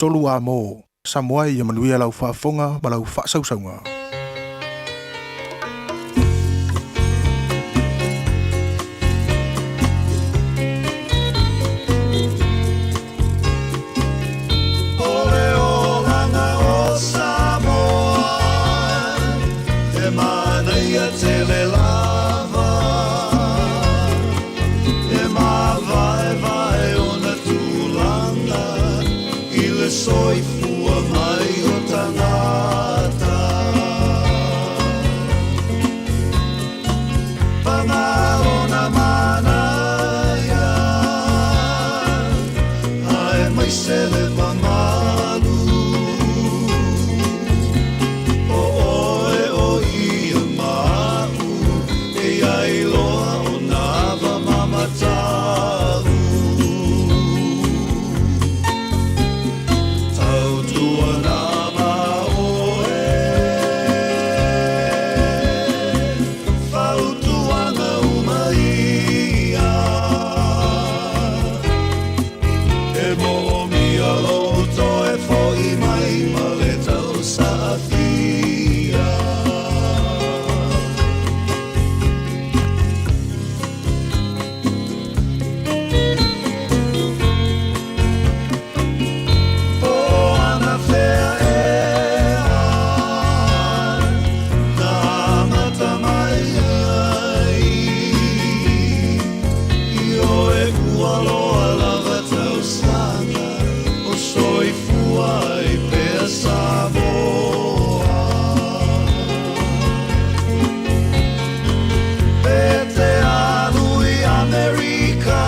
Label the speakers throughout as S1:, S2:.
S1: 3 Amo, Samoa ia manuia lau faafofoga ma lau faasausauga.
S2: O le olaga o Samoa, e manaia tele lava, e mavaevae ona tulaga i le soifua mai o tagata. Paga lona manaia, aemaise le mamalu, o oe o ia ma a'u, e iai loa ona ava ma mata'u. Tautuana ma oe, fautuaga uma ia, e mo'omia lou toe fo'i mai ma le tausaafia. Po o anafea ea na amata mai ai, ioe ua loa lava tausaga o soifua ai pea Samoa. Pe te alu i Amerika,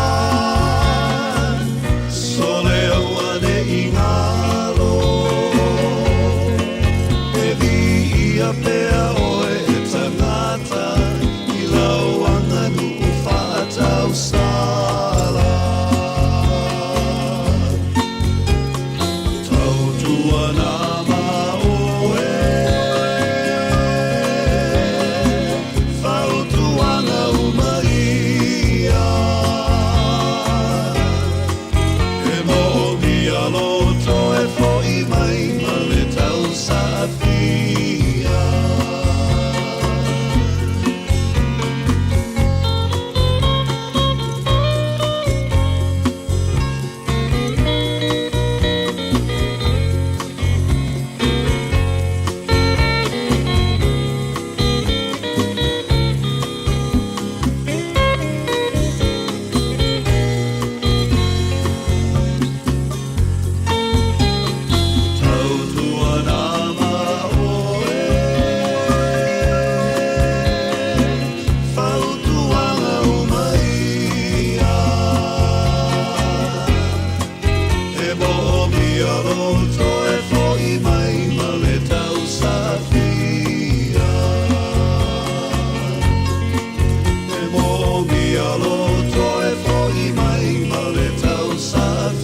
S2: sole auane'i galo, e viia pea oe e tagata i lau aganu'u fa'atausala. Tautuana ma oe, fautuaga uma ia, e mo'omia lou toe fo'i mai ma le tausaafia. Tautuana ma oe, fautuaga uma ia, e mo'omia lou toe fo'i mai ma le tausaafia. E mo'omia lou toe fo'i mai ma le tausaafia.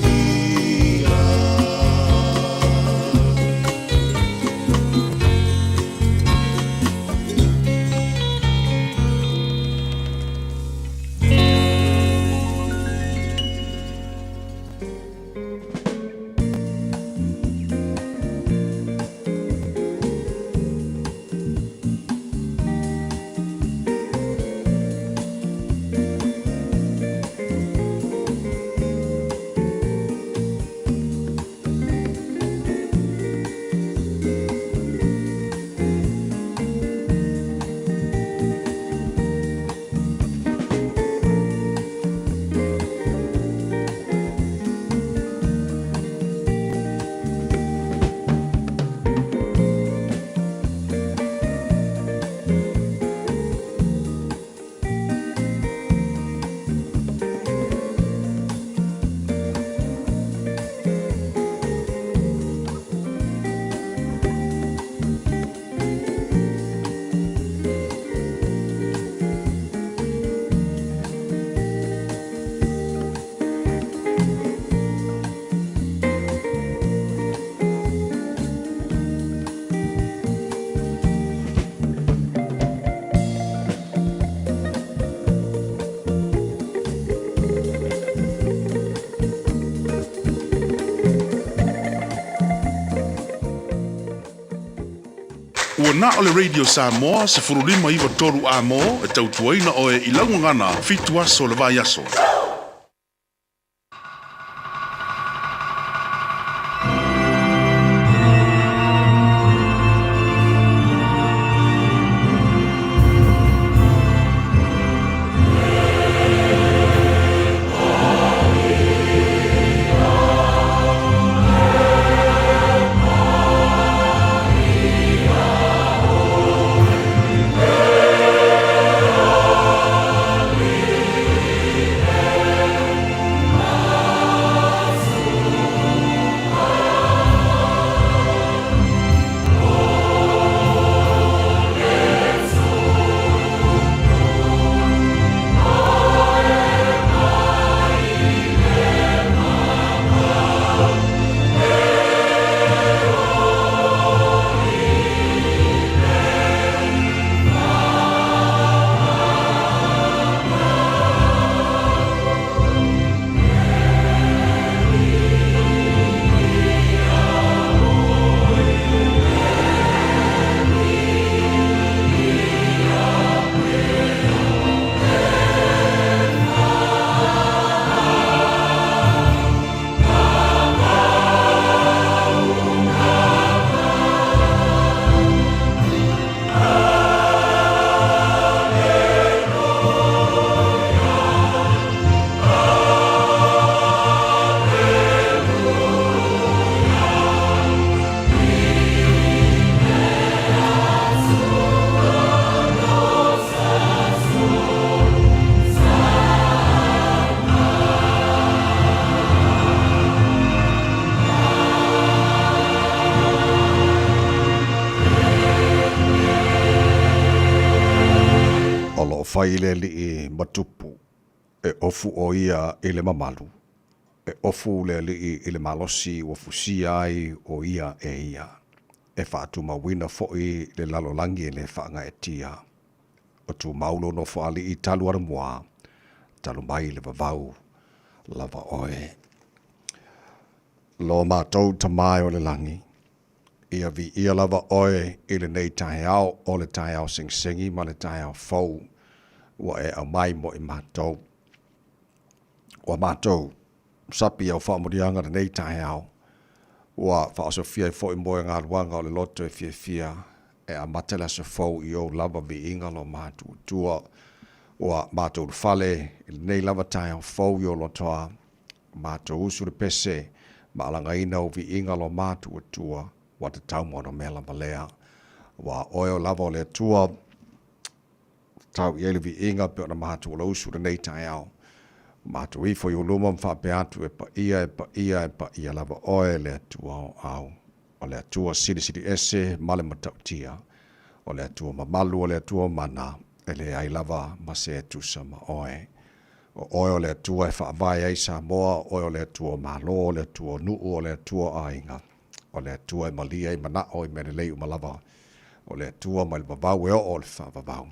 S3: Ua na o le Radio Samoa 1593 Amo e tautuaina oe i lau gagana 7 aso o le vaiaso.
S2: O lo o fai le alii ma tupu, e ofu ʻo ia i le mamalu, e ofu le alii i le malosi ua fusia ai ʻo ia e ia, e faatumauina foʻi le lalolagi e le faagaeetia. O tumau lou nofo alii talu alamua, talu mai le vavau lava oe. Lo matou Tama e o le lagi, ia viia lava oe i lenei taeao o le taeao segisegi ma le taeao fou ua e aumai mo i matou. Ua matou sapi au faamanuiaga lenei taeao, ua faaosofia ai foi moe galuaga o le loto e fiafia e amata le aso fou i ou lava viiga lo matuatua. Ua matou ulufale i lenei lava taeao fou i ou lotoa, matou usu le pese ma alagaina ou viiga lo matuatua, ua tatau mo ona mea lava lea. Ua oe o lava o le Atua, tau i ai le viiga pe ona matou usu lenei taeao. Matou ifo i ou luma ma faapea atu, e paia, e paia, e paia lava oe le Atua o au. O le Atua silisili ese ma le matautia. O le Atua mamalu, o le Atua mana, e leai lava ma se e tusa ma oe. O oe o le Atua e faavae ai Samoa, o oe o le Atua o Malo, o le Atua o nuu, o le Atua o aiga. O le Atua e malie ai manao i mea lelei uma lava. O le Atua mai le vavau e oo i le faavavau.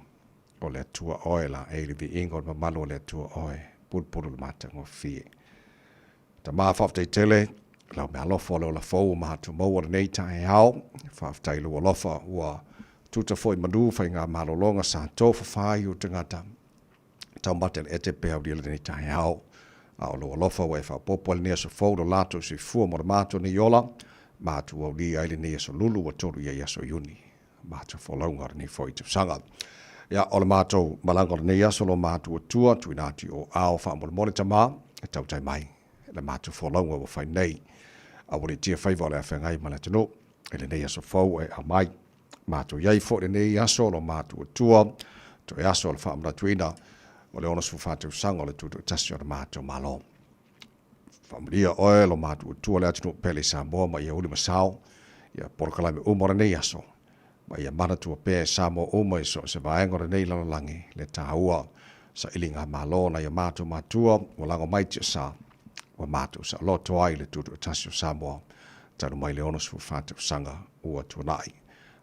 S2: O le Atua oe laei le viiga o le mamalu o le Atua oe, pulupulu le matagofie. Tama faafetai tele lau mealofa o le ola fou ua matou maua lenei taeao. Faafetai lou alofa ua tuta foi manu faiga malologa sa tofafa ai ou tagata. Taumate le ete pe aulia lenei taeao. A o lou alofa ua e faaopoopo ai lenei aso fou lo latou soifua mo le matou nei ola, matou aulia ai lenei aso lulu ua tolu i ai aso Iuni. Matou folauga o lenei foi tausaga. Ia, o le matou malaga o lenei aso lo matou atua, tuuina atu i o ao faamolemole tama, e tautai mai le matou folauga ua fai nei. Aua le tia faiva o le afeagai ma le atunuu i lenei aso fou e aumai. Matou i ai foi lenei aso lo matou atua, toe aso o le faamanatuina o le 64 tausaga o le tutoatasi o le matou Malo. Faamanuia oe lo matou Atua le atunuu pele i Samoa ma ia uli ma sao ia polokalame uma o lenei aso, ma ia manatua pea e Samoa uma i so o se vaega o lenei lalolagi le taua sailiga malo nai o matou matua ua lago mai tiasa ua matou saoloto ai le tutoatasi o Samoa talu mai le 64 tausaga ua tuanai.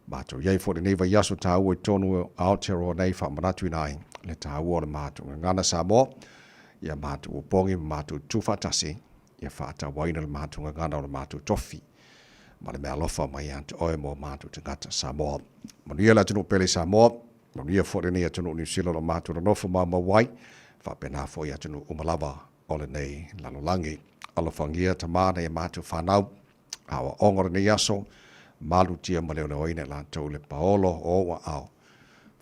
S2: Matou i ai foi lenei vaiaso taua i totonu o Aotearoa nei faamanatuina ai le taua o le matou gagana Samoa ia matou opogi ma matou tutu faatasi, ia faatauaina le matou gagana o le matou tofi. ma le meaalofa mai ia te Oe mo matou tagata Samoa. Manuia le atunuu pele i Samoa, manuia foi lenei atunuu Niu Sila o lo matou nonofo maumau ai, faapena foi i atunuu uma lava o lenei lalolagi. Alofagia Tama nai a matou fanau, aoaoga o lenei aso, malutia ma leoleoina i latou le paolo o ou aao.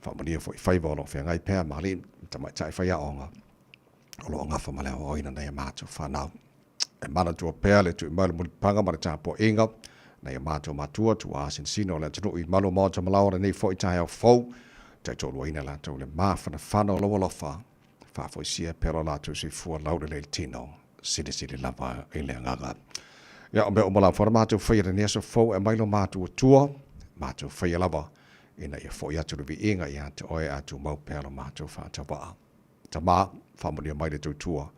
S2: Faamanuia foi i faiva o lo o feagai pea ma alii ma tamaitai faiaoga o lo o gafa ma le aoaoina nai a matou fanau. E manatua pea le tui mai o le mulipapaga ma le tapuaiga nai o matou matua tuaa sinosino o le atunuu i malu o maota ma laoa lenei foi taeao fou, taitoaluaina latou le mafanafana o lou alofa, faafoisia pea lo latou soifua laulelei i le tino, silisili lava i le agaga. Ia, o mea uma lava na matou faia i lenei aso fou e aumai lo matou Atua, matou faia lava ina ia foi atu le viiga ia te oe a tumau pea lo matou faatauvaa. Tama, faamanuia mai le tautua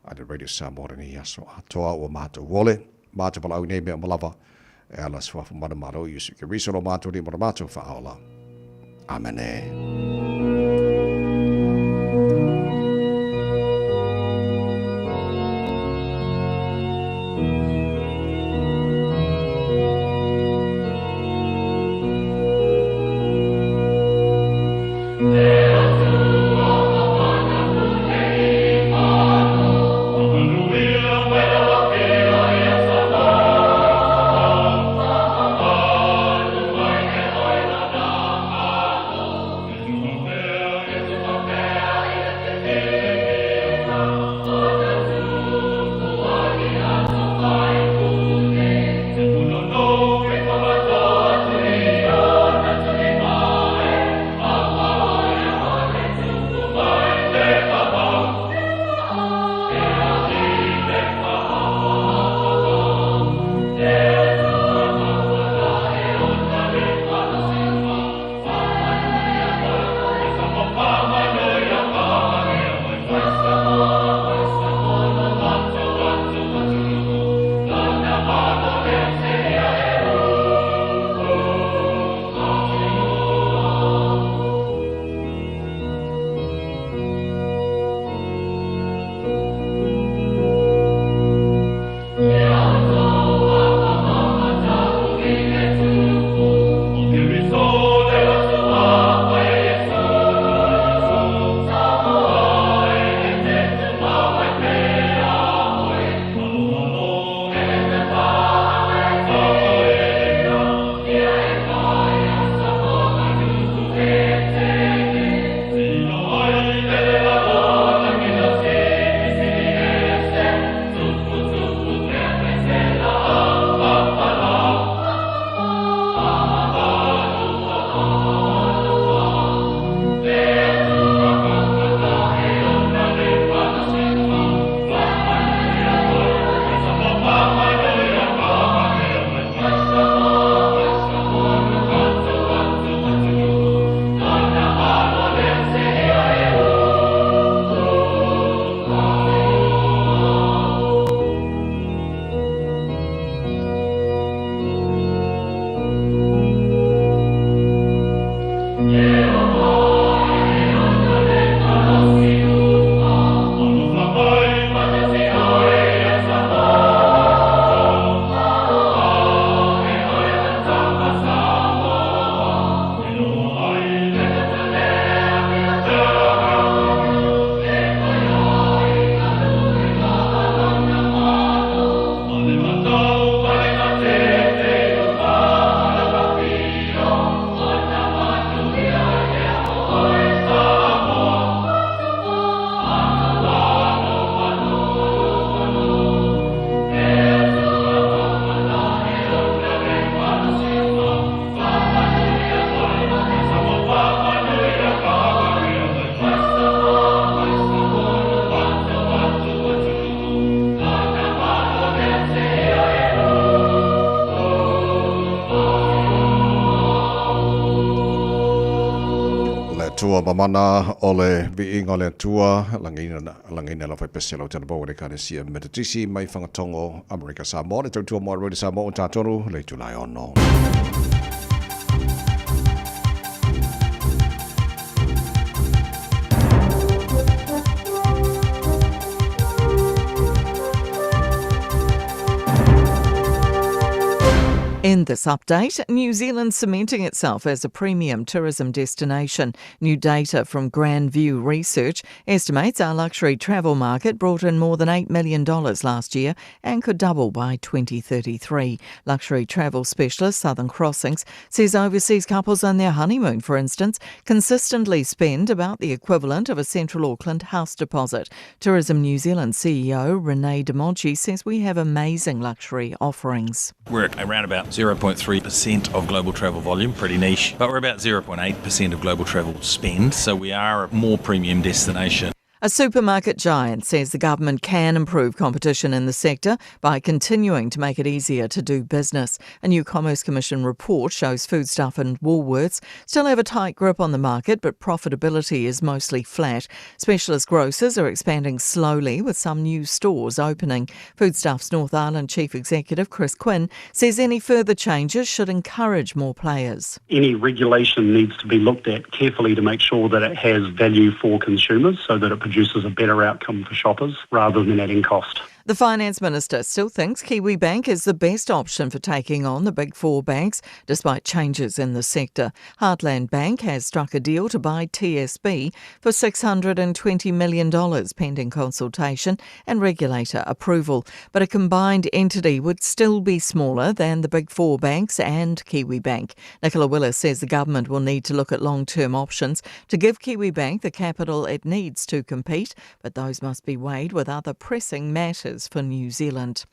S2: a le Radio Samoa lenei aso atoa ua matou ole, matou valaau i nei mea uma lava e ala suafa manumalo i Iesu Keriso lo matou Alii ma lo matou Faaola. Amene. Le Atua mamana o le viiga o le Atua, lagiina, lagiina lau faipese lau talavou o le Ekalesia Metotisi mai Fagatogo, Amerika Samoa, le tautua mo Rodi Samoa o tatonu le itula e ono.
S4: In this update, New Zealand cementing itself as a premium tourism destination. New data from Grandview Research estimates our luxury travel market brought in more than $8 million last year and could double by 2033. Luxury travel specialist Southern Crossings says overseas couples on their honeymoon, for instance, consistently spend about the equivalent of a central Auckland house deposit. Tourism New Zealand CEO Renee DeMonchi says we have amazing luxury offerings.
S5: We're at around about 0.3% of global travel volume, pretty niche, but we're about 0.8% of global travel spend, so we are a more premium destination.
S4: A supermarket giant says the government can improve competition in the sector by continuing to make it easier to do business. A new Commerce Commission report shows Foodstuff and Woolworths still have a tight grip on the market, but profitability is mostly flat. Specialist grocers are expanding slowly with some new stores opening. Foodstuff's North Island Chief Executive Chris Quinn says any further changes should encourage more players.
S6: Any regulation needs to be looked at carefully to make sure that it has value for consumers so that it produces a better outcome for shoppers rather than adding cost.
S4: The finance minister still thinks Kiwibank is the best option for taking on the big four banks, despite changes in the sector. Heartland Bank has struck a deal to buy TSB for $620 million pending consultation and regulator approval. But a combined entity would still be smaller than the big four banks and Kiwibank. Nicola Willis says the government will need to look at long term options to give Kiwibank the capital it needs to compete, but those must be weighed with other pressing matters for New Zealand.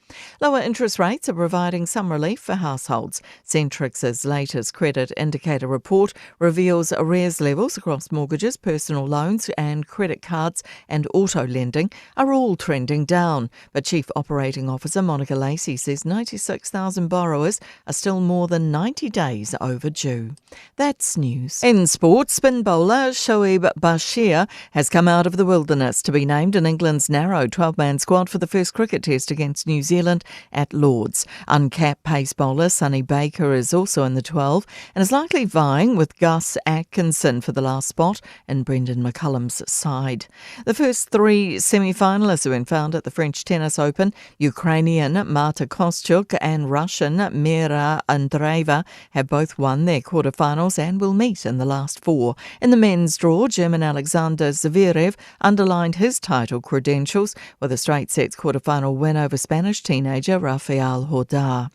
S4: Lower interest rates are providing some relief for households. Centrix's latest credit indicator report reveals arrears levels across mortgages, personal loans and credit cards and auto lending are all trending down. But Chief Operating Officer Monica Lacey says 96,000 borrowers are still more than 90 days overdue. That's news. In sport, spin bowler Shoaib Bashir has come out of the wilderness to be named in England's narrow 12-man squad for the first cricket test against New Zealand at Lords. Uncapped pace bowler Sonny Baker is also in the 12 and is likely vying with Gus Atkinson for the last spot in Brendan McCullum's side. The first three semi-finalists have been found at the French Tennis Open. Ukrainian Marta Kostyuk and Russian Mira Andreeva have both won their quarterfinals and will meet in the last four. In the men's draw, German Alexander Zverev underlined his title credentials with a straight sets quarterfinal win over Spanish teenager Rafael Jodar.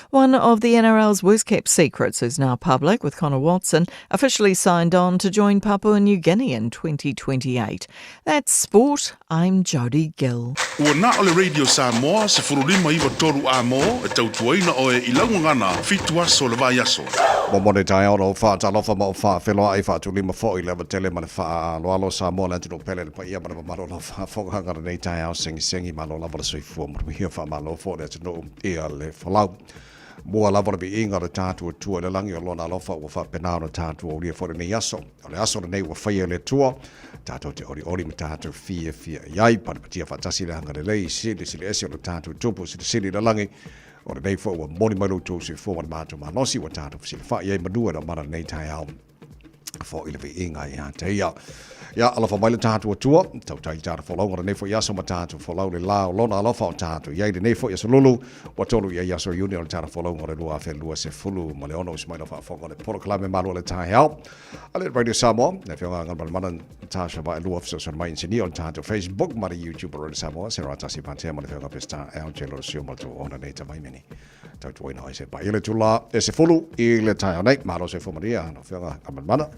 S4: One of the NRL's worst kept secrets is now public, with Connor Watson officially signed on to join Papua New Guinea in 2028. That's sport. I'm Jodie Gill.
S3: Ua na o le Radio Samoa 1593 Amo e tautuaina oe i lau gagana fitu aso o le vaiaso.
S2: Momoli taeao lou faatalofa ma ou faafeloai faatulima foi le ava tele ma le faaaloalo o Samoa le atunuu pele le paia ma le mamalu o lau faafofogaaga lenei taeao segisegi malo lava le soifua manuia faamalo foi le atunuu ia le folau. Mua lava o le viiga o le tatou Atua i le lagi o Lona alofa ua faapena ona tatou aulia foi lenei aso. O le aso lenei ua faia e le Atua, tatou te olioli ma tatou fiafia i ai. Patipatia faatasi le agalelei silisili ese o le tatou Tupu silisili i le lagi. O lenei foi ua momoli mai lo outou soifua ma le matou malosi ua tatou fesilafai ai manu e le lenei taeao. Foi le viiga ia te ia. Ia, alofa mai le tatou Atua, tautai le tatou folauga lenei foi aso ma tatou folau le la o lona alofa o tatou i ai lenei foi aso lulu, ua tolu i ai aso Iuni o le tatou folauga o le 2026 usi mai lau faafofoga o le polokalame malu o le taeao. A le Radio Samoa, le afioga Galumalemana Natasha Vaelua fesoasoani mai inisinia o le tatou Facebook ma le YouTube o Radio Samoa, se ratasi patea ma le afioga Peseta LJ Lolosio ma le tou ona nei tavaimeni. Tautuaina ai se paia le tula e 10 i le taeao nei. Malo soifua manuia, lau Afioga Galumalemana.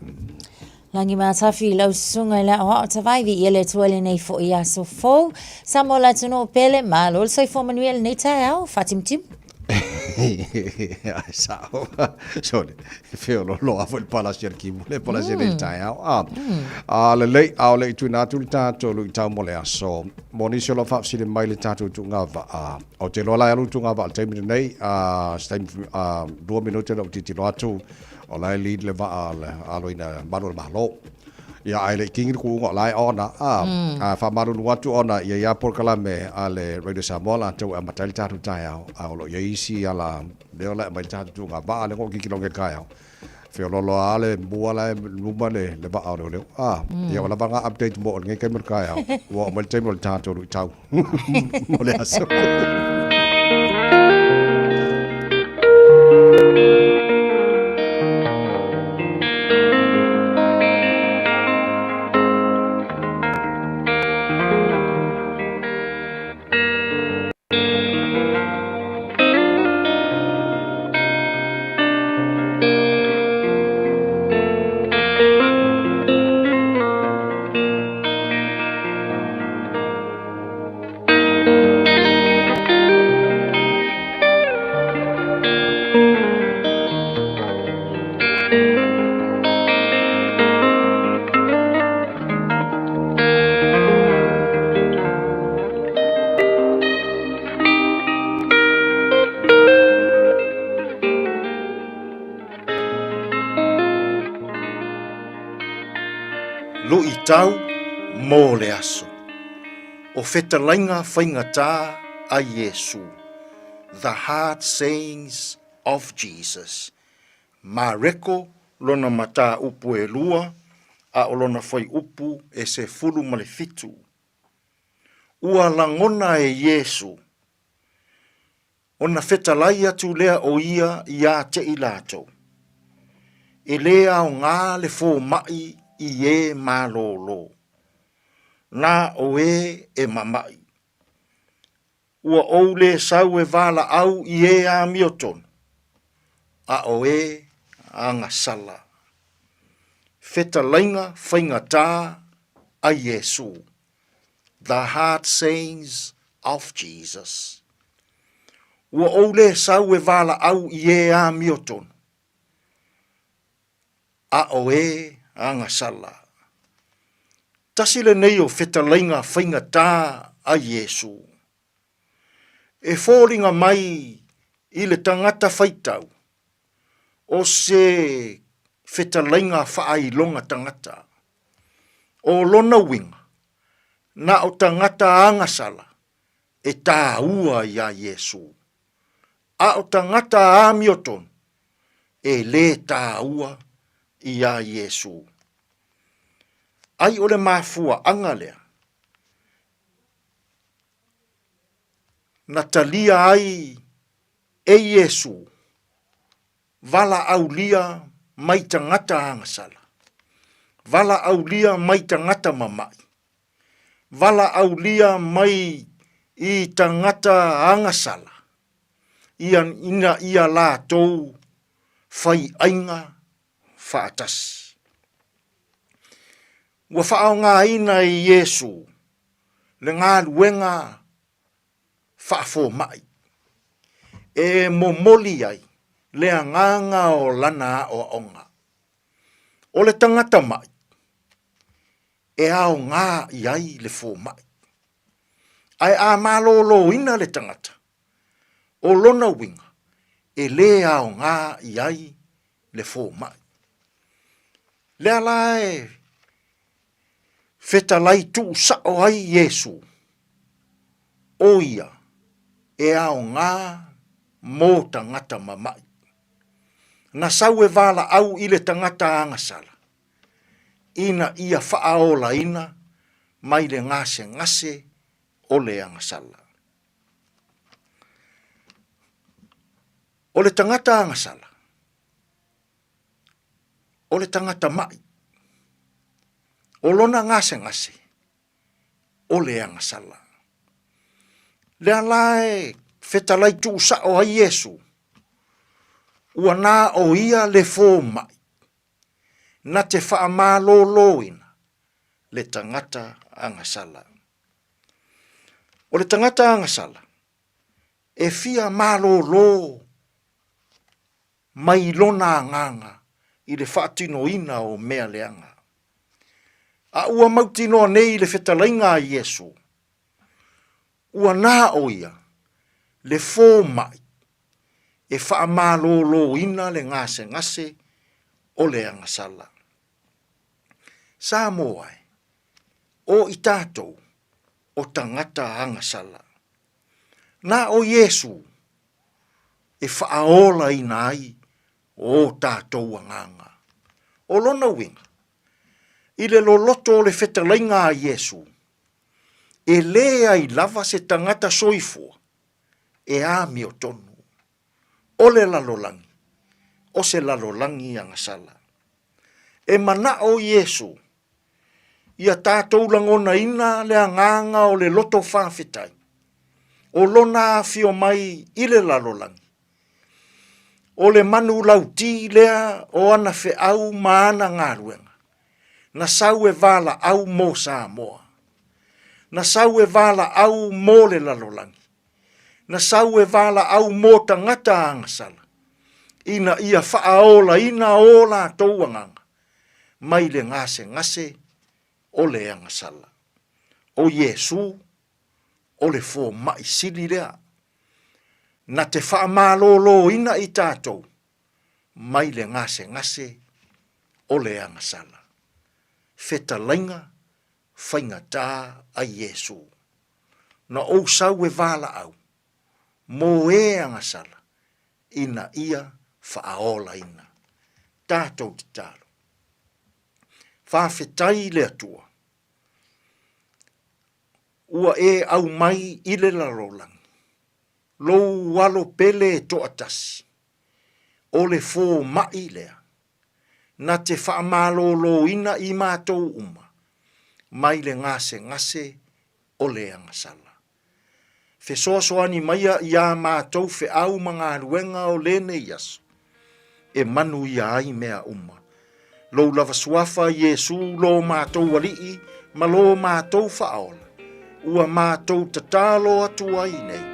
S7: Lagi Matafi i lau susuga i le aoao tavai viia le Atua i lenei foi aso fou. Samoa le atunuu pele, malo le soifua manuia i lenei taeao, faatimutimu.
S2: Ai sao. Sorry. Feoloolo foi le palasi a le kimu, le palasi mm. le taeao. Ah. Mm. Ah, lelei, a o le i tuina atu le tātou luitau mo le aso. Mo nisi o lo faafesili mai le tātou tuuga vaa. Ou te iloa la e alu tuuga vaa i le taimi lenei, a se taimi, a 2 minute na ou tilotilo atu, o la e lead le vaa a le aloina malu o le Malo. Ia, ae le i kingi le kuuga o la e ona, a, a faamalulu atu ona ia ia polokalame a le Radio Samoa latou e amata ai le tatou taeao, a o lo o i ai isi ala lea o la e aumai le tatou tuuga vaa lea na ou tilotilo i le taeao. Feoloolo lava le mua la e luma le, le vaa o leoleo. Ah, mm. Ia ua lava ngā update mo o lenei taimi o le taeao. Ua oo mai le taimi o le tatou luitau. Mo le aso.
S8: Luʻitau mo le aso. O fetalaiga faigata a Iesu, The Hard Sayings of Jesus. Mareko lona mataupu e lua, a o lona fuaiupu e 17. Ua lagona e Iesu, ona fetalai atu lea o ia iā te i latou, E lē aoga le fomai i ē malōlō, na o ē e mamaʻi. Ua ou lē sau e valaau i ē amiotonu, a o ē agasala. Fetalaiga faigata a Iesū. The Hard Sayings of Jesus. Ua ou lē sau e valaau i ē amiotonu, a o ē agasala. Tasi lenei o fetalaiga faigata a Iesū. E foliga mai i le tagata faitau, o se fetalaiga faailoga tagata. O lona uiga, na o tagata agasala e tāua iā Iesū, a o tagata amiotonu e lē tāua iā Iesū. Ai o le mafuaaga lea na talia ai e Iesū valaaulia mai tagata agasala, valaaulia mai tagata mamaʻi, valaaulia mai i tagata agasala, ia ina ia latou faiaiga faatasi. Ua faaaogaina e Iesu le galuega faafomai e momoli ai le agaga o lana aoaoga. O le tagata maʻi, e aoga i ai le fomai. Ae a malōlōina le tagata, o lona uiga, e lē aoga i ai le fomai. Lea la e fetalai tuusao ai Iesu, o ia e aoga mo tagata mamaʻi. Na sau e valaau i le tagata agasala, ina ia faaolaina mai le gasegase o le agasala. O le tagata agasala, o le tagata maʻi, o lona gasegase, o le agasala. Lea la e fetalai tuusao ai Iesu, ua na o ia le fomai, na te faamalōlōina le tagata agasala. O le tagata agasala, e fia malōlō mai lona agaga i le faatinoina o mea leaga. A ua mautinoa nei le fetalaiga a Iesu, ua na o ia le fomai e faamalōlōina le gasegase o le agasala. Samoa e, o i tatou o tagata agasala. Na o Iesu e faaolaina ai o tatou agaga. O lona uiga, i le loloto o le fetalaiga a Iesu, e leai lava se tagata soifua e amiotonu. O le lalolagi, o se lalolagi agasala. E manao Iesu ia tatou lagonaina le agaga o le loto faafetai, o lona afio mai i le lalolagi. O le manu lauti lea o ana feau ma ana galuega, na sau e valaau mo Samoa, na sau e valaau mo le lalolagi, na sau e valaau mo tagata agasala, ina ia faaolaina o latou agaga mai le gasegase o le agasala. O Iesū, o le fomai sili lea, na te faamalōlōina i tatou mai le gasegase o le agasala. Fetalaiga Faigata a Iesu. Na ou sau e valaau, mo e agasala, ina ia faaolaina. Tatou tatalo. Faafetai i le Atua, ua e aumai i le lalolagi lou alo pele e toatasi, o le fomai lea, na te faamaloloina i matou uma mai le gasegase o le agasala. Fesoasoani maia iā matou feau ma galuega o lenei aso, e manuia ai mea uma. Lou lava Suafa Iesu lo matou Alii ma lo matou Faaola, ua matou tatalo atu ai nei.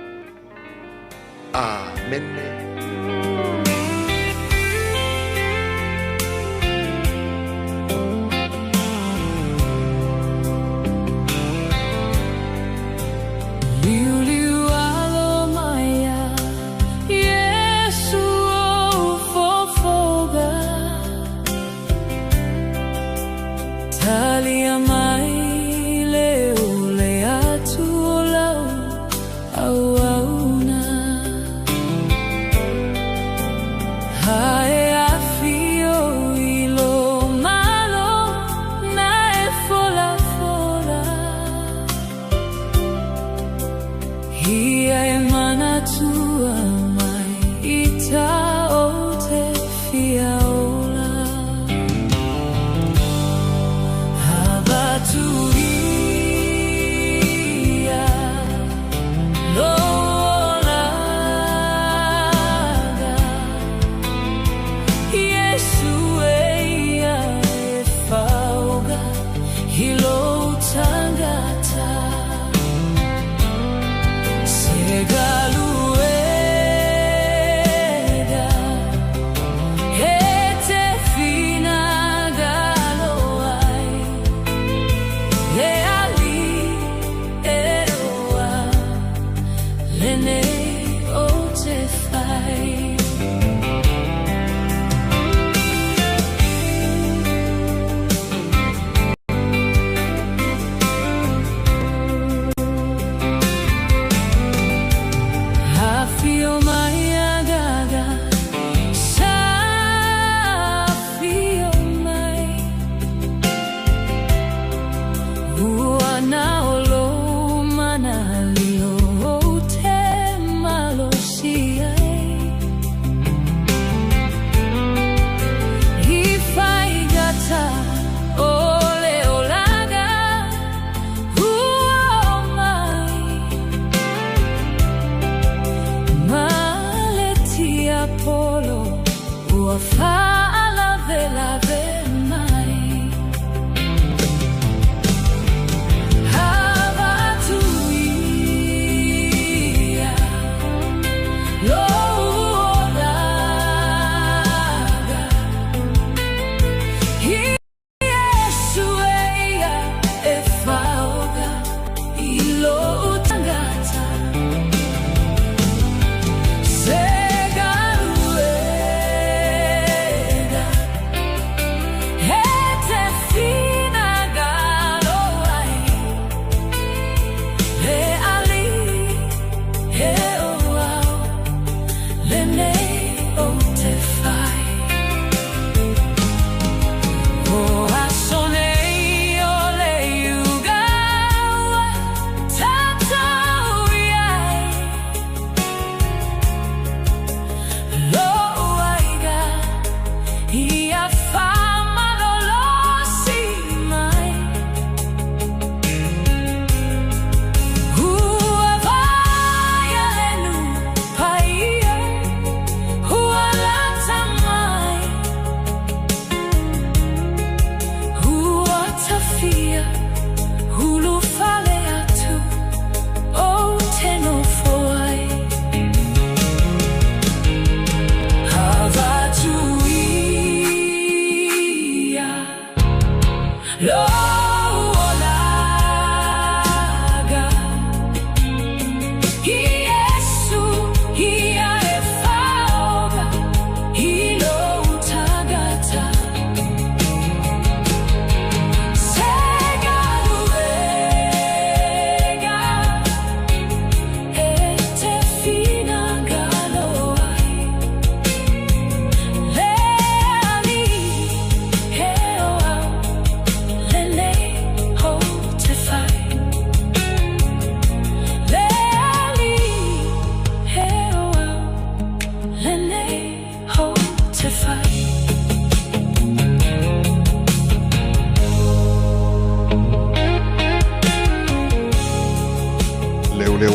S8: Amene.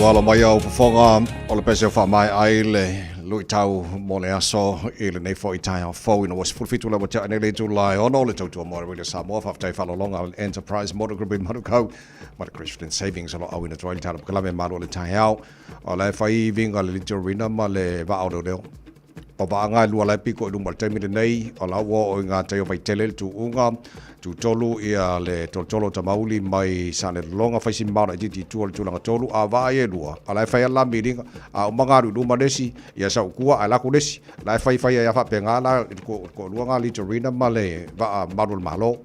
S2: Ua alo mai au fofoga o le pese o faamae ai le luitau mo le aso i lenei foi taeao fou ina ua 17 le ua tea nei le itula e 6 le tautua mo le Radio Samoa. Faafetai faalologa a le Enterprise Motor Group i Manukau ma le Christian Savings o lo o auina atu ai le tala pakalame malu o le taeao. O la e fai viga le litorina ma le vaa o leoleo. O vaaga e lua la e piko i luma i le taimi lenei, o la ua oo i ngā tai o Vaitele le tuuga, tutolu ia le tolotolo o Tamauli mai Salelologa, fai si mamao laitiiti i tua o le tulaga tolu, a o vaa ia e lua, a la e fai lava la miliga, a uma galu i luma le isi, ia sau i tua ae lako le isi. La e fai fai ai lava faapena la le toalua ngā Litorina ma le vaa malu o le Malo.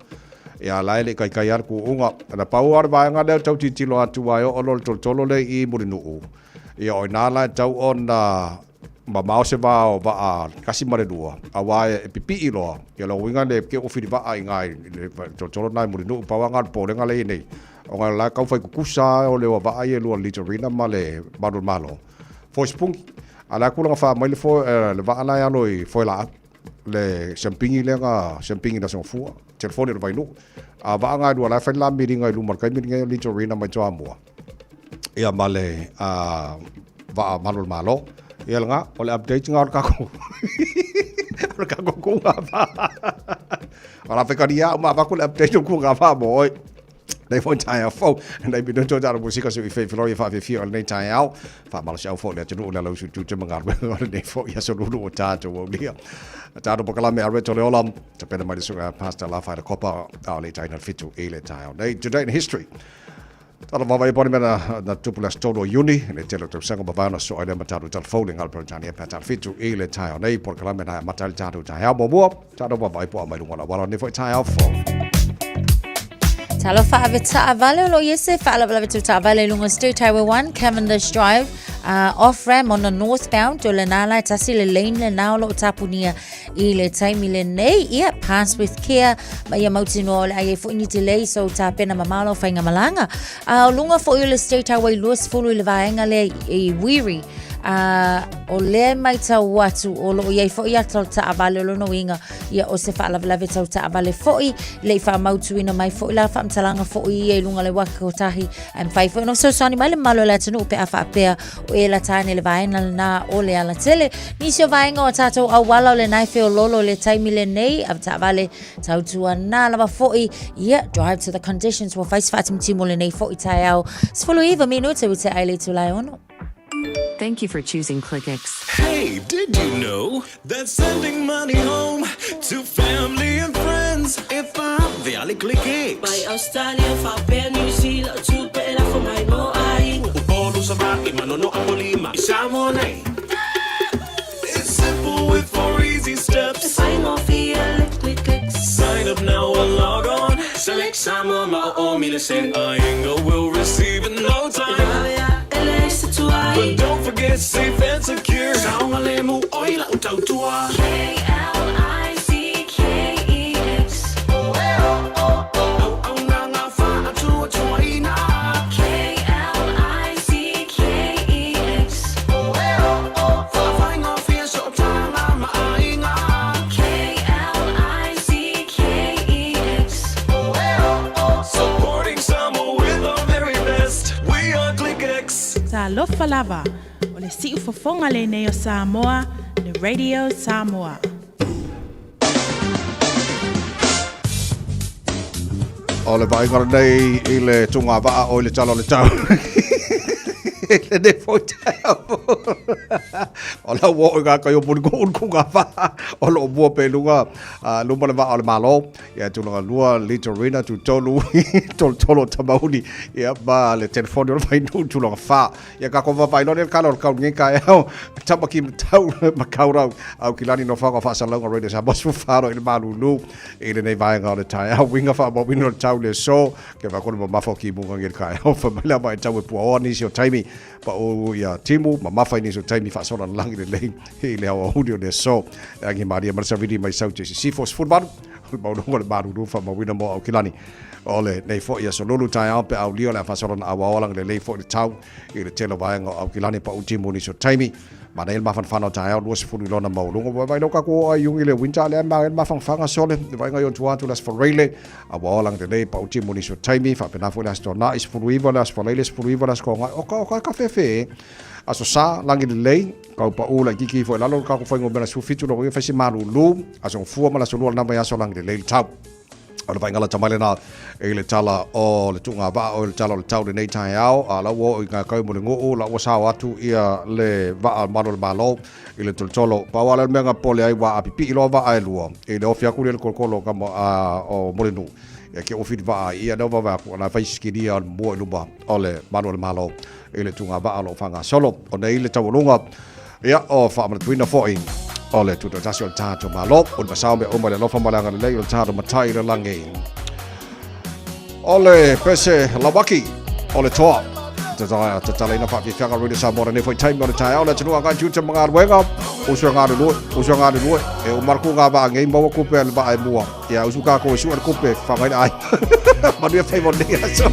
S2: Ia la e le i kaikai lava le tuuga. Na pau lava o le vaega lea tau tilotilo atu aua e oo loa i le tolotolo lea i Mulinuu, ia o i ina la e tatau ona mamao se va o vaa tasi ma le lua, aua e pipii loa, ia lona uiga le te ua filivaa i ina i le tolotolo lena i Mulinuu, pau lava lena o le popolega lea e i ai nei, ona o la e tau fai tutusa lava o le o vaa ia e lua o le Litorina ma le Malu o le Malo. Foisipuni, a o le a tulaga faa mai le foe, le vaa la e alo i Foelaau, le siampigi lea na siampigi i le Aso Gafua, telefoni o le Vainuu. A o vaa na e lua o la e fai le la miliga i luma i le taimi lenei o le Litorina mai Toamua. Ia ma le vaa malu o le Malo. Ia lena, o le update lena o le tatou o le tatou kuga vaa. O la fekali au ma avatu le update o kuga vaa mo oe. Nei foi taeao fou, nei minuto o tatou musika se i feifiloi e faafiafia o lenei taeao. Faamalosiau foi le atunuu le alausu tute ma galuega o lenei foi aso lulu o tatou aulia. Tatou polokalame a Reto Leola, tapena mai le susuga Pastor Lafaele Kopa, a o le itaina le 7 i le taeao nei. Today in history. Tala vava e poni mea na tupu le aso 3 o Iuni, le tele o tausaga mavae ona sosoo ai lea ma tatou talafou le galo Peretania pe a tala 7 i le taeao nei. Polokalame na e amata ai le tatou taeao muamua, tatou vaavaai po o mai luga o le auala o lenei foi taeao fou.
S7: Talofa ave taavale o lo o i ai se faalavelave tau taavale i luga o State Highway 1, Cavendish Drive, off ramp on the northbound, o lena la e tasi le lane lena o lo o tapunia i le taimi lenei. Ia, pass with care, ma ia mautinoa o le a i ai foi ni delay, so tapena mamao lau faigamalaga. A o luga foi o le State Highway 20 i le vaega lea i Wiri, a o lea e maitau atu o lo o i ai foi ata o le taavale o lona uiga, ia o se faalavelave tau taavale foi, le i faamautuina mai foi la faamatalaga foi ia i luga o le uaka kotahi, ae mafai foi ona fesoasoani mai le mamalu o le atunuu pe a faapea o e lata ane le vaega lena o le alatele. Nisi o vaega o tatou auala o lena e feololo i le taimi lenei, avetaavale tautuana lava foi, ia, drive to the conditions ua fai se faatimutimu o lenei foi taeao. 19 minute ua tea ai le itula e ono.
S9: Thank you for choosing Clickex.
S10: Hey, did you know that sending money home to family and friends e faavea le Clickex?
S11: Mai Australia, faapea New Zealand, o tupe e lafo mai mo aiga.
S10: Upolu, Savaii, Manono, Apolima, i Samoa nei. It's simple with four easy steps.
S11: E faigofie le Clickex.
S10: Sign up now or log on. Select Samoa ma o o mile sen. Aiga will receive in no time.
S11: E vave a e leai se tuai.
S10: But don't forget safe and secure. Saogalemu oi lau tautua.
S11: K-L-I-C-K-E-X.
S10: Auaunaga faatuatuaina.
S11: K-L-I-C-K-E-X.
S10: Faafaigofie sootaga ma aiga.
S11: K-L-I-C-K-E-X.
S10: Supporting Samoa with our very best. We are Clickex.
S12: Talofa lava, o le siufofoga lenei o Samoa, le Radio Samoa.
S2: O le vaaiga lenei i le tūnga vaa o i le tala o le tau. Lenei foi taeao. O la ua oo i ngā kai o Mulinuu le tūnga vaa o lo o mua pea i luga, luma le vaa o le Malo. Ia tulaga lua Litorina tutolu tolotolo Tamauli ia ma le telefoni o le Vainuu tulaga fa. Ia ka ko vaavaai loa lea le kala o le kau lenei taeao tama ki matau makaurau Aukilani no whanga whaasalauga Radio Samoa 14 i le malulu i lenei vaega o le taeao winga whaamauina o le tau le so ke whakona mamafa o ki munga ngi le taeao wha mai lava e tau e puaoa nisi o taimi pa o ia timu mamafa i nisi o taimi whaasola langi le lei i le aoauli o le so e angi maria ma le savili mai sau te sisifo 18 o le maualuga o le malulu faamauina mo Aukilani. O lenei foi aso lulu taeao pe aulia o le a faasolana auao lagi lelei foi le tau i le tele o vaega o Aukilani pa u timu nisi o taimi. Manaia le mafanafana o taeao 20 i lona maualuga. Ua vaai lau kaku o ai iugi le winter lea ma le mafanafana sole. Le vaaiga i o tua atu le Aso Faraile a ua ola lelei pauti mo nisi o taimi faapena foi le Aso Toonai 19 le Aso Faraile 19 le Aso Toonai o ka o ka kafefe Aso Sa lagi lelei kau pau laitiiti ifo i lalo le kaku fuainumera 17 lona uiga fai se malulu Aso Gafua ma le Aso Lua lena vaiaso lagi lelei le tau. O le vaaiga lata mai lena i le tala o le tuuga vaa o le tala o le tau lenei taeao, a la ua oo i Gakau mo le nuu, la ua sao atu ia le vaa malu o le Malo i le tolotolo. Pau lava lea o le mea na popole ai, ua apipii loa vaa e lua i le ofi atu lea i le tolotolo o tama o Mulinuu, ia te ofi le vaa ai, ia lea ua vaavaai atu, o la e fai sisikilia o le mua i luma o le malu o le Malo i le tuuga vaa o lo o faagasolo. O nei le taualuga Ia, o faamanatuina foi o le tutoatasi o le tatou Malo, o le masao mea uma i le alofa ma le agalelei o le tatou Matai i le lagi. O le pese lawaki o le toa. Tatalaina faafiafiaga Radio Samoa lenei foi taimi o le taeao le atunuu agai tiute ma galuega. Usu e galulue, usu e galulue. E uma le kuga vaa ngei maua kupe a le vaa e mua. Ia usu kākou e sua le kupe whangai le ai. Manuia faiva o lenei aso.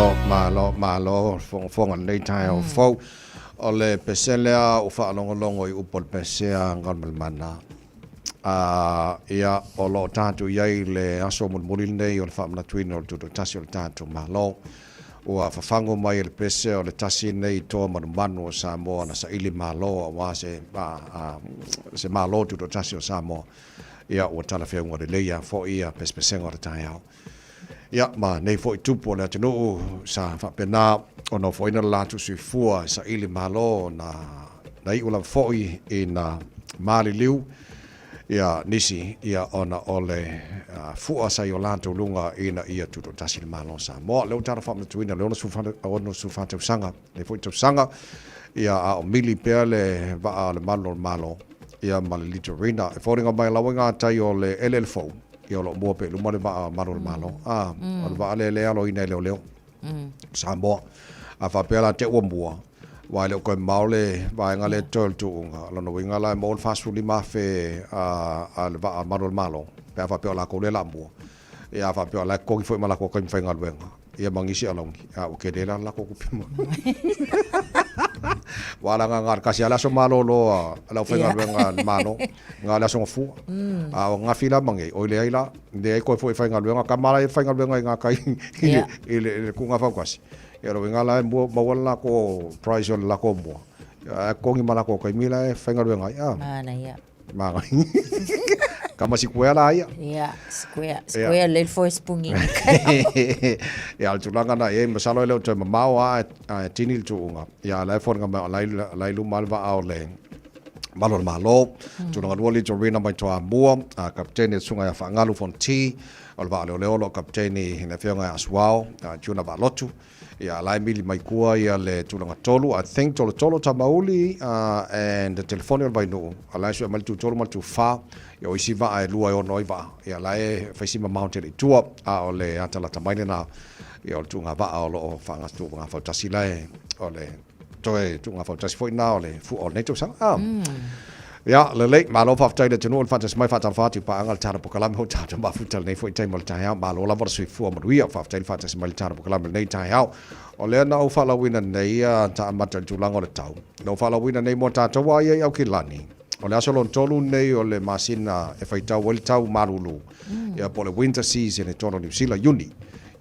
S2: Malo, malo, malo, fogafoga lenei taeao fou. O le pese lea ua faalogologo i upu o le pesea Galumalemana. Ia, o lo o tatou i ai i le aso mulimuli lenei o le faamanatuina o le Tutoatasi o le tatou Malo. Ua fafagu mai e le pese o le tasi lenei toa manumanu o Samoa na saili malo aua se, se Malo Tutoatasi o Samoa. Ia, ua talafeauga lelei lava foi ia pesepesega o le taeao. Ia, ma nei foi tupu o le atunuu sa faapena ona ofoina le latou soifua e saili malo na, na iu lava foi ina maliliu ia nisi ia ona o le fua sa i o latou luga ina ia tutoatasi le Malo o Samoa. Lea ua tatou faamanatuina le 64 tausaga, lenei foi tausaga, ia a o mili pea le vaa o le malu o le Malo ia ma le Litorina. E foliga mai lava i gatai o le eleele fou, ia o lo o mua pea i luma le vaa malu o le Malo. A, o le vaa lea lea e aloina e leoleo. Samoa. A faapea la te ua mua, aua e le o toe mamao le vaega lea e totoe o le tuuga, o lona uiga la e maua le $45,000 a le vaa malu o le Malo, pe a faapea o latou lea o le a mua. Ia a faapea o la e totogi foi ma latou taimi faigaluega, ia ma nisi alauni, a ua tele la le latou tupe maua. Aua leaga na o le tasi lava le aso malolo a le aufaigaluega a le Malo, na o le Aso Gafua. A o ananafi la ma nei, oi leai la, leai toe foi e faigaluega, tama la ia e faigaluega i gatai i le tuuga fautasi. Ia o le uiga la e maua le latou price o le latou mua, ae totogi ma latou taimi la e faigaluega ai.
S7: Manaia.
S2: Manaia. Kama sikuea la ia.
S7: Ia, sikuea. Sikuea lei foi spugi.
S2: Ia, o le tulaga na i ai, masalo e le o toe mamao lava ae tini le tuuga. Ia, a o la e foliga mai o la e i luma lava le vaa o le Malu o le Malo. Tulaga lua Litorina mai Toamua, Kapeteni le Susuga ia Faagalu Fonoti, o le vaa leoleo o lo o Kapeteni le Afioga ia Asuao Juna Vaalotu. Ia, la e mili mai tua ia le tulaga tolu, I think Tolotolo Tamauli and telefoni o le Vainuu, a la e sue mai le tu tolu ma le tu fa, ia o isi vaa e lua e ono ai vaa, ia la e fai si mamao tele i tua, a o le atalata mai lena, ia o le tuuga vaa o lo o faagatuuga fautasi la e, o le toe tuuga fautasi foi na o le fua o lenei tausaga. Ah. Ia, lelei, malo faafetai i le atunuu o le faatasi mai, faatalofa atu i paaga le tala pokalame o tatou mafuta lenei foi taimi o le taeao. Malo lava le soifua manuia, faafetai le faatasi mai le tala pokalame lenei taeao. O lea na ou faalauina nei ta amata i le tulaga o le tau. Na ou faalauina nei mo tatou a ia i Aukilani. O le aso lona tolu nei o le masina e faitau ai le tau malulu. Ia po o le winter season i totonu o Niu Sila, Iuni.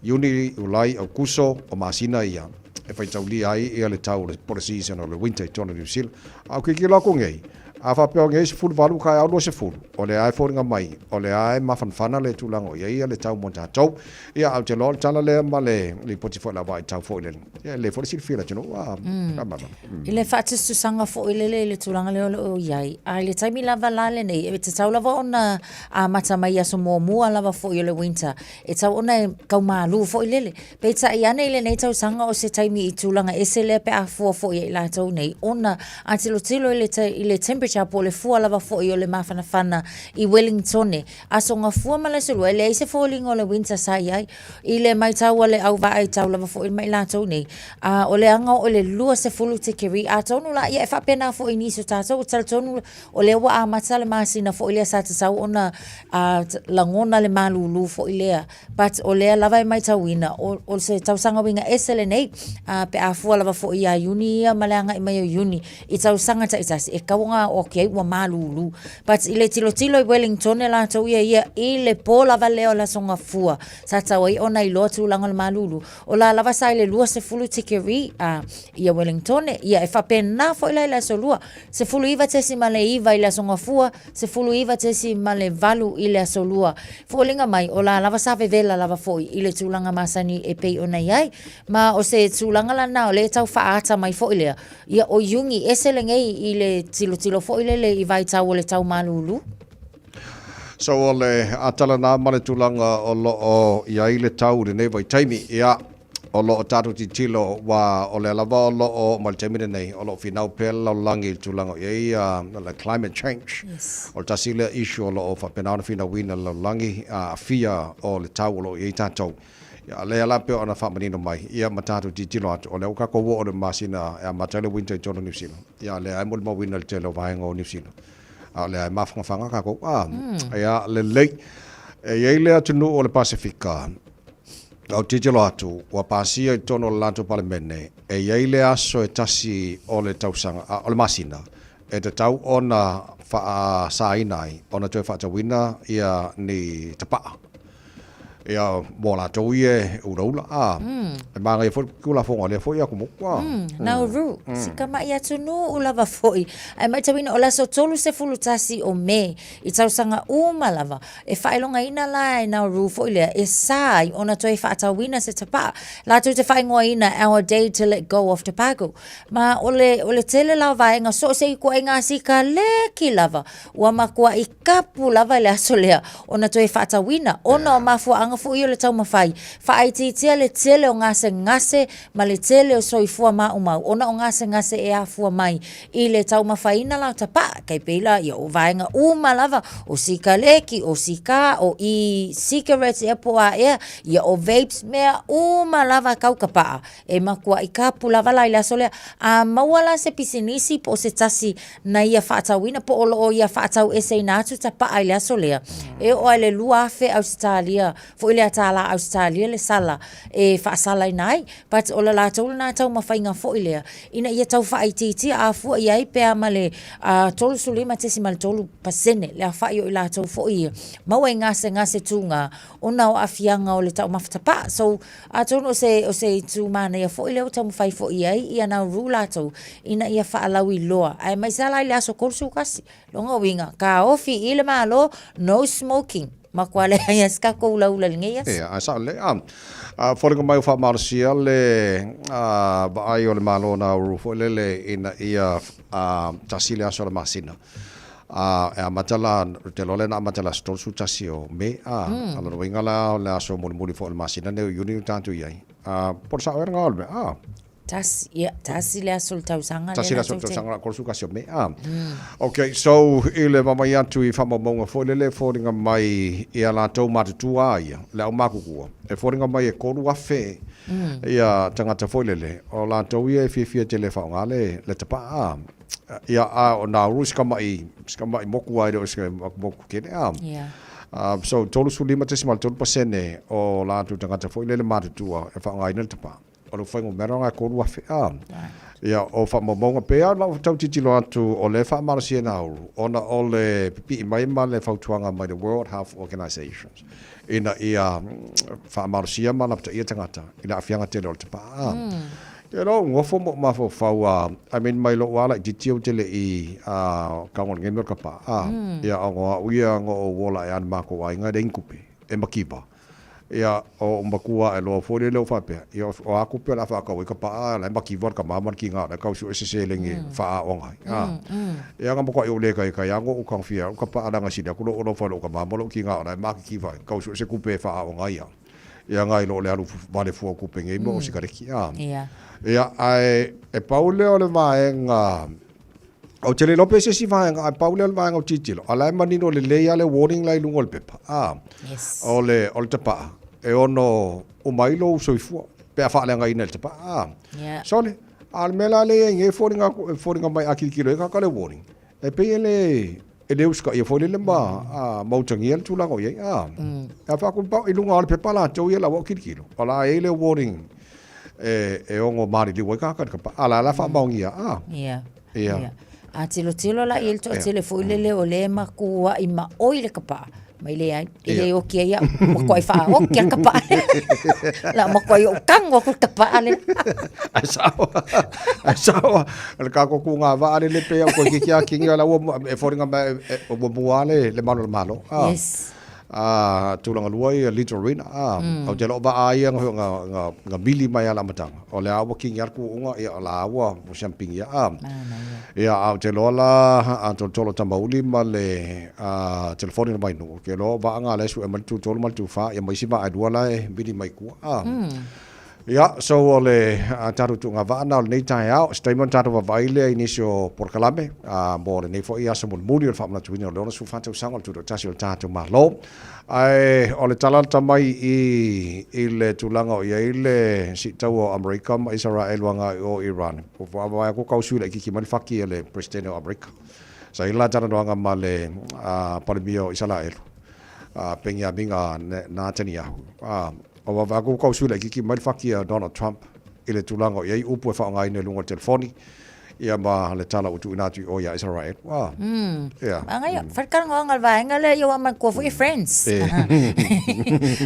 S2: Iuni, Iulai, Aukuso, o masina ia. e faitaulia ai ia le tau po o le season o le winter i totonu o Niu Sila. A o tilotilo atu nei, a faapea o nei 18 taeao 20, o lea lava e foliga mai, o lea lava e mafanafana le tulaga o i ai le tau mo tatou. Ia, ae ou te iloa o le tala lea ma le lipoti foi o le vaitau foi lele, ia e lelei foi le silafia e le atunuu. A, mm.
S7: I le faatusatusaga foi lele i le tulaga lea o lo o i ai, a i le taimi lava la lenei, e tatau lava ona amata mai i aso muamua lava foi o le winter, e tatau ona e tau malu foi lele. Peitai ane i lenei tausaga o se taimi i tulaga ese lea pe a fua foi ia i latou nei, ona a tilotilo i le, i le temperature po o le fua lava foi o le mafanafana i Wellingtone, aso gafua ma le aso lua, e leai se foliga o le winter sa i ai. I le maitau a le au vaai tau lava foi ma i latou nei, a o le aga oo i le 20 tikeri, atonu la, ia e faapena foi i nisi o tatou, ou te talitonu o lea ua amata le masina foi lea sa tatau ona lagona le malulu foi lea. But o lea lava e maitauina, o, o se tausaga uiga ese lenei, a, pe a fua lava foi ia Iuni ia ma le agai mai o Iuni i tausaga taitasi, e tatau ona oo atu i ai ua malulu. But i le tilotilo i Wellingtone latou ia ia, i le po lava lea o le Aso Gafua, sa tatau ai ona iloa tulaga o le malulu, o la lava sa i le 20 tikeri, a, ia Wellingtone, ia e faapena foi la i le Aso Lua, 19.9 i le Aso Gafua, 19.8 i le Aso Lua. Foliga mai, o la lava sa vevela lava foi i le tulaga masani e pei ona i ai. Ma o se tulaga lana o lea e tau faaata mai foi lea, ia o Iuni ese lenei i le tilotilo foi lele i vaitau o le tau malulu.
S2: So o le ata lena ma le tulaga o lo o i ai le tau i lenei vaitaimi. Ia, O lo o tatou tilotilo aua o lea lava o lo o ma le taimi lenei, o lo o finau pea le lalolagi i le tulaga o i ai le climate change. Yes. O le tasi lea issue o lo o faapena ona finauina e le lalolagi, aafia o le tau o lo o i ai tatou. Ia, lea la pei ona faamanino mai, ia ma tatou tilotilo atu, o lea ua tatou oo i le masina e amata ai le winter i totonu o Niu Sila. Ia, lea lava e molimauina le tele o vaega o Niu Sila. A o lea e mafanafana tatou. Ia, lelei. E i ai le atunuu o le Pasefika. Ou tilotilo atu, ua pasia i totonu o le latou Palemene, e i ai le aso e tasi o le tausaga, a, o le masina, e tatau ona faasaina ai ona toe faatauina ia ni tapaa. Ia, mo latou ia e ulaula, a, e manaia foi le Tulafono a lea foi atunuu, a.
S7: Nauru, si tama'i atunuu lava foi. Ae matauina o le aso 31 o Me i tausaga uma lava, E faailogaina la e Nauru foi lea e sa ai ona toe faatauina se tapaa latou te faaigoaina Our Day to Let Go of Tobacco. Ma o le, o le tele la o vaega so o se ituaiga sikaleki lava ua matuai kapu lava i le aso lea ona toe faatauina ona o mafuaaga foi o le taumafai faaitiitia le tele o gasegase ma le tele o soifua maumau ona o gasegase e afua mai i le taumafaina la o tapaa, tai pei la ia o vaega uma lava, o sikaleki, o sikā, o e-cigarettes ea po o a ea, ia o vapes, mea uma lava kau tapaa, e matuai kapu lava la i le aso lea. A maua la se pisinisi po o se tasi na ia faatauina po o lo o ia faataueseina atu tapaa i le aso lea, e oo lava i le 2000 Ausetalia foi lea tālā Ausetalia le sala e faasalaina ai. But o le latou lena taumafaiga foi lea ina ia tau faaitiitia a fua i ai pe a ma le 35.3% le aofai o i latou foi ia maua i gasegase tugā ona o aafiaga o le taumafa tapaa. So, atonu o se, o se itu manaia foi lea ua taumafai foi i ai ia Nauru latou ina ia faalauiloa aemaise lava la i le aso 31. Lona uiga, taofi i le Malo, no smoking. Matua leai lava se tatou ulaula i lenei aso.
S2: Ia, ae sao lelei. A foliga mai ua faamalosia le vaai o le Malo o Nauru foi lele ina ia tasi le aso o le masina. E amata la, ou te iloa lea na amata i le aso 31 o Me, a o lona uiga la o le aso mulimuli foi o le masina lenei o Iuni ua tatou i ai. Po o le sao ea lena o le mea, a?
S7: Tasi, ia, tasi le aso o le tausaga
S2: Tasi le aso o le tausaga, la 31 o Me. Ah. Okay, so i le vaavaai atu i faamaumauga foi lele e foliga mai i a latou matutua a ia, le aumatutua, e foliga mai e 3,000 ia tagata foi lele, o latou ia e fiafia tele e faaaoga le, le tapaa. Ah. Ia, a o Nauru si tamai, si tamai moku lava e le o se moku tele. Ah.
S7: Yeah.
S2: So 35.3% o latou tagata foi lele matutua e faaaogaina le tapaa. O le fuainumera lena e 3,000 a. Ia, o faamaumauga pei lava ona ou tau tilotilo atu o lea e faamalosia e Nauru ona o le pipii mai ma le fautuaga mai le World Health Organization ina ia faamalosia ma lapataia tagata i le aafiaga tele o le tapaa. Ia lou nofo ma ou mafaufau a, I mean mai lou lava laitiiti ou te le i tago i lenei mea o le tapaa. Ia ona o au ia na ou ola ae lava i le matou aiga e leai ni tupe, e mativa. Ia, o ou matua ae loa foi lele ou faapea, ia o a tupe o le a faatau ai ka paa, la e mativa le tama ma le tiga o la e tau sue se seleni e faaaoga ai. A, ia na matuai ou le taitai lava na ou tagofia ai ka paa leaga e sili atu lou alofa i lou tama ma lou tiga o la e matitiva ai, tau sue se tupe e faaaoga ai au. Ia nai lo le alu vale fua o tupe nei mo sikareti. A, ia, ae e pau lea o le vaega Ou te le iloa pe se isi vaega, ae pau lea o le vaega o tilotilo, a o la e manino lelei lava le warning la i luga o le pepa, a, o le, o le tapaa, e ono uma ai lou soifua pe a faaleagaina e le tapaa, a.
S7: Yeah.
S2: Sole, a o le mea la lea e i ai nei e foliga atu, e foliga mai a tilotilo i ai tagata le warning, e pei e le, e le usitaia foi lele ma, a, ma utagia le tulaga o i ai, a. A faatu i luga o le pepa latou ia la ua tilotilo, o la e i ai le warning e, e ono maliliu ai tagata i le tapaa, a o la e la faamaonia, a.
S7: Yeah.
S2: Ia.
S7: Ia. A tilotilo la i ai le toatele foi lele o lea e matuai maoi le tapaa, ma e leai, e le oki ai au, matuai faaoki lava le tapaa lea. O le a matuai ou tago atu i le tapaa lea.
S2: Ae sao, ae sao, o le tatou tugavaa lele pei a ua toeitiiti lava kini a o la ua, e foliga mai ua mua lava le malu a le Malo.
S7: Yes.
S2: A, tulaga lua ia Litorina, a, ou te le o vaai ia na mili mai lava i le amataga, o lea ua kini lava le tuuga, ia o la ua siampigia, a. Ia, a ou te iloa la, a tolotolo Tamauli ma le telefoni na mai nuu, ou te iloa o vaa na la e sue mai le 23 ma le 24, ia ma isi vaa e lua la e mili mai tua, a. Ia, so o le tatou tuuga vaa na o lenei taeao, se taimi ona tatou vaavaai lea i nisi o polokalame mo lenei foi aso mulimuli o le faamanatuina o le 64 tausaga o le Tutoatasi o le tatou Malo. Ae o le tala lata mai i i le tulaga o i ai le siitaua o Amerika ma Isaraelu agai o Iran, ua vaavaai atu tau sui laitiiti mai le faki a le Peresetene o Amerika. Sa i ai le la talanoaga ma le Palemia o Isaraelu, Peniamina Netanyahu. Aua vaai atu ua tau sui laitiiti mai le fati a Donald Trump i le tulaga o i ai upu e faaaogaina i luga o le telefoni, ia ma le tala ua tuuina atu i o ia Israel. Ua. Ia.
S7: Manaia, fai le talanoaga a le vaega lea, ia ua manatua foi e friends.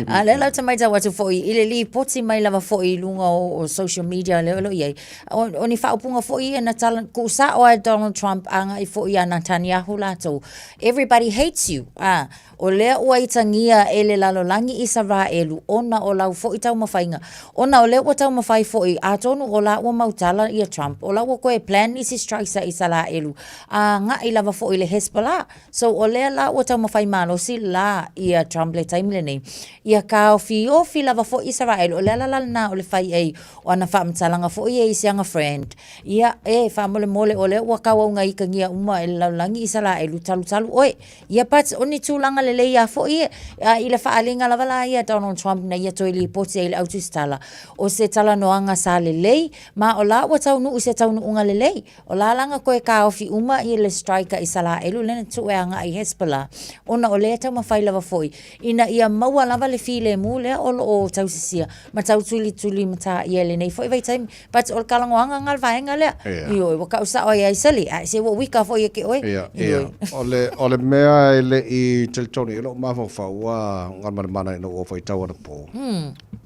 S7: A lea la ou te matau atu foi i le lipoti mai lava foi i luga o social media lea o lo o i ai, o ni faaupuga foi ia na tala, tuusao lava e Donald Trump agai foi ia Netanyahu latou, everybody hates you, a. O lea ua itagia e le lalolagi Isaraelu ona o lau foi taumafaiga, ona o lea ua taumafai foi, atonu o la ua mau tala ia Trump, o la ua toe plan nisi strikes a Isaraelu, a agai lava foi i le Hezbollah. So o lea la ua taumafai malosi la ia Trump le taimi lenei, ia taofiofi lava foi Isaraelu, o le ala la lena o le fai ai o ana faamatalaga foi ia i si ana friend, ia e faamolemole o lea ua tauauga itagia uma e le lalolagi Isaraelu, talutalu oe. Ia but o ni tulaga lelei a foi e, a i le faaaliga lava la ia Donald Trump na ia toe lipoti ai i le au tusitala, o se talanoaga sa lelei, ma o la ua taunuu i se taunuuga lelei. O la la na toe taofi uma ia le strike a Isalaelu lea na tuu e agai i Hezbollah, ona o lea e taumafai lava foi ina ia maua lava le filemu lea o lo o tausisia ma tautuilitulimataia i lenei foi vaitaimi. But o le talanoaga lena a le vaega lea.
S2: Ia.
S7: Ioe, ua tau sao ai ia Sally, ae se ua uika foi ia te oe.
S2: Ia,
S7: Ioe.
S2: ia. O le, o le mea e le i talitonu i lou mafaufau ua galumalemana ina ua ou faitau anapo.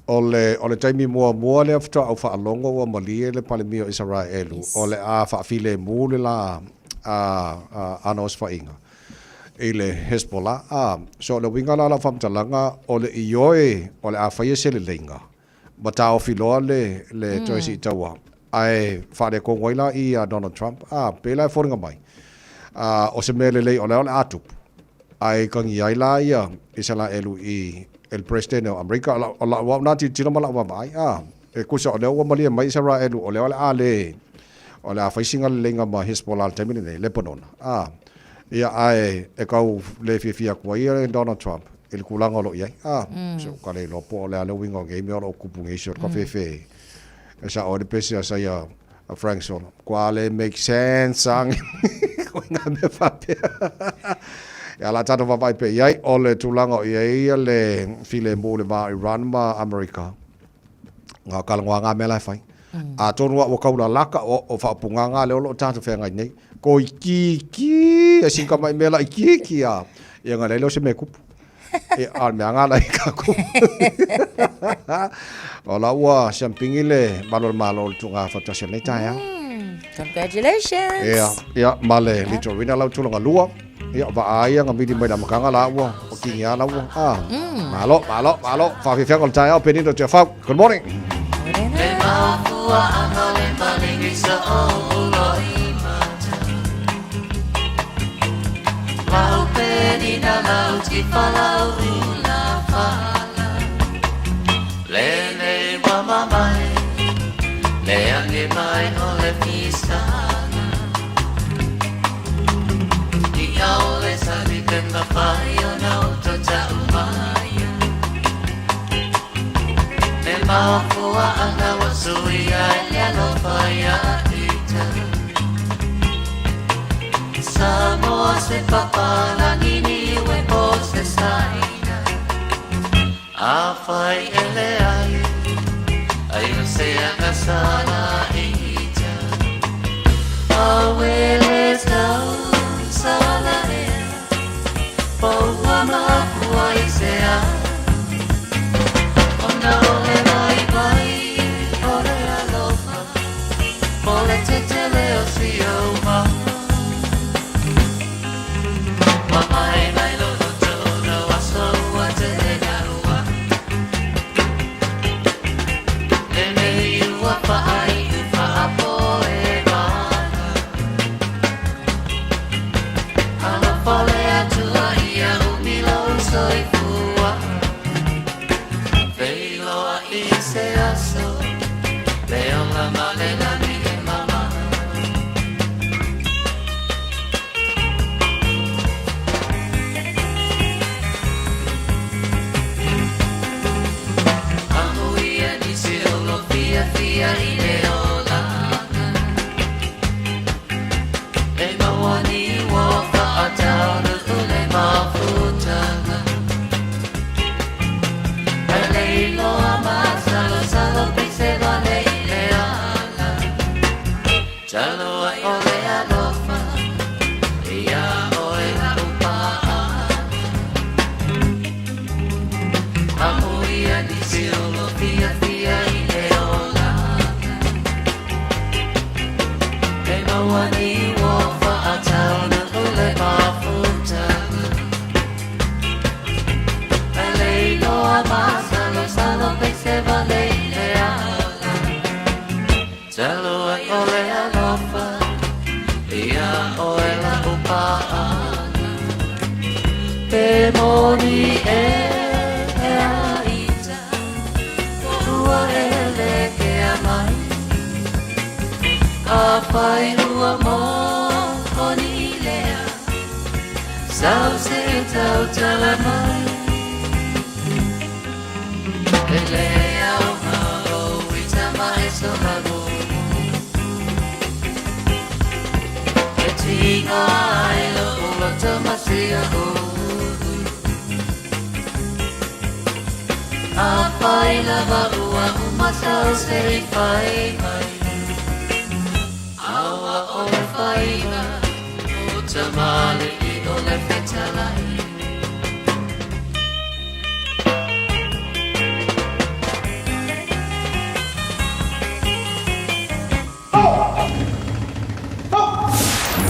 S2: O le, o le taimi muamua lea faatoa ou faalogo ua malie le Palemia o Isaraelu o le a faafilemu le la a, a, ana osofaiga i le Hezbollah. A, so o le uiga la o lau faamatalaga, o le ioe o le a faia se leleiga, ma taofi loa le, le toe siitaua, ae faaletonu ai la i a Donald Trump, a, pei la e foliga mai, a, o se mea lelei o lea o le a tupu, ae tagi ai la ia Isalaelu i le Peresetene o Amerika. O lau, o lau au na tilotilo ma lau vaavaai, a, e tusa o lea ua malie mai Isaraelu o lea o le a le, o le a fai sina leleiga ma Hezbollah i le taimi lenei, Lepanona, a, ia, ae e tau le fiafia atu ai ia Donald Trump i le tulaga o lo o i ai. A, so ka le iloa po o le a le uiga o nei mea o lo o tupu nei si o le kafefe e sao ai le pese a saia a Frank Solo. Kua le make sense ang. Ko ngā mea faapea. Ia la tātou vaavaai pea i ai, o le tulaga o i ai ia le filemu i le va o Iran ma Amerika. Ngā kalanoa ngā mea la e whai. Atonu a ua kaulalaka o, o whaopunga ngā leo lo o tātou whengai nei. Ko ikiki, e sinka mai mea la ikiki a. Ia ngā lele o se mea kupu. E a mea ngā la i ka kupu. O la ua siampingi le malo le malo o le tunga whatasi o nei taeao.
S7: Congratulations!
S2: Ia, ia, ma le Litorina lau tulaga lua. Ia, vaa ai nga mili mai le amataga la ua, o kingi a la ua. Ah, malo, malo, malo. Whawhiwhianga o le taeao, Penina Tuafau. Good morning.
S13: Ia oe lau paaga Pe moni e ita Ua ele ke amai Afai ua moni lea Sau se tau tala mai E le au o ita mai so hago E tinga ai lo loto masia o A fai lava ua uma sau se i fai mai Aua o le faiga O tamale i o le fetalai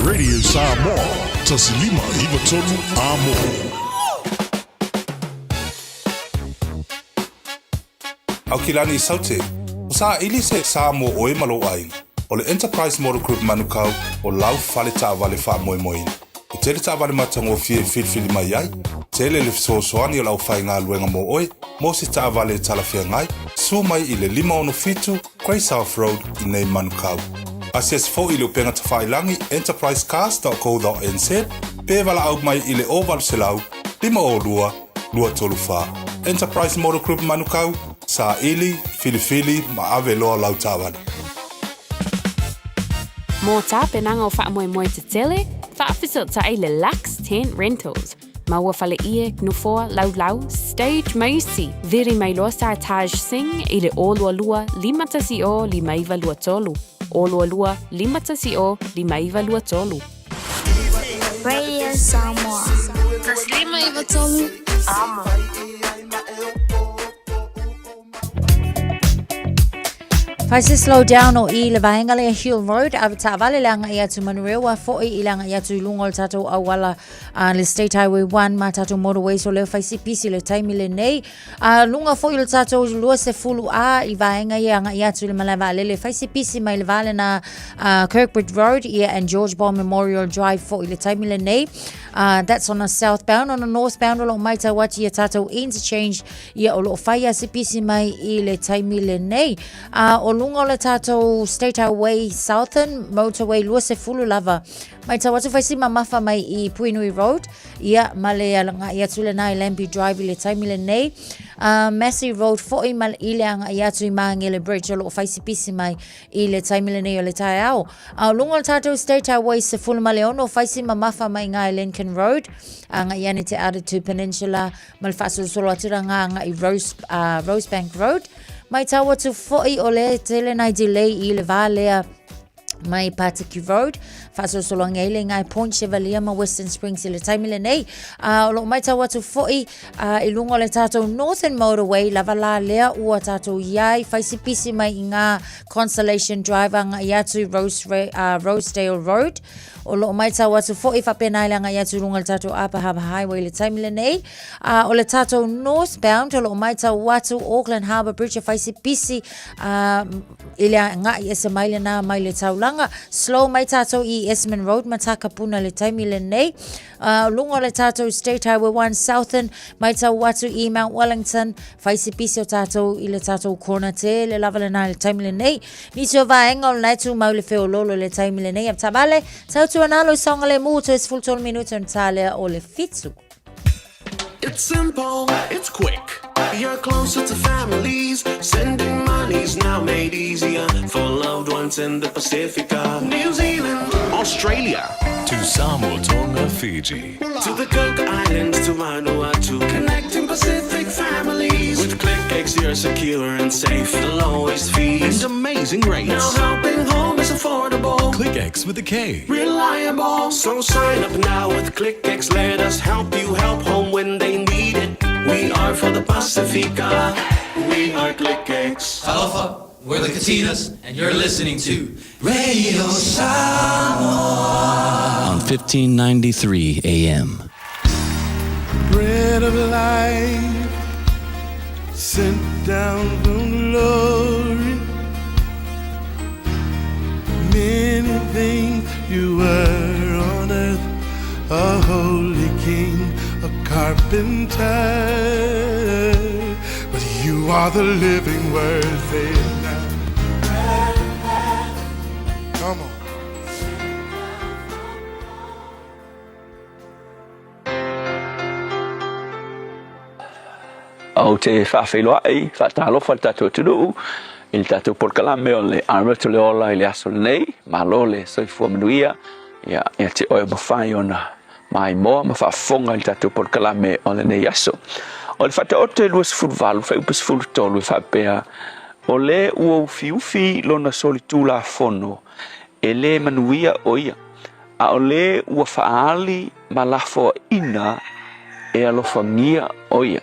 S3: Radio Samoa, 1593 Amo. Aukilani Saute, o saili se sa mo oe ma lou aiga. O le Enterprise Motor Group Manukau o lau fale taavale faamoemoeina. E tele taavale matagofie e filifili mai ai, tele le fesoasoani o le aufaigaluega mo oe mo se taavale e talafeagai, sua mai i le 567 Grey South Road i nei Manukau. Asiasi foi i le upega tafailagi enterprisecars.co.nz pe valaau mai i le 0800 502 234. Enterprise Motor Group Manukau, saili, filifili ma ave loa lau taavale.
S14: Mō tapenaga o faamoemoe tetele, faafesootai le Lux Tent Rentals. Maua faleie, nofoa, laulau, stage ma isi. Vili mai loa Sartaj Singh i le 022 510 5923. 022 510 5923.
S15: Radio Samoa. 1593 Amo.
S7: Fai se slow down o i le vaenga lea Hill Road, ave taavale le agai atu Manurewa, foi i le agai atu i luga o le tatou auala le State Highway 1 ma tatou motorways o lea fai si pisi le taimi lenei. Luga foi o le tatou 20 A i vaenga ia agai atu i le malae vaalele, fai si pisi mai le va lena Kirkwood Road ia and George Ball Memorial Drive foi i le taimi lenei. That's on a southbound, on a northbound o lo o maitau atu ia tatou interchange Ia o lo o fai a se pisi mai i le taimi lenei. A o luga o le tatou State Highway Southern Motorway 20 lava. Maitau atu fai si mamafa mai i Puinui Road, ia ma le agai atu lena i Lambie Drive i le taimi lenei. Massey Road foi ma i le agai atu i Māngere Bridge o lo o fai si pisi mai i le taimi lenei o le taeao. A o luga o le tatou State Highway 16 fai si mamafa mai ngā i Lincoln Road, agai ane te Aratu Peninsula ma le faasolosolo atu la ngā agai Rose, Rosebank Road. Maitau atu foi o le tele nai delay i le vā lea mai Patiki Road, faasolosolo ange ai le ngai Point Chevalier ma Western Springs i le taimi lenei. O lo o maitau atu foi i luga o le tatou Northern Motorway lava la lea ua tatou iai faisipisi mai i ngā Consolation Drive agai atu i Rose, Rosedale Road. O lo o maitau atu foi faapena i le agai atu i luga o le tatou Upper Harbour Highway i le taimi lenei. O le tatou northbound o lo o maitau atu Auckland Harbour Bridge e fai si pisi i le agai ese mai lena mai le taulaga. Slow mai tatou i Esmond Road ma Takapuna i le taimi lenei. Luga o le tatou State Highway 1 Southern maitau atu i Mount Wellington fai si pisi o tatou i le tatou corner tele lava lena i le taimi lenei. Nisi o vaega o lena e tumau le feoloolo i le taimi lenei. A taavale, tautuana lou saogalemu, toe 13 minute ona ta lea o le 7.
S10: It's simple, it's quick. You're closer to families. Sending money's now made easier for loved ones in the Pacifica, New Zealand, Australia,
S16: To Samoa, Tonga, Fiji.
S10: to the Cook Islands, to Vanuatu, connecting Pacific families. With KlickEx, you're secure and safe. The lowest fees
S16: And amazing rates.
S10: Now helping home is affordable.
S16: KlickEx with a K.
S10: Reliable. So sign up now with KlickEx. Let us help you help home when they need it. We are for the Pacifica. We are KlickEx.
S17: Talofa, we're the Katinas, and you're listening to Radio Samoa
S18: on 1593 AM.
S19: Bread of life sent down from glory. Many things you were. a holy king, a carpenter. But you are the living word. Say it now. Come on.
S20: Ou te faafeiloai, faatalofa i le tatou atunuu i le tatou polokalame o le Armour le Ola i le aso lenei. Malo le soifua manuia ia ia te oe o mafai ona maimoa ma faafofoga i le tatou polokalame o lenei aso. O le Faataoto e 28 fuaiupu 13 e faapea, O le ua ufiufi lona solitulafono e le manuia o ia, a o le ua faaali ma lafoaina e alofagia o ia.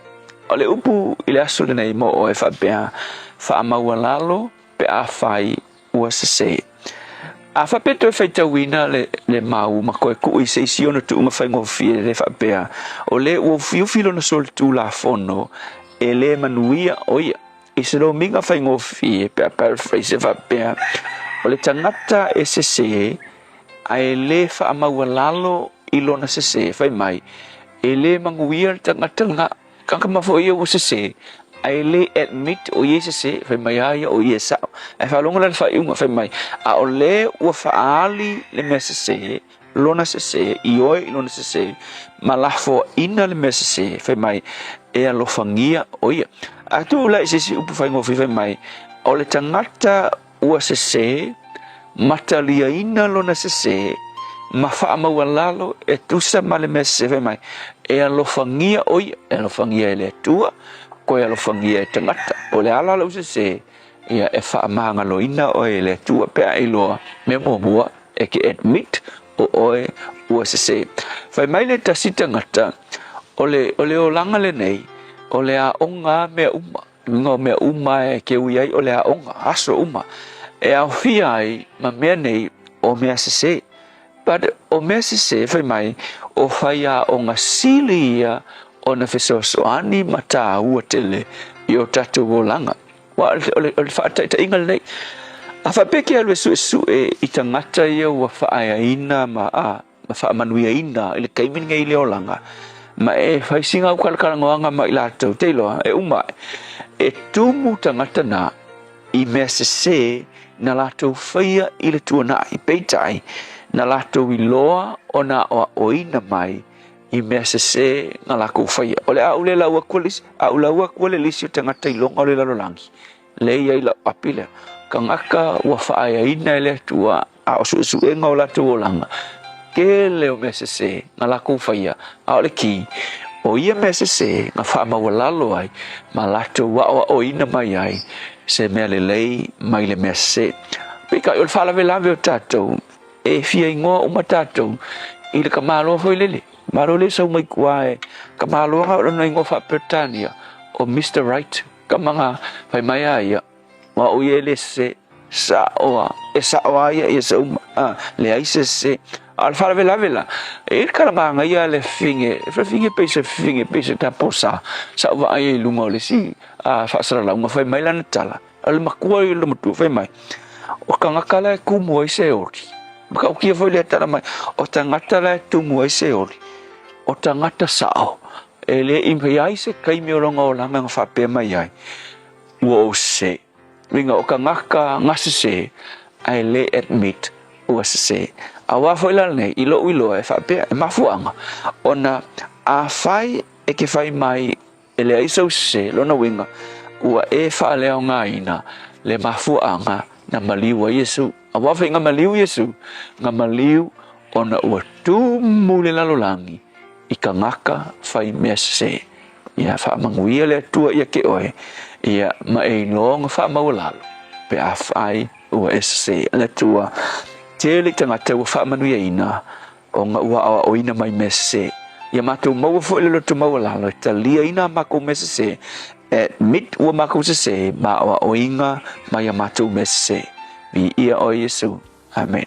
S20: O le upu i le aso lenei mo oe faapea, faamaualalo pe afai ua sese. A faapea toe faitauina le, le mau ma toe tuu i se isi ona tuuga faigofie le faapea, o le ua ufiufi lona solitulafono e le manuia o ia. I se lomiga faigofie pe a paraphrase e faapea, o le tagata e sese ae le faamaualalo i lona sese, fai mai, e le manuia le tagata lena. Kakama foi ia ua sese, ae le admit o ia e sese, fai mai a ia o ia e sao. Ae faalogo la le faaiuga, fai mai, a o le ua faaali le mea sese, lona sese, ioe i lona sese, ma lafoaina le mea sese, fai mai, e alofagia o ia. A tuu la i se isi upu faigofie fai mai, o le tagata ua sese, ma taliaina lona sese, ma faamaualalo e tusa ma le mea sese, fai mai, e alofagia o ia, e alofagia e le Atua, koe alofagia e tagata. O le ala lou sese, ia e faamagaloina oe e le Atua pe a e iloa mea muamua e ke admit o oe ua sese. Fai mai le tasi tagata, o le, o le olaga lenei, o le aoga a mea uma. Luga o mea uma e ke ui ai o le aoga, aso uma. E aofia ai ma mea nei o mea sese. But o mea sese, fai mai, o faiaoga sili ia ona fesoasoani ma tāua tele i o tatou olaga. Aua o le, o le faataitaiga lenei. A faapea ke alu e suesue i tagata ia ua faaeaina ma, a, ma faamanuiaina i le taimi lenei i le olaga, ma e fai sina aukalakalanoaga ma i latou, te iloa, e uma ae, e tumu tagata na i mea sese na latou faia i le tuanai, peitai, na latou iloa ona aoaoina mai i mea sese na lakou faia. O le a ou le lau aku le isi, a ou lau aku le lisi o tagata iloga o le lalolagi, le i ai lau api lea. Tagata ua faaeaina e le Atua, a o suesuega o latou olaga, tele o mea sese na lakou faia, a o le ki, o ia mea sese na faamaualalo ai ma latou aoaoina mai ai se mea lelei mai le mea sese. Peitai o le faalavelave o tatou, E fia igoa uma tatou i le tamaloa foi lele. Malo le sau mai tua e tamaloa o lona igoa faa-Peretania o Mister Right. Tama fai mai a ia, o au ia e le sese, sao a, e sao a ia ia se uma, a, leai se sese. A o le faalavelave la, e i ai le tala manaia a le fafine, fafine pei se fafine, pei se taposa, sa ou vaai ai i luga o le isi faasalalauga, fai mai lana tala, O le matua ia o le matua fai mai, o tagata la e tumu ai se oli. Matautia foi lea tala mai, o tagata la e tumu ai se oli, o tagata sao, e le i ai se taimi o lona olaga na faapea mai ai, ua ou sese. Uiga o tagata na sese, ae le admit ua sese. Aua foi la lenei, i lou iloa e faapea, e mafuaaga, ona afai e ke fai mai E leai sou sese, lona uiga, ua e faaleaogaina le mafuaaga na maliu ai Iesu. Aua foi na maliu Iesu, na maliu ona ua tumu le lalolagi i tagata fai mea sese. Ia faamanuia le Atua ia te oe, ia ma e iloa ona faamaualalo pe afai ua e sese. Le Atua, tele i tagata ua faamanuiaina ona ua aoaoina mai mea sese. Ia matou maua foi le loto maualalo e taliaina a makou mea sese, admit ua makou sese ma aoaoina mai a matou mea sese. Viia oe Iesu. Amen.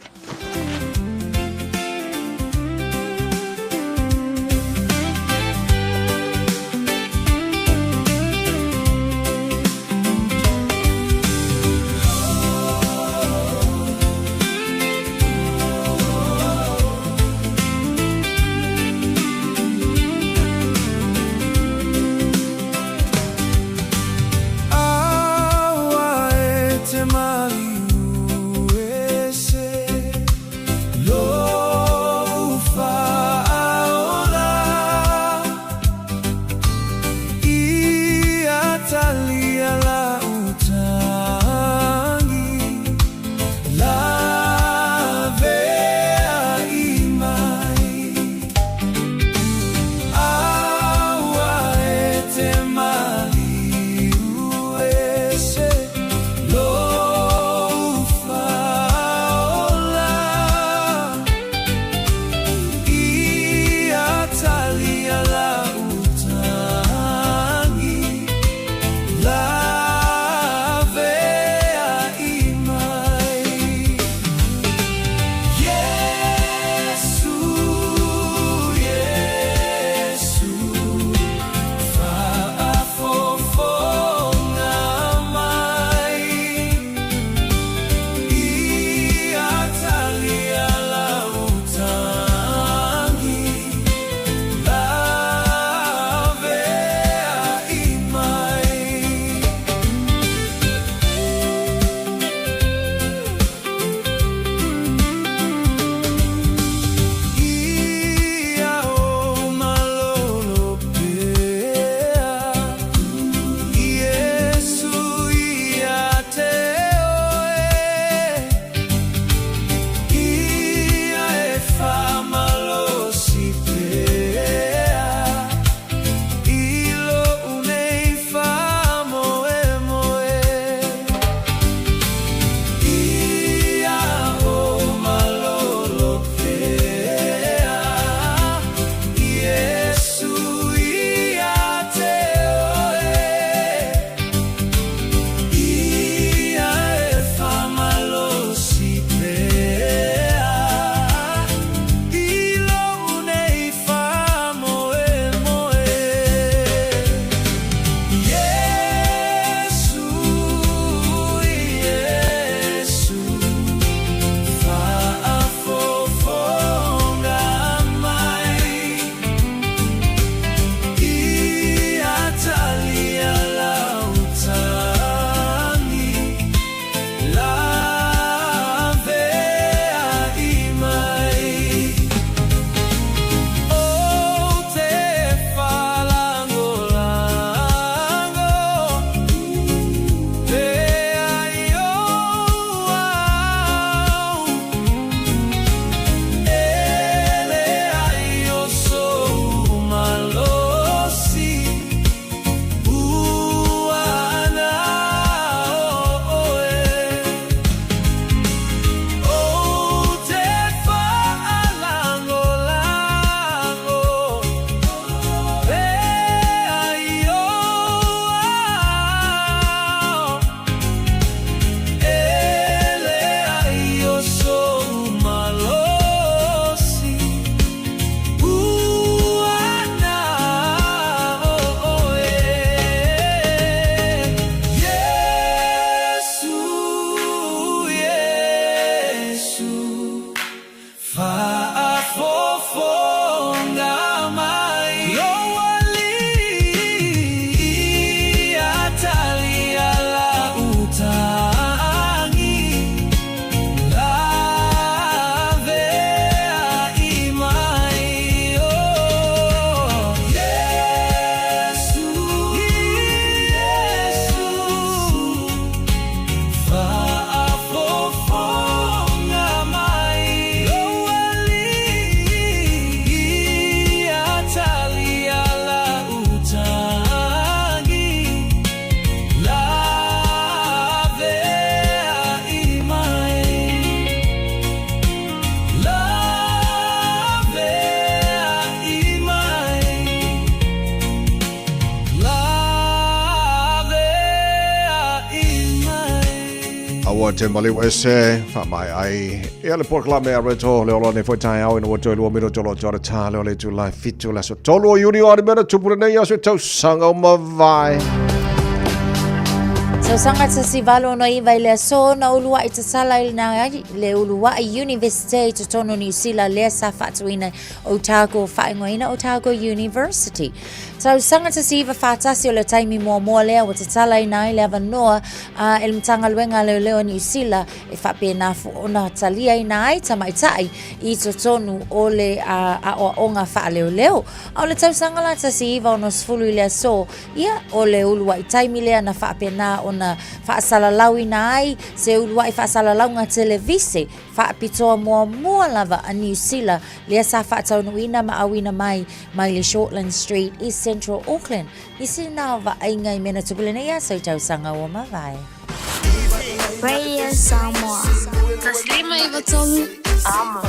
S2: Ua te maliu ese, whaamai ai. Ia le polokalame a Reto, le ola nei foi taeao ina ua toe lua mino tolo atu tā le o le itula e fitu le aso tolu o Iuni o ani mea na tupu lenei aso i tausaga o mavae.
S7: Tausaga 1869 i le aso na ulua'i tatala i lena ai le ulua'i Universite i totonu o Niu Sila lea sa faatuina Otago faaigoaina Otago University. Tausaga 1941 o le taimi muamua lea ua tatalaina ai le avanoa a e le Matagaluega a Leoleo a Niu Sila e faapena ona taliaina ai tamaitai i totonu o le aoaoga faaleoleo. A o le tausaga la 1960 i le aso, ia, o le uluai taimi lea na faapena ona faasalalauina ai se uluai faasalalauga televise faapitoa muamua lava a Niu Sila lea sa faataunuuina ma auina mai mai le Shortland Street i Central Auckland. Nisi na o vaaiga i mea na tupu lenei aso i tausaga ua mavae.
S15: Radio Samoa. 153 Amo.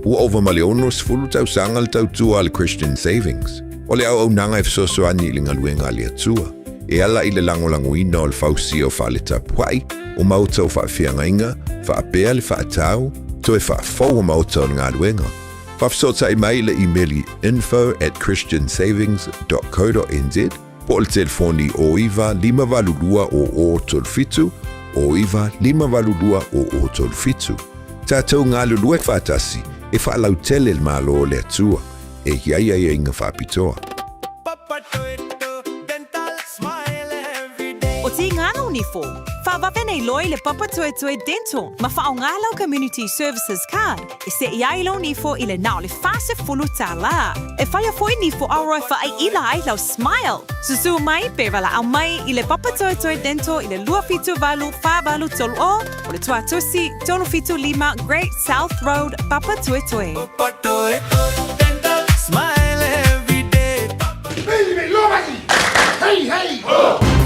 S21: Ua ova ma le 60 tausaga le tautua a le Christian Savings. O le auaunaga e fesoasoani i le galuega a le Atua, e ala i le lagolagoina o le fausia o fale tapuai, o maota o faafeagaiga, faapea le faatau, toe faafou o maota o le galuega. Faafesootai mai i le imeli info at christiansavings dot co dot nz po o le telefoni 09 582 00 37, 09 582 00 37. Tatou galulue faatasi e faalautele le Malo o le Atua e i ai aiaiga faapitoa.
S22: O Tīngana o Nifo, whaavave nei loa i le Papatoetoe Dental ma whaonga lau Community Services Card e se'i ai lou nifo i le na o le 40 tālā. E whaia foi nifo aroa e whaaiila ai lau smile. Susū mai pe valaau mai i le Papatoetoe Dental i le 278 483 o o le Tuatusi 375 Great South Road, Papatoetoe.
S19: Smile every day.
S8: Hey, hey, ho!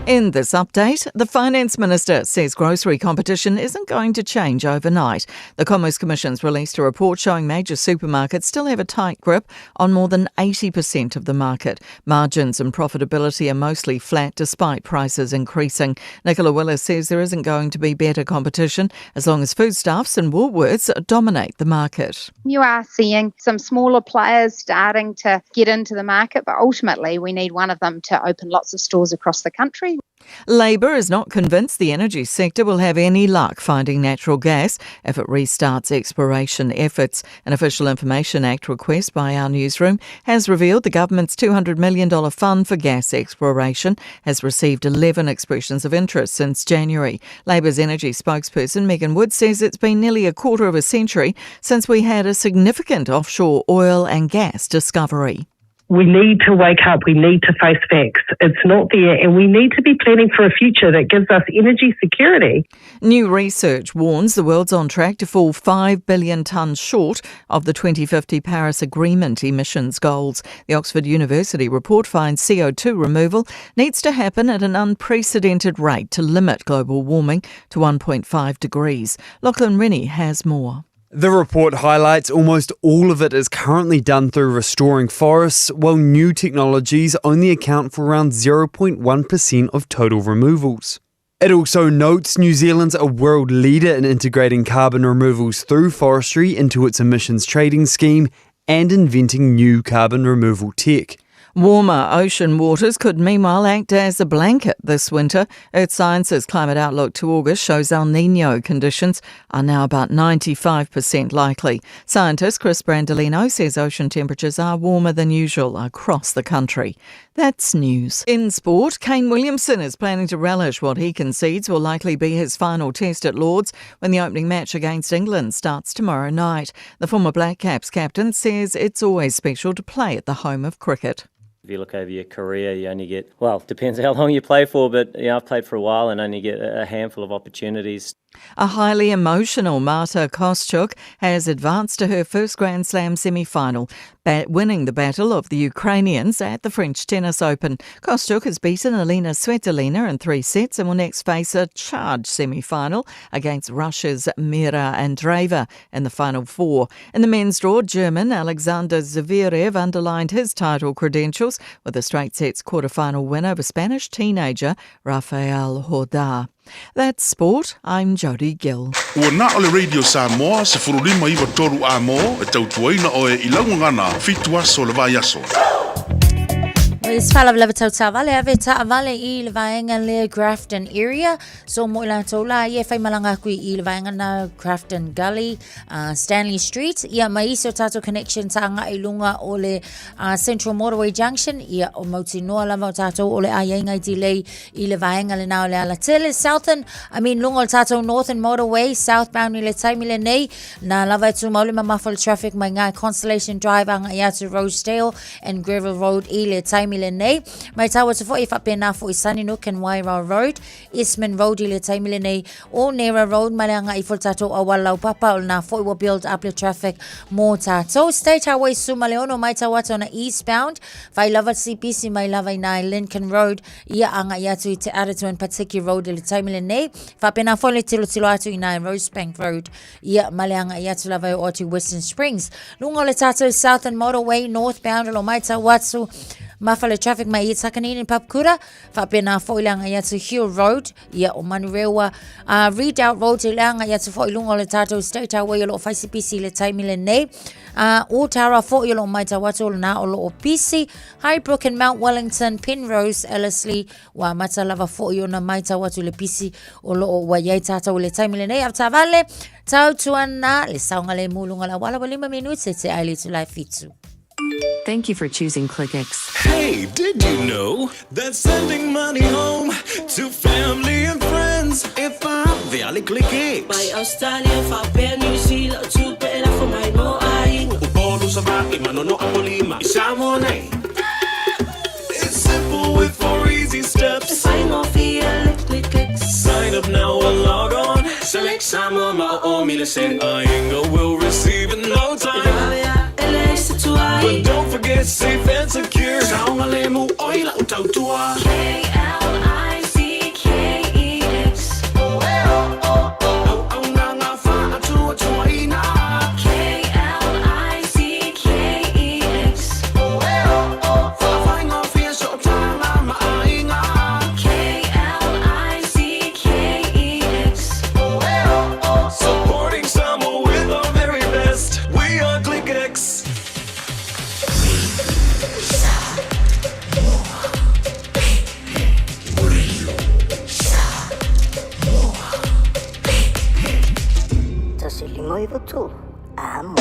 S4: In this update, the Finance Minister says grocery competition isn't going to change overnight. The Commerce Commission's released a report showing major supermarkets still have a tight grip on more than 80% of the market. Margins and profitability are mostly flat despite prices increasing. Nicola Willis says there isn't going to be better competition as long as foodstuffs and Woolworths dominate the market.
S23: You are seeing some smaller players starting to get into the market, but ultimately we need one of them to open lots of stores across the country.
S4: Labour is not convinced the energy sector will have any luck finding natural gas if it restarts exploration efforts. An Official Information Act request by our newsroom has revealed the government's $200 million fund for gas exploration has received 11 expressions of interest since January. Labour's energy spokesperson Megan Wood says it's been nearly a quarter of a century since we had a significant offshore oil and gas discovery.
S24: We need to wake up. We need to face facts. It's not there, and we need to be planning for a future that gives us energy security.
S4: New research warns the world's on track to fall 5 billion tonnes short of the 2050 Paris Agreement emissions goals. The Oxford University report finds CO2 removal needs to happen at an unprecedented rate to limit global warming to 1.5 degrees. Lachlan Rennie has more.
S25: The report highlights almost all of it is currently done through restoring forests, while new technologies only account for around 0.1% of total removals. It also notes New Zealand's a world leader in integrating carbon removals through forestry into its emissions trading scheme and inventing new carbon removal tech.
S4: Warmer ocean waters could meanwhile act as a blanket this winter. Earth Sciences Climate Outlook to August shows El Nino conditions are now about 95% likely. Scientist Chris Brandolino says ocean temperatures are warmer than usual across the country. That's news. In sport, Kane Williamson is planning to relish what he concedes will likely be his final test at Lords when the opening match against England starts tomorrow night. The former Black Caps captain says it's always special to play at the home of cricket.
S1: If you look over your career, you only get, well, depends how long you play for, but you know, I've played for a while and only get a handful of opportunities.
S4: A highly emotional Marta Kostyuk has advanced to her first Grand Slam semi final, winning the battle of the Ukrainians at the French Tennis Open. Kostyuk has beaten Elina Svitolina in three sets and will next face a charged semi final against Russia's Mira Andreeva in the final four. In the men's draw, German Alexander Zverev underlined his title credentials with a straight sets quarter-final win over Spanish teenager Rafael Jordá. That's sport. I'm Jody Gill.
S3: Ua na o le Radio Samoa 1593 Amo e tautuaina oe i lau gagana fitu aso o le vaiaso.
S7: Se faalavelave tau taavale ave taavale i le vaega lea Grafton area. So mo i latou la ia e faimalaga aku i le vaega na Grafton Gully, Stanley Street, ia ma isi o tatou connections agai i luga o le Central Motorway Junction, ia o mautinoa lava o tatou o le a iai ngai delay i le vaega lena o le alatele Southern, I mean luga o le tatou Northern Motorway southbound i le taimi lenei, na lava e tumau le mamafa o le traffic mai ngai Constellation Drive agai atu Rosedale and Greville Road i le taimi lenei. Matau atu foi e faapena foi Sunnybrook and Wairau Road, Eastman Road i le taimi lenei, Onera Road ma le agai ifo le tatou auala laupapa o lena foi ua build up le traffic mo tatou. State Highway 16 matau atu ona eastbound, fai lava si pisi mai lava i nai Lincoln Road ia agai atu i Te Atatū and Patiki Road i le taimi lenei. Faapena foi le tilotilo atu i nai Rosebank Road ia ma le agai atu lava e oo atu i Western Springs. Luga o le tatou Southern Motorway northbound o lo matau atu mafa le traffic mai i Takanini Papakura, faapena foi le agai atu Hill Road ia o Manurewa, Redoubt Road i le agai atu foi i luga o le tatou State Highway o lo o fai si pisi i le taimi lenei. Otara foi o lo o matau atu o lena o lo o pisi. Highbrook and Mount Wellington, Penrose, Ellerslie, ua amata lava foi ona matau atu i le pisi o lo o ua i ai tatou i le taimi lenei. Avetaavale, tautuana, le saogalemu i luga o le auala ua 5 minute te ai le itula e fitu.
S5: Thank you for choosing ClickX.
S16: Hey, did you know that sending money home to family and friends e faavave ClickX?
S6: Mai Australia faapea New Zealand o tupe e lafo mai mo aiga.
S10: Upolu, Savaii, Manono, Apolima, i Samoa nei.
S16: It's simple with four easy steps.
S6: E faigofie le ClickX.
S16: Sign up now or log on.
S10: Select Samoa ma o o mi le send.
S16: Aiga will receive in no time.
S6: E vave a e leai se tuai.
S16: But don't forget safe and secure.
S10: Saogalemu oi lau tautua.
S13: K-L-I-C-K-E-X.
S10: Auaunaga faatuatuaina.
S13: K-L-I-C-K-E-X.
S10: Faafaigofie sootaga ma aiga.
S13: K-L-I-C-K-E-X.
S16: Supporting Samoa with our very best. We are ClickX.
S9: 1593, Amo.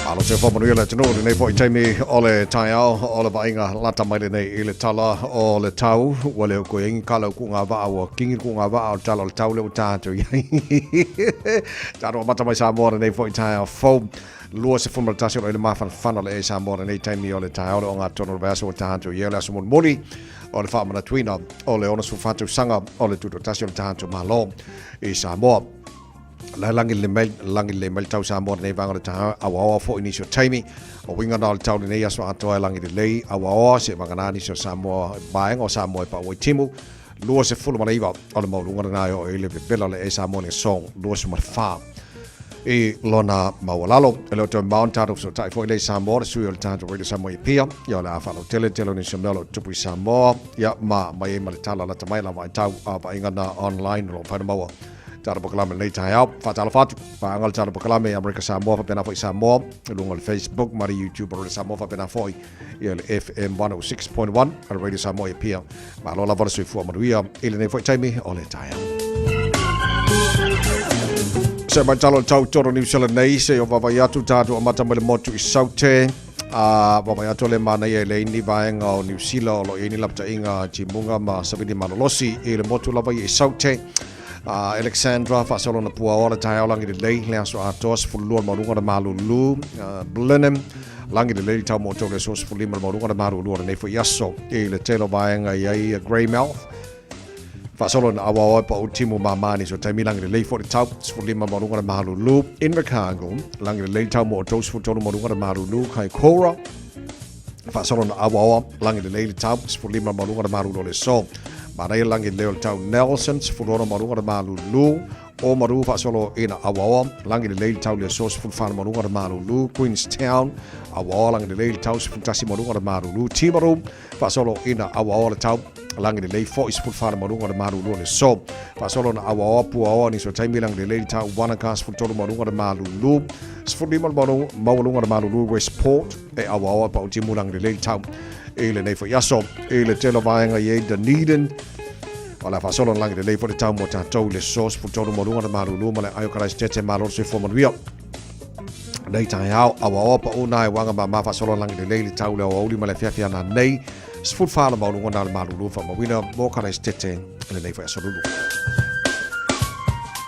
S2: Malo soifua manuia le atunuu lenei foi taimi o le taeao o le vaaiga lata mai lenei i le tala o le tau ua le koe ingi kala o kuʻu vaa ua kingi le kuʻu vaa o le tala o le tau lea ua ta atu i ai. Tatou amata mai Samoa lenei foi taeao fou. 21 o lo o i le mafanafana o le e Samoa lenei taimi o le taeao o le ogatotonu o le vaiaso ua ta atu i ai o le aso mulimuli o le faamanatuina o le 64 tausaga o le tutoatasi o le tatou Malo i Samoa. La langi le mai langi le mai tau Samoa lenei vaega o le taeao auaoa foi nisi o taimi o uiga na o le tau lenei aso atoa e langi lelei auaoa se vagana nisi o Samoa vaega o Samoa e pau ai timu 29 o le maualuga lena e oo ai le vevela o le e Samoa i le song 24 i lona maualalo. E le o toe mamao ona tatou fesootai foi lea i Samoa, le sui o le tatou Radio Samoa i Apia. Ia o le a faalautele tele o nisi o mea o lo o tutupu i Samoa, ia ma mai ai ma le tala lata mai la vaitau a vaaiga na online o lo o mafai ona maua tatou polokalame lenei taeao. Faatalofa atu, paaga le tatou polokalame i Amerika Samoa faapena foi Samoa i luga o le Facebook ma le YouTube o Radio Samoa faapena foi ia le FM 106.1 a le Radio Samoa i Apia. Malo lava le soifua manuia i lenei foi taimi o le taeao. Se mai talo tau toro New Zealand nei se o vaavaai atu tatou amata mai le motu i Saute a vaavaai atu le manaia i le ini vaega o New Zealand o lo o i ai ni lapataiga timuga ma savili malolosi i le motu lava ia i Saute. Alexandra faasolo na puaoa le taeao lagi lelei le aso atoa 12 le maualuga o le malulu Blenheim Lagi lelei le tau mo outou i le aso 15 le maualuga o le malulu o lenei foi aso. I le tele o vaega i ai Greymouth, faasolo ina auaoa e pau timu mama nisi o taimi lagi lelei foi le tau 15 maualuga le malulu. Invercargill, lagi lelei le tau mo outou 13 maualuga le malulu. Kaikoura, faasolo ina auaoa lagi lelei le tau 15 maualuga le malulu o le aso. Manaia lagi lelei o le tau Nelson, 16 maualuga le malulu. Oamaru faasolo ina auaoa, lagi lelei le tau i le aso 14 maualuga le malulu. Queenstown, auaoa lagi lelei le tau 11 maualuga le malulu. Timaru, faasolo ina auaoa le tau, lagi lelei foi 14 maualuga le malulu o le aso. Faasolo ina auaoa puaoa nisi o taimi lagi lelei le tau Wanaka 13 maualuga le malulu. 15 maualuga le malulu Westport, e auaoa pau timu lagi lelei le tau i lenei foi aso. I le tele o vaega i ai Dunedin, O le a faasolo na lagi lelei foi le tau mo tatou i le aso 13 maualuga le malulu ma le ai o Karaisitete malo le soifua manuia. Nei taeao, aoaoa pau na e wanga ma faasolo na lagi lelei le tau le aoauli ma le afiafi ana nei 14 le maualuga na le malulu faamauina mo Karaisitete lenei foi aso lulu.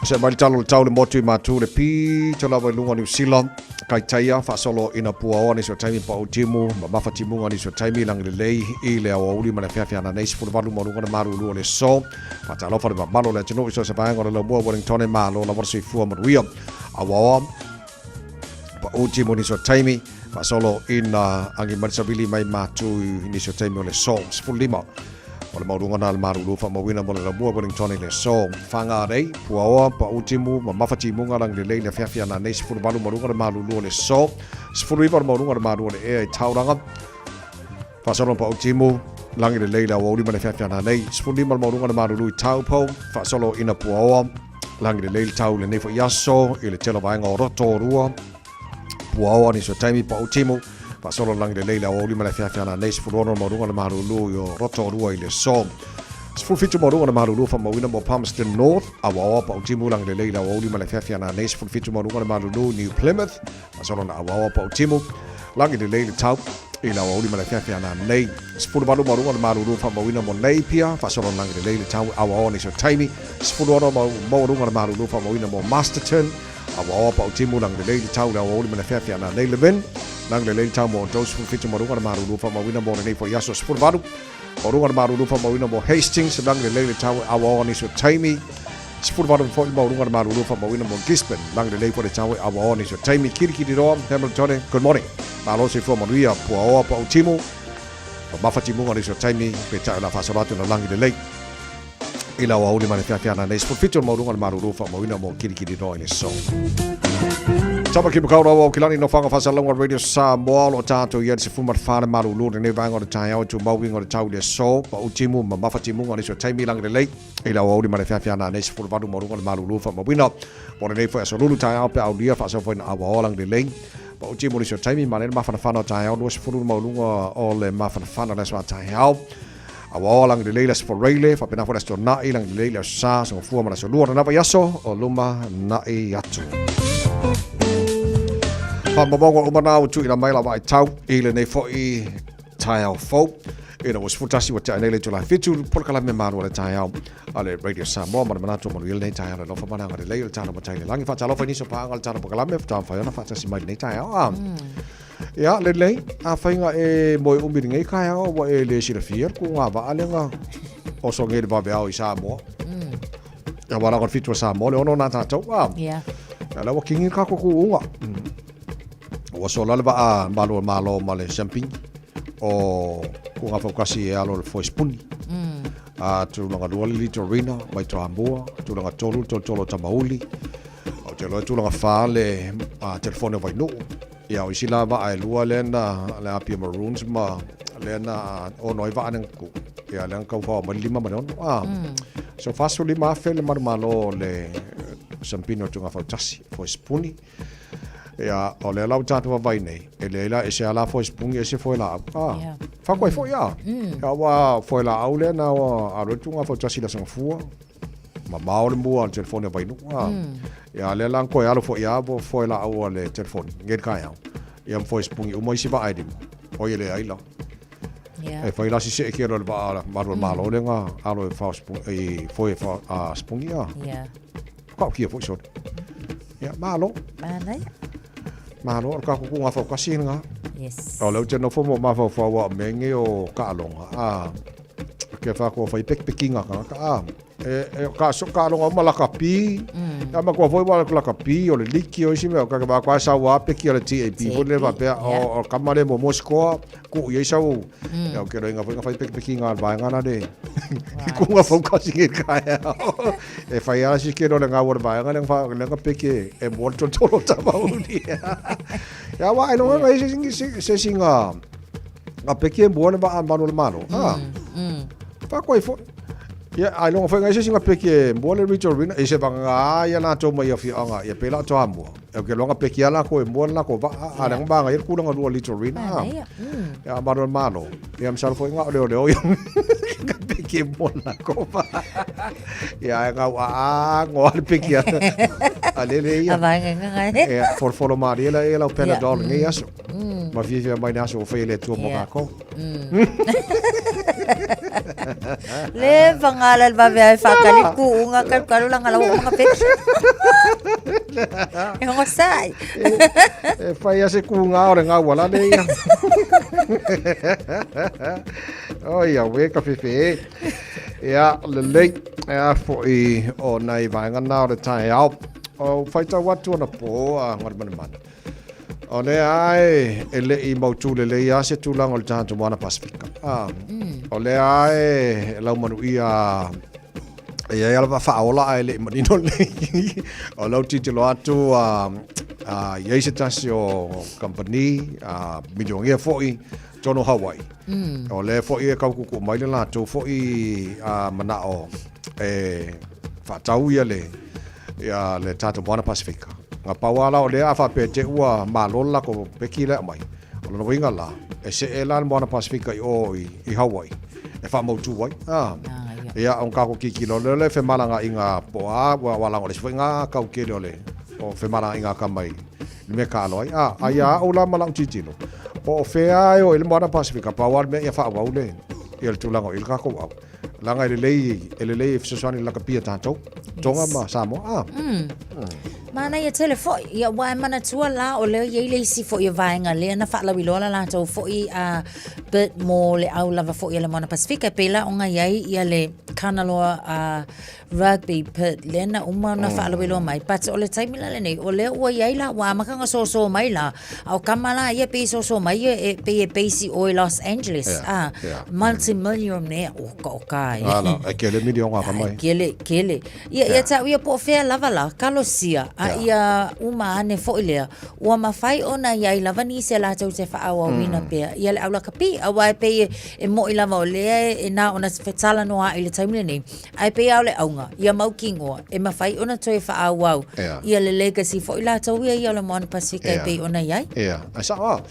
S2: Se mai le talo le tau le motu i Matu le pito lava i luga o Niu Sila. Kaitaia, faasolo ina puaoa nisi o taimi pau timu, mamafa timuga nisi o taimi, lagi lelei i le aoauli ma le afiafi ana nei 18 maualuga le malulu o le aso. Faatalofa le mamalu o le atunuu i so o se vaega o le laumua Wellington e malo lava le soifua manuia. Aoaoa pau timu nisi o taimi, faasolo ina agi mai le savili mai Matu i nisi o taimi o le aso. 15 O le maualuga na le malulu faamauina mo le laumua Wellington i le aso. Whangarei, Puaoa, Pautimu, Mamafa Timuga, Rangilelei le afiafi ana nei 18 maualuga le malulu o le aso. 19 o le maualuga le malu o le ea i Tauranga. Faasolo Pautimu, Rangilelei le aoauli ma le afiafi ana nei 15 le maualuga le malulu i Taupo. Faasolo ina Puaoa, Rangilelei le tau lenei foi aso i le tele o vaega o Rotorua. Puaoa nisi o taimi Pautimu. Faasolo lagi lelei le aoauli ma le afiafi ana nei 16 maualuga le malulu i o Rotorua i le aso. 17 maualuga le malulu faamauina mo Palmerston North, Awaoa Pautimu lagi lelei le aoauli ma le afiafi ana nei 17 maualuga le malulu New Plymouth, faasolo na Awaoa Pautimu lagi lelei le tau i le aoauli ma le afiafi ana nei 18 maualuga le malulu faamauina mo Napier, faasolo lagi lelei le tau Awaoa nisi o taimi 16 maualuga le malulu faamauina mo Masterton, Awaoa Pautimu lagi lelei le tau i le aoauli ma le afiafi ana nei Levin, lagi lelei le tau mo outou 17 maualuga le malulu faamauina mo lenei foi aso 18 maualuga le malulu faamauina mo Hastings, lagi lelei le tau e aoaoa nisi o taimi 18 foi le maualuga le malulu faamauina mo Gisborne, lagi lelei foi le tau e aoaoa nisi o taimi Kirikiriroa Hamilton, good morning. Malo soifua manuia Puaoa Pautimu mamafa timuga nisi o taimi peitai o le a faasolo atu na lagi lelei i le aoauli ma le feafea ana nei 17 o le maualuga o le malulu faamauina mo Kirikiriroa i le aso. Tamaki Makaurau o Kilani no Whanga Whasalonga Radio Samoa o lo o tātou i ai le 14 le malulu lenei vaega o le taeao e tumau inga o le tau i le aso pau timu mamafa timuga o nisi o taimi lagi lelei i le aoauli ma le feafea ana nei 18 maualuga o le malulu faamauina mo lenei foi aso lulu taeao pe aulia faasau foi na aoaoa lagi lelei pau timu o nisi o taimi ma le mafanafana o taeao 20 le maualuga o le mafanafana o le aso a taeao Aoao lagi lelei le Aso Faraile, faapena foi le Aso Toonai, lagi lelei le Aso Sa, Aso Gafua ma le Aso Lua. Lena vai aso o luma na'i atu. Whamawonga uma nā ua tuuina mai la vaitau i lenei foi taeao fou. Ina ua 11 ua tea nei le itula 7 polokalame malu o le taeao a le Radio Samoa ma le manatu o manuia lenei taeao le alofa ma le agalelei o le talo matai le lagi. Faatalofa i nisi o paaga o le talo polokalame faatoa mafai ona faatasi mai lenei taeao. Ah. Ia, lelei, afai nga e moe umi lenei taeao ua e le silafia le kuga vaa lea na oso nei le vaveao i Samoa. Ia ua laga le fitu o Samoa le ono na tatou. Ah.
S7: Yeah.
S2: Ia la ua kingi le tatou kuuga. Ua sola le vaa malu o malo ma le siampini o kuga faukasi e alo le foe spuni. A tulaga lua le litorina mai Toamua, tulaga tolu le tolotolo o Tamauli. Ou te iloa e tulaga fa le telefone o Vainuu. Ia, o isi la vaa e lua lea na le Apia Maroons ma lea na ono ai vaa ku. Ia, lea na tau fao mai le 5 ma le 6. Ah. So, 45,000 le manumalo o le Sampino Tuga Fautasi, foe spuni. Ia, o lea la ua tatou vaavaai nei, e leai la, ese lava la foe spuni, ese foe laau. Ah.
S7: Yeah.
S2: Fakoe foi ah. Ia, ua foe laau lea na ua alu ai Tuga Fautasi i le Aso Gafua. Mamao le mua o le telefoni a Vainuu. Ah. Ia, lea la na toe alu foi lava foe laau a le telefoni, nei le taeao. Ia ma foe sipungi uma isi vaa e lima. Oi e leai la.
S7: Yeah.
S2: E fai la si see ki alo le vaa malu o le malo lea na alo e fao sipungi, i foe e fao, a sipungi a.
S7: Yeah.
S2: Ka o kia foi sole. Ia, malo.
S7: Manaia.
S2: Malo o le kākou kuʻuga faukasi lena.
S7: Yes.
S2: O lea ou te nofo ma ou mafaufau a o mea nei o kaaloga, a, ke whākoa whai pekipekinga kanaka, a, e, e, ka, so, kaaloga uma lakapi, mm. a matua foi wa lakapi, o le liki o isi mea, ka ka kwa sa wa peki o le TAP, foi le wapea, o, o kama le mo Moskoa, ku i sau, mm. o ke roinga foi nga whai pekipekinga al vaenga na le, kunga faukasi nge kaea. E whai ala si ke le ngā wara vaenga le ngā le ngā peke e mo le tolo tamauni. Ia wa ai longa ngai se se se ngā ngā peke e mo le va mano le mano. Ah. Fa koi fo. Ia ai longa foi ngai se ngā peke e mo le Ritual Arena e se va ngā ia la to mai ia fi anga ia pela to amua. E ke longa peke ala ko e mo la ko va a le ngā ia kula ngā lua Ritual Arena. Ah. Ia mano le mano. Ia msalo foi ngā leo leo ia. Peke mo la ko va. Ia e ngau a a ngoa le peke a a lele ia.
S7: A vaenga nga ngai.
S2: Ia folofolo malie la e lau Panadol ngai aso. Ma fiafia mai le aso o fai e le Atua mo kākou.
S7: Le whangala le vave ai whakali ku unga kalu kalu langa lau unga peke. E hongo sai.
S2: E whai ase ku ngā o le ngā wala le ia. O ia, we ka whiwhi e. Ia, lelei, e a fo'i o nei vaenga nā o le taeao. O whaitau atu ona pō a Ngarumanemane. O lea ae e le i mautū lelei a se tulaga o le tatou Moana Pasifika. Ah, mm. O lea ae e laumanu ia e iai ala faaola ae le i manino lelei. O lau titilo atu a iai se tasi o company a milionea fo'i tonu Hawaii. Mm. O lea fo'i e kaukuku mai le latou fo'i a mana'o e faatau ia le ia le tatou Moana Pasifika. Nga pau a la o lea a faapea te ua malo le lako peki lea aumai. O lona uiga la, e see la le Moana Pasifika i o i, i Hawaii e faamautu ai. Ah, ia, o kako kikilo lea le femalagaaiga po a ua ua lago le isi foi nga kau kele o le o femalagaaiga ka mai le mea kaalo ai. Ah, ai a au la ma lau titilo. Po o fea e o i le Moana Pasifika, pau a le mea ia faaauau le ia le tulaga o i le kakou au. Leaga e lelei, e lelei e fesoasoani i le lakapi a tatou, Tonga ma Samoa. Ah.
S7: Mm. Manaia tele foi, ia ua e manatua la o lea i ai le isi foi o vaega lea na faalauiloa la latou foi a bit mo le au lava foi a le Moana Pasifika e pei la ona i ai ia le Kanaloa a rugby pit lea na uma ona faalauiloa mai but o le taimi la lenei o lea ua i ai la ua amata ona soso mai la A o kama la ia pei soso mai ia e pei e base o i Los Angeles.
S2: Yeah,
S7: ah,
S2: yeah.
S7: Multi-millionaire. O ka o ka e.
S2: Ala, e kele milionga ka mai.
S7: Kele, kele. Ia, ia tau ia po o fea lava la, kalosia, a
S2: Yeah.
S7: ia uma ane foi lea, ua mawhai ona iai lava nisi a latou te whaauauina pea. Ia le aulakapi, aua e pei e, e moi lava o lea e, e nā ona fetalanoa i le taimi lenei. Ae pei a o le auga, ia mautinoa, e mafai ona toe faaauau
S2: Ia.
S7: ia le legacy foi latou ia ia o le Moana Pasifika e
S2: Ia.
S7: pei ona i ai.
S2: Ia, e sao lava.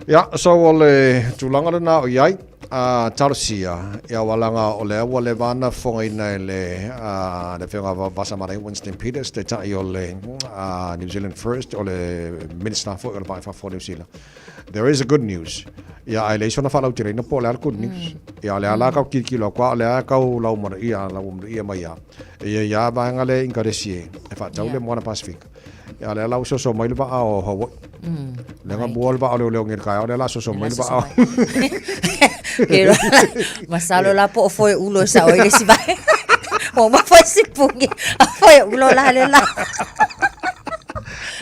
S2: Ia, so o le tulaga lena o i ai, a talosia, ia ua leaga o lea ua leva ona fofogaina e le, a, le Afioga ia Vasamara Winston Peters, Taitai o le, a, New Zealand First, o le Minister foi o le Vaa i Fafo o Niu Sila. There is a good news. Ia, ae leai sona faalauteleina po o le a le good news. Ia, o lea la kau kilokilo atu a, o lea kau lau manuia, lau manuia mai ia. Ia, ia vaega lea inkaresi e, e faatau le Moana Pasifika. Ia, o lea la ua soso mai le vaa o Hawaii. Lea nga mua le vaa o leoleo ngel kaeao, lea la soso mai le vaa o...
S7: Masalo la po o foe ulo e sao ai le isi vaega. Ua uma foi si pungi, a foe ulo la le la.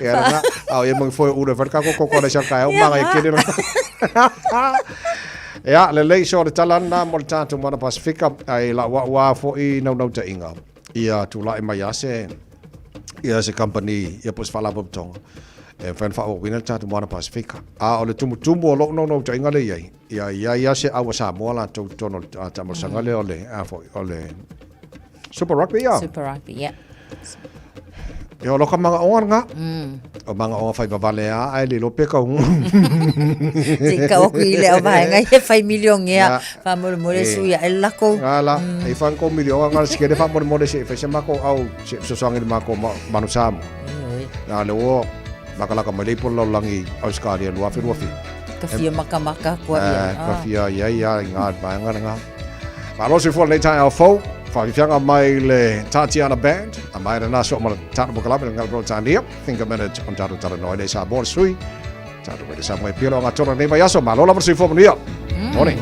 S2: Ia lena, a o ia mangi foe ulo e fai le kako koko ala i sa kaeao, manga e kele lena. Ia, lelei so le tala lena mo le tatou Moana Pasifika, ai lau au a foi naunautaiga, ia tulai mai a se, ia se company, ia po o se faalapotopotoga, e mafai ona faaauauina le tatou Moana Pasifika. A o le tumutumu o lou naunautaiga lea i ai, ia i ai a se au a Samoa latou i totonu o le taamalosaga lea o le, a foi, o le Super Rugby ia.
S7: Super Rugby, yeah.
S2: Ia o loka mangaoga lena. O mangaoga fai vavale a ae le iloa pe kau.
S7: Te kau aku i le au vaenga ia fai milionea.
S2: Ia.
S7: Faamolemole
S2: E.
S7: sui ae le lakou.
S2: Ala, e fai ko milionga ngala sikele faamolemole se fai se mako au se fesoasoani i le mako manu Samoa.
S7: Ioe.
S2: Na le ua lakalaka mai le ipo le lalolagi Australia 2027.
S7: Ka fia makamaka kua ia.
S2: Ka fia ia ia i ngā vaenga lena. Malo soifua lenei taeao fou. Faafiafiaga mai le Tatiana Band, a mai lena soa ma le tatou polokalame le Gagana Peretania. Think a minute on tatou talanoa ai nei Samoa le sui. Tatou Radio Samoa e pia le ogatotonu o lenei vaiaso. Malo lava le soifua manuia. Morning.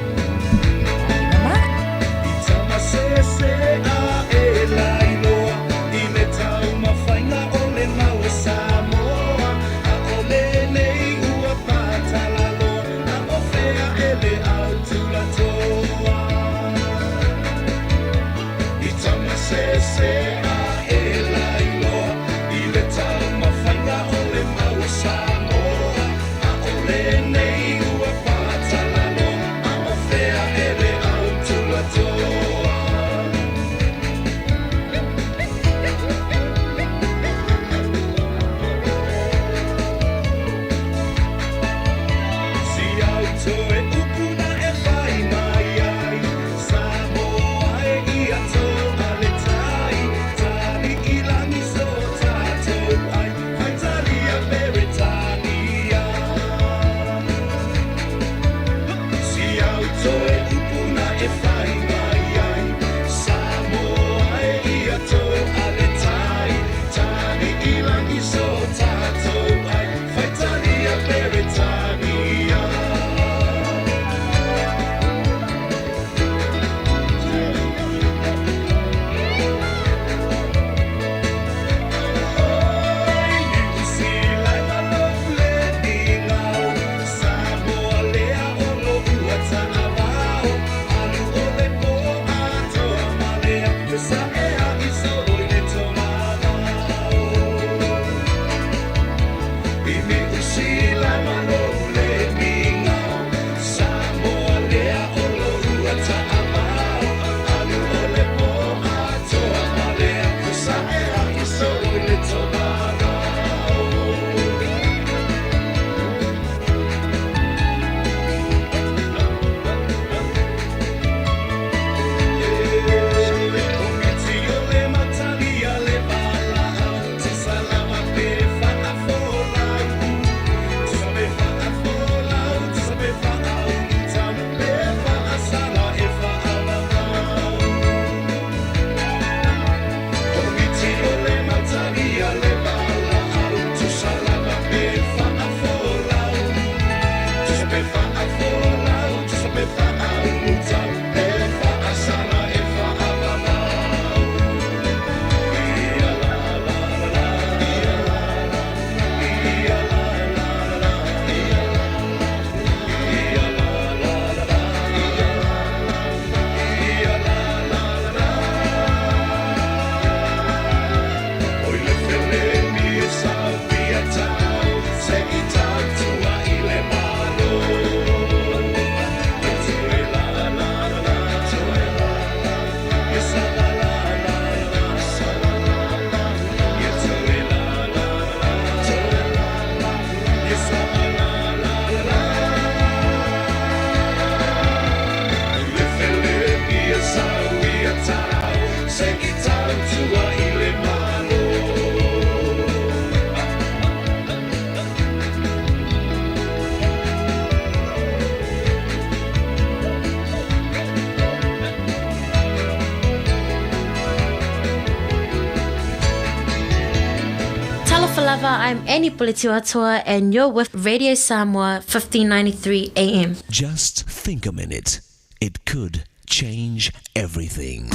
S11: Talofa lava, I'm Annie Puletiuatoa and you're with Radio Samoa 1593 AM.
S12: Just think a minute. It could change everything.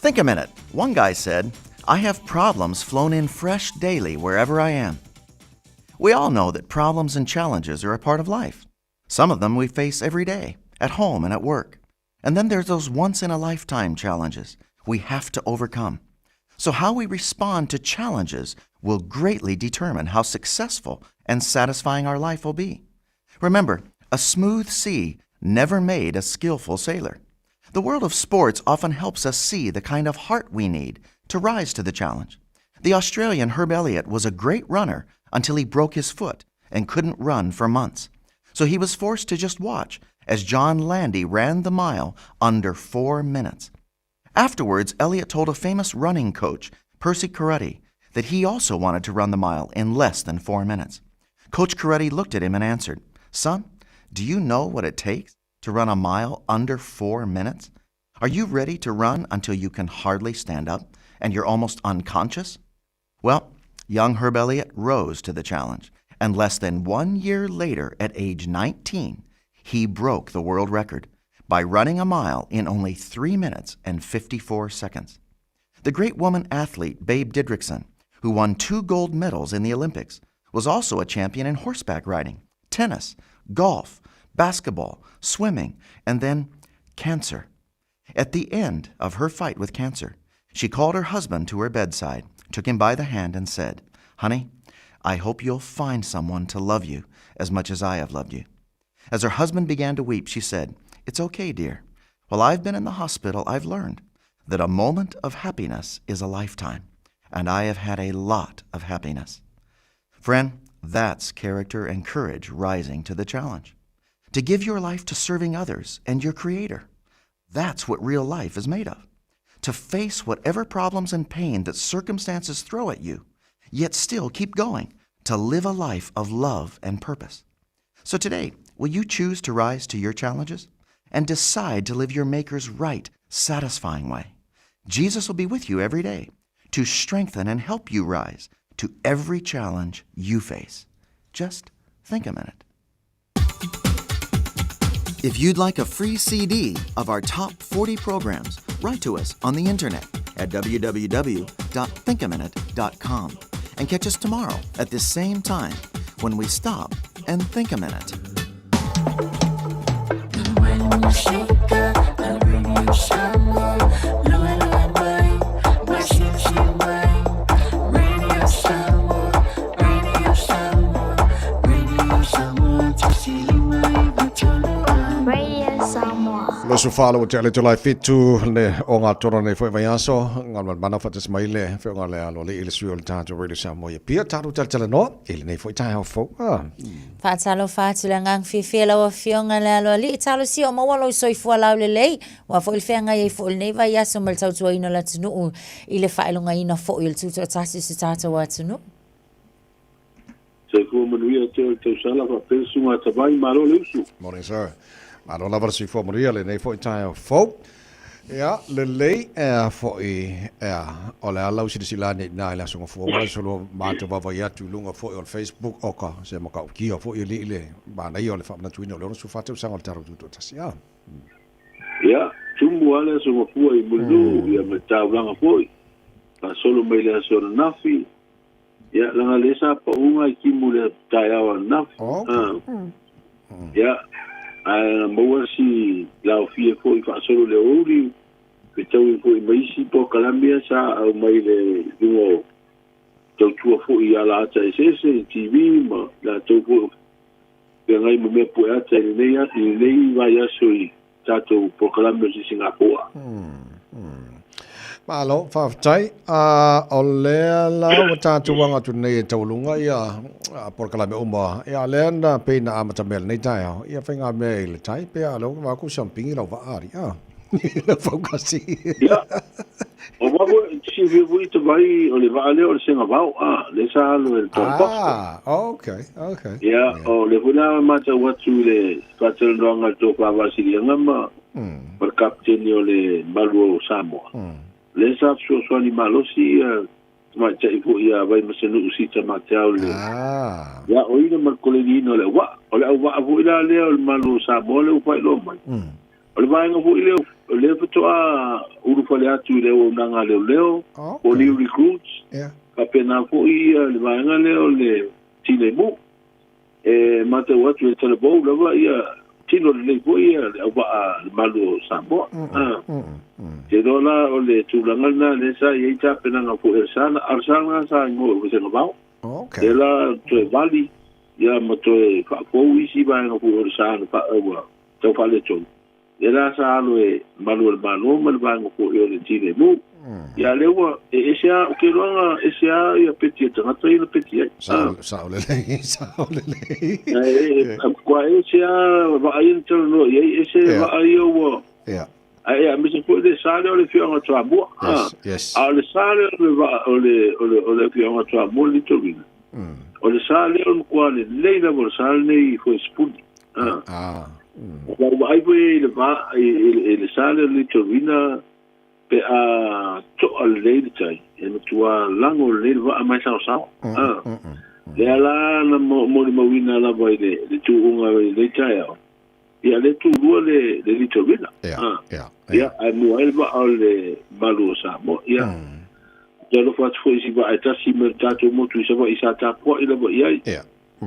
S14: Think a minute. One guy said, I have problems flown in fresh daily wherever I am. We all know that problems and challenges are a part of life. Some of them we face every day, at home and at work. And then there's those once in a lifetime challenges we have to overcome. So, how we respond to challenges will greatly determine how successful and satisfying our life will be. Remember, a smooth sea never made a skillful sailor. The world of sports often helps us see the kind of heart we need to rise to the challenge. The Australian Herb Elliott was a great runner until he broke his foot and couldn't run for months. So he was forced to just watch as John Landy ran the mile under four minutes. Afterwards, Elliott told a famous running coach, Percy Cerutty, that he also wanted to run the mile in less than four minutes. Coach Coretti looked at him and answered, Son, do you know what it takes to run a mile under four minutes? Are you ready to run until you can hardly stand up and you're almost unconscious? Well, young Herb Elliott rose to the challenge, and less than one year later, at age 19, he broke the world record by running a mile in only 3 minutes and 54 seconds. The great woman athlete Babe Didrikson, who won two gold medals in the Olympics, was also a champion in horseback riding, tennis, golf, basketball, swimming, and then cancer. At the end of her fight with cancer, she called her husband to her bedside, took him by the hand, and said, Honey, I hope you'll find someone to love you as much as I have loved you. As her husband began to weep, she said, It's okay, dear. While I've been in the hospital, I've learned that a moment of happiness is a lifetime, and I have had a lot of happiness. Friend, that's character and courage rising to the challenge. To give your life to serving others and your Creator. That's what real life is made of. To face whatever problems and pain that circumstances throw at you, yet still keep going, to live a life of love and purpose. So today, will you choose to rise to your challenges and decide to live your Maker's right, satisfying way? Jesus will be with you every day to strengthen and help you rise to every challenge you face. Just think a minute. If you'd like a free CD of our top 40 programs, write to us on the internet at www.thinkaminute.com and catch us tomorrow at this same time when we stop and think a minute.
S9: Radio Samoa.
S2: Lo so whalo o te ale tolai fitu le o ngā toro nei foi vaiaso ngā mana whatas mai le whenga le alo le ile sui o le tātou Radio Samoa ia pia tātou tala tala noa i lenei foi taeao fou. Ah.
S7: Faatalofa atu le agaga fiafia i lau Afioga i le Aloalii, talosia o maua lou soifua laulelei, aua foi le feagai ai foi i lenei vaiaso ma le tautuaina o le atunuu i le faailogaina foi o le Tutoatasi o si tatou atunuu.
S15: Soifua manuia te o le tausala faapea le susuga a Tavai, malo le usu.
S2: Morning sir. Malo lava le soifua manuia lenei foi taeao fou. Ia, lelei ea foi ea o le ala u silasila ane i ina i le aso gafua ma le aso lua matou vaavaai atu i luga foi o le Facebook oka se matautia foi alii le manaia o le faamanatuina o le 64 tausaga o le Tala o Tutoatasi. A.
S15: Ia, tumu lava le aso gafua i Mulinuu ia ma le taulaga foi, faasolo mai le aso ananafi, Ia, leaga lea sa pau nai timu i le taeao ananafi. Ia, ae na maua si laofie foi faasolo i le aoauli, fetaui foi ma isi polokalame ia sa aumai i le luga o tautua foi i ala ata eseese i TV ma latou foi o feagai ma mea pue ata i lenei i lenei vaiaso i tatou polokalame o Sisingapua.
S2: Malo, faafetai. A o lea la ua tatou aga atu nei e taualuga ia polokalame uma. Ia lea na pei na amata mea lenei taeao, ia faiga mea i le tai pe a lea ua vaku siampingi lau vaa alii. A, lau faukasi.
S15: Ia, o wau e silafia foi te vai o le vaa lea o le Sengavao, a, lea sa alu e le Don Bosco.
S2: Ah, okay, okay.
S15: Ia, o lea foi la matau atu i le faatalanoaga a le Tofa Vasiliaga ma ma le Kapitene o le Malu o Samoa. Lea sa fesoasoani malosi ia tamaitai foi ia Vaimasanuu Sita Mateao i le aoina ma le koleniina o le auvaa. O le auvaa foi la lea o le Malu o Samoa lea ua faailoa mai. O le vaega foi lea o lea faatoa ulufale atu i le auaunaga a leoleo, po o new recruits, faapena foi ia le vaega lea o le Tinei Mu. E matau atu e talavou lava ia tino lelei foi ia le auvaa le Malu o Samoa. Te iloa la o le tulaga lena lea sa i ai tapenaga foi a le sa, a o le sa lena sa igoa i Vasegavao. Lea la toe vali ia ma toe faafou isi vaega foi o le sa na ua tau faaletonu. Lea la sa alu e malu o le Malo ma le vaega foi o le Tinei Mu. Ia lea ua e ese a, o ke iloaga ese a ia peti a tagata ia na peti ai.
S2: Sao, sao lelei, sao lelei.
S15: E, kua ese a vaa ia na talanoa i ai, ese vaa ia ua... Ae aemaise foi le sa lea o le afioaga o Toamua.
S2: Yes, yes.
S15: A o le sa lea o le vaa o le, o le, o le afioaga o Toamua le Litorina. O le sa lea o le matua lelei lava o le sa lenei i foesipuni.
S2: Ah.
S15: Ua ou vaai foi i le va i le sa lea o le Litorina pe a to'a lelei le tai, e matua lago lelei le vaa ma e saosaoa. Lea la na molimauina lava i le tuuga i lenei taeao, ia lea tulua le Litorina. Ia, ae mua ai le vaa o le Malu o Samoa. Ia, ou te alofa atu foi i si vaa e tasi mai le tatou motu i Savaii sa tapuai lava i ai.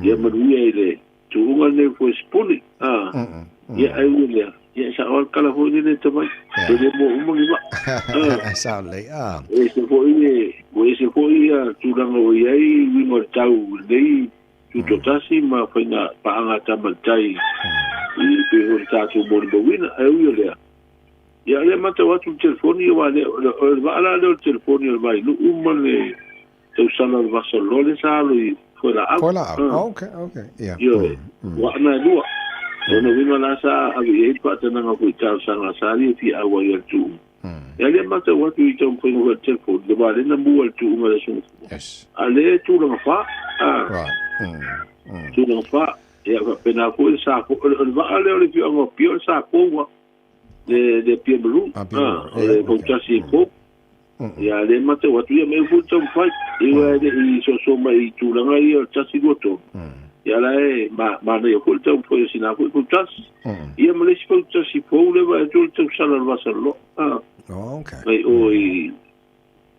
S15: Ia manuia i le tuuga lenei o Fuesipuni. Ia, ai ui lea, ia e sao lava le tala foi lele e tamai, e le mua uma ni vaa.
S2: Sao lelei.
S15: Ua ese foi le, ua ese foi ia tulaga ua i ai uiga o le tau i lenei tutoatasi ma faiga paaga a tama i le tai i pei foi ona tatou molimauina. Ae ui o lea, ia o lea e matau atu i le telefoni, aua o le vaa la lea o le telefoni o le Vainuu ma le tausala o le Vasaloloa lea sa alo i Foelaau.
S2: Foelaau, oh, okay, okay, yeah.
S15: Ioe, ua ana e lua. O lona uiga la sa ave i ai le faatanaga foi i talosaga a Sali e fia auai ai le tuuga. Ia lea matau atu i taumafaiga foi a le telefoni, le vaa lea na mua i le tuuga i le aso Gafua.
S2: Yes.
S15: A lea e tulaga fa, ah.
S2: Right.
S15: Tulaga fa, ia faapena foi le sa, o le vaa lea o le afioaga o Apia o le sa fou le le Apia Maroon.
S2: Apia Maroon.
S15: Ah, o le fautasi e fou. Ia lea matau atu ia mea foi taumafai. Ia e le i soso mai i tulaga ia o le 1 2 3. Ia la e manaia foi le taumafai o sina foi fautasi. Ia ma le isi fautasi fou lea vaai atu o le tausala o le Vasaloloa.
S2: Ah. Oh, okay.
S15: Mai o i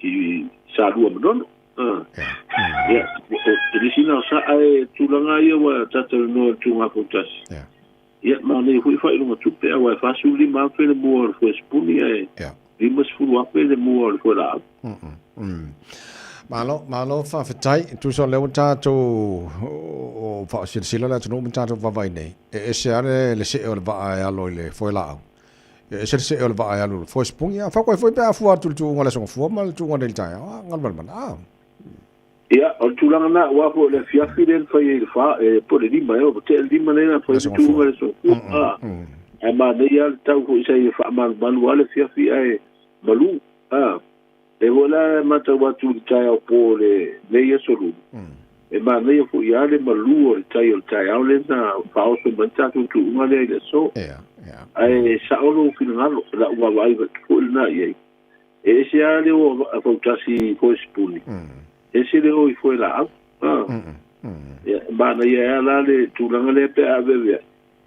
S15: i Salua Manono. Ah. Ia, o le isi na o sa ae tulaga ia ua tatou noa i le tulaga fautasi.
S2: Yeah.
S15: Ia, manaia foi faailoga tupe, aua e 45 afe le mua o le foesipuni ae 50 afe le mua o le foelaau.
S2: Malo, malo faafetai. Tusa o lea ua tatou o faasilasila le atunuu ma tatou vaavaai nei, e ese lava le see o le vaa e alo i le foelaau, e ese le see o le vaa e alu i le foesipuni. A fai foi pe a fua atu i le tuuga o le Aso Gafua ma le tuuga nei i le taeao, a, galumalemana. A.
S15: Ia, o le tulaga lena, aua foi o le afiafi lea na fai ai i le fa, e, po o le lima ea, ua tea le lima lea na fai ai le tuuga i le aso Gafua, a. Ae manaia lava le tau foi sa ia faamalumalu lava le afiafi ae malu, a. E foi la e matau atu i le taeao po o lenei aso Lulu, e manaia foi lava le malu o le tai o le taeao lea na faaoso mai le tatou tuuga lea i le aso. Ae sao lou finagalo, o lau vaavaai foi lena i ai. E ese lava le o a fautasi i foesipuni, ese le o i foelaau. Ia, e manaia ai la le tulaga lea pe a aveaveai,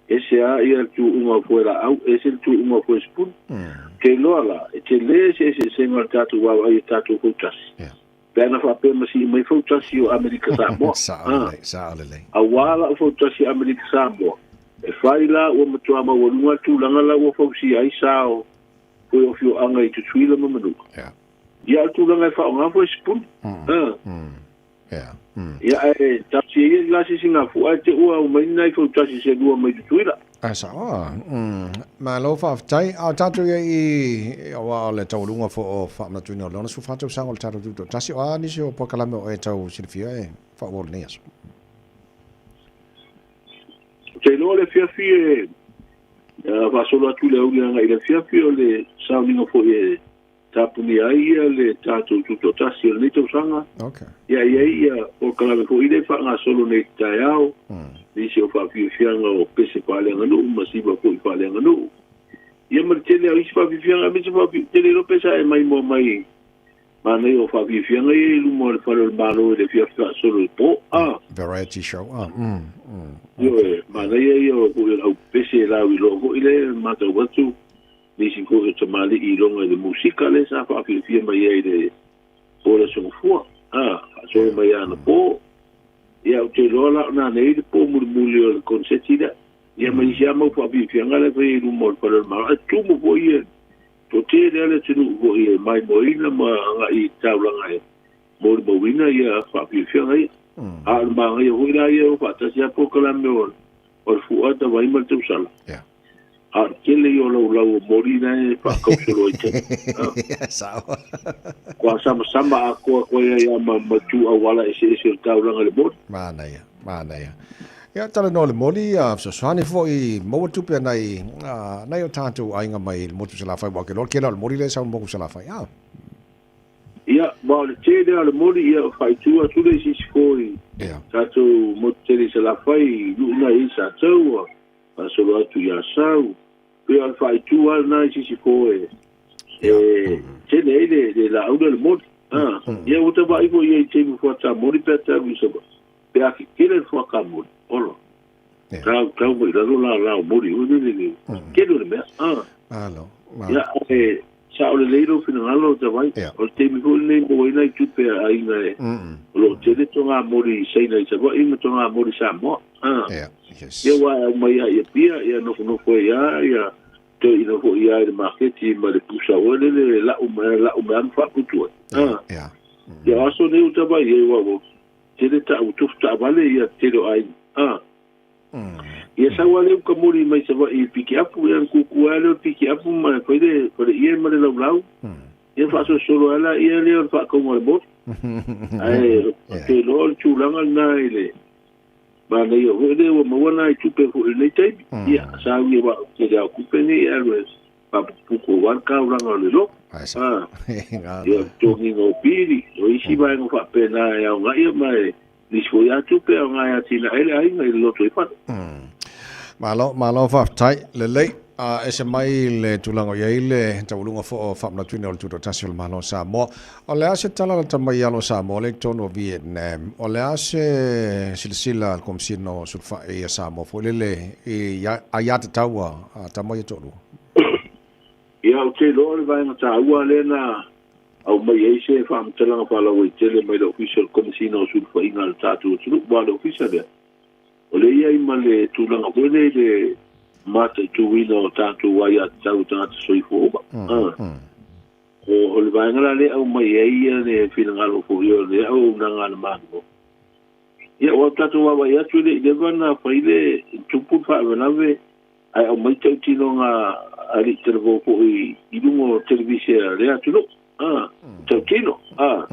S15: ese lava ia le tuuga o foelaau, ese le tuuga o foesipuni. Ou te iloa la, e tele se eseesega o le tatou vaavaai i tatou fautasi, pe ana faapea ma sii mai fautasi o Amerika Samoa.
S2: Sao lelei, sao lelei.
S15: Aua lau fautasi Amerika Samoa, e fai la ua matua maualuga le tulaga la ua fausia ai sa o Koe o afioaga i Tutuila ma Manuka.
S2: Yeah.
S15: Ia, o le tulaga e faaaoga foi sipuni.
S2: Yeah.
S15: Ia, ae taatia ia i la se singafua ae te ua aumai ni nai fautasi se lua mai Tutuila.
S2: Ae sao a. Malo faafetai. A o tatou ia i aua o le taualuga foi o faamanatuina o le 64 tausaga o le tatou Tutoatasi, o a nisi o polokalame o e tau silafia e faaauau i lenei aso?
S15: Ou te iloa o le afiafi e faasolo atu le auli agai i le afiafi o le sauniga foi e tapunia ai ia le tatou tutoatasi o lenei tausaga.
S2: Okay.
S15: Ia i ai ia polokalame foi lea e faagasolo nei i le taeao, nisi o faafiafiaga o pese faaleaganuu ma siva foi faaleaganuu. Ia ma le tele o isi faafiafiaga aemaise tele iloa pe sa e maimoa mai Manaia o faafiafiaga ia i luma o le fale o le Malo i le afiafi faasolo i po, a.
S2: Variety show, a.
S15: Ioe, manaia ia o foi o le aupese e lauiloa foi lea e matau atu nisi foi o tamalii i loga i le musika lea sa faafiafia mai ai i le po o le Aso Gafua, a, faasolo mai anapo. Ia, ou te iloa la o nanei le po mulimuli o le konseti lea. Ia ma isi lava mau faafiafiaga la e fai ai i luma o le fale o le Malo. Ae tumu foi ia Ua tele lava le atunuu foi e maimoaina ma agai i taulaga e molimauina ia faafiafiaga ia. A o le manaia foi la ia o faatasi lava polokalame o le fua tavai ma le tausala. A o le tele ia o laulau o moli la e faakausolo ai taimi.
S2: Sao.
S15: Kua samasama atoa koe ai lava ma tu auala eseese o le taulaga i le moli.
S2: Manaia. Manaia. Ia, talanoa le moli, a fesoasoani foi, maua tupe a nai, nai o tatou aiga mai le motu Salafai, aua ke loa kela o le moli lea e sau i le motu Salafai. A.
S15: Ia, ma o le tele o le moli, ia, faaitu atu le isi sifo i tatou motu tele i Salafai, i Nuu na i Sataua, faasolo atu i Asau. Pei o le faaitu lava lena i sisifo e e tele ai le le laau lea o le moli. Ah, ia ua tavaai foi i ai i taimi fuata moli pe a tau i Savaii. Pe a kekele le fuaka moli, ola. Tau tau mai lalo la la o moli oi le le le. Kele o le mea. Ah.
S2: Malo.
S15: Ia, e sao lelei lou finagalo Tavai. O le taimi foi lenei maua ai nai tupe a aiga e o lo o tele togamoli i Saina i Savaii ma togamoli i Samoa. Ah.
S2: Yes.
S15: Ia aua e aumai lava i Apia, ia nofonofo ai lava, ia toeaina foi lava i le maketi ma le pusa foi lele e lau mai lau mai lava ma faaputu ai. Ah. Ia o aso nei ua Tavai ai aua ua tele tau tofu taavale ia tele o aiga. Ah. Ia sau lava le uka moli mai Savaii i pikiapu, ia ona kukua lea o le pikiapu ma fai le faleie ma le laulau. Ia faasolosolo ai laia lea o le faakauga o le moli. Ae ou te iloa o le tulaga lena i le manaia foi lea ua maua nai tupe foi i lenei taimi. Ia, sa ui aua o le tele lava o tupe nei e alu e faaputuputu aua le taulaga o le lotu. Ia, o le totogiina o pili, o isi vaega faapena e aogaia ma e nisi foi lava tupe e aoga e atinae ai le aiga i le lotoifale.
S2: Malo, malo faafetai. Lelei. A ese mai le tulaga o i ai le taualuga fo o faamanatuina o le Tutoatasi o le Malo o Samoa. O le a se tala lata mai alo o Samoa lea i totonu o Vietnam? O le a se silasila a le Komesina o Sulufai a Samoa foi lele i aiatatau a tama ia toalua?
S15: Ia, ou te iloa o le vaega taua lea na aumai ai se faamatalaga faalauaitele mai le Ofisa o le Komesina o Sulufaiga a le tatou atunuu, aua o le Ofisa lea, o lea e i ai ma le tulaga foi lea i le mataituina o tatou aiatatau tagata soifua uma. O le vaega la lea e aumai ai le finagalo foi o le auaunaga a le Malo. Ia, ua tatou vaavaai atu e le i leva ona fai le tupu le faalavelave ae aumai tautinoga a alii talavou foi i luga o televise a lea atunuu. A, tautino. A,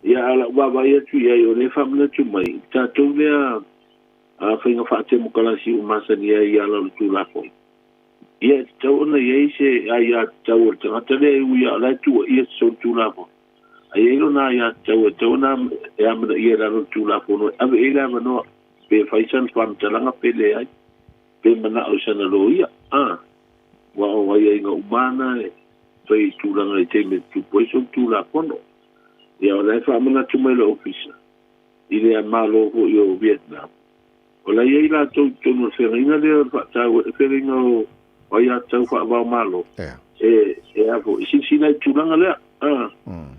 S15: ia, a o lau vaavaai atu i ai, o lea e faamanatu mai, tatou lea a faiga faatemokalasi ua masani ai i ala o le Tulafono. Ia, e tatau ona i ai se aiatatau a le tagata lea e ui lava o la e tuuaia i se Tulafono. Ae i ai lona aiatatau e tatau ona e amanaia i lalo o le Tulafono e ave i ai le avanoa pe fai sana faamatalaga pe leai, pe manao i sana loia. A, ua o aiaiga uma na e fai i tulaga i taimi e tutupu ai solitulafono. Ia, o la e faamanatu mai le Ofisa i le Malo foi o Vietnam, o la e i ai latou i totonu o le feagaiga lea o le faataua, le feagaiga o aiatatau faava-o-Malo, e, e a foi, e silasila i le tulaga lea, a,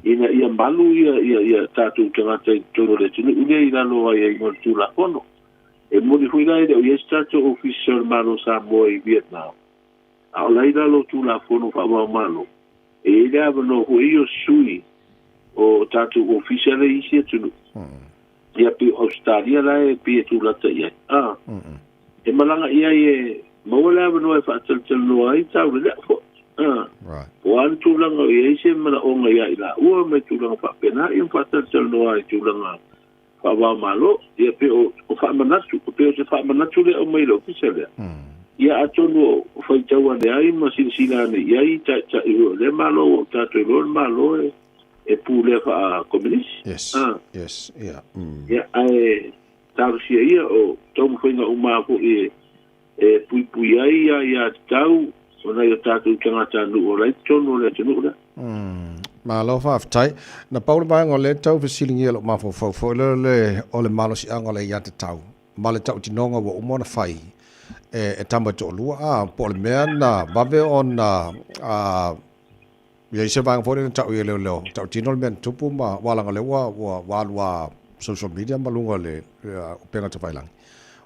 S15: ina ia malu ia, ia, ia tatou tagata i totonu o le atunuu lea i lalo o aiaiga o le Tulafono. E moni foi la e le o i ai se tatou Ofisa o le Malo o Samoa i Vietnam, a o la e i lalo o Tulafono faava-o-Malo, e i ai le avanoa foi ia o sui o tatou ofisa lea i isi atunuu. Ia pei o Ausetalia la e pei e tulata i ai. A, e malaga i ai e maua le avanoa e faatalatalanoa ai taulelea foi. A, po o a le tulaga o i ai se manaoga ia i laua ma tulaga faapena, ia ma faatalatalanoa ai i tulaga faava-o-Malo. Ia pei o, o faamanatu, pei o se faamanatu lea e aumai i le ofisa lea. Ia atonu o faitau ane ai ma silasila ane i ai taitai foi o lea Malo ua tatou iloa le Malo e, e pulea faa-kominisi.
S2: Yes.
S15: Ah.
S2: Yes. Yeah.
S15: Ia, ae talosia ia o taumafaiga uma foi e, e puipui ai aiatatau o nai o tatou tagatanuu o la e i totonu o le atunuu lea.
S2: Malo faafetai. Na pau le vaega o lea e tau fesiligia e lou mafaufau foi lea o le, o le malosiaga o le aiatatau ma le tautinoga ua uma ona fai e, e tama e toalua, a, po o le mea na vave ona a, i ai se vaega foi lea na tau i ai e leoleo, tautino le mea na tupu ma, aua leaga o lea ua, ua, ua alu a social media ma luga o le upega tafailagi.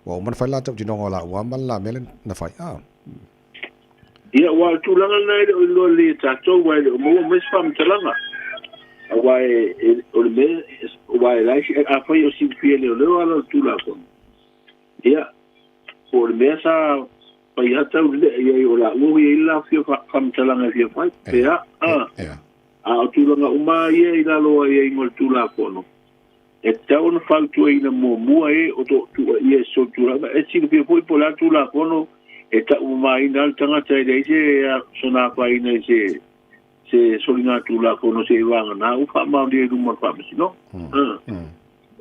S2: Ua uma ona fai le la tautinoga o laua ma le la mea lea na fai. A.
S15: Ia, aua o le tulaga lena e le o iloa lelei e tatou, aua e le o maua mai se faamatalaga. Aua e, e, o le mea, aua e leai, afai o silafia e leoleo ala o le Tulafono, ia, po o le mea sa fai lava taulelea i ai o laua ua i ai le la fia faamatalaga e fia fai, pe a, a. A o tulaga uma lava ia i lalo o aiaiga o le Tulafono, e tatau ona fautuaina muamua e o lo o tuuaia i se solitulafono. E silafia foi po o le a le Tulafono e taumamaina ai le tagata e leai se sona afaina i se se soligatulafono seʻi vagana ua faamaonia i luma o le faamasinoga.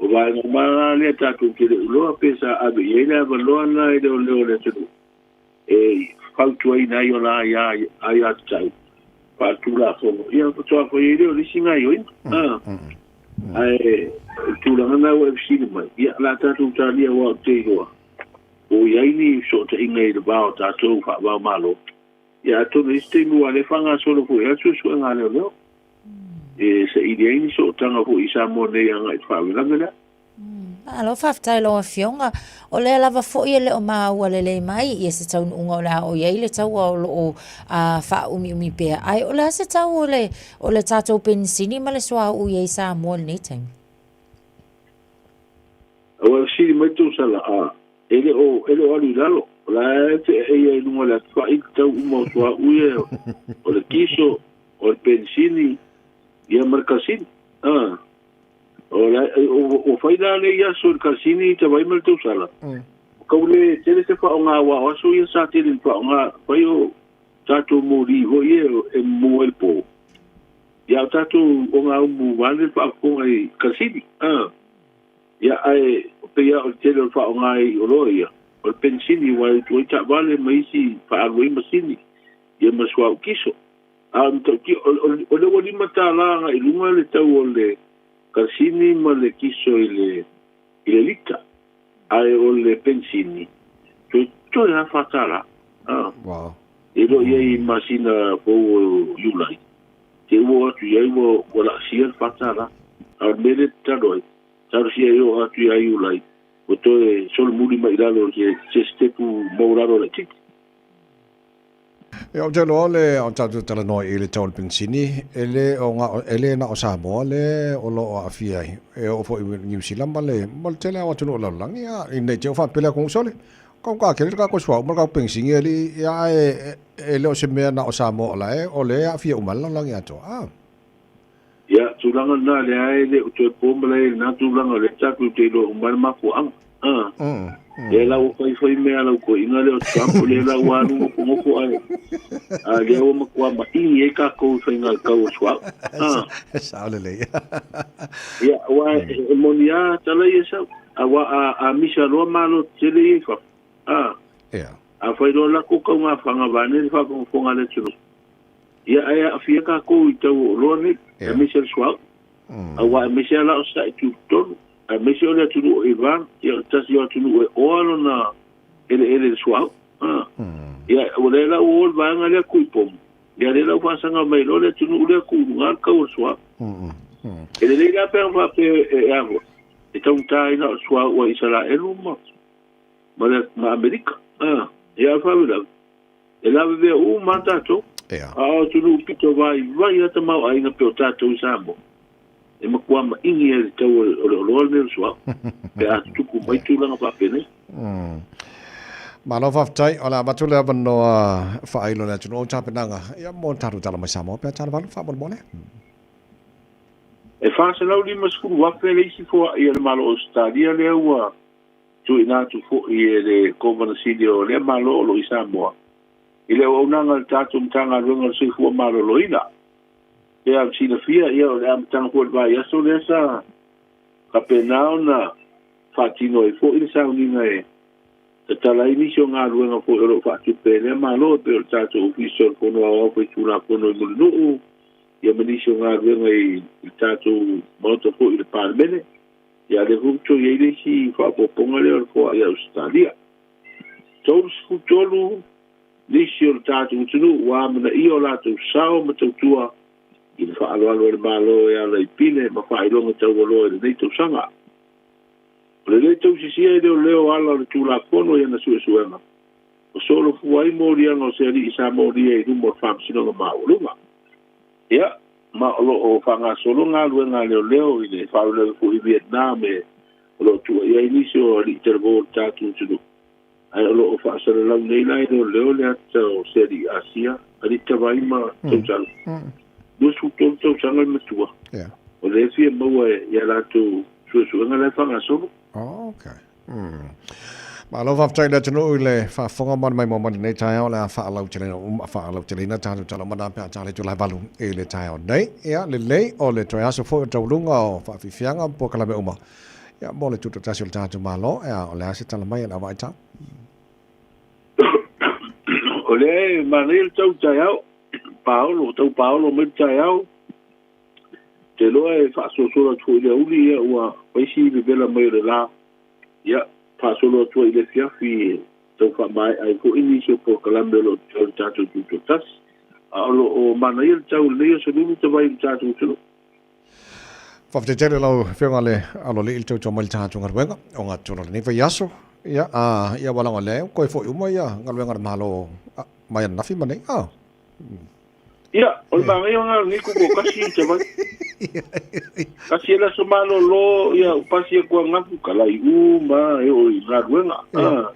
S15: O vaega uma la lea tatou te le iloa pe sa ave i ai le avanoa lena i leoleo o le atunuu e fautuaina ai ona aiatatau faaletulafono, ia faatoa fai ai lea o le isi gaoioiga. Ae o le tulaga lena ua e fesili mai, ia o le a tatou talia aua ou te iloa po o i ai ni fesootaiga i le va o tatou faava-o-Malo. Ia atonu i isi taimi ua le faagasolo foi lava le suesuega a leoleo e saili ai ni sootaga foi i Samoa nei agai i le faalavelave lea.
S7: Malo faafetai i lau Afioga. O lea lava foi e le o maua lelei mai ia se taunuuga o le a oo i ai le taua o lo o faaumiumi pea. Ae o le a se tau o le, o le tatou penisini ma le suauu i ai i Samoa i lenei taimi?
S15: Aua e fesili mai tou sala, a, e le o, e le o alu i lalo. O la e feaeia i luga o le atufa'i le tau uma o suauu ia, o le kiso, o le penisini, ia ma le kasini. A, o la, ua fai la nei aso i le kasini i tavai ma le tausala. Ua kau le tele se faaaoga aua o aso ia sa tele ina faaaoga, fai o tatou moli foi ia e mumu ai le po. Ia a o tatou ogaumu vaeane le faafofoga i kasini. A. Ia, ae pei lava o le tele o le faaaoga i oloa ia, o le penisini aua e utu ai taavale ma isi faaalu ai masini, ia ma suauu kiso. A o le matautia, o lea ua $5 agai i luga le tau o le kasini ma le kiso i le i le lita, ae o le penisini, toetoe lava $4. A.
S2: Wow.
S15: E le o i ai i masina fou o Iulai, te ua oo atu i ai ua laasia le $4. A o le mea lea e tatalo ai, talosia e oo atu ia Iulai, ua toe solomuli mai i lalo i se sitepu maualalo laitiiti.
S2: Ia, ou te iloa o le o tatou talanoa i le tau o le penisini, e le o na o, e le na o Samoa le o lo o aafia ai. E oo foi i Niu Sila ma le, ma le tele lava o atunuu o le lalolagi, a ina ne i te i ua faapea le atunuu, sole, kau tele le tatou suauu ma le tatou penisini e alii, ia ae e le o se mea na o Samoa o la e, o lea e aafia uma ai le lalolagi atoa. A.
S15: Ia, tulaga lena lea e le o toe po ma le lena tulaga lea tatou te iloa uma ai le mafuaaga. A. Lea la ua faifai mea a lau toeaina lea o Trump, lea la ua alu nofonofo ae a lea ua matua maʻi ai tatou i faiga tau o suauu.
S2: A. Sao lelei.
S15: Ia, aua e moni lava tala ia sau. Aua a misa loa malo tetele ia i fafo. A.
S2: Ia.
S15: A fai loa latou taugafaga vaeane le faafogafoga a le atunuu. Ia, ae aafia tatou i tau o oloa nei, aemaise le suauu. Aua aemaise lava la o saʻi tutotonu, aemaise o le atunuu o Iran, ia o le tasi o atunuu e oa lona eleele i le suauu. Ia, o lea la ua o le vaega lea tuu i pomu, ia lea la ua faasaga mai loa le atunuu lea tuu i luga le tau o le suauu. E lelei la pe ana faapea e a foi, e taugata ai na o le suauu a Isaraelu ma ma Amerika. Ia, a o le faalavelave, E lavevea uma lava tatou. A o atunuu pito vaivai lava tamaoaiga pei o tatou i Samoa, e matua maʻigi ai le tau o le oloa lenei o le suauu pe a tutupu mai tulaga faapenei.
S2: Malo faafetai. O le a avatu le avanoa faailo i le atunuu o tapenaga ia mo le tatou tala mai Samoa pe a tala valu faamolemole.
S15: E 450,000 le isi foai a le Malo o Ausetalia lea ua tuuina atu foi e le Kovana Sili o lea Malo o lo o i Samoa i le auaunaga a le tatou Matagaluega o le Soifua Maloloina. Pe a silafia, ia o le amataga foi o le vaiaso lea sa faapena ona faatino ai foi le sauniga e tatala ai nisi o galuega foi o lo o faatupe e lea Malo e pei o le tatou Ofisa o le Fono Aoao Faitulafono i Mulinuu, ia ma nisi o galuega i le tatou Maota foi i le Palemene. Ia lea foi ua toe i ai le isi faaopoopoga lea o le foai a Ausetalia. 33 nisi o le tatou atunuu ua amanaia o latou sao ma tautua i le faaaloalo a le Malo e ala i pine ma faailoga taualoa i lenei tausaga. O le lē tausisia e leoleo ala o le Tulafono i ana suesuega, ua solofua ai moliaga o se alii sa molia i luma o le Faamasinoga Maualuga. Ia, ma o lo o faagasolo galuega a leoleo i le faalavelave foi i Vietnam e o lo o tua i ai nisi o alii talavou o le tatou atunuu, ae o lo o faasalalau nei la e leoleo le ata o se alii Asia, alii tavai ma tausaga, 23 tausaga le matua, o lea e fia maua i a latou suesuega la e faagasolo.
S2: Oh, okay. Malo faafetai i le atunuu i le faafofoga ma le maimoa mai lenei taeao o le a faalauteleina uma, faalauteleina tatou tala uma na pe a tala i itula e 8 i le taeao nei. Ia, lelei, o le toe aso foi o tauluga o faafiafiaga ma polokalame uma, ia, mo le tutoatasi o le tatou Malo, ia, o le a se tala mai a le auvaitau?
S15: O lea e manaia le tau taeao, paolo, tau paolo mai le taeao. Te loa e faasolosolo atu foi i le aoauli, ia ua fai si vevela mai o le la. Ia, faasolo atu ai i le afiafi e tau faamaea ai foi nisi o polokalame o lo o le tatou tutoatasi. A o lo o manaia le tau i lenei aso lulu tavai i le tatou atunuu.
S2: Faafetai tele lau Afioga le Aloalii i le tautua mai i le tatou galuega o gatotonu o lenei vaiaso. Ia, a, ia ua laga lea, ua toe foi uma ia galuega a le Malo mai ananafi ma nei. A.
S15: Ia, o le manaia lena o lenei tutoatasi i te vai. Tasi e le aso malolo, ia, u pasi atu ananafi, talai uma e oo i galuega.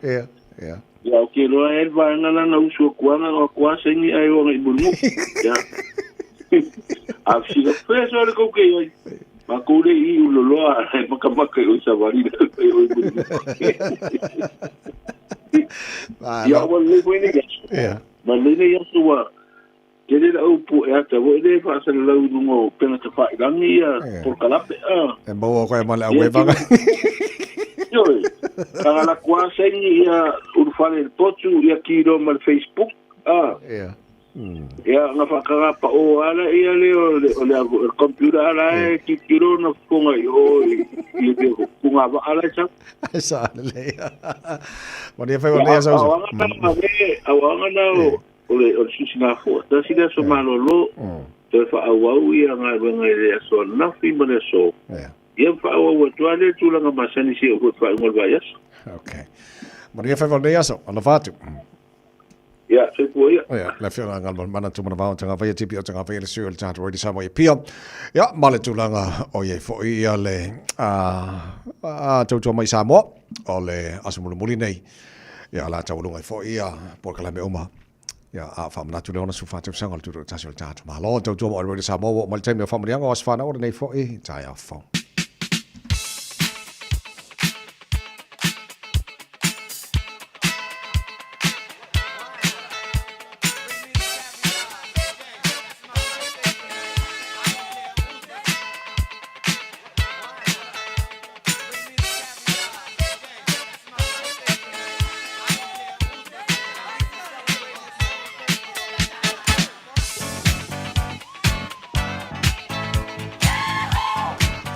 S2: Ia, ia.
S15: Ia, ou te iloa e le vaega la na usu atu lava na o atu lava saini ae o agai i Mulimu'u. Ia. A fesili atu, fea soa le tou te i ai? Matou le i i Ululoloa e makamaka i o i savali le e o i Mulimu'u. Ia, ua lelei foi nei aso.
S2: Ia.
S15: Ma lelei nei aso ua tele lau pu'e ata foi lea e faasalalau i luga o upega tafailagi ia polokalame a.
S2: E maua koe ma le auevaga.
S15: Ioe. Ka ala atu lava saini ia ulufale i le potu ia kilo ma le Facebook a.
S2: Ia.
S15: Ia na faataga pao lava lea lea o le o le computer la e tilotilo na fofoga i o i le punavaa la e sau.
S2: Ai sa lelei. Manuia faiva o lenei aso.
S15: Auaoga na o o le o le sisigafua. Tasi le aso malolo, toe faaauau ia galuega i le aso ananafi ma le aso. Ia faaauau atu lava lea tulaga masani seia oo foi i le faaiuga o le vaiaso.
S2: Okay. Manuia faiva o lenei aso. Alofa atu.
S15: Ia, soifua ia.
S2: Ia, le afioga Galumalemana Tumanavao Tagavaia TPO Tagavaia le sui o le tatou Radio Samoa i Apia. Ia, ma le tulaga o i ai foi ia le a tautua mai Samoa o le aso mulimuli nei. Ia, la taualuga ai foi ia polokalame uma. Ia, a faamanatu le 64 tausaga o le tutoatasi o le tatou Malo. Tautua mo Radio Samoa ua oo mai le taimi o faamanuiaga o aso fanau o lenei foi taeao fou.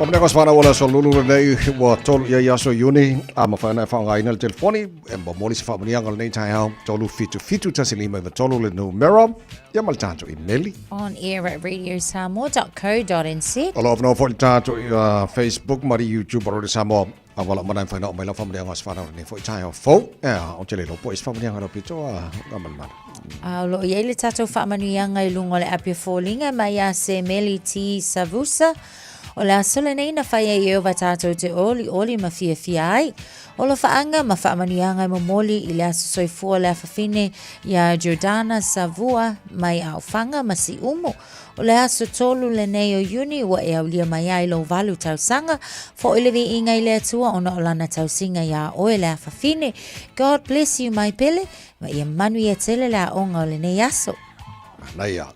S2: Whamaneko se whanau o le aso lulu lenei ua tolu ia i aso Iuni a mawhai ana e whaongaina le telefoni e momoli se whaamanianga o lenei taeao tolu fitu fitu tasi lima iwa tolu le numera ia ma le tātou imeli.
S7: On air at radiosamoa.co.nz.
S2: O lo awanoa foi le tātou i Facebook ma le YouTube o Radio Samoa. A wala mana e whai nao mai lau whaamanianga o se whanau lenei foi taeao fou. Ea, o te le lopo i se whaamanianga lau pito a ngā manemane.
S7: A o lo o i ai le tatou faamanuiaga i luga o le api o foliga mai ia Semeli T. Savusa, O le aso lenei na fai ai e Ieova tatou te olioli ma fiafia ai. O alofaaga ma faamanuiaga e momoli i le aso soifua o le afafine iā Jordana Savua mai Aofaga ma Siumu. O le aso 3 lenei o Iuni ua e aulia mai ai lou valu tausaga. Foi le viiga i le Atua ona o lana tausiga iā oe le afafine. God bless you my pele. Ma ia manuia tele le aoga o lenei aso.
S2: Manaia.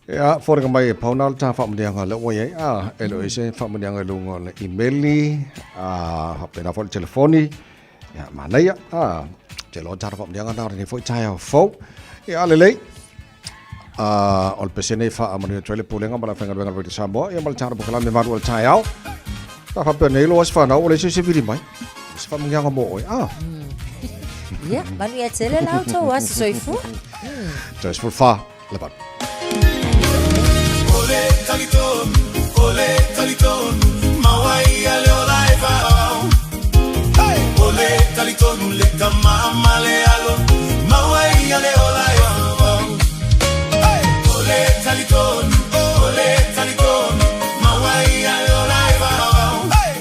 S2: Ia, foliga mai e pau na le tā whaamanianga le ua iai, a, e le o se whaamanianga i lunga o le imeli, a, hapena fo le telefoni, ia, manaia, a, te loa tāra whaamanianga nā o lenei foi taeao fou. Ia, lelei, a, o le pesene i whaamanu atu ai le pulega ma le whaingaluenga le Radio Samoa, ia ma le tāra pokalame maru o le taeao. Ta whapea nei loa se whanau, o le se se vili mai. Se whaamanianga mō oe, a.
S7: Ia, manuia tele la outou aso soifua.
S2: Toe sefulu whā, le valu.
S10: Ole talitonu, ole talitonu, mawai a le ola e faaau. Hey! Ole talitonu le tama ma le alo, mawai a le ola e faaau. Hey! Ole talitonu, ole talitonu, mawai a le ola e faaau. Hey!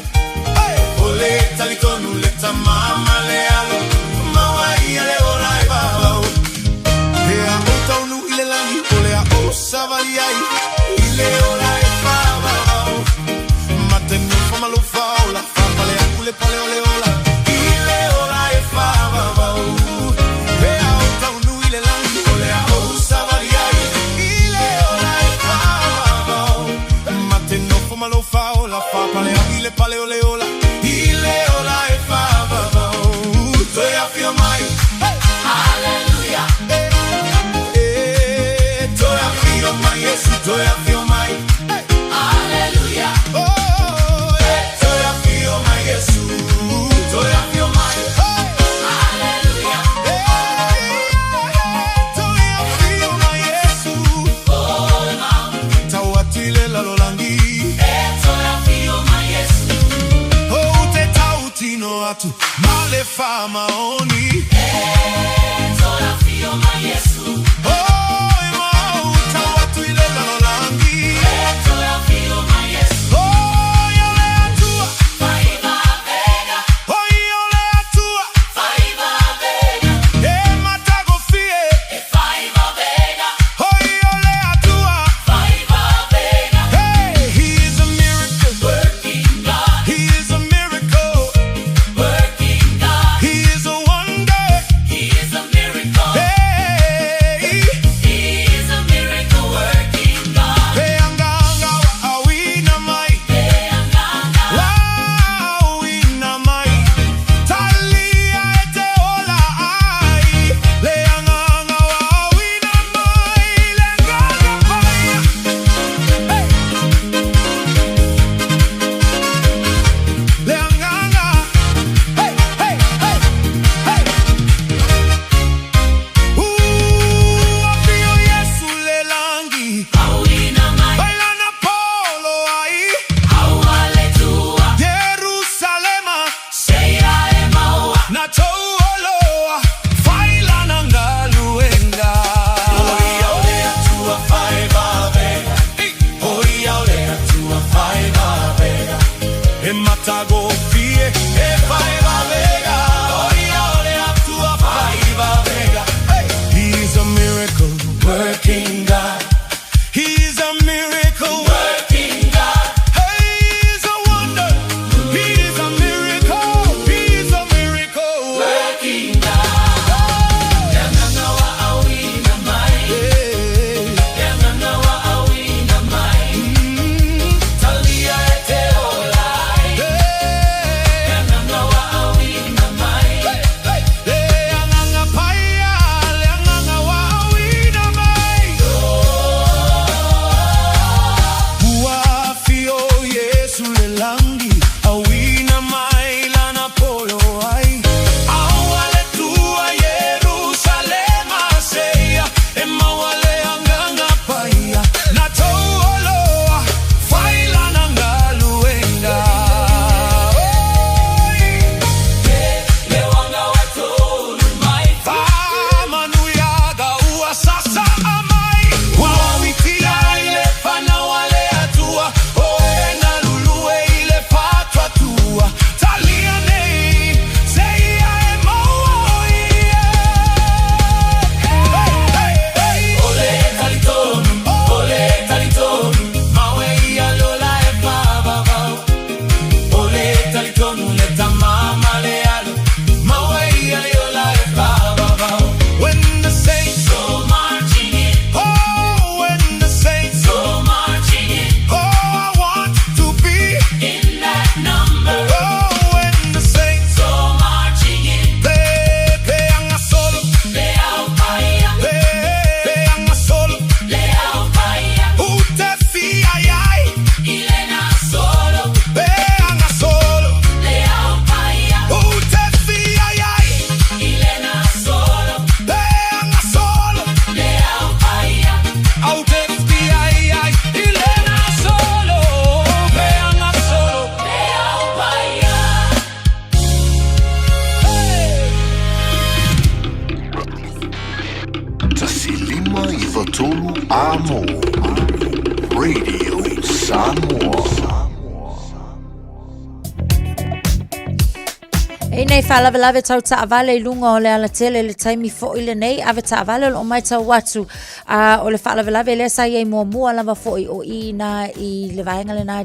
S10: Hey! Ole talitonu le tama ma le alo, mawai a le ola e faaau. He a o taunu i le lagi, o le a o savali ai, i le ola e faaau. Ma te nofo ma lo faola, faapale aku le pale o le ola, i le ola e
S17: 93 Amo. Radio Samoa.
S7: E nei faalavelave tau taavale i luga o le alatele i le taimi foʻi lenei ave taavale o loo matau atu a o le faalavelave lea sa iai muamua lava foʻi o i ina i le vaega lena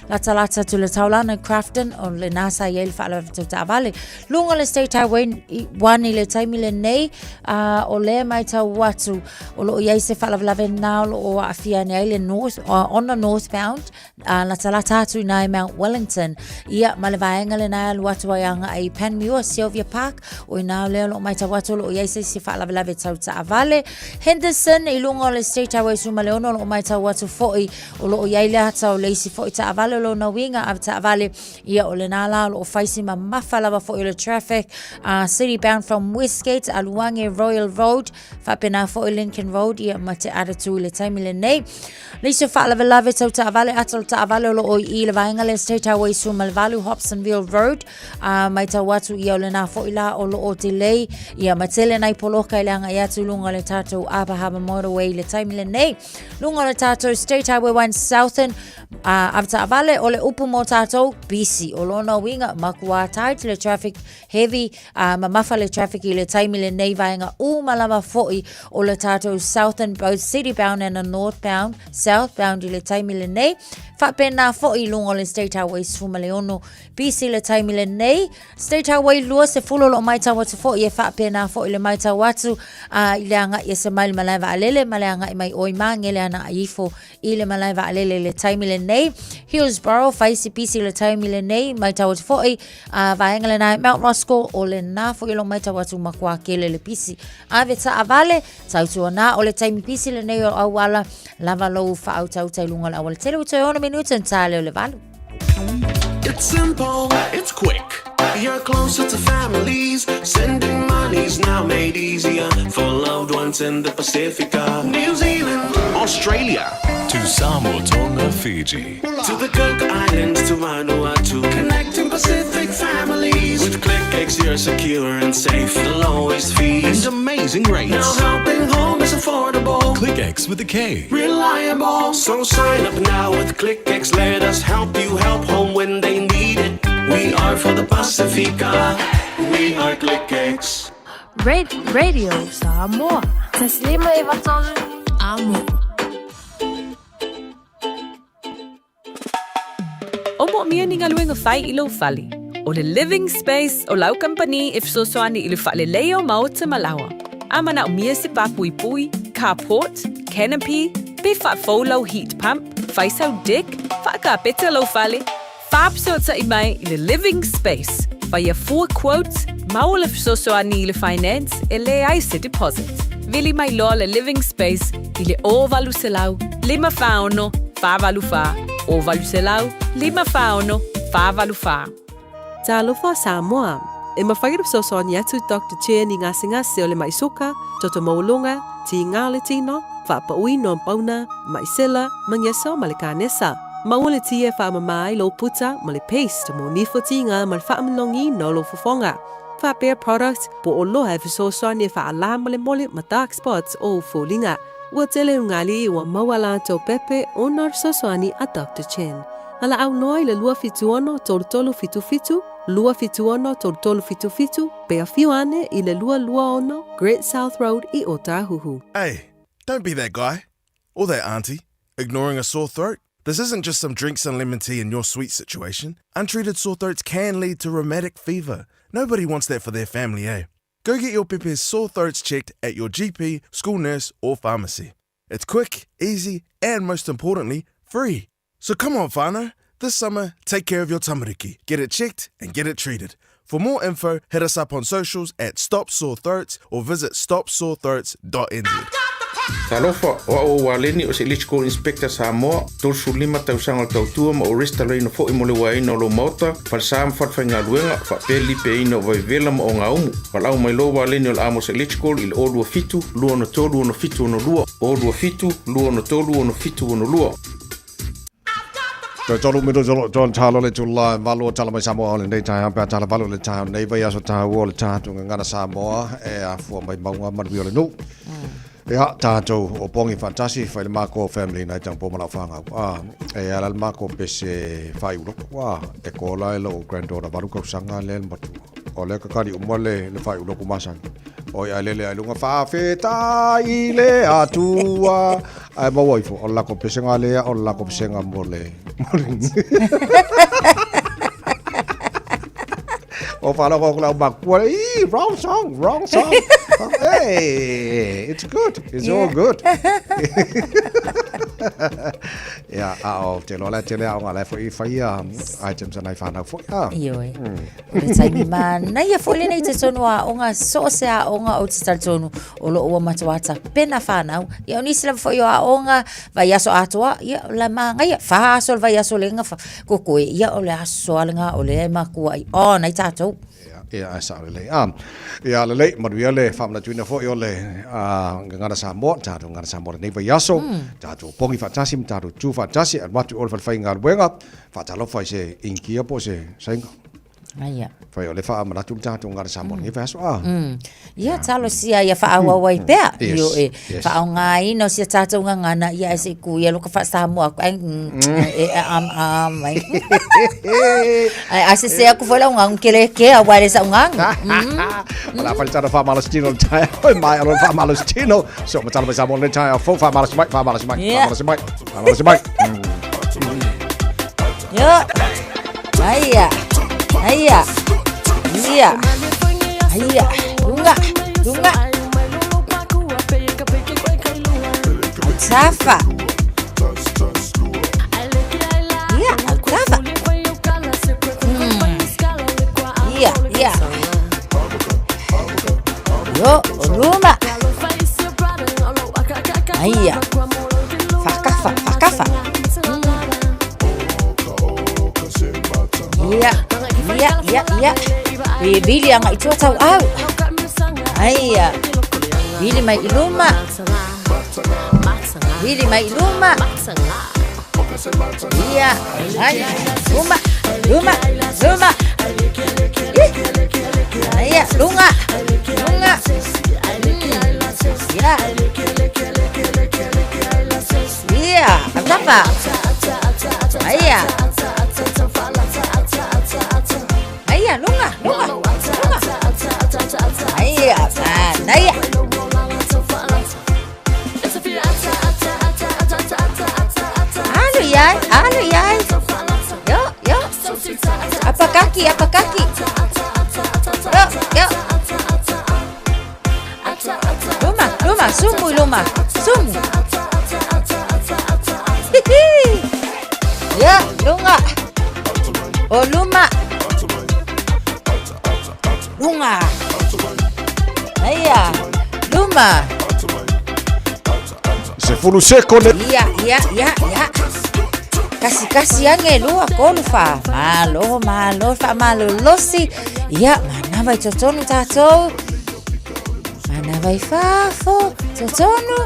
S7: latalata atu i le taulana i Crafton o lena sa iai le faalavelave tau taavale luga o le State Highway 1 i le taimi lenei a o lea matau atu o loo iai se faalavelave na o loo aafia ane ai le north on the northbound a latalata atu i nā i Mount Wellington. Ia, ma le vaega lena e alu atu ai agaʻi i Panmure, Sylvia Park, o inā o lea o loo matau atu o loo iai se isi faalavelave tau taavale. Henderson, i luga o le State Highway 16 o loo matau atu foʻi o loo iai le ata o le isi foʻi taavale o lona uiga ave taavale, ia o lena la o loo fai si mamafa lava foʻi o le traffic. City bound from Westgate, alu age Royal Road, Faapena foʻi Lincoln Road ia ma te Aratū i le taimi lenei. Le isi o faalavelave tau taavale ata o le taavale o loo i i le vaega lea State Highway 18 Hobsonville Road a matau atu ia o lena foʻi la o loo delay ia ma tele nai poloka i le agaʻi atu i luga o le tatou Upper Harbour Motorway i le taimi lenei. Luga o le tatou State Highway 1 Southern a ave taavale o le upu mo tatou busy o lona uiga makuā tight le traffic heavy a mamafa le traffic i le taimi lenei vaega uma lava foʻi o le tatou southern both city bound and the northbound southbound i le taimi lenei faapena foʻi i luga o le State Highway 16 busy le taimi lenei State Highway 20 o loo matau atu foʻi e faapena foʻi le matau atu a i le agaʻi ese mai le malae vaalele ma le agaʻi mai oi Magele ana ifo i le malae vaalele i le taimi lenei. Hillsborough, fai si pisi i le taimi lenei, matau atu foʻi, a vaega lena e Mount Roskill, o lena foʻi o lo matau atu makuā kele le pisi. Ave taavale, tautuana o le taimi pisi lenei o auala, lava lou faautauta i luga o le auala tele, ua toe 6 minute ona ta lea o le 8.
S10: It's simple, it's quick. You're closer to families. Sending money's now made easier for loved ones in the Pacifica, New Zealand,
S16: Australia,
S18: To Samoa, Tonga, Fiji.
S10: To the Cook Islands, to Vanuatu, connecting Pacific families. With ClickX, you're secure and safe, the lowest fees
S16: and amazing rates.
S10: Now helping home is affordable.
S18: ClickX with a K.
S10: Reliable. So sign up now with ClickX. Let us help you help home when they need it. We are for the Pacifica. We are ClickX.
S20: Radio Samoa. Taslima Ivatolu. Amo.
S21: O moomia ni galuega fai i lou fale. O le Living Space o lau kamupani e fesoasoani i le faaleleia o maota ma laoa. A manaomia se pā puipui, carport, canopy, pe faafou lau heat pump, fai sau deck, faakapeta lou fale, faafesootai mai i le Living Space, faia fua quote, maua le fesoasoani i le finance e leai se deposit. Vili mai loa le Living Space i le 0800 546 484, 0800 546 484.
S22: Talofa Samoa! E mafai ona fesoasoani atu Doctor Chen i gasegase o le maʻi suka, toto maualuga, tiga o le tino, faapauina o pauna, maʻi sela, magiaso ma le kanesa. Maua le ti e faamama ai lou puta ma le paste mo nifo tiga ma le faamanogiina o lou fofoga. Faapea product po o loa e fesoasoani e faalā molemole ma dark spots o ou foliga. Ua tele ugali ua maua latou pepe ona o le fesoasoani a Doctor Chen. Valaau loa i le 276 3377, 276 3377, pe afio ane i le 226 Great South Road i Ōtāhuhu.
S3: Hey, don't be that guy. Or that auntie, ignoring a sore throat. This isn't just some drinks and lemon tea in your sweet situation. Untreated sore throats can lead to rheumatic fever. Nobody wants that for their family, eh? Go get your pepe's sore throats checked at your GP, school nurse, or pharmacy. It's quick, easy, and most importantly, free. So come on, whānau. This summer, take care of your tamariki. Get it checked and get it treated. For more info, hit us up on socials at Stop Sore Throats or visit stopsorethroats.nz.
S26: Talofa, o au o Waleni o se Electrical Inspector Samoa, 35 tausaga o le tautua ma ou resitalaina foʻi mo le uaina o lou maota, falesa ma falefaigaluega, faapea le lipeaina o vaivela ma ogaumu. Valaau mai loa Waleni o le Amos Electrical i le 027 263 6762, 027 263 6762.
S2: Toe tolu minuti o loo toa talo le itula e valu o tala mai Samoa o lenei taeao pe a tala valu le taeao nei vaiaso taua o le tatou gagana Samoa e afua mai mauga manuia o le nuu. Ia, tātou o pongi whaatasi, whai le mākou family nai tang pō ma lau whāngau. Ah, e ala le mākou pese whai uloko. Wā, e kōla e lou granddaughter valu kausanga le le matua. O lea kakali uma le, le whai uloko masani. Oi ai lele ai lunga whawhetai i le atua. Ai maua ifo, o le lako pesega lea, o le lako pesega mo le... Mo le... O whalogo ko lau makua, Ii, wrong song, wrong song. hey, it's good, it's yeah. all good. yeah, a o te loa te lea o ngā lai fo i whai items anai whanau fo. Ah.
S7: Ioe. O le taimi manaia foi lenei te tonu a onga so o se a onga o te talitonu o lo ua matua tapena whanau. Ia o nisi lava foi o a onga vai aso atoa, ia la mangaia, wha aso le vai aso lenga wha, ko koe, ia o le aso alenga o le makua i, oh, nei tātou.
S2: Ia, ai sa lelei. Ah, ia lelei, manuia le whaamanatuina foi o le gagana Samoa, tātou gagana Samoa lenei vaiaso, tātou pongi whaatasi, ma tātou tū whaatasi, alu atu o le whalewhai galuega, whaatalofa i se inkia po se sainga.
S7: Aia.
S2: Whai o le whaamanatu le tātou gagana Samoa lenei vaiaso. Ah.
S7: Ia talosia ia whaauau ai pea. Yes, Io e yes. whaongaina o sia tātou ngangana ia e se ku ia loka wha Samoa ku ai e am am ai. Ai a se se aku foi la ungang kele ke a wale sa ungang.
S2: O la whai tana whaamalositino le tae. Oi mai alo whaamalositino. So matala mai Samoa le tae. Fo whaamalosi mai, whaamalosi mai,
S7: Yeah.
S2: whaamalosi mai, whaamalosi mai.
S7: Yo. Aia. Aia. Ia. Aia. Lunga. Lunga. Tafa. Ia, tafa. Ia, ia. Yo, luma. Aia. Whakafa, whakafa. Ia, ia, ia, ia. E vili anga i tua tau au. Aia. Vili mai i luma. Vili mai i luma. Ia, ai, luma, luma, luma. Ih. Aia, lunga, lunga. Ia. Ia, tapa. Aia. Aia, lunga, lunga, lunga. Aia, manaia. Alu iai, alu iai. Yo, yo. Apa kaki, apa kaki. Yo, yo. Luma, luma, sumu luma, sumu. Hihi. Ya, lunga. O luma. Lunga. Aia, luma.
S2: Se fulu seko le.
S7: Ia, ia, ia, ia. Kasi kasi ange lua kolu fa. Malo, malo, fa malo losi. Ia, manawa i totonu tātou. Manawa i fafo, totonu.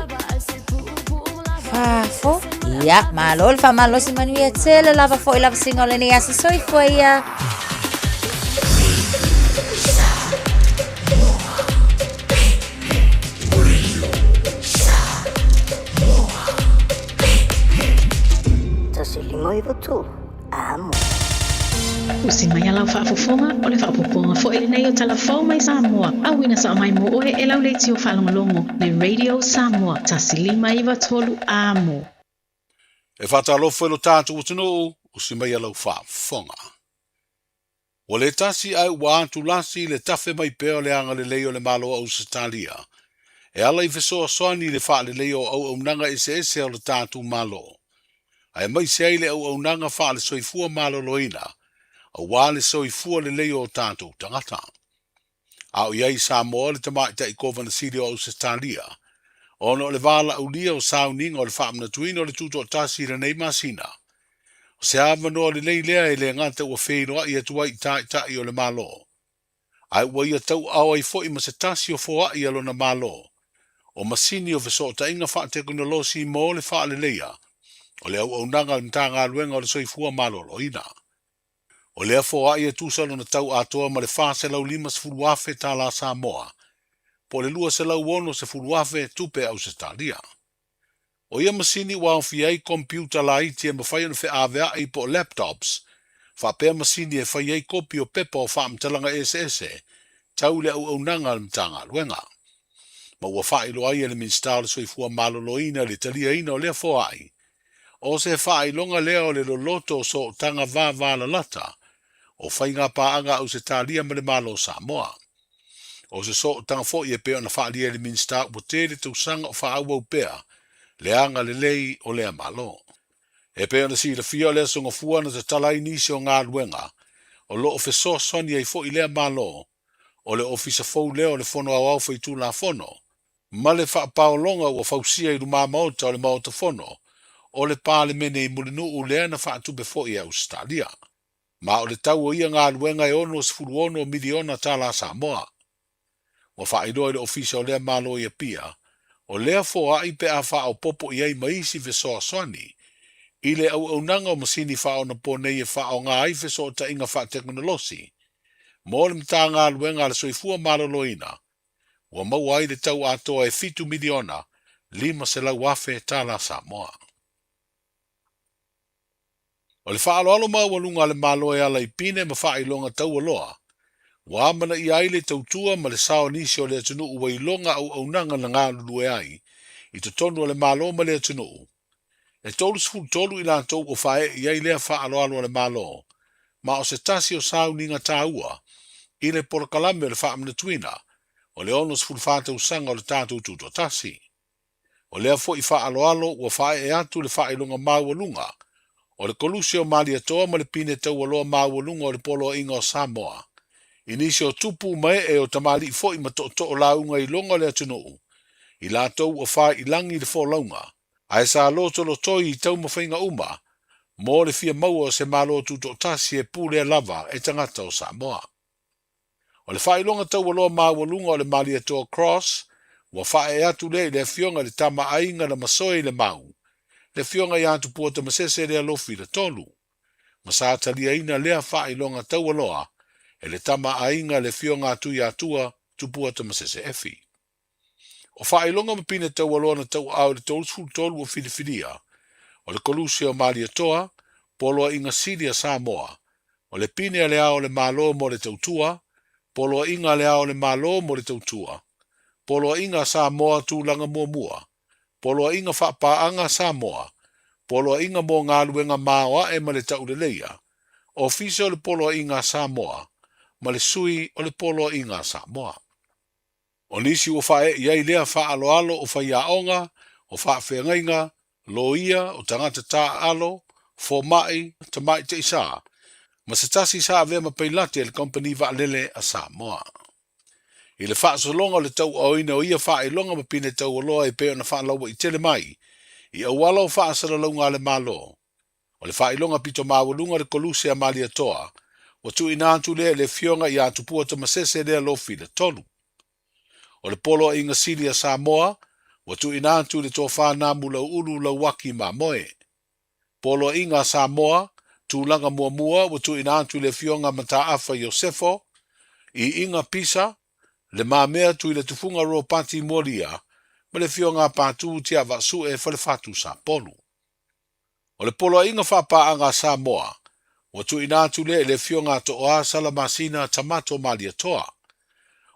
S7: Fafo. Ia, malo le faamalosi manuia tele lava foi lava singa o lenei aso soifua ia.
S1: Tasi lima iva tolu. Amo.
S8: Usi mai a lau faafofoga, o le faaopoopoga foi lenei o Tala Fou mai Samoa, auina sao mai mo oe e lau leitio faalogologo le Radio Samoa 1 5 9 3 Amo.
S3: E faatalofa i lo tatou atunuu, usi mai a lau faafofoga. Ua le tasi ae ua atulasi le tafe mai pea o le agalelei o le Malo o Ausetalia e ala i fesoasoani i le faaleleia o auaunaga eseese a lo tatou Malo, aemaise ai le auaunaga faale-soifua maloloina auā le soifua lelei o o tatou tagata. A o i ai i Samoa le Tamaitai Kovana Sili o Ausetalia, ona o le valaaulia o sauniga o le faamanatuina o le Tutoatasi i lenei masina, o se avanoa lelei lea e le gata ua feiloai atu ai i Taitai o le Malo, ae ua ia tauaao ai foi ma se tasi o foai a lona Malo, o masini o fesootaiga faatekonolosi mo le faaleleia o le auaunaga a le Matagaluega o le Soifua Maloloina. O lea foai e tusa lona tau atoa ma le $450,000 tala Samoa,
S4: po o le $260,000 tupe Ausetalia. O ia masini ua aofia ai komipiuta laiti e mafai ona feaveai po o laptops, faapea masini e fai ai kopi o pepa o faamatalaga eseese tau i le auaunaga a le Matagaluega. Ma ua faailoa ai e le Minisita o le Soifua Maloloina le taliaina o lea foai, o se faailoga lea o le loloto o sootaga vavalalata o faigapaaga a Ausetalia ma le Malo o Samoa. O se sootaga foi e pei ona faaalia e le Minisita ua tele tausaga o faaauau pea le agalelei o lea Malo. E pei ona silafia o le Aso Gafua na tatala ai nisi o galuega o lo o fesoasoani ai foi lea Malo o le Ofisa fou lea o le Fono Aoao Faitulafono ma le faapaologa ua fausia i lumamaota o le Maota Fono o le Palemene i Mulinuu lea na faatupe foi e Ausetalia. Ma o le tau o ia galuega e $66 miliona tala Samoa. Ua faailoa i le Ofisa o lea Malo i Apia, o lea foai pe a faaopoopo i ai ma isi fesoasoani i le auaunaga o masini faaonaponei e faaaoga ai fesootaiga faatekonolosi mo le Matagaluega a le Soifua Maloloina, ua maua ai le tau atoa e $7,500,000 tala Samoa. O le faaaloalo maualuga a le Malo e ala i pine ma faailoga taualoa, ua amanaia ai le tautua ma le sao o nisi o le atunuu ua iloga auaunaga na galulue ai i totonu o le Malo ma le atunuu. E 33 i latou ua faaee i ai lea faaaloalo a le Malo, ma o se tasi o sauniga taua i le polokalame o le faamanatuina o le 64 tausaga o le tatou Tutoatasi. O lea foi faaaloalo ua faaee atu le faailoga maualuga o le Koluse o Malietoa ma le Pine Taualoa Maualuga o le Poloaiga o Samoa i nisi o tupu ma ee o tamalii foi ma tootoo lauga iloga o le atunuu i latou ua faailagi le folauga ae sa lotolotoi i taumafaiga uma mo le fia maua o se Malo Tutoatasi e pulea lava e tagata o Samoa. O le faailoga taualoa maualuga o le Malietoa Cross ua faaee atu lea i le afioga i le Tama Aiga na masoe i le mau, le afioga ia Tupua Tamasese Lealofi le Tolu, ma sa taliaina lea faailoga taualoa e le Tama Aiga le afioga a Tuiatua Tupua Tamasese Efi. O faailoga ma pine taualoa na tauaao i le 33 ua filifilia, o le Koluse o Malietoa, Poloaiga Sili a Samoa, o le Pine a Le Ao o le Malo mo le Tautua, Poloaiga a Le Ao o le Malo mo le Tautua, Poloaiga a Samoa Tulaga Muamua, Poloaiga Faapaaga a Samoa, Poloaiga mo Galuega Maoae ma le Tauleleia, Ofisa o le Poloaiga a Samoa, ma le Sui o le Poloaiga a Samoa. O nisi ua faaee i ai lea faaaloalo o faiaoga, o faafeagaiga, loia, o tagata taaalo, fomai, tamaitai sa, ma se tasi sa avea ma pailate a le Kamupani Vaalele a Samoa. I le faasologa o le tauaaoina o ia faailoga ma pine taualoa e pei ona faalauaitele mai i auala o faasalalauga a le Malo, O le faailoga pito maualuga o le Koluse a Malietoa, ua tuuina atu lea i le Afioga ia Tupua Tamasese Lealofi le Tolu. O le Poloaiga Sili a Samoa, ua tuuina atu i le Tofa Namu Lauulu Lauaki Mamoe. Poloaiga a Samoa, Tulaga Muamua, ua tuuina atu i le Afioga Mataafa Iosefo, Iiga Pisa, Le Mamea Tuiletufuga Ropati Molia ma le Afioga Patu Tiavaasue Falefatu Sapolu. O le Poloaiga Faapaaga a Samoa, ua tuuina atu lea i le Afioga a Tooa Salamasina Tamato Malietoa.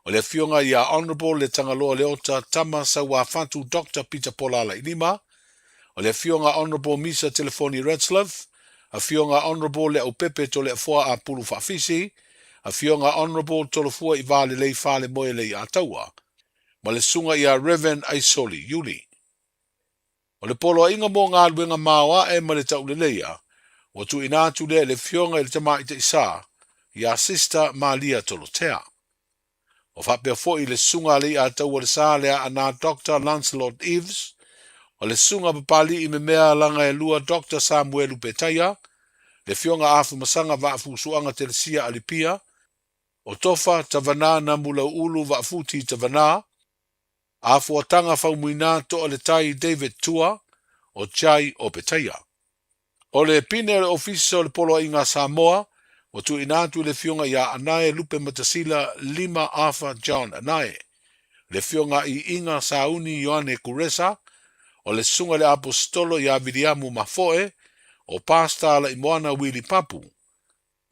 S4: O le Afioga ia Honourable Letagaloa Leota Tama Sauafatu Doctor Peter Pola Alailima, o le Afioga Honourable Misa Telefoni Retzlaff, Afioga Honourable Leaupepe Toleafoa Apulu Faafisi, Afioga Honourable Tolofua Ivalelei Falemoe Leiataua, ma le Susuga ia Rev. Aisoli Iuli. O le poloaiga mo galuega maoae ma le tauleleia, ua tuuina atu lea i le Afioga i le Tamaitai Sa, ia Sister Malia Tolotea. Ua faapea foi le Susuga a Leiataua le Sa le Aana Doctor Lancelot Eaves, o le Susuga Papali'i Memea Lagaelua Doctor Samuelu Petaia, le Afioga Afumasaga Vaafusuaga Telesia Alipia, o Tofa Tavanā Namulau'ulu Vaafuti Tavanā, Afuataga Faumuina Toa le Tai David Tua o Jai Opetaia. O le pine o le Ofisa o le Poloaiga a Samoa ua tuuina atu i le Afioga ia Anae Lupe Matasila Lima Arthur John Anae. le Afioga Iiga Sauni Ioane Kuresa, o le Susuga i le Aposetolo ia Viliamu Mafoe, o Pastor Alaimoana Wili Papu,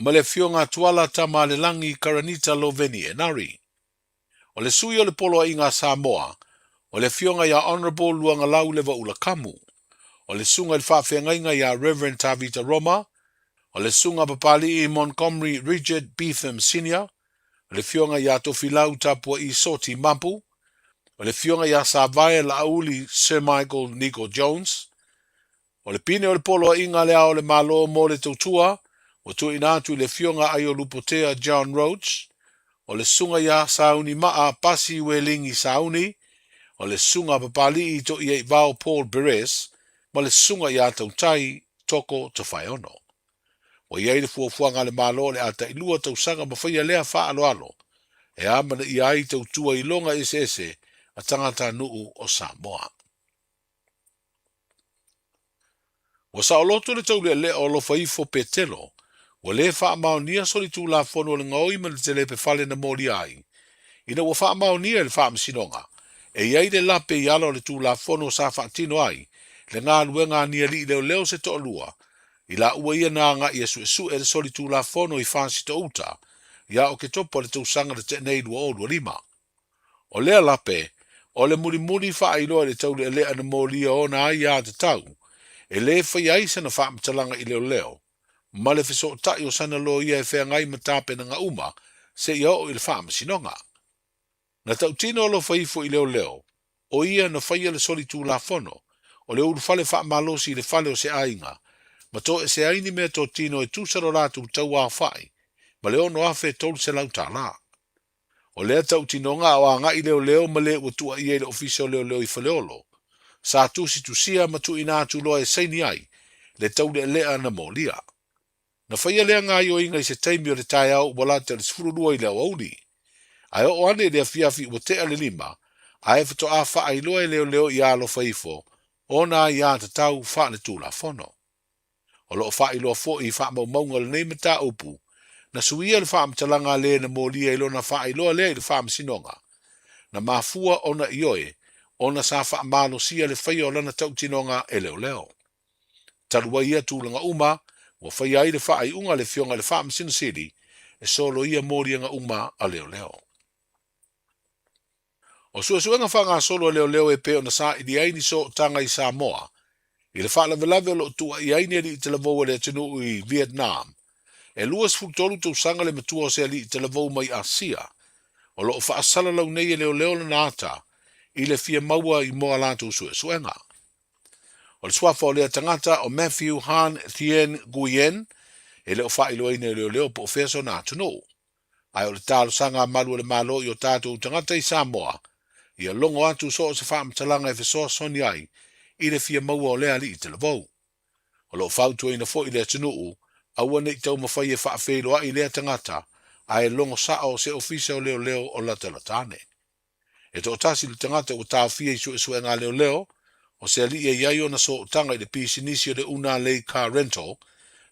S4: ma le Afioga Tuala Tamaalelagi Karanita Loveni Enari. O le sui o le Poloaiga a Samoa, o le Afioga ia Honourable Luagalau Levaula Kamu. O le Susuga i le Faafeagaiga ia Reverend Tavita Roma, o le Susuga Papalii Montgomery Richard Beetham Senior, o le Afioga ia Tofilau Tapua'i Soti Mapu, o le Afioga ia Savae Laauli Sir Michael Niko Jones, o le pine o le Poloaiga a Le Ao o le Malo mo le Tautua, ua tuuina atu i le Afioga Aiolupotea John Roach, o le Susuga ia Sauni Maa Pasi Welingi Sauni, o le Susuga Papali'i To'iaivao Paul Beres, ma le Susuga ia Tautai Toko Tofaeono. Ua i ai le fuafuaga a le Malo o le a tailua tausaga ma faia lea faaaloalo e amanaia ai tautua iloga eseese a tagatanuu o Samoa. Ua saoloto le taulealea o alofa ifo Petelo, ua lē faamaonia solitulafono o le gaoi ma le telepe fale na molia ai, ina ua faamaonia e le Faamasinoga e i ai le lape i ala o le Tulafono sa faatino ai le galuega a ni alii leoleo se toalua i laua ia na agai e suesue le solitulafono i Fasitouta ia Oketopa o le tausaga na tea nei 2025. O lea lape, o le mulimuli faailoa i le taulealea na molia ona aiatatau e lē faia ai sana faamatalaga i leoleo ma le fesootai o sana loia e feagai ma tapenaga uma seia oo i le faamasinoga. Na tautino alofa ifo i leoleo, o ia na faia le solitulafono o le ulufale faamalosi i le fale o se aiga ma toese ai ni meatotino e tusa lo latou tauaofai ma le $6,300. O lea tautinoga a o agai leoleo ma le ua tuuaia i le Ofisa o Leoleo i Faleolo, sa tusitusia ma tuuina atu loa e saini ai le taulealea na molia. Na faia lea gaoioiga i se taimi o le taeao ua lata i le 12 i le aoauli. Ae oo ane i le afiafi ua tea le 5, ae faatoa faailoa e leoleo ia alofa ifo ona aiatatau faaletulafono. O lo o faailoa foi i faamaumauga o lenei mataupu, na suia le faamatalaga a le na molia i lona faailoa lea i le Faamasinoga. Na mafua ona ioe ona sa faamalosia le faia o lana tautinoga e leoleo. Talu ai ia tulaga uma, ua faia ai le faaiuga a le Afioga i le Faamasino Sili e soloia moliaga uma a leoleo. O suesuega faagasolo a leoleo e pei ona saili ai ni sootaga i Samoa i le faalavelave o lo o tuuaia ai ni alii talavou a le atunuu i Vietnam. E 23 tausaga le matua o se alii talavou mai Asia o lo o faasalalau nei e leoleo lona ata i le fia maua i mo a latou suesuega. O le suafa o lea tagata o Matthew Han Thien Nguyen e le o faailoaina e leoleo po o fea sona atunuu. Ae o le talosaga a malu o le Malo i o tatou tagata i Samoa, ia logo atu so o se faamatalaga e fesoasoani ai i le fia maua o lea alii talavou. O lo o fautuaina foi le atunuu, aua ne i taumafai e faafeiloai lea tagata, ae logo sao se ofisa o leoleo o latalata ane. E toatasi le tagata ua taofia i suesuega a leoleo, o se alii e i ai ona sootaga i le pisinisi o le Una Lei Car Rental,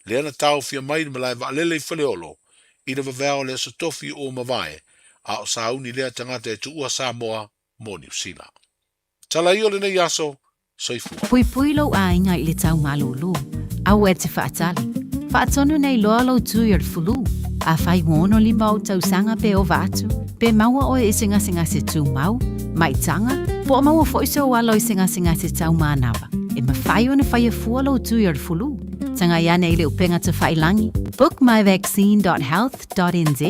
S4: lea na taofia mai i le malae vaalele i Faleolo i le vaveao o le Aso Tofi ua mavae, a o sauni lea tagata e tuua Samoa mo Niu Sila. Tala ia o lenei aso, Soifua.
S8: Puipui lou aiga i le tau malūlū. Aua e te faatali. Faatonu nei loa lou tui o le fulu. Afai ua 65 ou tausaga pe ova atu, pe maua oe i se gasegase tumau, maitaga, po o maua foi sou alo i se gasegase tau manava, e mafai ona faia fua lou tui o le fulu. Tagai ane i le upega tafailangi, bookmyvaccine.health.nz,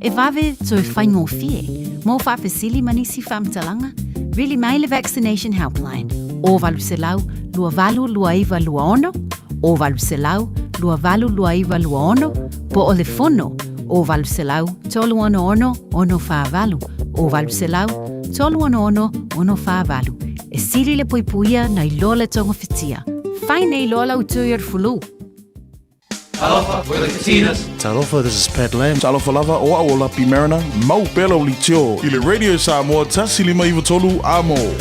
S8: e vave toe faigofie. Mo faafesili ma nisi faamatalaga, vili mai le Vaccination Helpline, o 800 282926, o 800 282926, po o le fono, o 800 366 648, o 800 366 648. E sili le puipuia nai lo le togofitia. Fai nei loa lau tui o le fulu.
S5: Talofa, we're the Katinas.
S6: Talofa, this is Pat Lam.
S3: Talofa lava, o au o Lapi Mariner, mau pea lau leitio i le Radio Samoa 153 Amo.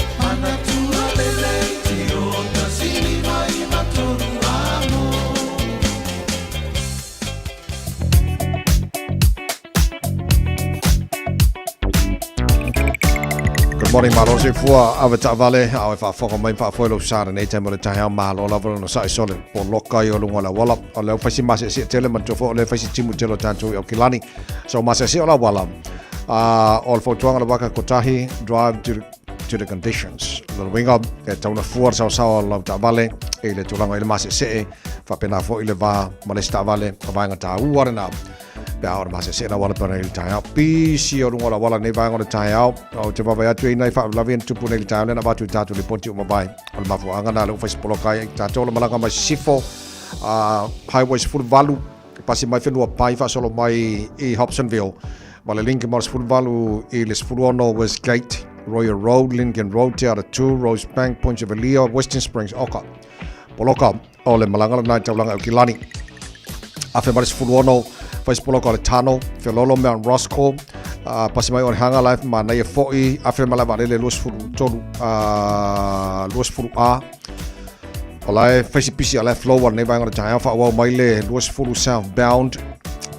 S2: Good morning, malo soifua ave taavale a o e faafofoga mai ma faafoe lou sa lenei taimi o le taeao. Malo lava lona sa'i sole poloka i o luga o le auala. O lea ua fai si maseasea tele manatua foi o lea e fai si timu tele o tatou i Aukilani. So maseasea o le auala. O le fautuaga le waka kotahi, drive to the conditions. Lona uiga, e tatau ona fua le saosaoa o lau taavale i le tulaga i le maseesee, faapena foi le va ma le isi taavale, o vaega taua lena. Pe a o le maseesee le auala pe ona i le taeao. Pisi o luga o le auala nei vaega o le taeao. Ou te vaavaai atu i nai faalavelave na tupu nei i le taeao lea na avatu i tatou lipoti ua mavae. O le mafuaaga lena lea ua fai si poloka ai tatou le malaga mai sisifo, Highway 18, pasi mai Whenuapai faasolo mai i Hobsonville ma le link ma le 18 i le 16 Westgate, Royal Road, Lincoln Road, Te Aratū, Rosebank, Point Chevalier, Western Springs, Oka. Poloka o le malaga lena i taulaga i Aukilani. Afe ma le 16, fai se poloka o le Tano, Felolo, Mount Roscoe, pasi mai Onehunga, Life Manaia foi, afe ma le vaalele 23, 20A. O la e fai si pisi a la e flow a lenei vaega o le taeao faaauau mai le 20 southbound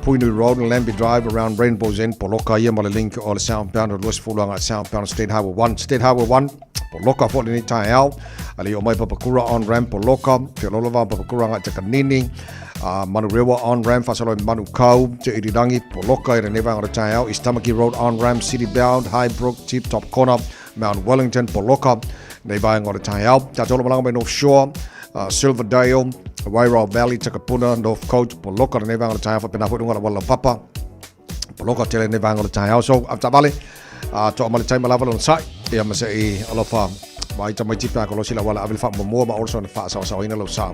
S2: Puhinui Road and Lambie Drive around Rainbow's End poloka ia ma le link o le southbound o le 20 agai southbound State Highway 1 State Highway 1 poloka foi lenei taeao a le i oo mai Papakura on ramp poloka Feololo va Papakura agai Takanini Manurewa on ramp faasolo i Manukau Te Irirangi poloka i lenei vaega o le taeao East Tamaki Road on ramp City bound Highbrook Tip Top Corner Mount Wellington, Poloka, nei vaega o le taeao. Tātou o malanga mai North Shore, Silverdale, Wairau Valley, Takapuna, North Coast, Poloka, nei vaega o le taeao, whapena foi runga la wala papa. Poloka tele nei vaega o le taeao. So, avetaavale, toa ma le taima lava lona sai, ia ma se i alofa mai tamaiti pe a kolosi la wala ave le faamuamua ma also na faasaosaoina lau sa.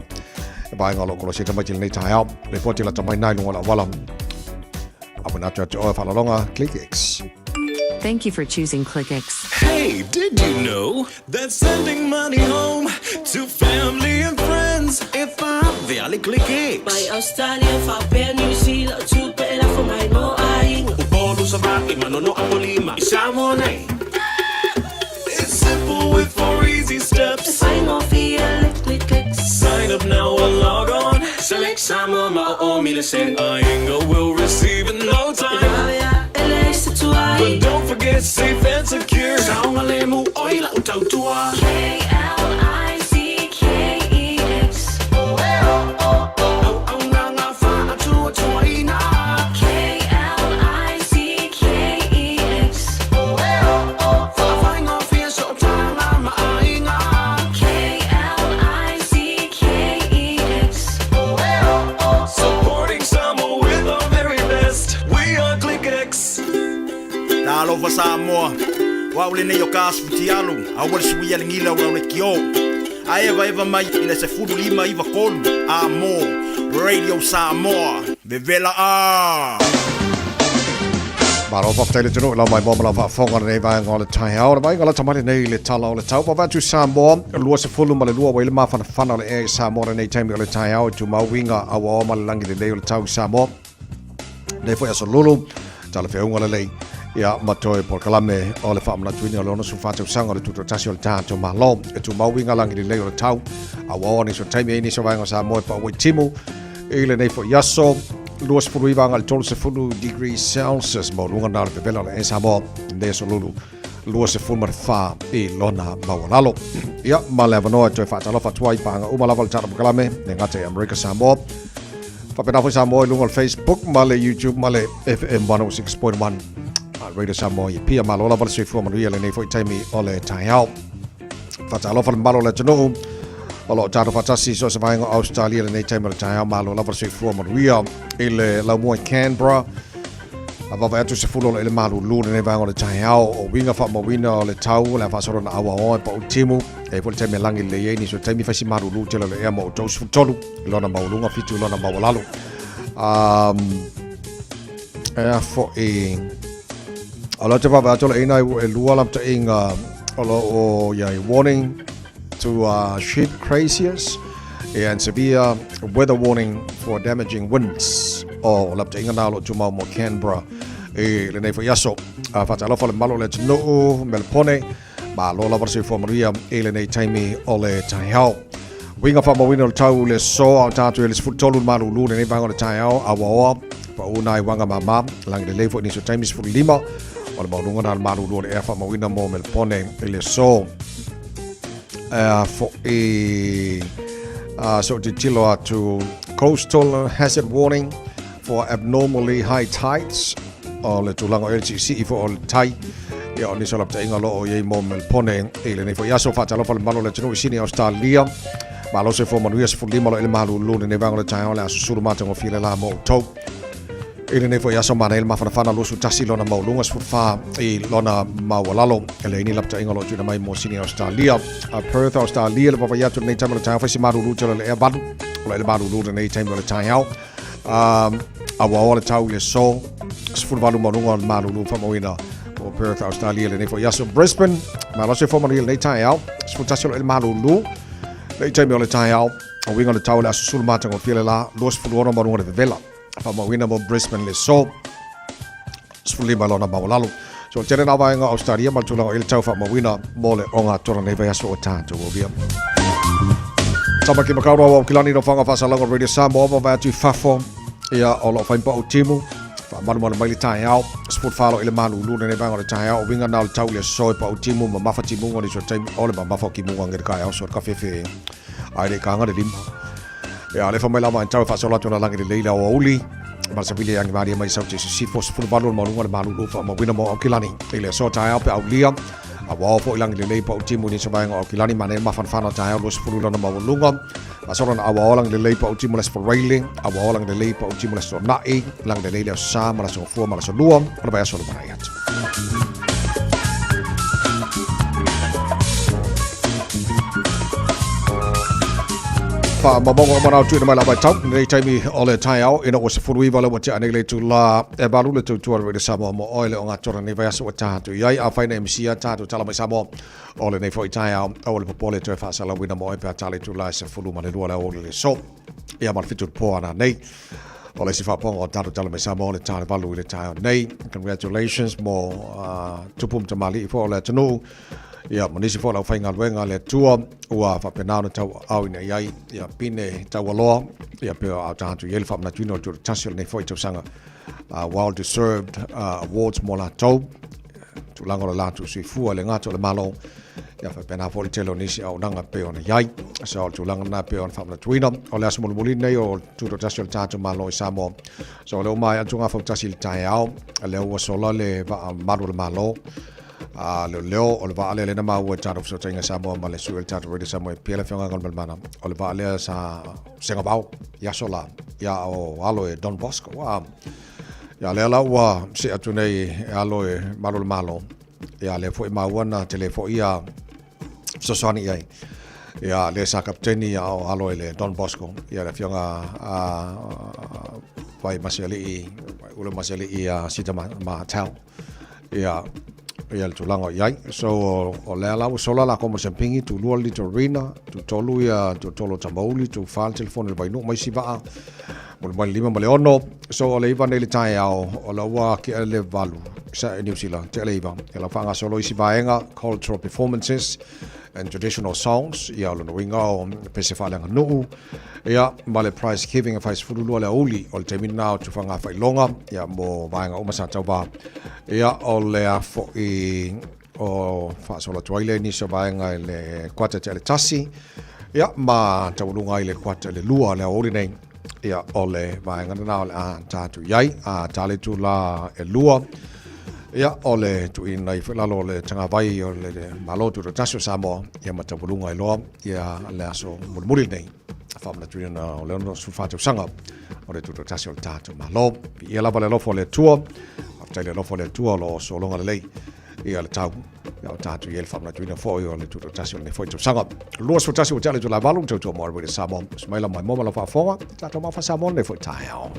S2: E vaega o lo kolosi tamaiti lenei taeao. Le poti la tamai nai lunga la wala. Awe nā te oe whalalonga, ClickX.
S6: Thank you for choosing ClickX.
S16: Hey, did you know that sending money home to family and friends e vave ClickX?
S13: Mai Australia, faapea New Zealand, tupe e lafo mai mo aiga.
S10: Upolu Savaii, Manono Apolima, i Samoa nei.
S16: It's simple with four easy steps.
S13: E faigofie le ClickX.
S16: Sign up now or log on.
S10: Select Samoa ma o o mile sen.
S16: Aiga will receive in no time.
S13: E vave ae leai se tuai.
S16: But don't forget safe and secure.
S10: Saogalemu oi lau tautua.
S9: K-L-I-C-K-E-X.
S10: Auaunaga faatuatuaina.
S9: K-L-I-C-K-E-X.
S10: Faafaigofie sootaga ma aiga.
S9: K-L-I-C-K-E-X.
S16: Supporting Samoa with our very best. We are ClickX.
S19: Talofa Samoa, o au lenei o Kas Fitialu, aua le suia le gila o lau lekiō. A evaeva mai i le 15 93 A mo Radio Samoa, vevela a!
S2: Malo faafetai le atunuu i lau maimoa ma lau faafofoga lenei vaega o le taeao. Le vaaiga lata mai lenei i le tala o le tau. Vaavaai atu Samoa, 22 ua i le mafanafana o le ea i Samoa lenei taimi o le taeao e tumau uiga auaoa ma le lagi lelei o le tau i Samoa. Nei foi aso lulu, talafeauga lelei ia ma toe polokalame o le faamanatuina o le 64 tausaga o le tutoatasi o le tatou Malo. E tumau uiga lagi lelei o le tau auaoa nisi o taimi ai nisi o vaega o Samoa e paua i timu i lenei foi aso. 29 agai le 30 degrees Celsius maualuga na o le vevela o le ea Samoa nei aso lulu 24 i lona maualalo. Ia, ma le avanoa e toe faatalofa atu ai i paaga uma lava o le tatou polokalame, le gata i Amerika Samoa, faapena foi Samoa i luga o le Facebook ma le YouTube ma le FM 106.1 Radio Samoa i Apia. Malo lava le soifua manuia lenei foi taimi o le taeao. Faatalofa le mamalu o le atunuu o lo o tatou faatasi i so o se vaega o Australia lenei taimi o le taeao. Malo lava le soifua manuia i le laumua i Canberra. A vaavaai atu se fulu o lo o i le malulu lenei vaega o le taeao o uiga faamauina o le tau o le a faasolo na auaoa e pau timu. E foi le taimi e lagi lelei ai nisi o taimi fai si malulu tele o le ea mo outou 13 i lona maualuga 7 i lona maualalo. E a foi o lo te vaavaai atu o le ina e lua lapataiga o lo o iai warning to sheep craziers and severe weather warning for damaging winds o lapataiga na o lo o tumau mo Canberra i lenei foi aso. Faatalofa le mamalu o le atunuu Melpone. Malo lava le soifua manuia i lenei taimi o le taeao. Uiga faamauina o le tau le aso a o tatou i le 13 le malulu lenei vaega o le taeao auaoa pauna i waga mama lagi lelei foi nisi o taimi 15 O le maualuga lena o le malulu o le ea faamauina mo Melpone i le aso. Ea fo'i se o tilotilo atu coastal hazard warning for abnormally high tides o le tulaga o le siisii fo o le tai ia o nisi o lapataiga o lo o i ai mo Melpone i lenei foi aso. Faatalofa le mamalu o le atunuu i Sini Australia. Malo soifua manuia 15 lo ele malulu lenei vaega o le taeao le aso sulu matagofie le la mo outou. I lenei foi aso manaia le mafanafana 21 lona maualuga 14 i lona maualalo. E leai ni lapataiga o lo o tuuina mai mo Sini Australia. A Perth Australia le vaavaai atu lenei taimi o le taeao fai se malulu tele o le ea valu. O lo ele malulu lenei taimi o le taeao. A ua oa le tau i le aso 18 maualuga o le malulu faamauina mo Perth Australia lenei foi aso. Brisbane malo soifua manuia lenei taeao 11 o lo ele malulu lenei taimi o le taeao. O uiga o le tau o le aso sulu matagofie le la 26 maualuga le vevela faamauina mo Brisbane le aso 15 lona maualalo. So tele nā vaega o Australia ma le tulaga i le tau faamauina mo le ogatotonu nei vaiaso o tatou ovia. Tamaki Makaurau o Kilani no whanga whasalanga Radio Samoa ma vai atu i fafo ia o lo whaimpa o timu whaamalumalu mai le taeao sport whalo i le malulu nei vaega o le taeao o winga nā o le tau le soe pa o timu ma mafa timunga ni so taimi o le ma mafa o kimunga nge le kaeao so le kawhewhe ai le kanga le lima. Ia, le fa mai lava tau e faasolo atu na langi lelei le aoauli. Ma le savili e angimalie mai sau te sisifo 18 le maualuga le malulu faamauina mo Aukilani. I le aso taeao pe aulia, a ua ao foi langi lelei pa utimu i nisi o vaega o Aukilani ma nei mafanafana taeao 20 lona maualuga. Faasolo na auao langi lelei pa utimu le aso Faraile, a ua ao langi lelei pa utimu le aso Tona'i, langi lelei le aso Sa ma le aso Gafua ma le aso Lua, o le vaiaso o le lumanai atu. Faamaumauga uma na tuuina mai la vaitau lenei taimi o le taeao ina ua 19 le ua tea nei le itula e valu le tautua le Radio Samoa mo oe le ogatotonu lenei vaiaso ua tatou i ai. Afai na e misia tatou tala mai Samoa o lenei foi taeao, aua le popole toe faasalauina mo oe pe a tala itula e 12 le aoauli le aso ia ma le 7 o le po ana nei. O le isi faapoga o tatou tala mai Samoa o le ta le valu i le taeao nei. Congratulations mo tupu ma tamalii foi o le atunuu ia ma nisi foi o le aufaigaluega a le Atua ua faapena ona tauaaoina i ai ia pine taualoa ia pe o tatou i ai le faamanatuina o le tuatasi o lenei foi tausaga well deserved awards mo latou tulaga o le latou soifua le gata o le Malo ia faapena foi le tele o nisi auaunaga pei ona i ai. So o le tulaga lena pei ona faamanatuina o le aso mulimuli lenei o tutoatasi o le tatou Malo i Samoa. So o lea ua maea atu gafautasi i le taeao, lea ua sola le vaa malu o le Malo a leoleo o le vaa lea lea na maua i le tatou fesootaiga Samoa ma le sui o le tatou Radio Samoa e pia le afioga Galumalemana o le vaa lea sa segavao i aso la ia o alo e Don Bosco a ia lea la ua see atu nei e alo e malu o le Malo ia lea foi maua na tele foi ia fesoasoani i ai ia lea sa kapiteni ia o alo e le Don Bosco ia le afioga a vai Masialii Ula Masialii ia Sita Matau ia ia le tulaga o i ai. So o lea la ua sola la komo sampingi tu lua le litorina, tu tolu ia tu tolu o Tamauli, tu fa le telefoni le Vainuu ma isi vaa. Mo le mai le 5 ma le 6. So o le 9 nei le taeao, o la ua tea le 8 sa e New Zealand, tea le 9. Ia la faagasolo isi vaega, cultural performances and traditional songs, ia o lona uiga o pese faaleaganuu, ia ma le prize giving e fai 12 le aoauli o le taimi lena o tufaga faailoga, ia mo vaega uma sa tauva. Ia o lea foi o faasolo atu ai le nisi o vaega i le kuata tea le 1, ia ma taualuga ai le kuata le 2 le aoauli nei. Ia o le vaega lena o le a tatou i ai, a ta le itula e 2, ia o le tuuina ifo i lalo o le tagavai o le Malo Tutoatasi o Samoa, ia ma taualuga ai loa ia le aso mulimuli lenei faamanatuina o le 64 tausaga o le Tutoatasi o le tatou Malo. Viia lava le alofa o le Atua, faafetai le alofa o le Atua o lo o sologa lelei ia le tau ia o tatou i ai le faamanatuina foi o le Tutoatasi o lenei foi tausaga. 21 ua tea le itula e 8, tautua mo Radio Samoa. Sumaila mai mo ma lau faafofoga, tatou mafa Samoa lenei foi taeao.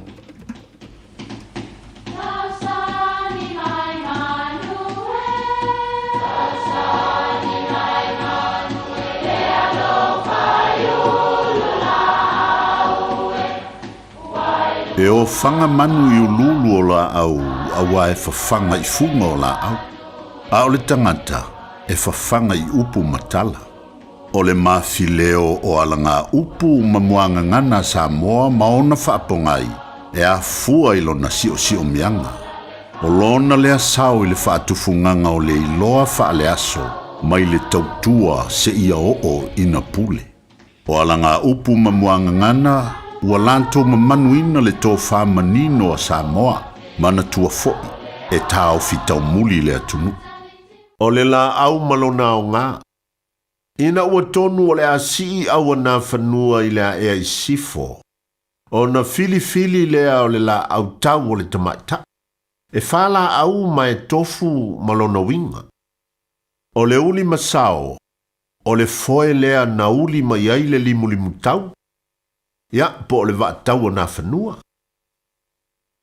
S17: E ofaga manu i uluulu o laau auā e fafaga i fuga o laau, a o le tagata e fafaga i upu ma tala. O le mafileo o alagaupu ma muagagana a Samoa ma ona faapogai e afua i lona siosiomiaga. O lona lea sao i le faatufugaga o le iloa faaleaso mai le tautua seia oo ina pule. O alagaupu ma muagagana ua latou mamanuina le tofa manino a Samoa, manatua foi e taofi taumuli le atunuu.
S11: O le laau ma lona aoga. Ina ua tonu o le a sii auanafanua i le aea i sisifo, ona filifili lea o le laau tau o le tamaitai. E fa laau ma e tofu ma lona uiga. O le uli masao, o le foe lea na uli mai ai le limulimutau, ia po o le vaatau o Nafanua.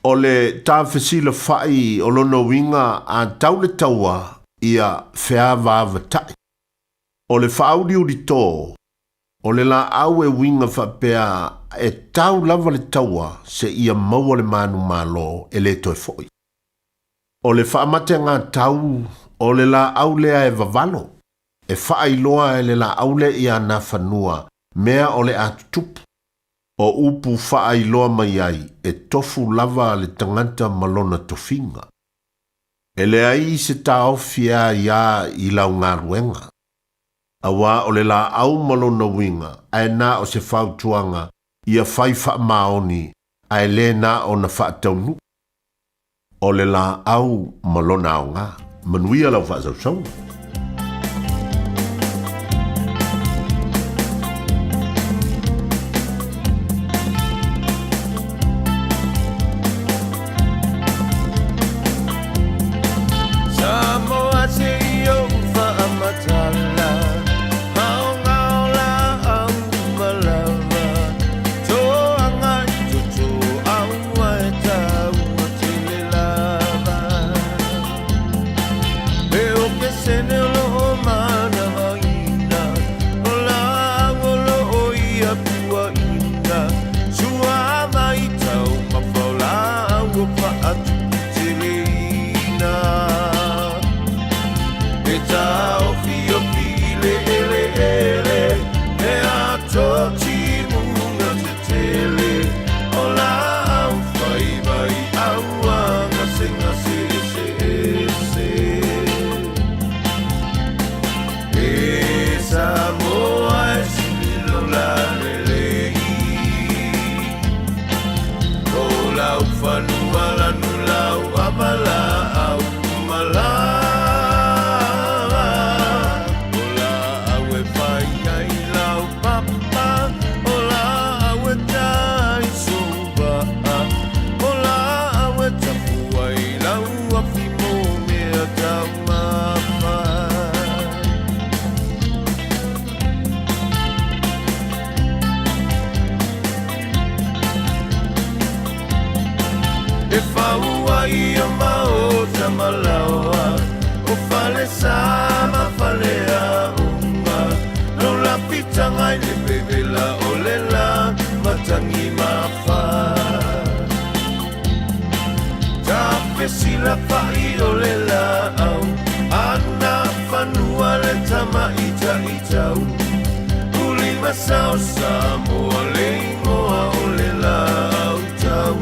S11: O le tafesilafa'i o lona uiga a tau le taua ia feavaavatai. O le faauliulito, o le laau e uiga faapea e tau lava le taua seia maua le manumalo e lē toe fo'i. O le faamategatau, o le laau lea e vavalo, e faailoa e le laau lea iā Nafanua mea o le a tutupu. O upu faailoa mai ai e tofu lava le tagata ma lona tofiga. E leai se taofi e aiā i lau galuega, auā o le laau ma lona uiga ae na o se fautuaga ia fai faamaoni ae lē na ona faataunuu. O le laau ma lona aoga. Manuia lau faasausauga.
S12: Samoa se i ou faamatala Maongao laau uma lava Toaga i toto aua e taua tele lava E o ke sene o loo manavaina O laau o loo ia puaina Sua mai taumafa o laau o faatupu teleina E taofiofi i le eleele E ato timuga tetele O laau fai mai aua gasegase eseese E Samoa e sili lou lalelei O lau fanua lanu lau ava laau uma lava O laau e fai ai lau papa O laau e ta ai sou vaa O laau e tapu ai lau afi mo mea taumafa E fau ai o maota ma laoa O fale sa ma fale aoga No lafitaga i le vevela o le la matagi mafa Tafesilafa'i o le laau Ana fanua le tamaitaitau Ulimasao Samoa le igoa o le laau tau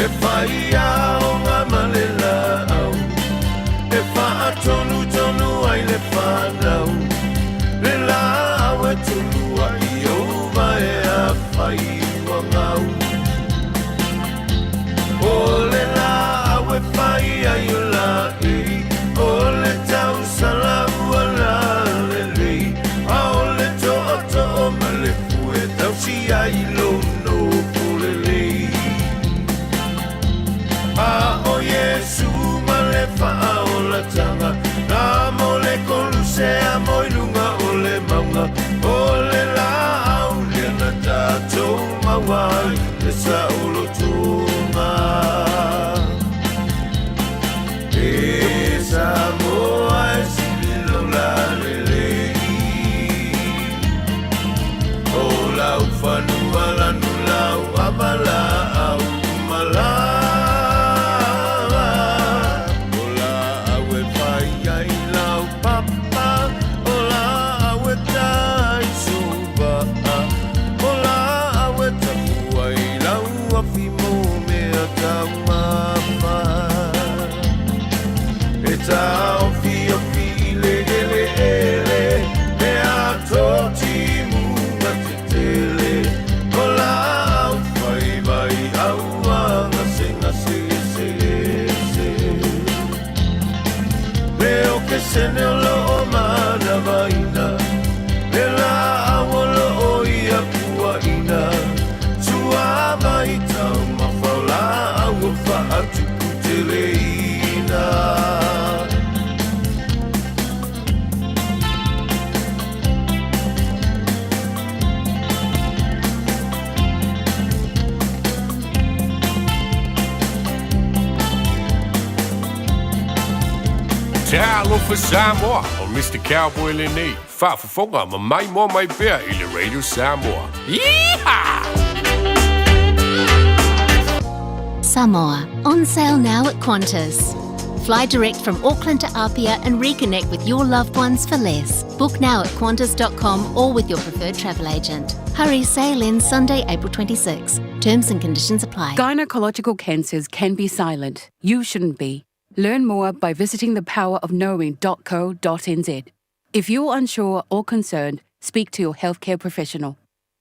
S12: E fai aoga ma le laau E faatonutonu ai le fanau Le laau e tulua'i ouva e afai ua gau O le laau e fai ai o laei O le tausala ua lalelei A o le tootoo ma le fue tausi ai lou nofo lelei A o Iesu ma le faaolataga Na mo le kolusea mo i luga o le mauga O le laau lea na tatou maua ai le saolotoga E Samoa e sili lou lalelei O lau fanua lanu lau ava laau uma lava O laau e fai ai lau papa O laau e ta
S14: Talofa Samoa, o Mr. Cowboy lenei, faafofoga ma maimoa mai pea i le Radio Samoa. Yeehaw!
S15: Samoa, on sale now at Qantas. Fly direct from Auckland to Apia and reconnect with your loved ones for less. Book now at qantas.com or with your preferred travel agent. Hurry, sale ends Sunday, April 26. Terms and conditions apply.
S18: Gynecological cancers can be silent. You shouldn't be. Learn more by visiting thepowerofknowing.co.nz. If you're unsure or concerned, speak to your healthcare professional.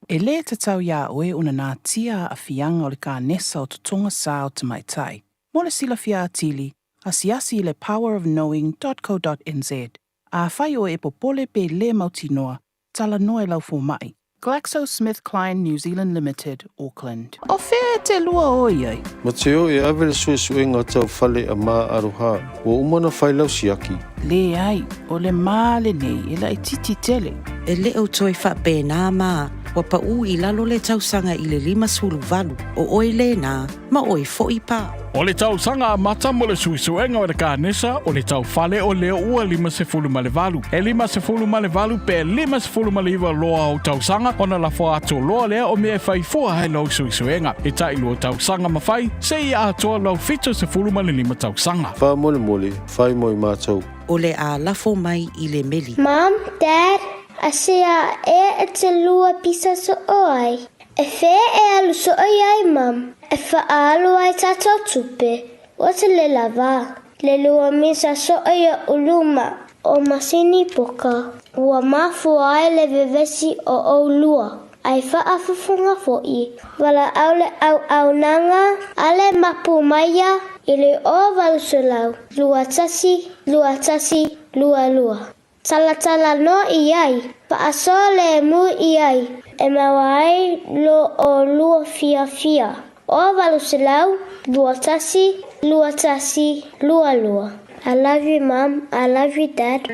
S23: E lē tatau iā oe ona natia aafiaga o le kanesa o totoga sā o tamaitai. Mo le silafia atili, asiasi i le powerofknowing.co.nz. Afai oe e popole pe lē mautinoa, talanoa i lau fomaʻi. GlaxoSmithKline New Zealand Limited, Auckland. O fea e te lua o i ai?
S24: Mateo e ave le suesuega tau fale a Ma Aroha, ua uma ona fai lau siaki.
S23: Leai, o le ma lenei e laitiiti tele.
S25: E le o toe faapena ma ua paʻu i lalo le tausaga i le 58, o oe lena, ma oe foʻi pa.
S27: O le tausaga amata mo le suesuega o le kanesa o le taufale o lea ua 58. E 58 pe 59 loa ou tausaga ona lafo atu loa lea o mea e fai fua ai lou suesuega. E tailua tausaga ma fai, seia atoa lou 75 tausaga.
S24: Faamolemole, fai mo i matou.
S25: O le a lafo mai i le meli.
S28: Mom, Dad, asea ea e te lua pisa soʻo ai? E fea e alu soʻo i ai, Mom? E faaalu ai tatou tupe. Ua tele lava. Le lua misa soʻo i oʻu luma o masini poka. Ua mafua ai le vevesi o ʻolua. Ai faafofoga foʻi. Valaau le auaunaga a le mapu maia i le 0800 21 21 22. Talatala noa i ai, faasoa lemu i ai, e maua ai lo ʻolua fiafia. 0800 21 21 22. I love you, Mom. I love you, Dad.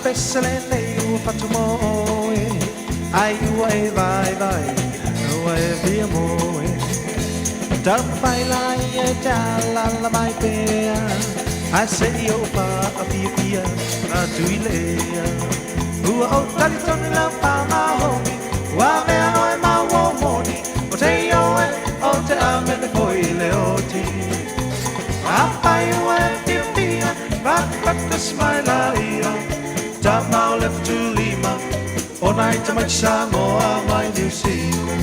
S29: Pese lenei ua fatu mo oe Ai ua e vaivai Ua e fia moe Taumafai laia e te alaala mai pea Ae seʻi ou faafiafia atu i le ea Ua ou talitonu lau faamaoni Ua avea oe ma uo moni O te ioe o te amene foi i le oti Afai ua e fiafia Fatafata mai laia Tama o le fetulima O nai tamaiti Samoa mai Niu Sila.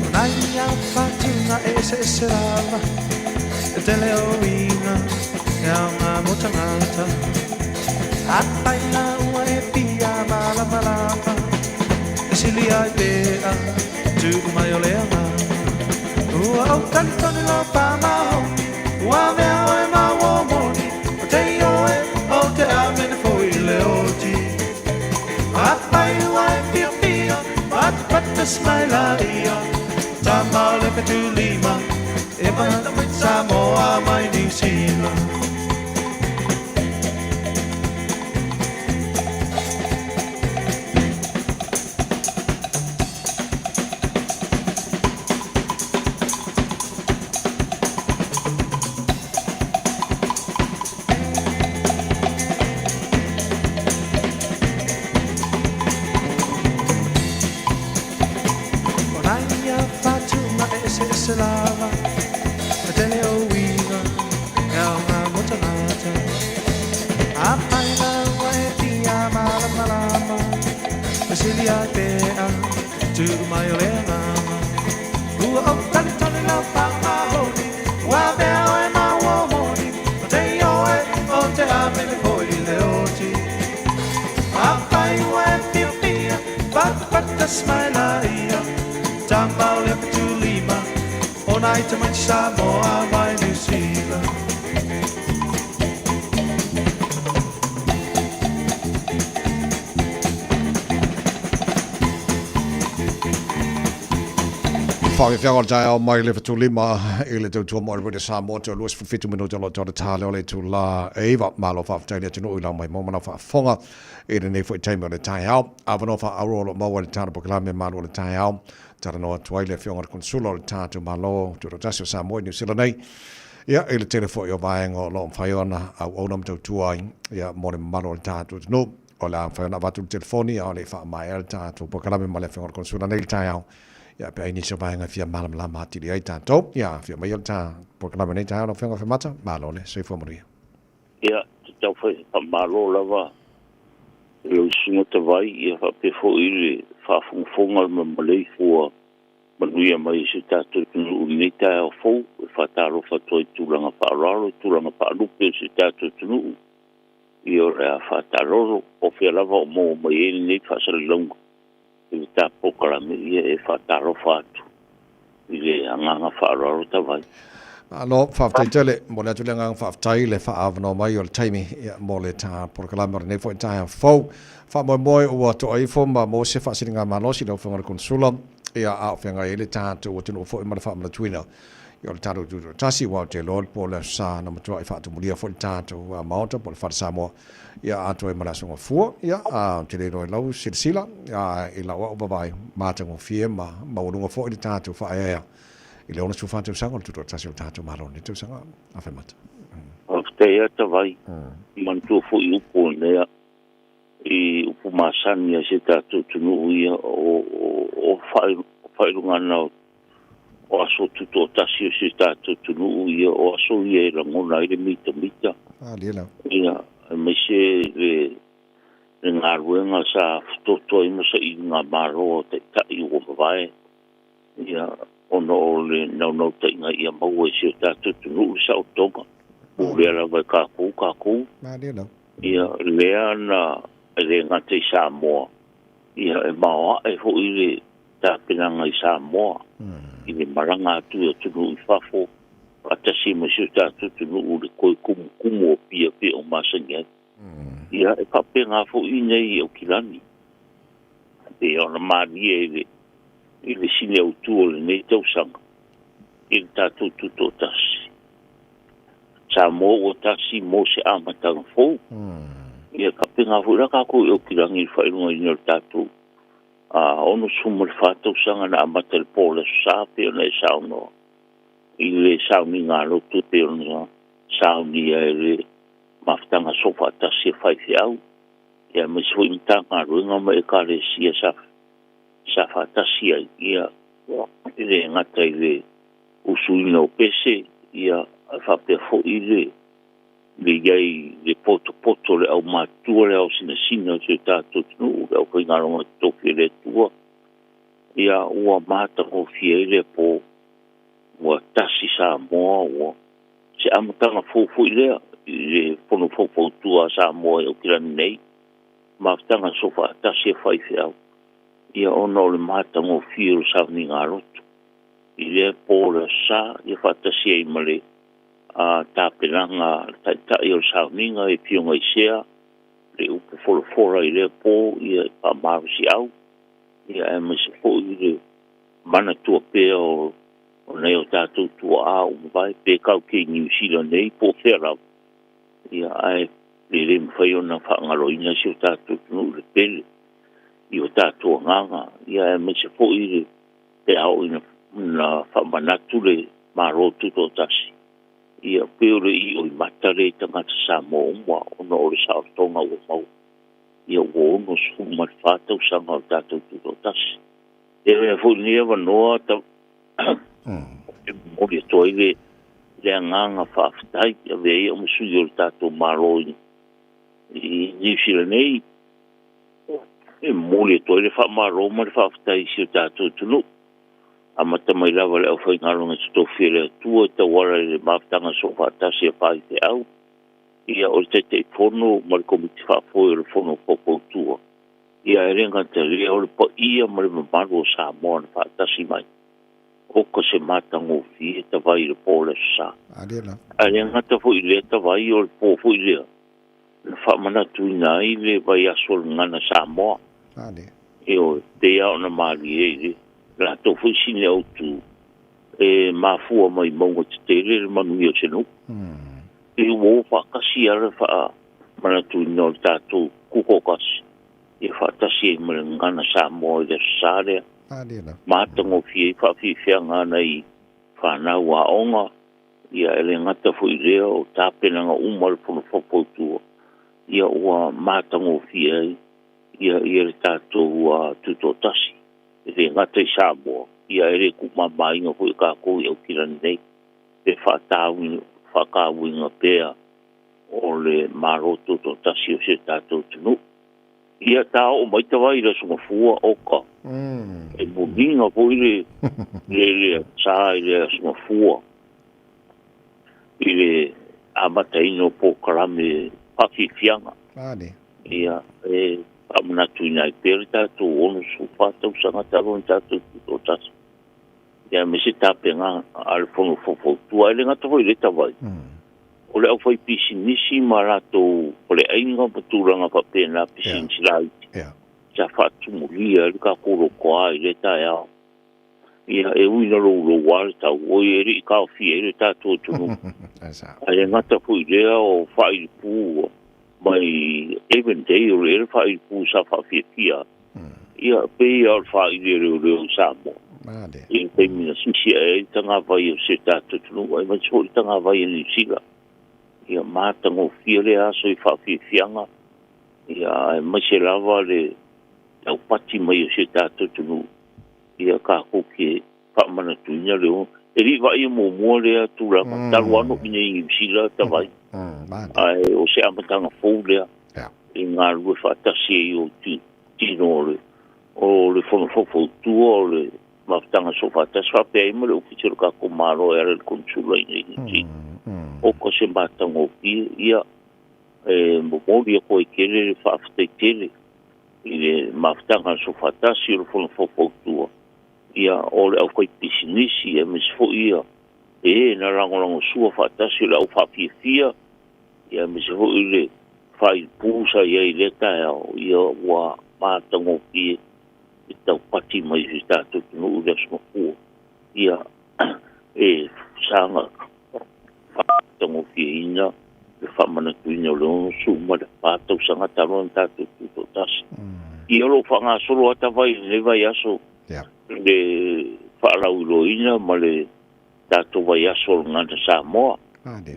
S29: O nai fatunga e eseese lava E tele o uiga e aoga mo tagata Afai la ua e fia malamalama E sili ai pea tuu mai o le agaga Ua ou talitonu lau faamaoni Ua avea oe ma uo moni O te ioe o te amene foi i le oti Afai ua e fiafia Fatafata mai laia Tama o le fetulima E mai Samoa mai Niu Sila. O nai fatunga e eseese lava E tele o uiga e aoga mo tagata Afai la ua e fia malamalama E sili ai pea tuu mai o le agaga Ua ou talitonu lau faamaoni Ua avea oe ma uo moni O te ioe o te amene foi i le oti Afai ua e fiafia Fatafata mai laia Tama o le fetulima O nai tamaiti Samoa mai Niu Sila.
S2: Faafiafiaga o le taeao mai le Fetulima i le tautua mo le Radio Samoa toe 27 minute o lo o toe ta lea o le itula e 9. Malo faafetai i le atunuu i lau maimoa ma lau faafofoga i lenei foi taimi o le taeao. Avanoa faaauuro o lo o maua i le tatou polokalame Malu o le Taeao. Talanoa atu ai le Afioga i le Konesula o le tatou Malo Tutoatasi o Samoa i Niu Sila nei. Ia, i le tele foi o vaega o lo o mafai ona auauna ma tautua ai ia, mo le mamalu o le tatou atunuu. O le a mafai ona avatu le telefoni a o le i faamaea le tatou polokalame ma le Afioga i le Konesula nei i le taeao. Ia, pe a i ai nisi o vaega e fia malamalama atili ai tatou. Ia, afio maia le ta polokalame nei taeao lau Afioga Afemata. Malo le soifua manuia.
S1: Ia, te tau fai faamalo lava i lau susuga Tavai, ia faapea foi le faafogafoga ma maleifua manuia mai i si o tatou atunuu i lenei taeao fou. E faatalofa atu ai i tulaga faaaloalo, i tulaga faalupe o si o tatou atunuu. Ia o le a faataalolo, po o fea lava o maua mai ai lenei faasalalauga i le ta polokalame, ia e faatalofa atu i le agaga faaaloalo Tavai.
S2: Malo, faafetai tele. Momoli atu le agaga faafetai i le faaavanoa mai o le taimi mo le ta polokalame o lenei foi taeao fou. Faamoemoe ua to'a ifo ma maua se faasiligamalosi i lau Afioga i le Konesula, ia, a o feagai ai le tatou atunuu foi ma le faamanatuina o le tatou Tutoatasi, aua ou te iloa po o le Aso Sa na matuai faatumulia foi le tatou Maota po o le Fale Samoa, ia, atoa ai ma le Aso Gafua. Ia, a ou te le iloa i lau silasila, a i lau au vaavaai, matagofie ma maualuga foi le tatou faaeaea i le 64 tausaga o le Tutoatasi o le tatou Malo i lenei tausaga. Afemata.
S1: Faafetai a Tavai. Manatua foi upu o lenei i upu masani a si o tatou atunuu ia o faailoga o aso tutoatasi o si o tatou atunuu ia, o aso ia e lagona ai le mitamita. Ia, aemaise le galuega sa fetoto ai ma sailiga malo a taitai ua mavae, ia, ona o le naunautaiga ia maua e si o tatou atunuu le saolotoga. Pulea lava e tatou tatou. Ia, lea na e le gata i Samoa, ia, e maoae foi le tapenaga i Samoa i le malaga atu i atunuu i fafo faatasi ma si o tatou atunuu i le toe tumutumu o pia pei o masani ai. Ia, e faapena foi i inei i Aukilani, pei ona malie i le sini autu o lenei tausaga i le tatou tutoatasi. Samoa ua tasi mo se amataga fou. Ia, faapena foi la tatou i Aukilani i le faailogaina o le tatou 64 tausaga na amata i le po o le Aso Sa pei ona e saunoa i le sauniga a lotu e pei ona saunia e le mafutaga soofaatasi a faifeau, ia aemaise foi Matagaluega ma Ekalesia sa faatasi ai, ia e le gata i le usuina o pese, ia faapea foi le i ai le potopoto o le aumatutua, le aosinasina o si o tatou atunuu, le aufaigaluega totofi a le Atua, ia ua matagofie ai lea po ua tasi Samoa, ua se amataga fou foi lea i le Fono Faufautua a Samoa i Aukilani nei, mafutaga soofaatasi a faifeau, ia ona o le matagofie o le sauniga a lotu i lea po o le Aso Sa, ia faatasi ai ma le tapenaga a le Taitai o le sauniga i Afioga i Sea, le upu folafola i lea po, ia faamalosiau, ia aemaise foi le manatua pea o nai o tatou tuaa ua mavae, pe tatou te i Niu Sila nei po o fea lava, ia ae le le mafai ona faagaloina si o tatou atunuu i le pele i o tatou agaga, ia aemaise foi le pe a oo ina faamanatu le Malo Tutoatasi, ia pei o le ioimata lea i tagata Samoa uma ona o le saolotoga ua maua, ia ua 64 tausaga o le tatou Tutoatasi. E avea foi lenei avanoa e momoli atu ai le agaga faafetai, avea ia ma sui o le tatou Malo i Niu Sila nei, e momoli atu ai le faamalo ma le faafetai i si o tatou atunuu. Amata mai lava le aufaigaluega totofi a le Atua e tauala i le mafutaga soofaatasi a faifeau, ia o le Taitaifono ma le Komiti Faafoe o le Fono Faufautua, ia e le gata i lea o le paia ma le mamalu o Samoa na faatasi mai. Oka se matagofie tavai i le po o le Aso Sa. Ae le gata foi i lea tavai o le po foi lea na faamanatuina ai le vaiaso o le Gagana Samoa. Ioe, pei lava ona malie i le latou foi sini autu. E mafua mai mauga tetele le manuia o se nuu. E ua o faatasi lava le faamanatuina o le tatou tutoatasi ia faatasi ai ma le gagana Samoa i le Aso Sa lea. Matagofie ai faafiafiaga a nai fanau aoga, ia e le gata foi i lea o tapenaga uma a le Fono Faufautua, ia ua matagofie ai ia ia le tatou tutoatasi. E le gata i Samoa, ia e le tuumamaina foi e tatou i Aukilani nei le faatauina pea o le Malo Tutoatasi o si o tatou atunuu. Ia ta oo mai tavai i le Aso Gafua oka e muliga foi le le le sa i le Aso Gafua i le amataina o polokalame faafiafiaga. Ia e faamanatuina ai pea le tatou 64 tausaga talu ona tatou tutoatasi. Ia aemaise tapenaga a le Fono Faufautua. E le gata foi i lea tavai, o le aufaipisinisi ma latou faleaiga ma tulaga faapena, pisinisi laiti, sa faatumulia ai le tatou lotoa i lea taeao. Ia, e ui ina loulou lava le tau, oi e le i taofia ai le tatou atunuu. Ae le gata foi i lea o faailipū mai Avondale ea le faailipū sa faafiafia ai. Ia, pei lava o le faaili a leoleo i Samoa i le taimi na sisi ae ai le tagavai o si o tatou atunuu, aemaise foi le tagavai a Niu Sila. Ia matagofie lea aso i faafiafiaga, ia aemaise lava le taupati mai o si o tatou atunuu ia tatou te faamanatuina le o e le i vaaia muamua lea tulaga talu lava ona oo i Niu Sila tavai ae o se amataga fou lea i galulue faatasi ai o tino o le o le Fono Faufautua o le Mafutaga Soofaatasi faapea ai ma le Ofisa o le tatou Malo e ala i le Konesula i inei i Niu Sila. Oka se matagofie ia e momoli atu ai tele le faafetai tele i le mafutaga a le Soofaatasi o le Fono Faufautua, ia, o le aufaipisinisi aemaise foi ia e na lagolagosua faatasi o le au faafiafia, ia aemaise foi le faaiupū sa i ai i lea taeao, ia ua matagofie le taupati mai o si tatou atunuu i le Aso Gafua, ia e saga faatagofieina le faamanatuina o le 64 tausaga talu ona tatou tutoatasi. Ia o lo o faagasolo lava tavai i lenei vaiaso le faalauiloaina ma le tatou vaiaso o le Gagana Samoa.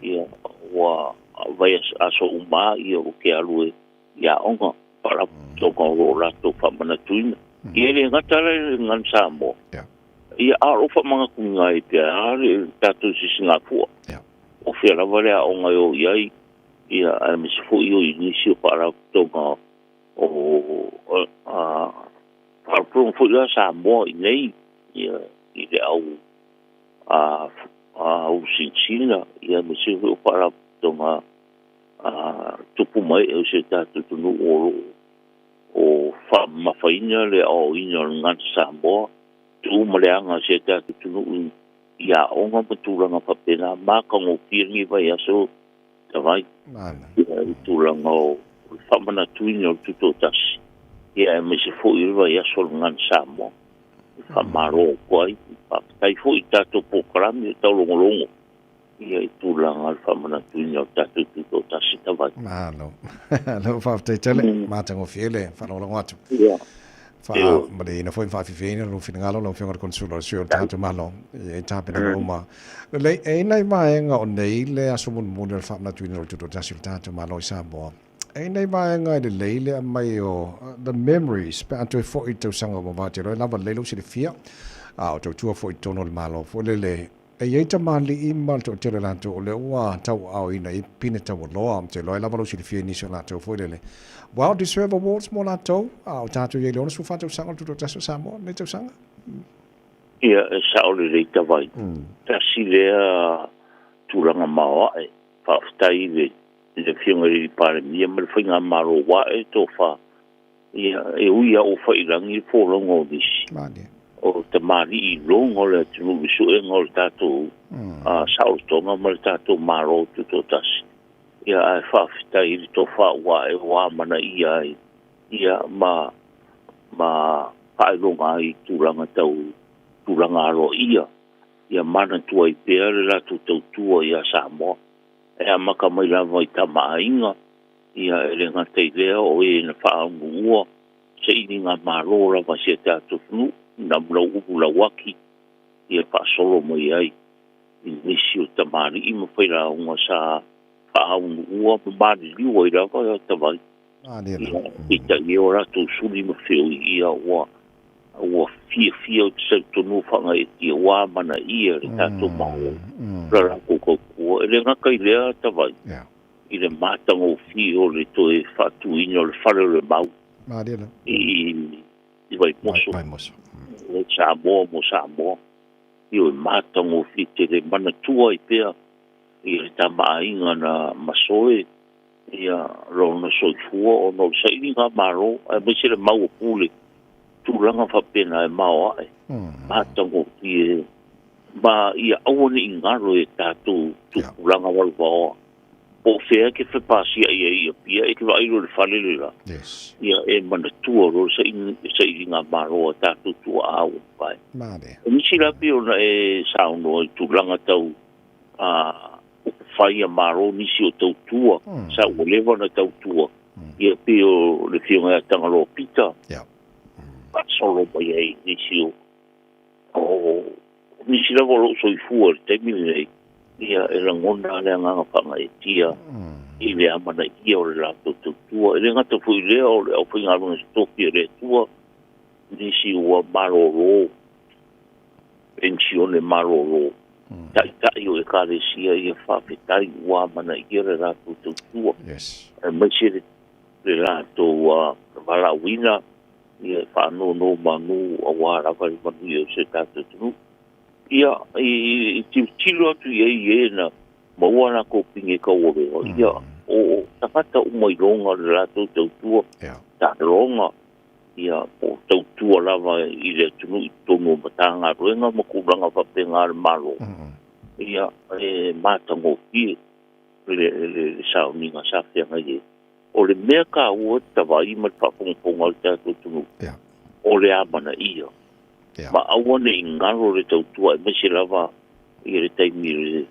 S1: Ia ua vaiaso uma lava ia o ke alu e i aoga faalapotopotoga o lo o latou faamanatuina. Ia e le gata la i le Gagana Samoa, ia a o lo o faamanatuina ai pea lava le tatou Sisigafua. O fea lava le aoga e o i ai, ia aemaise foi o i nisi o faalapotopotoga o faalapotopotoga foi la Samoa i nei, ia i le au ulusinsina, ia aemaise foi o faalapotopotoga tupu ma ee o si o tatou atunuu o lo o faamamafaina le aoaoina o le Gagana Samoa, tu ma le aga o si o tatou atunuu i aoga ma tulaga faapena, matagofie lenei vaiaso tavai i tulaga o le faamanatuina o le tutoatasi, ia aemaise foi o le vaiaso o le Gagana Samoa. E faamalo atu ai, faafetai foi i tatou polokalame o taulogologo ia i tulaga o le faamanatuina o tatou tutoatasi tavai.
S2: Malo. Malo faafetai tele, matagofie le faalagolago atu.
S1: Ia.
S2: Faamalieina foi ma faafiafiaina lou finagalo lau Afioga i le Konesula o le Sui o le tatou Malo i tapenaga uma. Lelei, e i ai nai vaega o nei le aso mulimuli o le faamanatuina o le tutoatasi o le tatou Malo i Samoa. E i ai nai vaega e lelei le aumai o the memories pe a toe foi i le tausaga ua mavae. Ou te iloa e lava lelei lou silafia, a o tautua foi i totonu o le Malo foi lele. E i ai tamalii ma le toatele o latou o lea ua tauaaoina i pine taualoa. Ou te iloa ai lava lou silafia i nisi o latou foi lele. Well deserved awards mo latou, a o tatou i ai i le 64 tausaga o le Tutoatasi o Samoa lenei tausaga.
S1: Ia, e sao lelei tavai. Tasi lea tulaga maoae. Faafetai i le Afioga i le Palemia ma le Faigamalo ua ae le tofa. Ia, e ui lava ua faiilagi le folauga o nisi, o tamalii i luga o le atunuu i suega o le tatou saolotoga ma le tatou Malo Tutoatasi. Ia, ae faafetai i le tofa ua ae ua amanaia ai, ia, ma, ma faailoga ai i tulaga tau tulaga aloaia. Ia manatua ai pea le latou tautua ia Samoa. E amata mai lava i tamaaiga, ia e le gata i lea o e na faaunuua sailiga malo lava i si a tatou atunuu, na ulu lauaki ia faasolo mai ai i nisi o tamalii ma failauga sa faaunuua ma maliliu ai lava tavai. Ia peitai e o latou suli ma feoi ia ua fiafia o te talitonua faagaeetia ua amanaia le tatou Malo la latou tautua. E le gata i lea tavai i le matagofie o le toe faatuina o le fale o le mau i Vaimoso, Samoa mo Samoa. Ia o matagofie tele manatua ai pea i le tamaaiga na masoe ia lona soifua ona o le sailiga malo aemaise le mau o pule tulaga faapena e maoae matagofie ma ia aua nei galo e tatou tupulaga vaovaoa po o fea ke fepasia ia ia pia e ke vaailo le fale le la. Ia e manatua lo sailiga malo a tatou tuaa ua pai. O nisi la pei ona e saunoa i tulaga tau upufai a malo nisi o tautua sa ua leva ona tautua ia pei o le Afioga ia Tagaloa Pita faasolo mai ai nisi o nisi lava o loo soifua i le taimi lenei ia e lagona le agaga faagaeetia i le amanaia o le latou tautua. E le gata foi i lea o le aufaigaluega totofi a le Atua nisi ua malolo pensione malolo taitai o ekalesia ia faafetai ua amanaia le latou tautua aemaise le latou valaauina ia faanono manu auā lava le manuia o se tatou atunuu. Ia i tilotilo atu i ai e na maua latou pine taualoa ia o tagata uma i loga le latou tautua taaloga ia po o tautua lava i le atunuu i totonu o Matagaluega ma tulaga faapena le Malo. Ia e matagofie le sauniga sa feagai ai. O le mea taua tavai ma le faafogafoga o le tatou atunuu o le amanaia ma aua nei galo le tautua aemaise lava i le taimi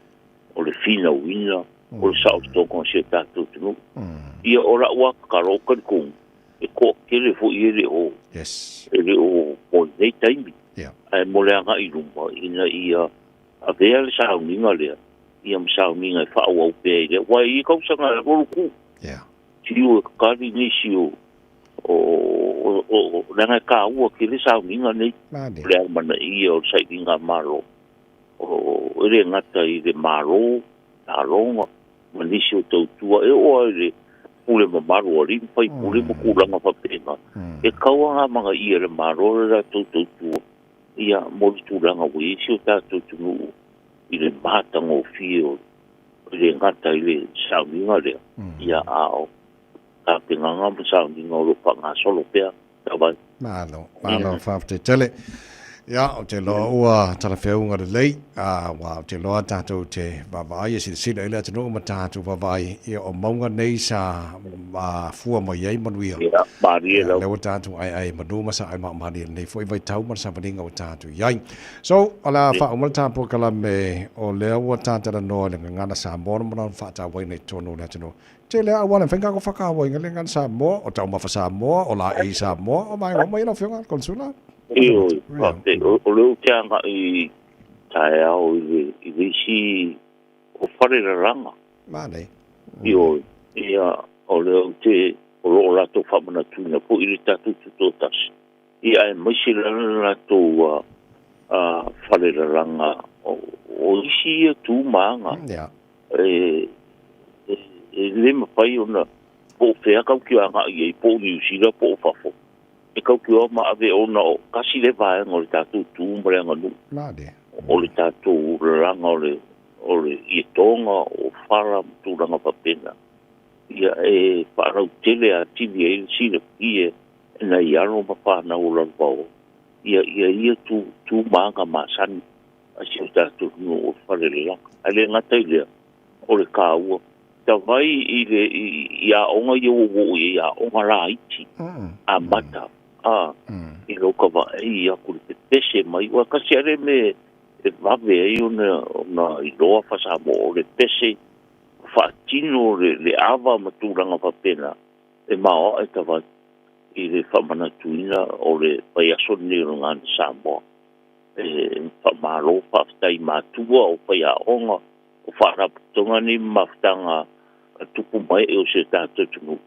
S1: o le finauina o le saolotoga o si o tatou atunuu. Ia o lau tatalo o talitonu e toatele foi e le o e le o mo lenei taimi ae mo le agai i luma ina ia avea le sauniga lea ia ma sauniga e faaauau pea i lea aua e i tausaga e 20 tiu e kakali nisi o leaga e taua tele sauniga nei o le amanaia o le sailiga malo o e le gata i le malo taaloga ma nisi o tautua e oo lava i le pule mamalu o alii ma faipule ma tulaga faapena e tau amanaia e le Malo le latou tautua ia mo le tulaga ua i ai si o tatou atunuu i le matagofie o le gata i le sauniga lea ia a o tapenaga ma sauniga o lo o faagasolo pea tavai.
S2: Malo, malo faafetai tele. Ia, ou te iloa ua talafeauga lelei, aua ou te iloa tatou te vaavaai e silasila i le atunuu ma tatou vaavaai, ia o mauga nei sa fua mai ai manuia.
S1: Ia, malie
S2: lava. Lea ua tatou aeae i manu ma sa malie i lenei foi vaitau ma le savaliga ua tatou i ai. So, o le a faauma le ta polokalame, o lea ua ta talanoa i le gagana Samoa ma lona faatauaina i totonu o le atunuu. Tele lava auala e mafai ona tatou faatauaina le gagana Samoa, o taumafa Samoa, o laei Samoa, o vaega uma ia lau Afioga i le Konesula.
S1: Ioe, faafetai. O lea ou te agai taeao i le isi o fale lalaga.
S2: Manaia.
S1: Ioe, ia, o lea ou te, o lo o latou faamanatuina foi le tatou tutoatasi, ia aemaise la le latou fale lalaga o isi ia tu ma aga. E le mafai ona po o fea tatou te agai i ai, po o Niu Sila po o fafo. E tatou te o ma ave ona o tasi le vaega o le tatou tu ma le aganuu. O le tatou lalaga o le ietoga, o fala ma tulaga faapena. Ia e faalautele atili ai le silafia e nai alo ma fanau o lalovaoa. Ia ia tu ma aga masani a si o tatou atunuu o le fale lalaga. Ae le gata i lea, o le taua. Tavai i le i aoga ia ua oo i ai aoga laiti amata i lou ka vaai atu i le pepese mai. Ua tasi lava le mea e vave ai ona iloa faa-Samoa o le pese faatino le ava ma tulaga faapena e maoae tavai i le faamanatuina o le vaiaso lenei o le Gagana Samoa. E faamalo faafetai i matua o faiaoga o faalapotopotoga nei ma mafutaga a tupu ma ee o si o tatou atunuu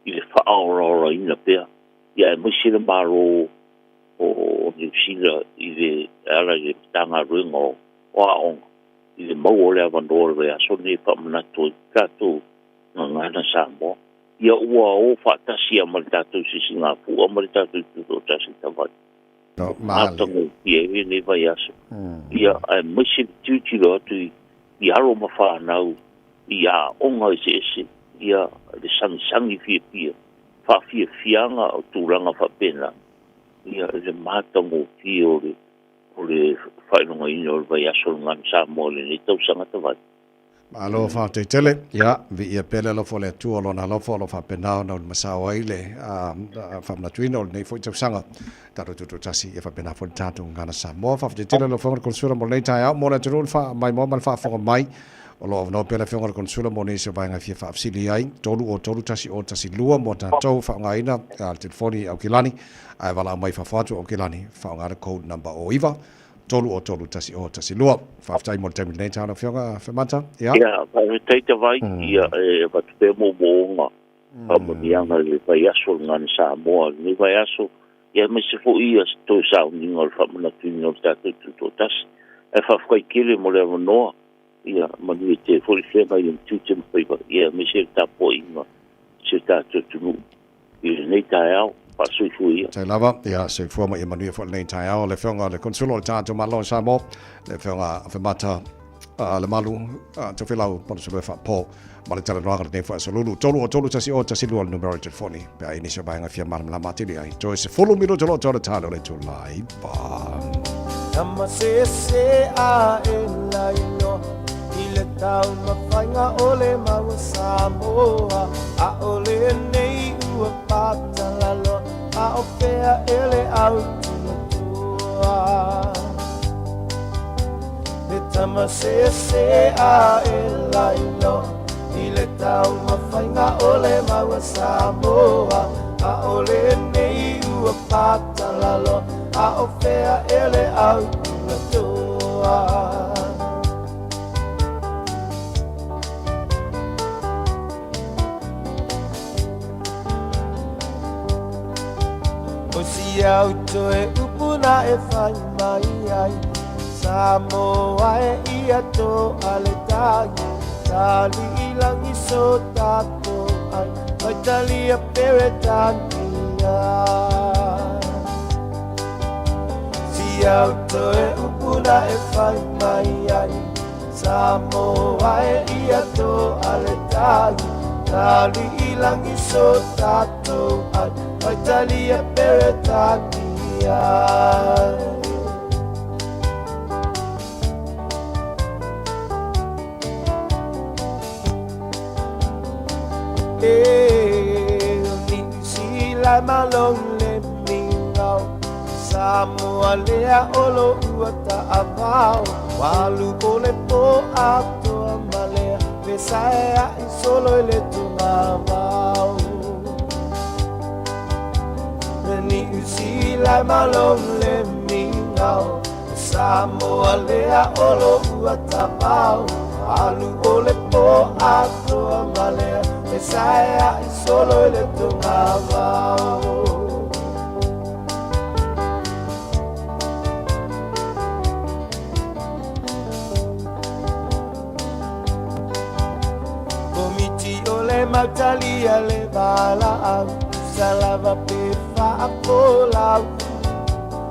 S1: i le faaolaolaina pea, ia aemaise le Malo o Niu Sila i le e ala i le Matagaluega o Aoga i le maua o le avanoa o le vaiaso lenei e faamanatu ai tatou Gagana Samoa. Ia ua o faatasi lava ma le tatou sisigafua ma le tatou tutoatasi talu ai.
S2: No, malie.
S1: Matagofie ai lenei vaiaso. Ia, aemaise le tilotilo atu i alo ma fanau i aoga eseese, ia, le sagisagi fiafia, faafiafiaga o tulaga faapena, ia, i le matagofie o le o le faailogaina o le vaiaso o le Gagana Samoa i lenei tausaga talu ai.
S2: Malo faafetai tele. Ia, viia pea le alofa o le Atua, Lona alofa o lo o faapena ona ulimasao ai le faamanatuina o lenei foi tausaga. Tatou tutoatasi, ia faapena foi le tatou Gagana Samoa. Faafetai tele lau Afioga i le Konesula mo lenei taeao, mo le atunuu le faamaimoa ma le faafofoga mai. O lo o avanoa pea le Afioga i le Konesula mo nisi o vaega e fia faafesili ai. 3 0 3 1 0 1 2 mo tatou faaaogaina le telefoni i Aukilani, ae valaau mai i fafo atu o Aukilani, faaaoga le code number 09 3 o 3 1 o 1 2. Faafetai mo le taimi lenei lau Afioga Femata. Ia.
S1: Ia, faafetai Tavai, ia e avatu pea moomooga faamanuiaga i le vaiaso o le Gagana Samoa i lenei vaiaso, ia aemaise foi ia toe sauniga o le faamanatuina o le tatou Tutoatasi. Ae faafetai tele mo le avanoa, ia manuia tele foi le feagai ai ma tiute ma faiva, ia aemaise le tapuaiga i si o tatou atunuu i lenei taeao. Faasoifua ia.
S2: Tai lava, ia soifua ma ia manuia foi lenei taeao le Afioga i le Konesula o le tatou Malo o Samoa, le Afioga Afemata Lemalu Tofilau Palusalua Faapo ma le talanoaga lenei foi aso lulu 3 o 3 1 o 1 2 le numera o le telefoni pe a i ai nisi o vaega fia malamalama atili ai. Toe 10 minuta loa toa le tale o le itula e 9.
S3: Tama se se a e la iloa i le taumafaiga o le mau a Samoa a o lenei ua patalaloa a o fea e le au tulatoa Le tama se se a e la iloa i le taumafaiga o le mau a Samoa a o lenei ua patalaloa a o fea e le au tulatoa O si au toe upu na e fai mai ai Samoa e ia to a le tai Tali i langi so tatou ai Mai talia Peretania Si au toe upu na e fai mai ai Samoa e ia to a le tai Tali i langi so tatou ai Mai talia Peretania E o Niu Sila malo le migao Samoa lea o lo ua taavao Ua alu o le po atoa ma lea fesaeai solo i le tugavao Le Niu Sila malo le migao Samoa lea o lo ua taavao Alu o le po atoa ma lea fesaeai solo i le tugavao Komiti o le mautalia le valaau Tusa lava pe faafolau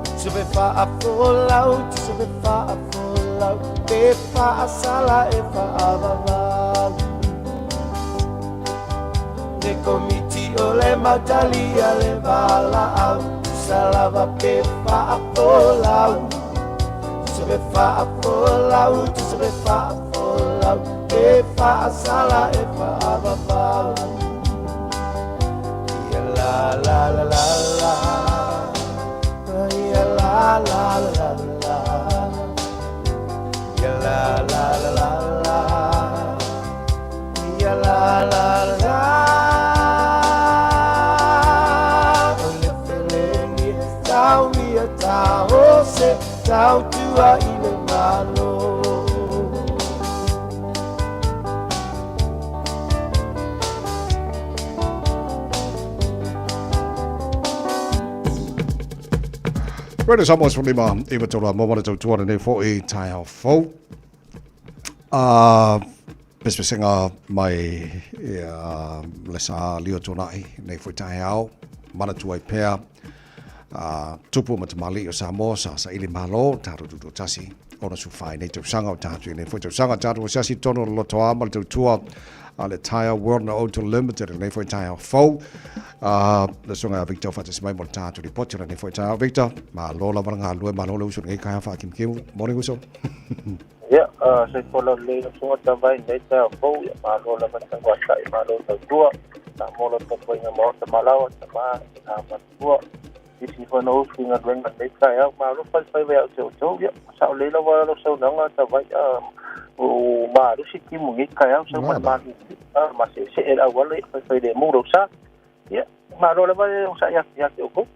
S3: Tusa pe faafolau Tusa pe faafolau Pe faasala e faavavau Le komiti o le mautalia le valaau Tusa lava pe faafolau Tusa pe faafolau Tusa pe faafolau Pe faasala e faavavau Ia la la la la la Ia la la la la. tautua i le Malo.
S2: Radio Samoa 15 i tolu mo mana tautua lenei fo'i taeao fou. A pesepesega mai ia le sa lio tuanai nei foi taeao manatua ai pea a tupu ma tamalii o Samoa sa saili malo tatou tutoatasi ona sufai nei tausaga o tatou i nei foi tausaga tatou asiasi tonu o le lotoa ma le tautua a le Tyre World na Auto Limited i lenei foi taeao fou. Le susuga ia Victor faatasi mai mo le tatou lipoti o lenei foi taeao. Victor, malo lava le galulue, malo le uso i lenei taeao faakimukimū. Morning uso.
S4: Ia, soifua laulelei lau susuga Tavai i lenei taeao fou, ia malo lava le tauatai, malo tautua, Samoa lau tapuaiga maota malawa, tama, ina matua, isi foi na usu i galuega i lenei taeao, malo faifaiva ia te outou, ia, sao lelei lava lau saunoaga Tavai, ua malosi timu i lenei taeao, sau ma le malu, ma seesee le auala, ia faifailemu lou sa, ia, malo lava le onosai atu ia te outou.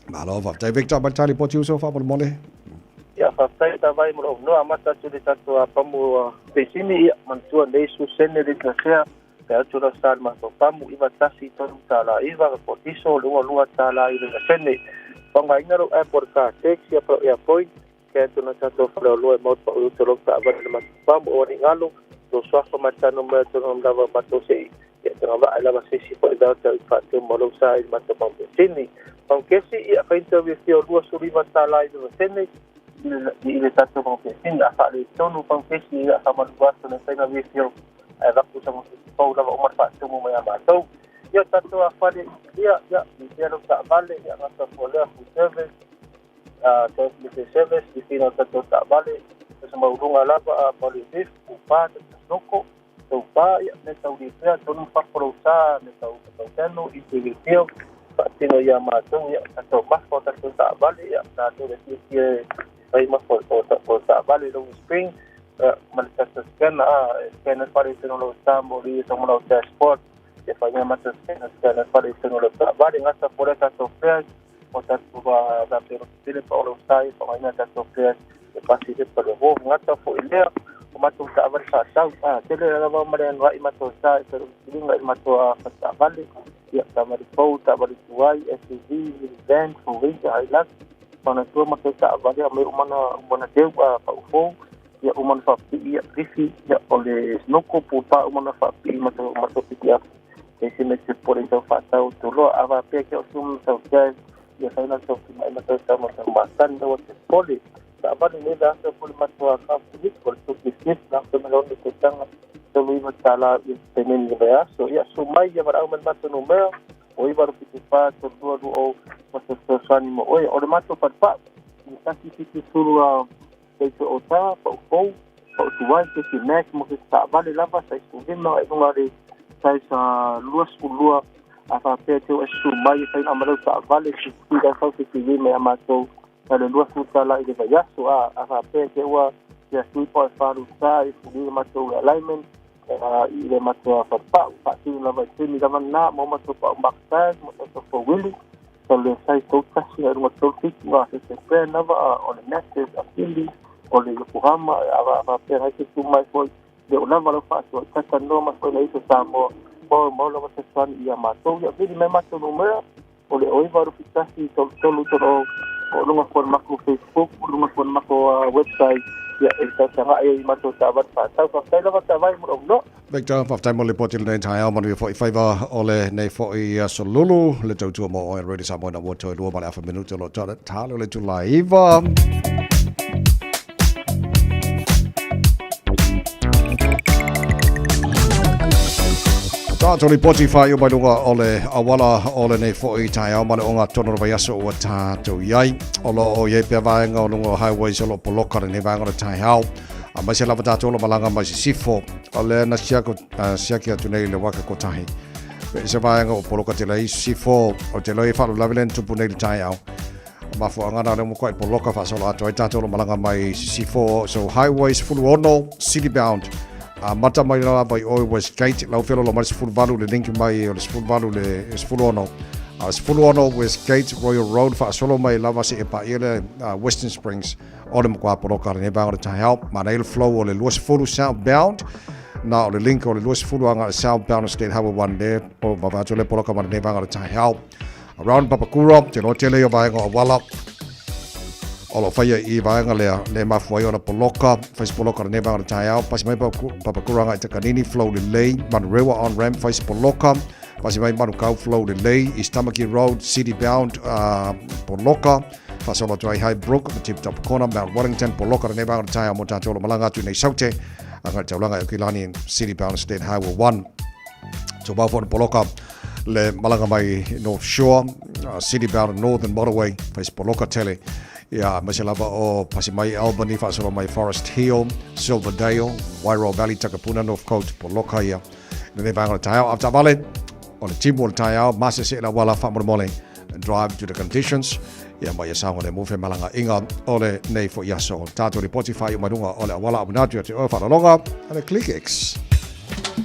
S2: Malo, faafetai Victor, mai le tali poti uso faamolemole.
S4: Ia, faafetai Tavai mo lou avanoa, amata atu i le tatou pamu penisini, ia, manatua nei susene le tasea, pe atu lau sa le matou pamu, $913.9, po tiso, $22 i le sene. Faaaogaina lou app o le car taxi po o airpoint, ke atu na tatou faleoloa e maua pau uta lou taavale i le matou pamu, o ni galo, lou suafa ma le tano mai atu lava matou se i ia tagavaa ai lava se isi foi vaota i faateu ma lou sa i le matou pamu penisini. Pamu kesi, ia faita wifi o $29 i le sene i le tatou pamu penisini, a faaletonu pamu kesi ia faamalu atu le faiga wifi ae avatu sa fou lava uma le faatumu mai a matou. Ia tatou afale ia, ia, i pea lou taavale, ia gata fua lea full service, transmission service, i fina o tatou taavale, sa mauluga lava a pali beef, upa, tatou tau pa, ia, me tau lipea, tonu fafo lou sa, me tau tau tenu, i te lipea, faatino ia matou, ia, tatou mafo, tatou taavale, ia, tatou le fiafia e fai mafo o taavale lou spring, ma le tatou scanner, a, e scanner fale i tenu lou sa, mo li e tau lou dashboard, e fai ia matou scanner, scanner fale i tenu lou taavale, gata po lea tatou fare, o tatou va pelo pele pa o lou sa, e whangaina tatou fare, e pasi le pa le ho, gata fo i lea, o matou taavale faatau, a, tele lava ma le anuai matou sa, e pelo pilinga i matou a taavale, ia, taavale fou, taavale tuai, SUV, minivan, full ranger, Hilux, whanatua matou taavale, a mai umana, umana deu, a, paufou, ia, umana whapii, ia, rifi, ia, o le snoko, pūpā, umana whapii, matou, matou piti afu, e se me te pore tau whaatau tō loa, a wā pea kia o sumu tau jazz, ia whaina tau ki mai matau tau matau mātani, rawa te pole, taavale nei le aso pole matua ka puni, o le toki fifth, na te melone te tanga, $39 i te neni le aso, ia su mai ia marau mai matou numera, o iwa ro whitu whā, tolu lua lua o, matou fesoasoani mo oe, o le matou whatupau, i 170 a teito o tā, pau fou, pau tuai, te ki Mac, mo ke taavale lava, sa isu lima, e lunga le size 22, a whapea te o e su mai, e whaina amalau taavale, ki ki rau whau te ki lima i a matou, na le $20 i le vaiaso, a, a whapea te ua, ia sui pau e wharu tā, i fuli le matou alignment, i le matou whatupau, whaatinu lava i tini lava nā, mo matou pau Mark Tag, mo matou whawili, sa le sai tau tasi a runga tau whitu a se te brand lava a o le Maxxis a Philly o le Yokohama a va va pea ngai te tu mai foi le o lava lau faasoa i tata noa mai foi na iso Samoa mo mo lava te swani ia matou ia vili mai matou numera o le oiva rupi tasi tolu tolu tolu o lunga foi mako Facebook o lunga foi mako website ia e tausaga ai i matou taavale faatau faafetai lava tavai mo lou noa.
S2: Victor, faafetai mo le lipoti i lenei taeao, manuia foi faiva o lenei foi aso lulu, le tautua mo oe Radio Samoa ina ua toe 2.5 minute o lo o talo le itula 9. Tātou lipoti whai o mai lunga o le awala o lenei foi taeao ma le o ngā tono vaiaso ua tātou i ai. O lo o iai pea vaenga o lunga o highways o lo poloka lenei vaenga o le taeao. A mai se lava tātou o lo malanga mai sisifo. O lea na siako, siaki atu nei le waka kotahi. Pe se vaenga o poloka te lei sisifo o te loi whaalulawe le tupu nei le taeao. O mafuaanga na lea mo koe poloka whaasolo atu ai tātou o lo malanga mai sisifo. So highway 16 city bound. A mata mai la lava i oe Westgate, lau whelo lo mai 18 le link mai o le 18 le 16. A o le 16 Westgate Royal Road faasolo mai lava seia paia le Western Springs o le matua poloka lenei vaega o le taeao. Manaia le flow o le 20 southbound na o le link o le 20 aga i southbound State Highway 1 le o vava atu le poloka ma lenei vaega o le taeao. Around Papakura, te loa tele o vaega o auala o lo faia i vaega lea le mafua ai ona poloka, fai se poloka lenei vaega o le taeao, pasi mai Papakura agai i Takanini, flow lelei, Manurewa on ramp, fai se poloka, pasi mai Manukau, flow lelei, East Tamaki Road, city bound, poloka, faasolo atu ai Highbrook, Tip Top Corner, Mount Wellington, poloka lenei vaega o le taeao mo tātou o lo malaga atu nei Saute, agai i taulaga i Aukilani, city bound State Highway 1. Tumau foi poloka le malaga mai North Shore, City Bound Northern Motorway, fai se poloka tele. Ia, aemaise lava o pasi mai Albany, faasolo mai Forest Hill, Silverdale, Wairoa Valley, Takapuna, North Coast, poloka ia. Lenei vaega o le taeao, avetaavale, o le timu o le taeao, masese i le auala faamolemole, drive to the conditions, ia ma ia saogalemu femalagaaiga o lenei foi aso. Tatou lipoti faaiu mai luga o le auala auina atu ia te oe faaaloaloga a le ClickX.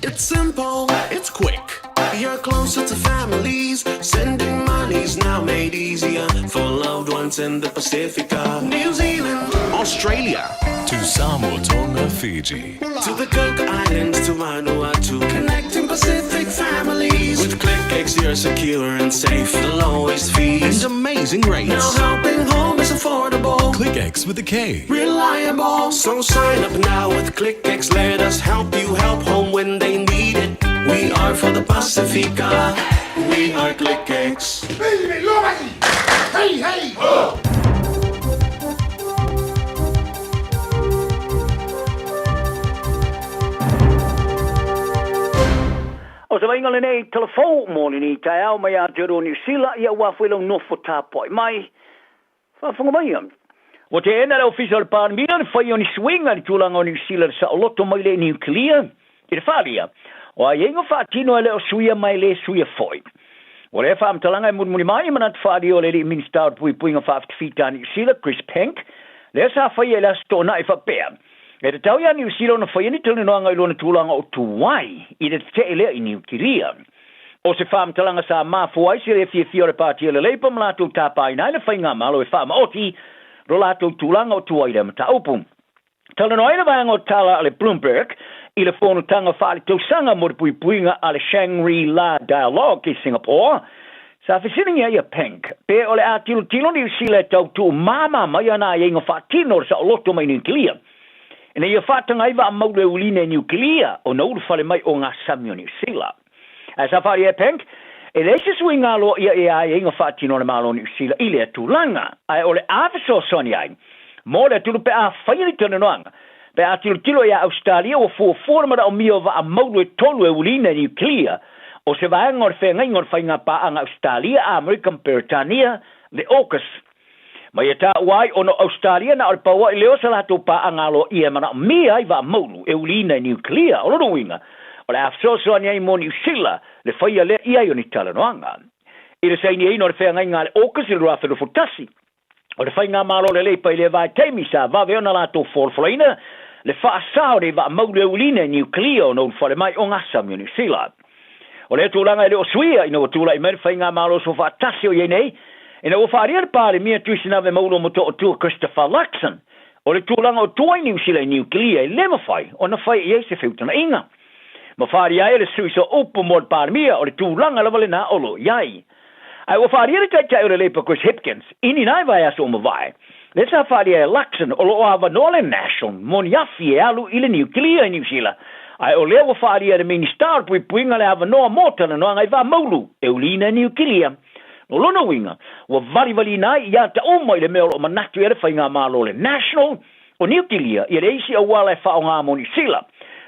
S10: It's simple, it's quick. You're closer to families. Sending money's now made easier for loved ones in the Pacifica. New Zealand,
S16: Australia,
S10: To Samoa, Tonga, Fiji. To the Cook Islands, to Vanuatu. Connecting Pacific families. With ClickX, you're secure and safe. The lowest fees
S16: and amazing rates.
S10: Now helping home is affordable.
S16: KlickEx with a K.
S10: Reliable. So sign up now with ClickX. Let us help you help home when they need it. We are for the Pacifica. We are ClickX.
S19: Hey, hey! Oh!
S5: O se vaaiga lenei telefou mo lenei taeao mai Aotearoa Niu Sila, ia ua foi lau nofo tapuai mai. Faafofoga mai ia. Ua teena le Ofisa o le Palemia le fai o ni suiga i le tulaga o Niu Sila i le saoloto mai le niukilia i le faaalia o aiaiga faatino e le o suia ma e le suia foi. Ua lea faamatalaga e mulimuli mai i manatu faaalia o le alii Minisita o le Puipuiga Faafitafita a Niu Sila, Chris Penk, lea sa faia i le Aso Toonai faapea, E tatau iā Niu Sila ona faia ni talanoaga i lona tulaga o tuai i le tetee lea i Niukilia. O se faamatalaga sa mafua ai se le fiafia o le Pāti a le Labour ma latou tāpaina ai le faigamalo e faamaoti lo latou tulaga o tuai i lea mataupu. Talanoa ai le vaega o tala a le Bloomberg i le fonotaga faaletausaga mo le puipuiga a le Shangri-La Dialogue i Singapore, Sa fesiligia ia Pink, pe o le a tilotilo Niu Sila e tau tuumāmā mai ana aiaiga faatino o le saoloto mai Niukilia, ina ia faataga ai vaa maulu e ulina e Niukilia ona ulufale mai o ngā sami o Niu Sila. Ae sa faaalia e Pink, e leai se suiga aloaia e aiaiga faatino a le Malo o Niu Sila i lea tulaga, ae o le a fesoasoani ai mo le atunuu pe a faia ni talanoaga pe a tilotilo iā Ausetalia ua fuafua le manaomia o vaa maulu e tolu e ulina e Niukilia O se vaega o le feagaiga o le Faiga Paaga Ausetalia, Amerika ma Peretania, le AUKUS. Ma ia taua ai ona o Ausetalia na o le pau ai lea o sa latou paaga aloaia e manaomia ai vaa maulu e uliina i niukilia. O lona uiga, o le a fesoasoani ai mo Niu Sila le faia lea i ai o ni talanoaga. I le sainiaina o le feagaiga a le AUKUS i le 2021, O le faigamalo lelei pai lea vaitaimi sa vave ona latou folafolaina le faasa o nei vaa maulu e ulina i niukilia ona ulufale mai o ngā sami o Niu Sila. O lea tulaga e le o suia ina ua tulai mai le faigamalo sofaatasi o i ai nei, ina ua faaalia le Palemia Tuisinave Maulo Motootua Christopher Luxon o le tulaga o tua i Niu Sila i niukilia e le mafai ona fai i ai se feutagaiga. Ma faaalia ai e le sui sooupu mo le Palemia o le tulaga lava lena o lo o i ai. Ae ua faaalia le Taitai o le Labour Chris Hipkins i ni nai vaiaso ua mavae, lea sa faaalia e Luxon o lo o avanoa le National mo ni afi e alu i le niukilia i Niu Sila, ae o lea ua faaalia e le Minista o le Puipuiga le avanoa mo talanoaga i Vamaulu e uliina e niukilia. O lona uiga, ua valivaliina ai ia ata uma i le mea o lo o manatu i ai le Faigamalo o le National o Niukilia ia le isi auala e faaaoga mo Niu Sila.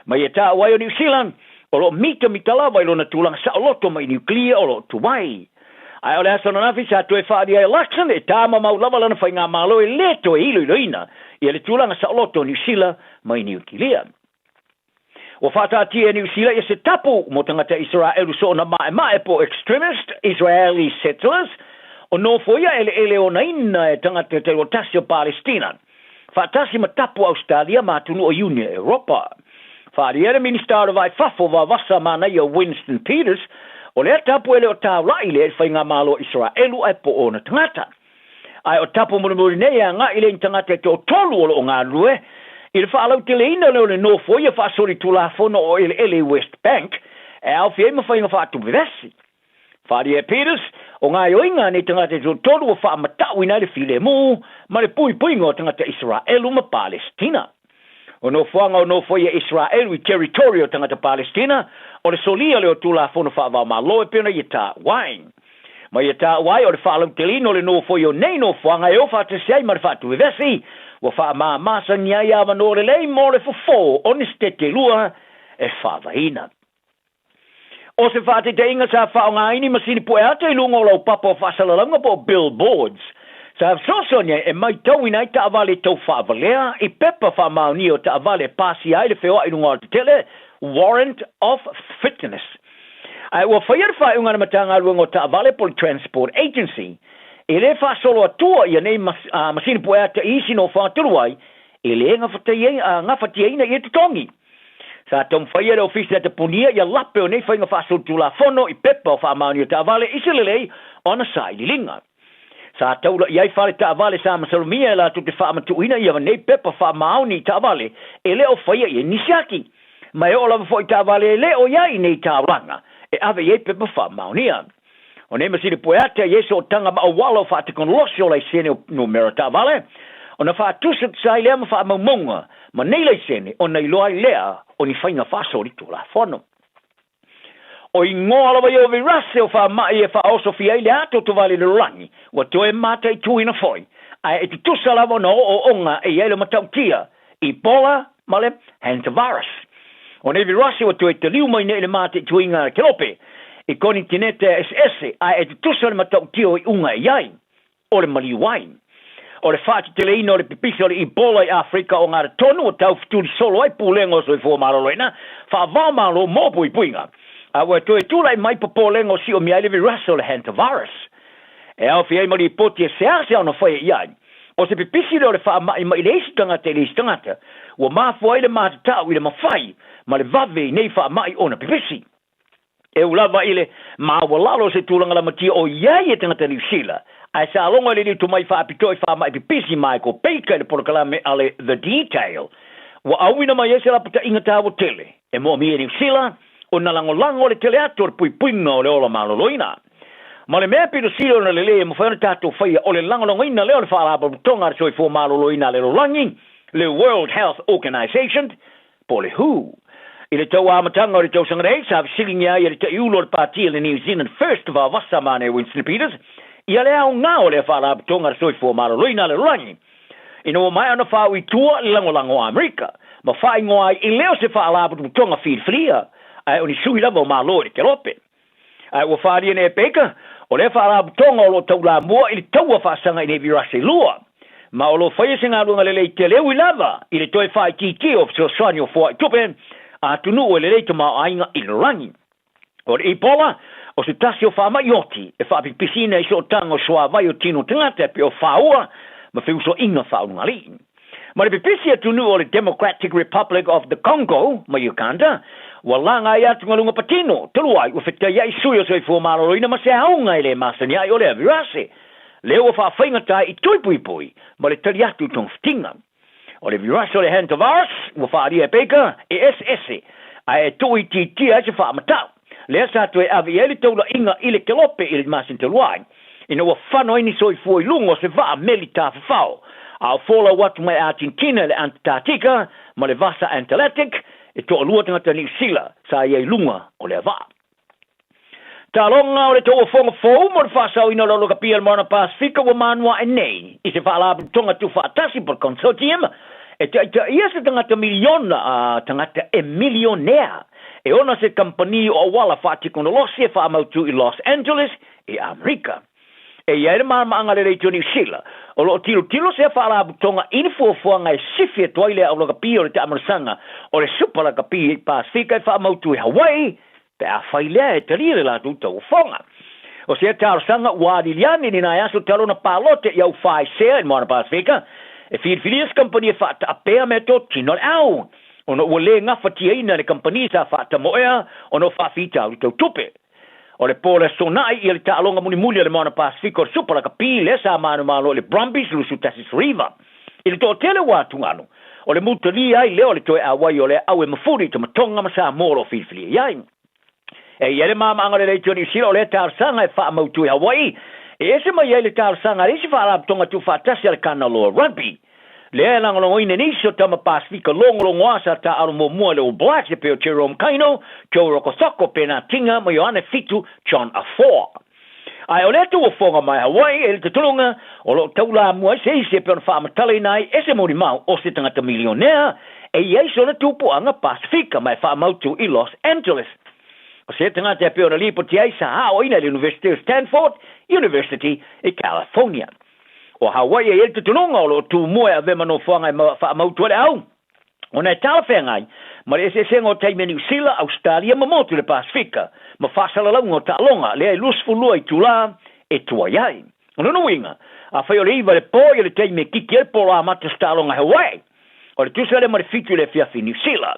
S5: Ma ia taua ai o Niu Sila, o lo o mitamita lava i lona tulaga saoloto mai niukilia o lo o tuai. Ae o le aso ananafi sa toe faaalia e Luxon e tāmamau lava lana faigamalo e lē toe iloiloina ia le tulaga saoloto o Niu Sila mai Niukilia. Ua faataatia e Niu Sila ia se tapu mo tagata Isaraelu soona maemae po o extremist Israeli settlers o nofoia eleele onaina e tagata tailotasi o Palestina, faatasi ma tapu Ausetalia ma atunuu o Iunia Europa. Faaalia e le Minista o le Vai Fafo Vavasa Manaia Winston Peters. O lea tapu e le o taula'i lea i le faigamalo a Isaraelu ae po o ona tagata. Ae o tapu mulimuli nei e agai lea i ni tagata e toatolu o lo o galulue i le faalauteleina lea o le nofoia faasolitulafono o eleele i West Bank e aofia ai ma faiga faatuvevesi. Faaalia e Peters, o gaoioiga a nei tagata e toatolu ua faamatauina ai le filemu ma le puipuiga o tagata Isaraelu ma Palestina. O nofoaga o nofoia Isaraelu i territory o tagata Palestina, o le solia lea o Tulafono Faavaomalo e pei ona ia taua ai. Ma ia taua ai o le faalauteleina o le nofoia o nei nofoaga e o faatasi ai ma le faatuvevesi, ua faamamasagia ai avanoa lelei mo le fofo o ni setete lua e faavaeina. O se faataitaiga sa faaaogaina i masini pueata i luga o laupapa o faasalalauga po o billboards, sa fesoasoani ai e matauina ai taavale tau faavalea i pepa faamaonia o taavale e pasia ai le feoai i luga o alatetele, warrant of fitness. Ae ua faia le faaiuga a le Matagaluega o Taavale po o le Transport Agency e le faasolo atua ia nei masini pueata i isi nofoaga talu ai e le gafatiaina ia totogi. Sa taumafai e le Ofisa e tapunia ia lape o nei faiga faasolitulafono i pepa o faamaonia taavale i se lelei o ana sailiiliga. Sa taula i ai fale taavale sa masalomia e latou te faamatuuina ia nei pepa faamaoni i taavale e le o faia i ai ni siaki. Ma e oo lava foi i taavale e le o i ai i nei taulaga e ave i ai pepa faamaonia. O nei masini pueata e i ai sootaga ma auala o faatekonolosi o laisene o numera taavale, ona faatusatusa ai lea ma faamaumauga ma nei laisene ona iloa ai lea o ni faiga faasolitulafono. O igoa lava ia o virase o faamai e faaosofia ai le atoatovale i le lalolagi ua toe mataituina foi, ae e tutusa lava ona ooooga e i ai le matautia Ebola ma le Hantavirus. O nei virasi ua toe taliu mai nei i le mataituina a le Kelope i konitinete eseese ae e tutusa le matautia o iuga e i ai, o le maliu ai. O le faateteleina o le pipisi o le Ebola i Afrika o gata tonu ua taufetuli solo ai Pulega o Soifua Maloloina faava-o-Malo mo puipuiga, a ua toe tulai mai popolega o siomia ai le virasi o le Hantavirus. E aofia ai ma lipoti e seasea ona faia i ai. O se pipisi lea o le faamai mai le isi tagata i le isi tagata, ua mafua ai le matatau i le mafai ma le vave i nei faamai ona pipisi. E u lava i le maualalo o se tulaga lamatia o i ai e tagata Niu Sila, ae sa logo i le liutu mai faapitoa i faamai pipisi Michael Baker i le polokalame a le The Detail, ua auina mai ai se lapataiga taua tele e moomia e Niu Sila ona lagolago le tele atu o le puipuiga o le ola maloloina. Ma le mea pito sili ona lelei e mafai ona tatou faia o le lagolagoina lea o le Faalapotopotoga a le Soifua Maloloina a le Lalolagi, le World Health Organization, po o le who. I le tau amataga o le tausaga nei, sa fesiligia ai e le taiulu o le pati a le New Zealand First Vavasa Mane Winston Peters ia le aoga o lea Faalapotopotoga a le Soifua Maloloina a le Lalolagi. Ina ua maea ona faaui i tua le lagolago a Amerika, ma faaigoa ai e le o se Faalapotopotoga filifilia, ae o ni sui lava o Malo i le Kelope. Ae ua faaalia nei e Baker, o lea Faalapotopotoga o lo o taulamua i le taua faasaga i nei virasi e lua, ma o lo o faia se galuega lelei tele ui lava i le toe faaitiitia o fesoasoani o foai tupe a atunuu e lelei tamaoaiga i le lalolagi. O le Ebola, o se tasi o faamai oti e faapipisiina i sootaga o suavai o tino tagata e pei o fāua ma feusoaiga faaulugalii. Ma le pipisi atunuu o le Democratic Republic of the Congo ma Uganda, ua laga ai atugaluga patino, talu ai ua fetaiai sui o Soifua Maloloina ma se auga e le masani ai o lea virase, lea ua faafaigata ai i tui puipui ma le tali atu i togafitiga. O le virasi o le hantavirus ua faaalia e Baker e eseese ae e tuuitiitia ai se faamatau. Lea sa toe ave i ai le taulaiga i le Kelope i le masina talu ai, ina ua fano ai ni soifua i luga o se vaa meli tafafao, a o folau atu mai Argentina i le Antarctica ma le Vasa Antarctic, e toalua tagata Niu Sila sa i ai i luga o lea vaa. Taloga o le tauofoga fou mo le faasaoina o le Olokapia i le Moana Pasefika ua manuae nei i se faalapotopotoga tuufaatasi po o le consortium e taitaia se tagata miliona a tagata e milionea e ona se kamupani o auala faatekonolosi e faamautu i Los Angeles i Amerika. E i ai le malamaanga lelei i Niu Sila o lo o tilotilo sea faalapotopotoga i ni fuafuaga e sifi atu ai le aulakapi o le taamanasaga o le Supa Lakapi i Pasefika e faamautu i Hawaii Pe afai lea e talia le latou tauofoga. O sea talosaga ua alili ane ni nai aso talu ona palote i au faisea i le Moana Pasefika, e filifilia se kamupani e faataapea meatotino a le au, ona ua le gafatiaina le kamupani sa faatamoea ona o faafitauli tau tupe. O le po o le Aso Toonai ia le taaloga mulimuli a le Moana Pasefika o le Supa Lakapi lea sa manumalo i le Brumbies 21-9. I le toatele ua atugalu, o le mutalia ai lea o le toe auai o le aau e mafuli i Tamatoga ma Samoa o lo o filifilia i ai. E i ai le maamaaga lelei i Niu Sila o lea talosaga e faamautu i Hawaii e ese mai ai le talosaga a le isi faalapotopotoga tuufaatasi a le Kanaloa Rugby. Lea e lagolagoina e nisi o tama Pasefika logologoa sa taaalo muamua i le All Blacks e pei o Jerome Kaino, Joe Rokocoko, Bernard Tinga ma Ioane Fitu John Afoa. Ae o lea tauofoga mai Hawaii e le tataloga o lo o taulamua ai se isi e pei ona faamatalaina ai e se molimau o se tagata milionea e i ai sona tupuaga Pasefika ma e faamautu i Los Angeles. O se tagata e pei ona lipoti ai sa aoaina i le University o Stanford University i California. O Hawaii e i ai le tutunuga o lo o tumua e avea ma nofoaga e faamautu ai le au ona e talafeagai ma le eseesega o taimi a Niu Sila, Ausetalia ma motu i le Pasefika ma faasalalauga o taaloga lea e 22 itulā e tuai ai. O lona uiga, afai o le 9 i le po ia le taimi e kiki ai le polo amata o se taaloga i Hawaii, o le tusa lea ma le 7 i le afiafi i Niu Sila.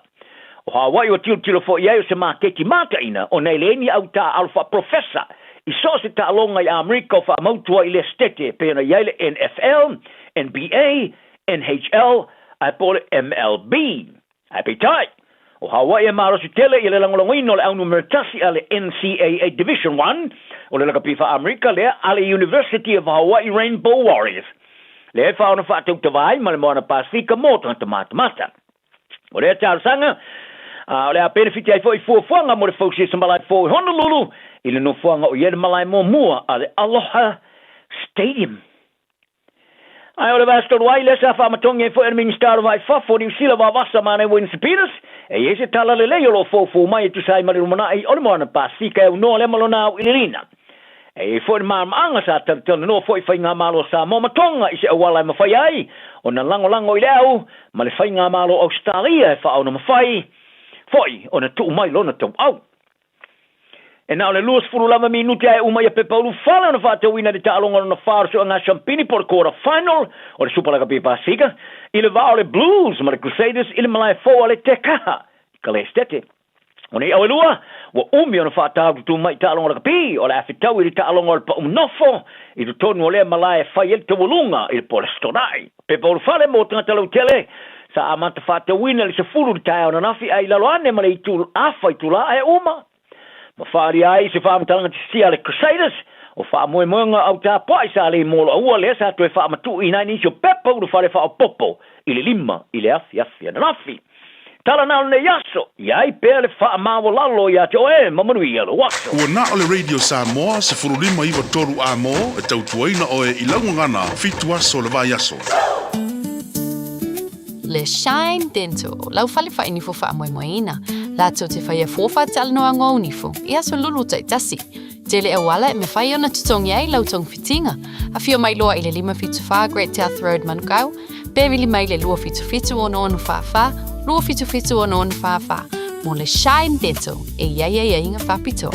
S5: O Hawaii ua tilotilo foi i ai o se maketi mataina ona e leai ni au taaalo faapolofesa i so o se taaloga i Amerika o faamautu ai i lea setete e pei ona i ai le NFL, NBA, NHL ae po o le MLB. Ae peitai, o Hawaii e malosi tele i le lagolagoina o le au numera tasi a le NCAA Division I o le lakapi faa-Amerika lea a le University of Hawaii Rainbow Warriors, lea e faaona faatautava ai ma le Moana Pasefika mo tagata matamata. O lea talosaga, a o le a penefiti ai foi i fuafuaga mo le fausia o se malae fou i Honolulu i le nofoaga o i ai le malae muamua a le Aloha Stadium. Ae o le vaiaso talu ai lea sa faamatogi ai foi e le Minisita o le Vai i Fafo o Niu Sila Vavasa Manaia Winston Peters, e i ai se tala lelei o lo o foufou mai e tusa ai ma le lumanai o le Moana Pasefika e aunoa lea ma lona auiliiliina. E i ai foi le malamaanga sa talatalanoa foi Faigamalo a Samoa ma Tonga i se auala e mafai ai ona lagolago i le au ma le Faigamalo Ausetalia e faaonamafai foi ona tuu mai lona tauau. E na o le 20 lava minute ae uma ia pepa ulufale ona faatauina i le taaloga lona fa o le sueaga siampini po o le quarter final o le Supa Lakapi Pasefika i le va o le Blues ma le Crusaders i le malae fou a le Tekaha i Kalesetete. O nei au e lua, ua umi ona faataututu mai i taaloga lakapi o le a fetau i le taaloga o le pau nofo i totonu o lea malae e fai ai le taualuga i le po o le Aso Toonai. Pepa ulufale mo tagata lautele sa amata faatauina i le 10 i le taeao ananafi ae i lalo ane ma le itu afa itulā ae uma ma faaalia ai se faamatalaga tisia a le Crusaders o faamoemoega au tapuai sa lei moloaua lea sa toe faamatuuina ai nisi o pepa ulufale faaopoopo i le 5 i le afiafi ananafi. Tala na o lenei aso, i ai pea le faamaualalo ia te oe ma manuia lou aso.
S6: Ua na o le Radio Samoa 15 93 A-mo e tautuaina oe i lau gagana fitu aso o le vaiaso.
S7: Le Shine Dental, lau fale whainifo whaamoemoeina. Latou te whaia fōwha talanoa ngō nifo, i aso lulu taitasi. Tele auala e mawhai ona tutongi ai lau tongfitinga. Awhio mai loa i le 574 Great South Road Manukau, pe vili mai le 277 6644, 277 6644, mō le Shine Dental e i ai ai aiga whapitoa.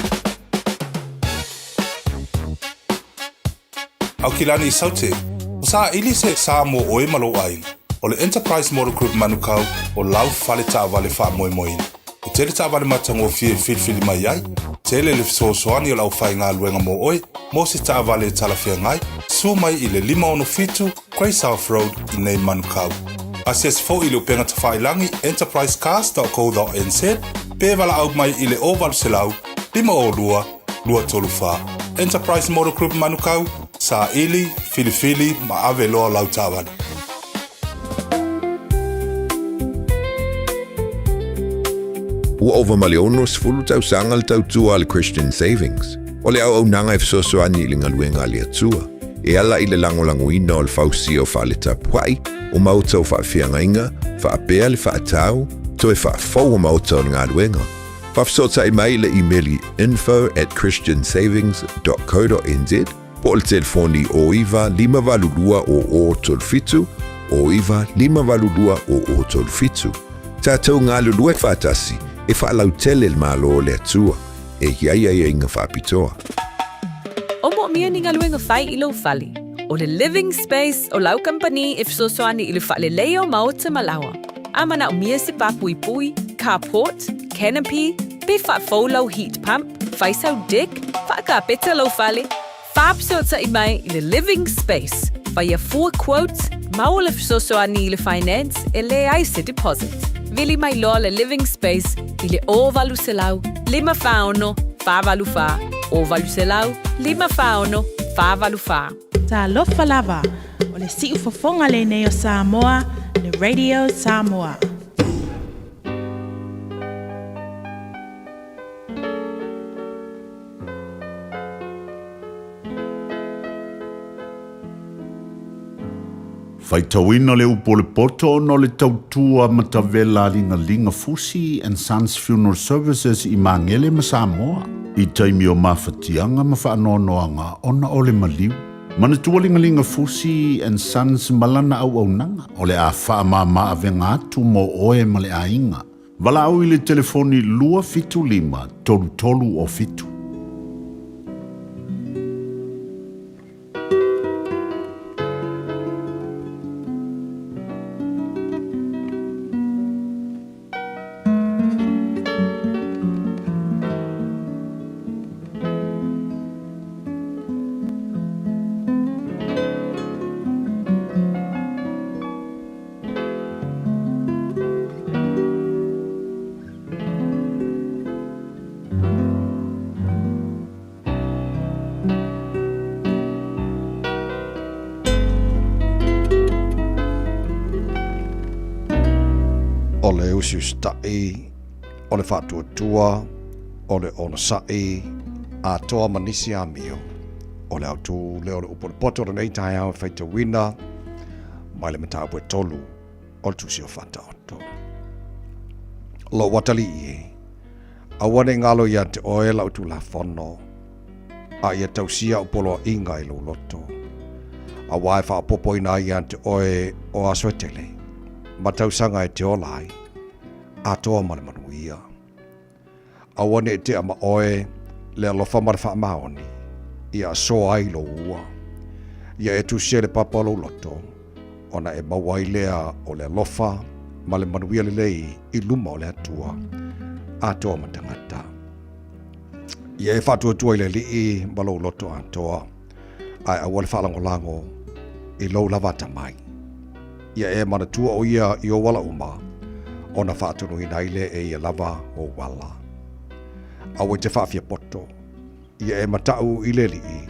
S6: Aukilani Saute, o saili se sa mo oe ma lou aiga. O le Enterprise Motor Group Manukau o lau fale taavale faamoemoeina. E tele taavale matagofie e filifili mai ai, tele le fesoasoani o le aufaigaluega mo oe mo se taavale e talafeagai, suo mai i le 567 Grey South Road i nei Manukau. Asiasi foi i le upega tafailagi enterprisecars.co.nz pe valaau mai i le 0800 502 234. Enterprise Motor Group Manukau, saili, filifili ma ave loa lau taavale.
S8: Ua ova ma le 60 tausaga le tautua a le Christian Savings. O le auaunaga e fesoasoani i le galuega a le Atua, e ala i le lagolagoina o le fausia o fale tapuai, o maota o faafeagaiga, faapea le faatau, toe faafou o maota o le galuega. Faafesootai mai i le imeli info at christiansavings.co.nz po o le telefoni 09 582 0037, 09 582 0037. Tatou galulue faatasi e faalautele le Malo o le Atua e i ai aiaiga faapitoa.
S9: O moomia ni galuega fai i lou fale. O le Living Space o lau kamupani e fesoasoani i le faaleleia o maota ma laoa. A manaomia se pā puipui, carport, canopy, pe faafou lau heat pump. Fai sau deck, faakapeta lou fale, Faafesootai mai i le Living Space, faia fua quotes, maua le fesoasoani i le finance e leai se deposit. Vili mai loa le Living Space i le 0800 546 484, 0800 546 484.
S23: Talofa lava, o le siufofoga lenei o Samoa, le Radio Samoa.
S6: Faitauina le upu o le poto ona o le tautua matavela a Ligaliga Fusi and Sons Funeral Services i Magele ma Samoa i taimi o mafatiaga ma faanoanoaga ona o le maliu. Manatua Ligaliga Fusi and Sons ma lana auaunaga o le a faamama avega atu mo oe ma le aiga. Valaau i le telefoni 275 33 o 7.
S2: O le usiusitaʻi, o le faatuatua, o le onosai, atoa ma nisi amio. O le autū lea o le upu o le poto o lenei taeao e faitauina mai le mataupu e tolu o le Tusi o Faataoto. Lou atalii e, aua ne i galo ia te oe lau Tulafono, a ia tausia au poloaiga i lou loto, auā e faaopoopoina ai ia te oe o aso e tele, ma tausaga e te ola ai, atoa ma le manuia. Aua ne i tea ma oe le alofa ma le faamaoni, ia asoa ai lou ua. Ia e tusia i le papa o lou loto, ona e maua ai lea o le alofa ma le manuia lelei i luma o le Atua, atoa ma tagata. Ia e faatuatua i le Alii ma lou loto atoa, ae aua le faalagolago i lou lava atamai. Ia e manatua o ia i ou ala uma, ona faatonuina ai lea e ia lava ou ala. Aua e te faafiapoto, ia e mataʻu i le Alii,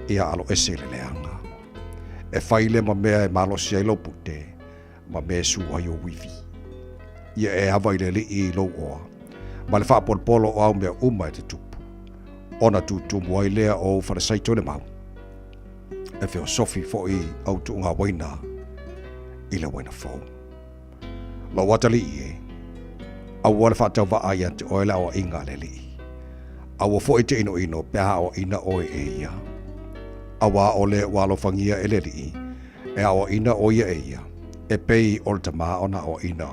S2: ia aloese i le leaga. E fai lea ma mea e malosi ai lou pute, ma mea e su ai ou ivi. Ia e ava i le Alii i lou oa, ma le faapolopolo o au mea uma e te tupu, ona tutumu ai lea o ou falesaito i le mau. E feosofi foi au tuuga uaina i le uaina fou. Lou atalii e, aua le faatauvaa ia te oe le aoaiga a le Alii. Aua foi te inoino pe a aoaina oe e ia. Auā o le ua alofagia e le Alii, e aoaina ʻo ia e ia, e pei o le tamā ona aoaina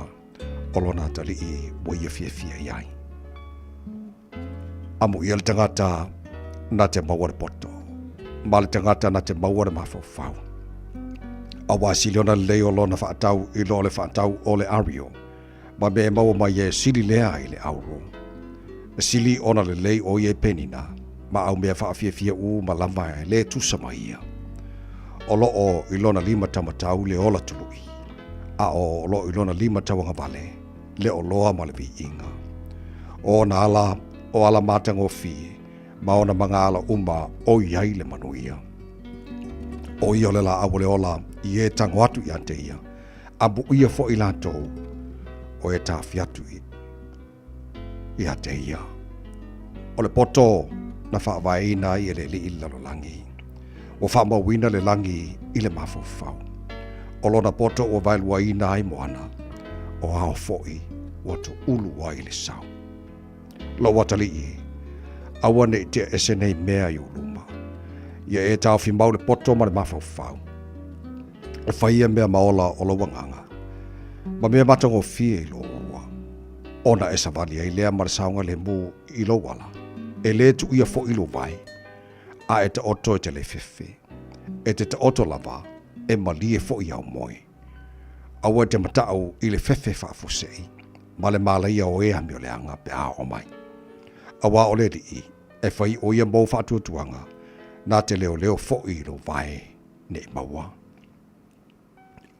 S2: o lona atalii ua ia fiafia i ai. Amuia le tagata na te maua le poto, ma le tagata na te maua le mafaufau. Auā sili ona lelei o lona faatau i lo le faatau o le ario, ma mea e maua mai e sili lea i le auro. E sili ona lelei o ia i penina, ma au mea faafiafia uma lava e le tusa ma ia. O loo i lona lima taumatau le ola tului, a o loo i lona lima tauagavale le oloa ma le viiga. O ona ala, o ala matagofie, ma ona magaala uma o i ai le manuia. O ia o le laau o le ola i e tago atu ia te ia, amuia foi latou o e taofi atu ia te ia. O le poto na faavaeina ai e le Alii le lalolagi, ua faamauina le lagi i le mafaufau. O lona poto ua vaeluaina ai moana, o ao foi ua toulu ai le sau. Lou atalii, aua ne i tea ese nei mea i ou luma. Ia e taofi mau le poto ma le mafaufau. E fai ia mea ma ola o lou agaga, ma mea matagofie i lou ua, ona e savali ai lea ma le saogalemu i lou ala, e le tuuia foi lou vae, a e taoto e te le fefe. E te taoto lava, e malie foi au moe. Aua e te mataʻu i le fefe faafuasei, ma le mālaia o e amioleaga pe a oo mai. Auā o le Alii. E fai o ia mou faatuatuaga, na te leoleo foʻi i lou vae ne i maua.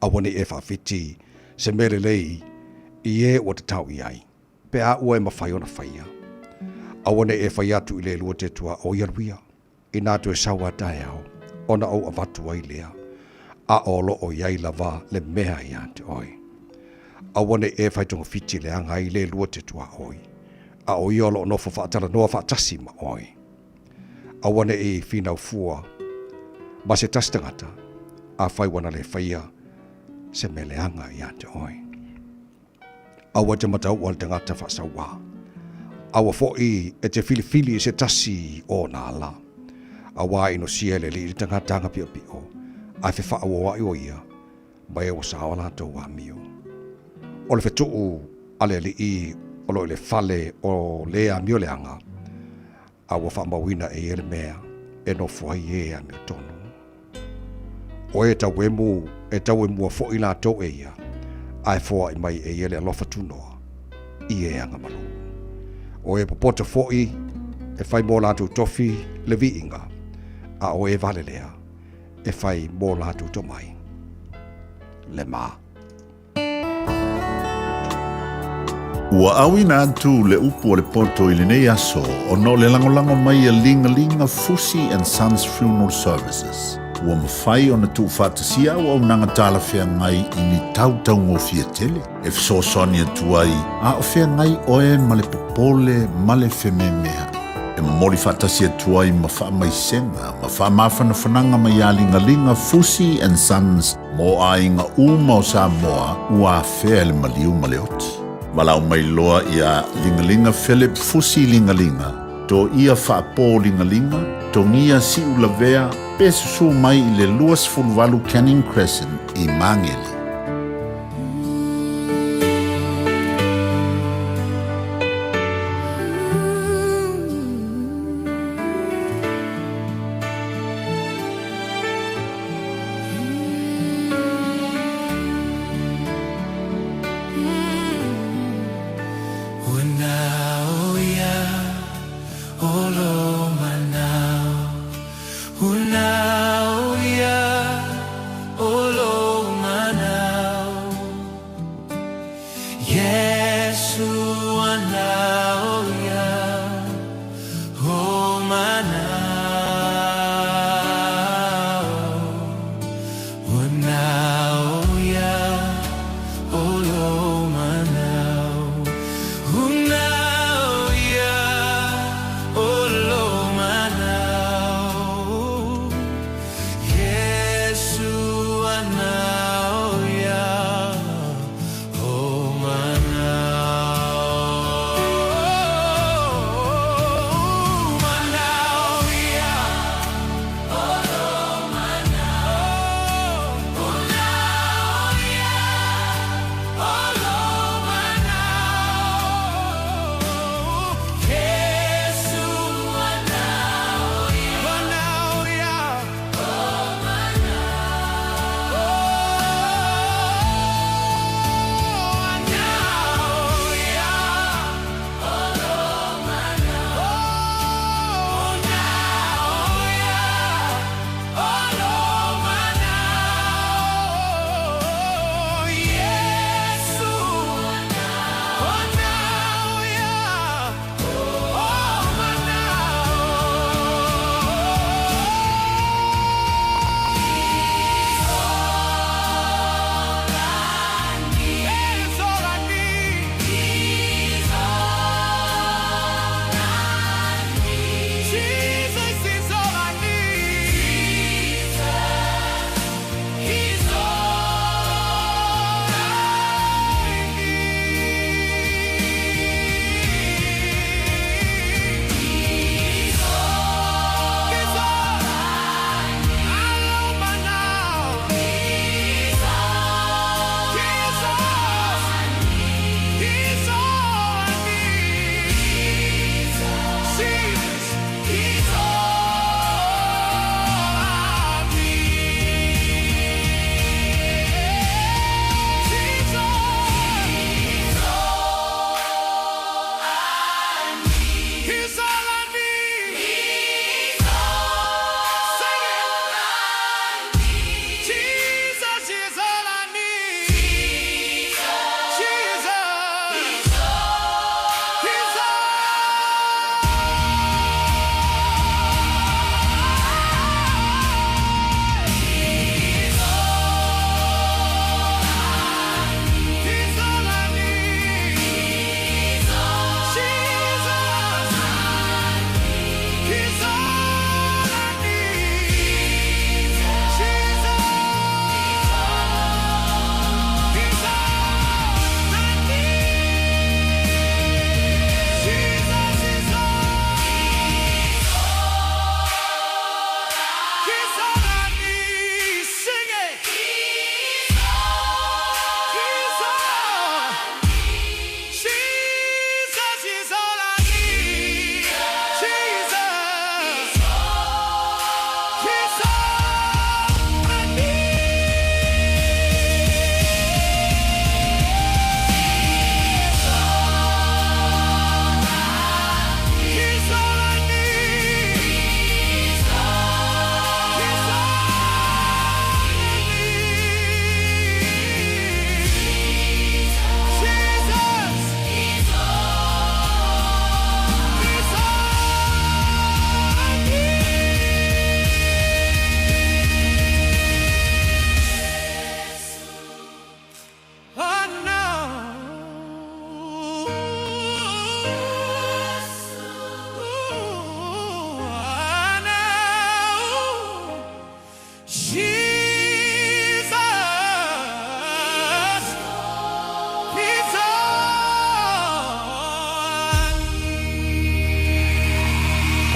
S2: Aua ne i e faafiti se mea lelei i e ua tatau i ai, pe a ua e mafai ona faia. Aua ne i e fai atu i le lua te tuaoi alu ia, inā toe sau a taeao, ona ou avatu ai lea, a o lo o i ai lava le mea iā te oe. Aua ne i e fai togafiti leaga ai le lua te tuaoi, a o ia o lo o nofo faatalanoa faatasi ma oe. Aua ne i finau fua ma se tasi tagata, afai ua na le faia se mea leaga iā te oe. Aua te mataua le tagata faasauā. Aua foʻi e te filifili i se tasi o ona ala. Auā inosia e le Alii le tagata aga piʻopiʻo, ae fefaauoaʻi o ia ma e ua sao latou amio. O le fetuu a le Alii o lo o i le fale o le amio leaga, a ua faamauina e ia le mea e nofo ai e amiotonu. O e tauemu, e tauemua foʻi latou e ia, a e foaʻi mai e ia le alofa tunoa i e agamalu. O e popoto foʻi e fai mo latou tofi le viiga, a o e vale lea e fai mo latou tomai le ma.
S11: Ua auina atu le upu o le poto i lenei aso ona o le lagolago mai a Ligalinga Fusi and Sons Funeral Services. Ua mafai ona tuufaatasia auaunaga talafeagai i ni tau taugofie tele e fesoasoani atu ai a o feagai oe ma le popole ma le fememeaʻi. E momoli faatasi atu ai ma faamaisega ma faamafanafanaga mai ia Ligaliga Fusi and Sons Mo aiga uma o Samoa ua afea e le maliu ma le oti. Valaau mai loa iā Ligaliga Philip Fusi Ligaliga, Toia Faapō Ligaliga, Togia Siulavea pe susū mai i le 28 Canning Crescent i Māngere.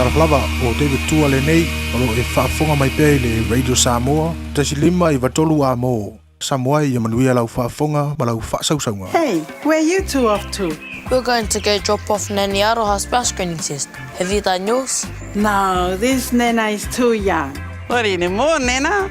S12: Talofa lava, o David Tua lenei, o lo o e faafofoga mai pea i le Radio Samoa, 1.5 93 A mo. Samoa ia manuia lau faafofoga ma lau faasausauga.
S13: Hey, where you two off to?
S14: We're going to go drop off Nanny Aroha's bowel screening test. Have you done yours?
S13: No, this Nana is too young. Not anymore, Nana.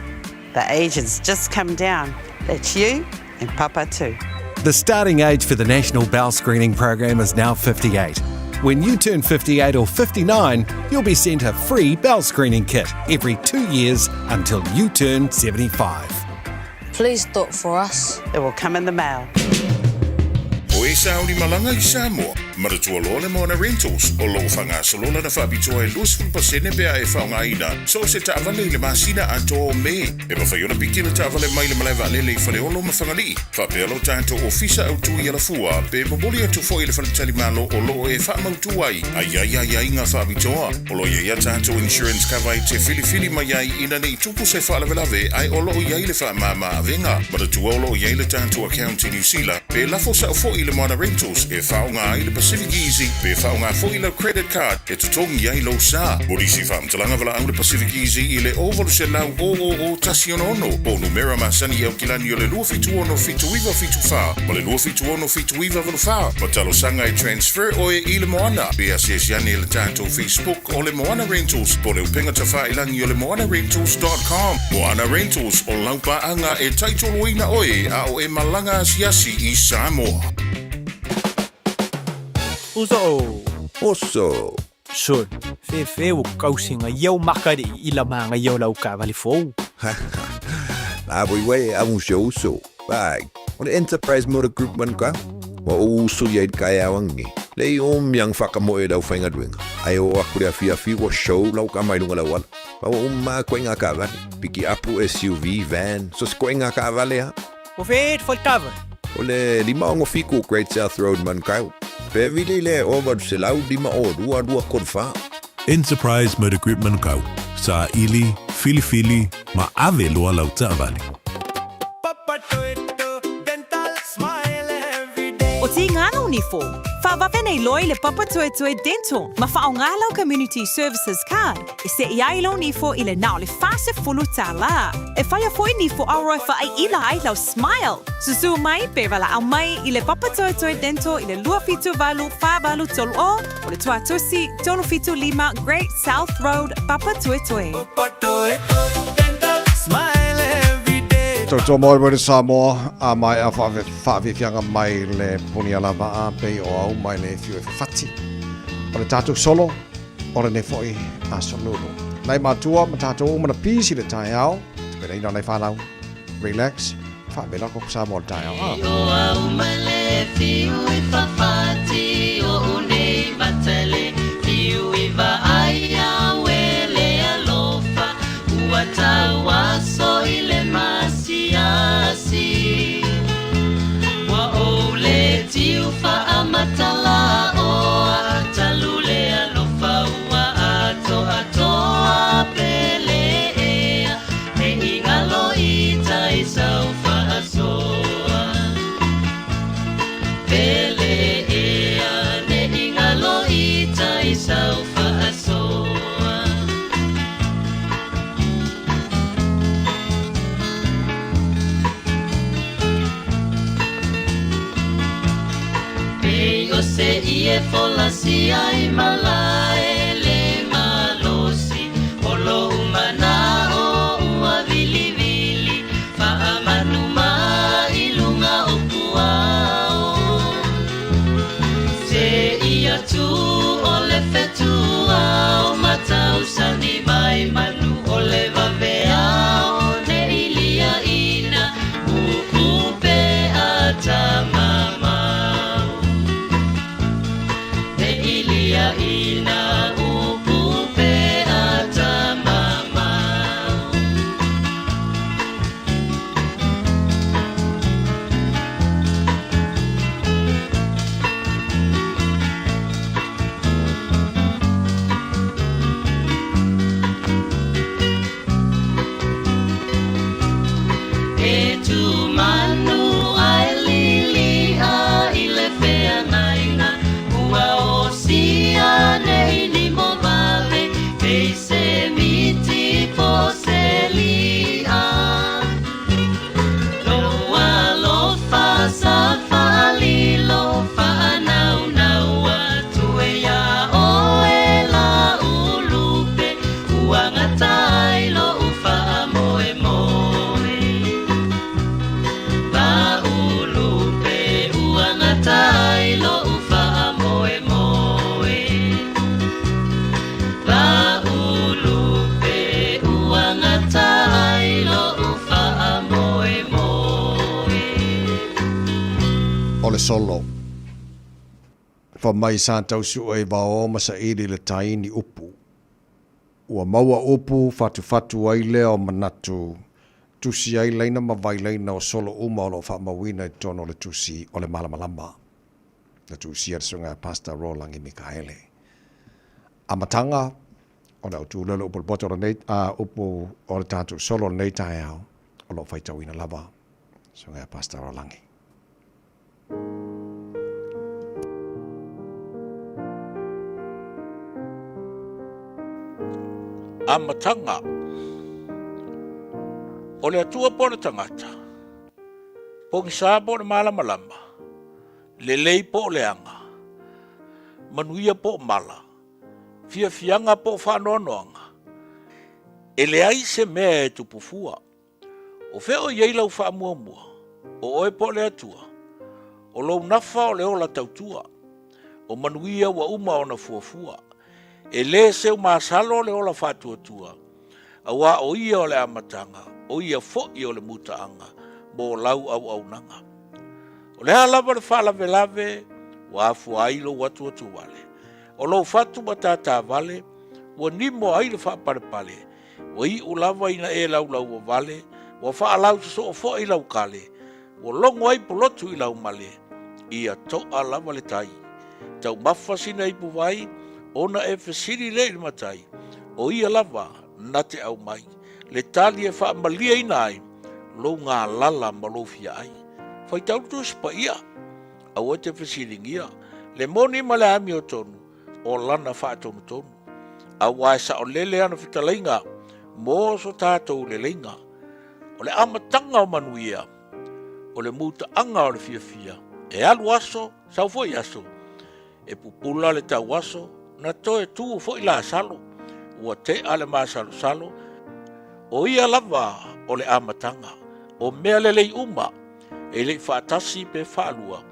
S13: The age has just come down. That's you and Papa too.
S15: The starting age for the National Bowel Screening Program is now 58. When you turn 58 or 59, you'll be sent a free bowel screening kit every two years until you turn 75.
S14: Please do it for us.
S13: It will come in the mail.
S6: O e sauni malaga i Samoa, manatua loa le Moana Rentals, o lo o faagasolo lana faapitoa e 20% pe a e faaaogaina so o se taavale i le masina atoa o Me. E mafai ona piki le taavale mai le malae vaalele i Faleolo ma Fagalii, faapea lo tatou ofisa autu i Alafua, pe momoli atu foi i le faletalimalo o lo o e faamautu ai a i ai aiaiga faapitoa. O lo o i ai a tatou insurance cover e te filifili mai ai ina ne i tupu se faalavelave ae o lo o i ai le faamama avega. Manatua o lo o i ai le tatou account i Niu Sila, pe lafo sao foi i le Moana Rentals e faaaoga ai le Pacific Easy pe faaaoga foi lau credit card e totogi ai lou sa. Mo nisi faamatalaga valaau le Pacific Easy i le 0800 000 166 po o numera masani i Aukilani o le 276 7974 ma le 276 7984 ma talosaga e transfer oe i le Moana. Pe asiasi ane i le tatou Facebook o le Moana Rentals po o le upega tafailagi o le moanarentals.com. Moana Rentals, o lau paaga e taitoloina oe a o e malaga asiasi i Samoa.
S17: Uso o.
S8: Oso.
S17: Sol, fefe ua kausi ga iau maka le i la maga ia o lau taavale fou.
S8: La voi uē amu si ou uso. Vai, o le Enterprise Motor Group Manukau. Ua ou uso ia i le taeao ananei. Lei o miang whakamoe lau whaingaluenga. Ai o aku le afiafi ua show lau kama i lunga lau ala. Ma ua uma koe ngā kaavale. Piki apu SUV, van, so se koe ngā kaavale ha.
S17: O fe e taavale.
S8: O le 567 Great South Road Manukau. Pe vili le o 800 5 02 3 4.
S20: Enterprise Motor Group Manukau, saili, filifili, ma ave loa lau taavale.
S9: O Tīngana o Nifo, faavave nei loa i le Papatoetoe Dental ma faaaoga lau Community Services Card e seʻi ai lou nifo i le na o le $40. E faia foi nifo auro e faaiʻila ai lau smile. Susū mai pe valaau mai i le Papatoetoe Dental i le 278 483 o o le Tuatosi 375 Great South Road, Papatoetoe.
S2: Tautua moe le Samoa, a mai a faafiafiaga mai le punialavaa pei o au mai le fiu e fafati. O le tatou solo, o lenei foi aso lulu. Nai matua ma tatou uma na pisi le taeao, tapenaina o nai fanau. Relax, faavela ko Samoa le taeao. Ah.
S10: O au mai le fiu e fafati o unei matale fiu i vaai au e le alofa ua tau aso i le masiasi ua ou le tiu faamatala oa talu le alofa ua atoatoa pele ea ne i galo i tai sau faasoa pele ea ne i galo i tai sau faasoa. Pei o se i e folasia i malae le malosi o lou manao ua vilivili faamanu mai luga o puao. Se ia tu o le fetua o matausani mai manu o le vaveao ne ilia ina upu pe a tamamau. Ne ilia ina
S2: solo. Fai mai sa tau sue i vaoa ma saili i le tai ni upu. Ua maua upu, fatufatu ai lea o manatu, tusi ai laina ma vailaina o solo uma o lo o faamauina i totonu o le tusi o le Malamalama. Na tusia le susuga ia Pastor Rolangi Mikaele. Amataga o le autu lea o le upu o le poto o lenei, a, upu o le tatou solo o lenei taeao, o lo o faitauina lava susuga ia Pastor Rolangi.
S18: Amataga O le Atua po o le tagata, pogisa po o le malamalama, lelei po o leaga, manuia po o mala, fiafiaga po o faanoanoaga, e leai se mea e tupu fua. O fea o i ai lau faamuamua, o oe po o le Atua? O lou nafa o le ola tautua, o manuia ua uma ona fuafua. E le seu masalo le ola faatuatua, aua o ia o le amataga, o ia foi o le mutaaga mo lau auaunaga. O le a lava le faalavelave ua afua ai lou atuatuvale, o lou fatu ma tatavale ua nimo ai le faapalepale, Ua iu lava ina e laulauavale, ua faalausosoo foi lau kale, ua logo ai pulotu i lau male, ia toa lava le tai. Taumafa sina ipuvai, ona e fesili lea i le matai, o ia lava na te aumai, le tali e faamalieina ai lou galala ma lou fiaai. Faitau le Tusi Paia, aua e te fesiligia le moni ma le amiotonu, o lana faatonutonu, aua e saolele ana fetalaiga mo so tatou leleiga. O le amataga o manuia, o le mutaaga o le fiafia, e alu aso, sau foi aso, e pupula le tauaso, na toe tu foi Lasalo, ua tea le masalosalo, o ia lava o le amataga, o mea lelei uma, e le i faatasi pe faalua,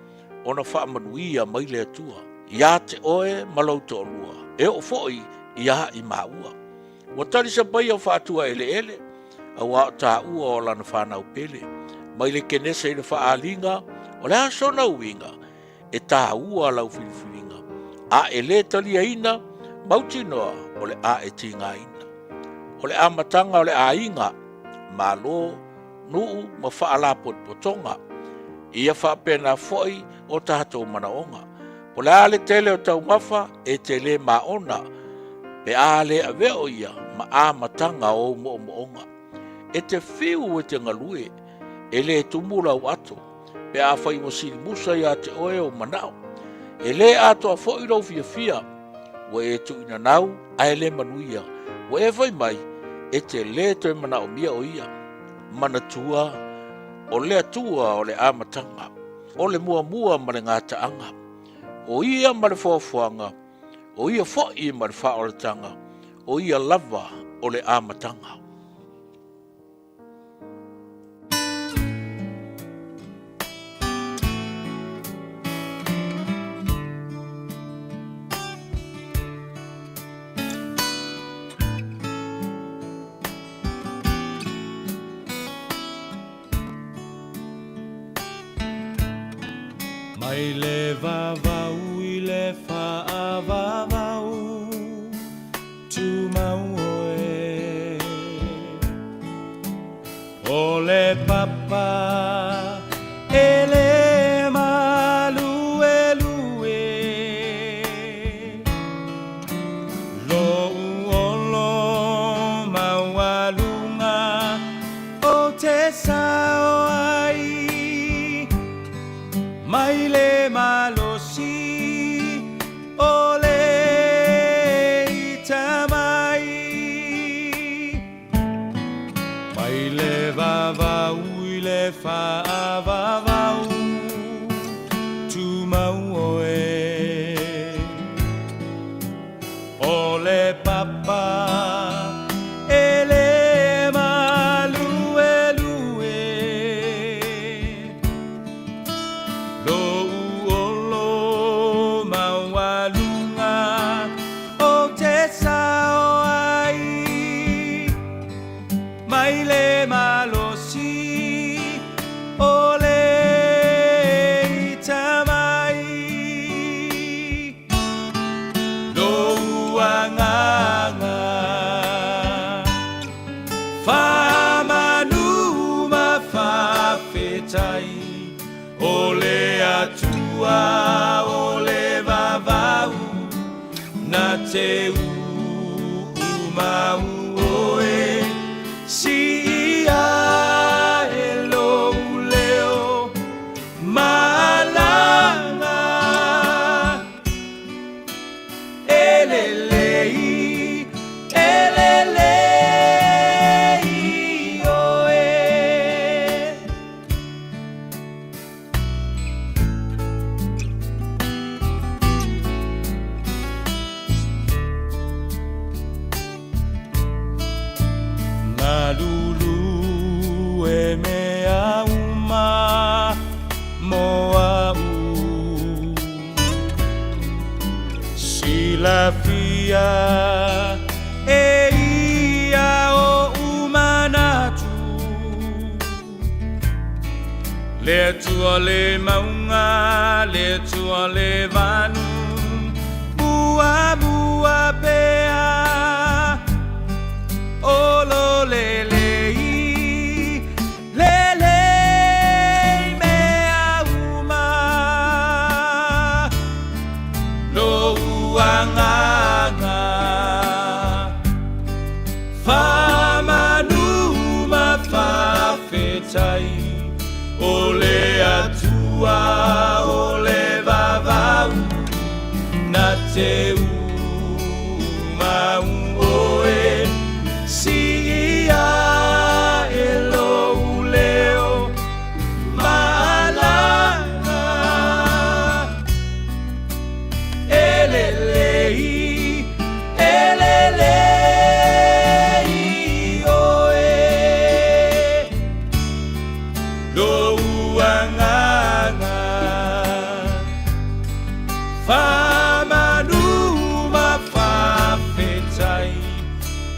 S18: ona faamanuia mai le Atua ia te oe ma lou toalua, e oo foi iā i maua. Ua tali sapaia o faatua eleele, aua o taua o lana fanau pele. Mai le Kenese i le faaaliga, o le a sona uiga? E taua lau filifiliga, a e lē taliaina, mautinoa o le a e tigaina. O le amataga o le aiga, Malo, nuu ma faalapotopotoga. Ia faapena foi o tatou manaoga. Po o le a le tele o taumafa, e te lē maona pe a le avea o ia ma amataga o ou moomooga. E te fiu e te galue, e lē tumu lau ato pe afai ua silimusa iā te oe ou manao. E lē atoa foi lou fiafia, ua e tuuinanau ae lē manuia, ua e fai mai, e te lē toe manaomia o ia. Manatua, o le Atua o le amataga, o le muamua ma le gataaga, o ia ma le foafoaga, o ia foi ma le faaolataga, o ia lava o le amataga.
S16: Mai le vavau i le faavavau Tumau oe O le papa e le maluelue Lou olo maualuga o te sao ai Mai le malosi o le ita mai. Mai le vavau i le faavavau Tumau oe O le papa e le maluelue Lou olo maualuga o te sao ai Mai le malosi o le ita. te mau oe Siia e lou leo malaga E lelei, e lelei oe. Malulu e mea uma mo a'u Silafia e ia oʻu manatu Le Atua le mauga, le Atua le vanu, Muamua pea, o lo lelei, lelei mea uma, Lou agaga, faamanu ma faafetai, O le Atua o le vavau, na te mau oe, Siia e lou leo malaga, E lelei, e lelei oe, Lou agaga, faamanu ma faafetai,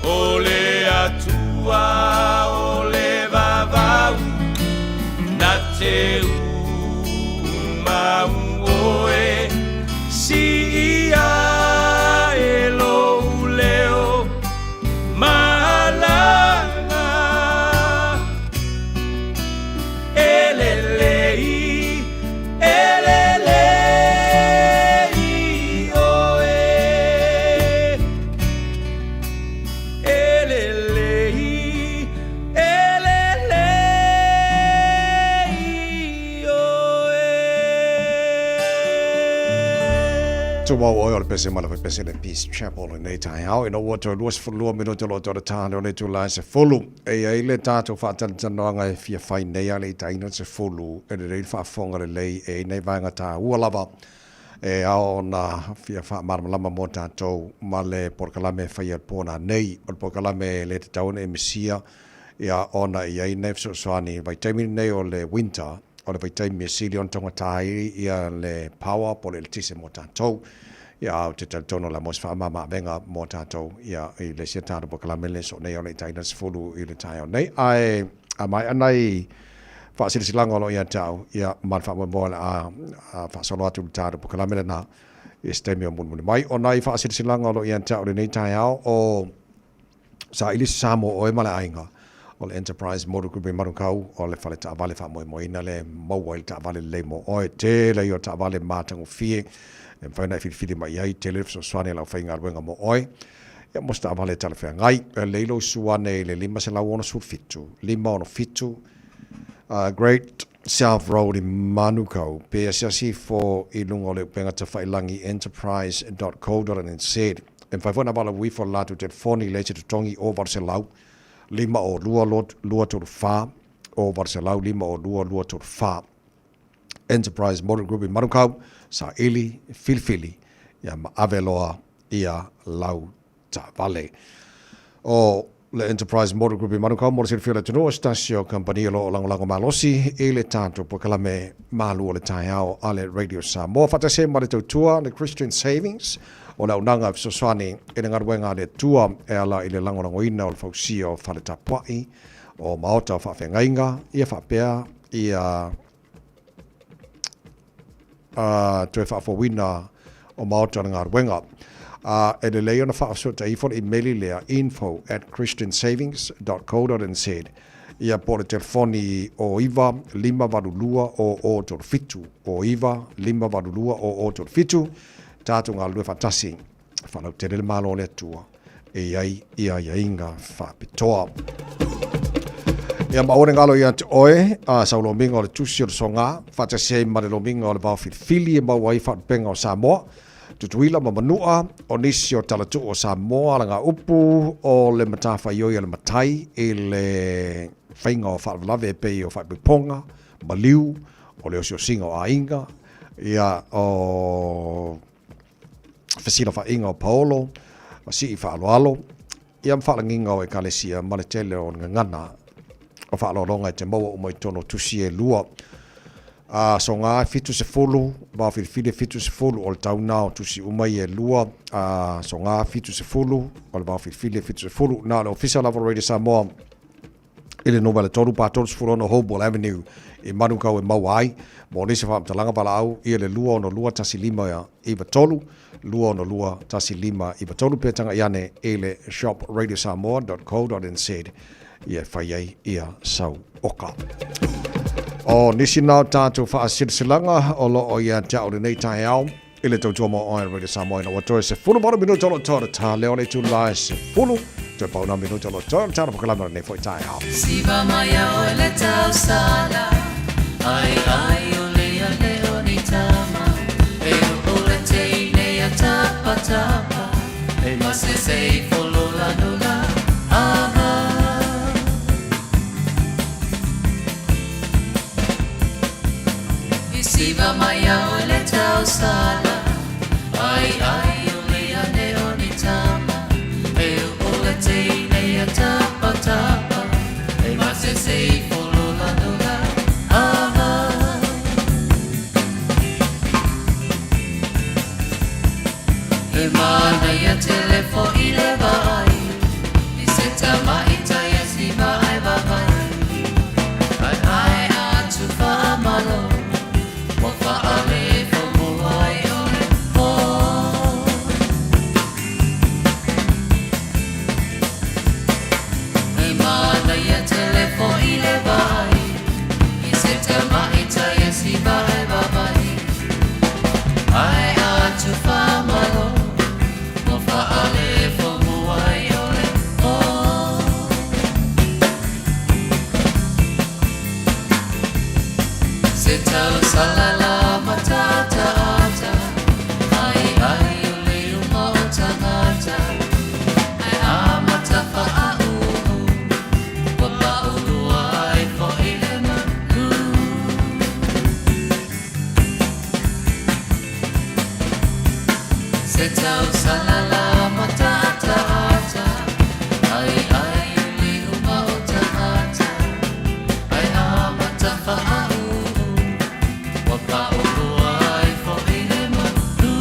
S16: O le Atua o le vavau, na te mau oe, Siia e lou leo malaga, E lelei, e lelei oe, E lelei, e lelei oe.
S2: Tumau oe o le pese ma le pese le Peace Chapel lenei taeao ina ua toe 22 minute o lo o toe tā le one itula e 10. E i ai le tatou faatalatalanoaga e fia fai nei a le itaina 10 e lelei le faafofoga lelei e i nei vaega taua lava e ao ona fia faamalamalama mo tatou ma le polokalame e faia i le po nanei. O le polokalame e le tatau ona e misia ia ona e i ai nai fesoasoani i le vaitaimi lenei o le winter, o le vaitaimi e sili ona taugata ai ia le power po o le eletise mo tatou. Ia a ou te talitonu o le a maua se faamama-avega mo tatou ia i le isi a tatou polokalame le soo nei o le itaina 10 i le taeao nei. Ae a maea nai faasilasilaga o lo o ia te au, ia ma le faamoemoe o le a faasolo atu i le tatou polokalame lena i se taimi o mulimuli mai. O nai faasilasilaga o lo o ia te au i lenei taeao, o saili se sa mo oe ma le aiga o le Enterprise Motor Group i Manukau, o le fale taavale faamoemoeina le maua i le taavale lelei mo oe. Tele ia o taavale matagofie e mafai ona e filifili mai ai, tele le fesoasoani a le aufaigaluega mo oe. Ia mo se taavale talafeagai, lelei lou susu ane i le 567, 567, Great South Road i Manukau, pe asiasi ifo i luga o le upega tafailangi enterprise.co.nz. E mafai foi ona valaau ifo i le latou telefoni i le isi totogi o 800 502 234, o 800 502 234. Enterprise Motor Group i Manukau, saili, filifili, ia ma ave loa ia lau taavale. O le Enterprise Motor Group i Manukau mo le silafia o le atunuu, o se tasi o kamupani o lo o lagolago malosi i le tatou polokalame malu o le taeao a le Radio Samoa. Faatasi ai ma le tautua le Christian Savings o le auaunaga e fesoasoani i le galuega a le Atua e ala i le lagolagoina o le fausia o fale tapuai, o maota o faafeagaiga, ia faapea ia toe faafouina o maota o le galuega. A e lelei ona faafesootai ifo le imeli lea info@christiansavings.co.nz ia po o le telefoni o 9 582 00 37, o 9 582 00 37, tatou galulue faatasi. Faalautele le Malo o le Atua e i ai ia aiaiga faapitoa. Ia ma aua ne galo ia te oe a sau lomiga o le tusi o le soga, faatasi ai ma le lomiga o le vao filifili e maua ai faalupega o Samoa, Tutuila ma Manua, o nisi o talatuu o Samoa, alagaupu o le matafaioi a le matai i le faiga o faalavelave e pei o faaipoipoga, maliu, o le osiosiga o aiga, ia, o fesilafaiga o paolo, sii faaaloalo, ia ma faalagiga o Ekalesia ma le tele o gagana o faaaloaloga e te maua uma i totonu o tusi e lua. A soga e 70, vao filifili e 70, o le tau na o tusi uma ia e lua, a soga 70, o le vao filifili e 70. Na o le Ofisa lava o Radio Samoa i le numera 3 pa 36 Hopewell Avenue i Manukau e maua ai. Mo nisi faamatalaga valaau ia le 262 15 93, 262 15 93 pe tagai ane i le shopradiosamoa.co.nz ia e fai ai ia sau oka. O nisi na o tātou faasilasilaga o lo o ia te au lenei taeao i le tautua mo oe Radio Samoa ina ua toe 18 minuta o lo o toa le tā leo le itula e 10 toe pau nā minuta o lo o toa le tā na polokalame o lenei foi taeao.
S1: Siva mai a oe le tausala Ai ai o le ia le o ni tama E o le teine ia tapa tapa E masese i folola nula Aha I siva mai a oe le tausala Ai ai o le ia le o ni tama E o le teine ia tapa tapa E masese i folola nula Aha He manaia tele fo'i le vaai I se tamaita ia siva ai vavai Ai ai atu whaamalo Ua whaale whamua ai o le pō He manaia tele fo'i le vaai I se tamaita ia siva ai vavai Ai atu whaamalo Ua whaale whamua ai o le pō Se tausala la matata ata Ai ai o le uma o tangata Ai a matawhaauhu Ua paulua ai fo'i le manu Se tausala la matata ata Ai ai o le uma o tangata Ai a matawhaauhu Ua paulua ai fo'i le manu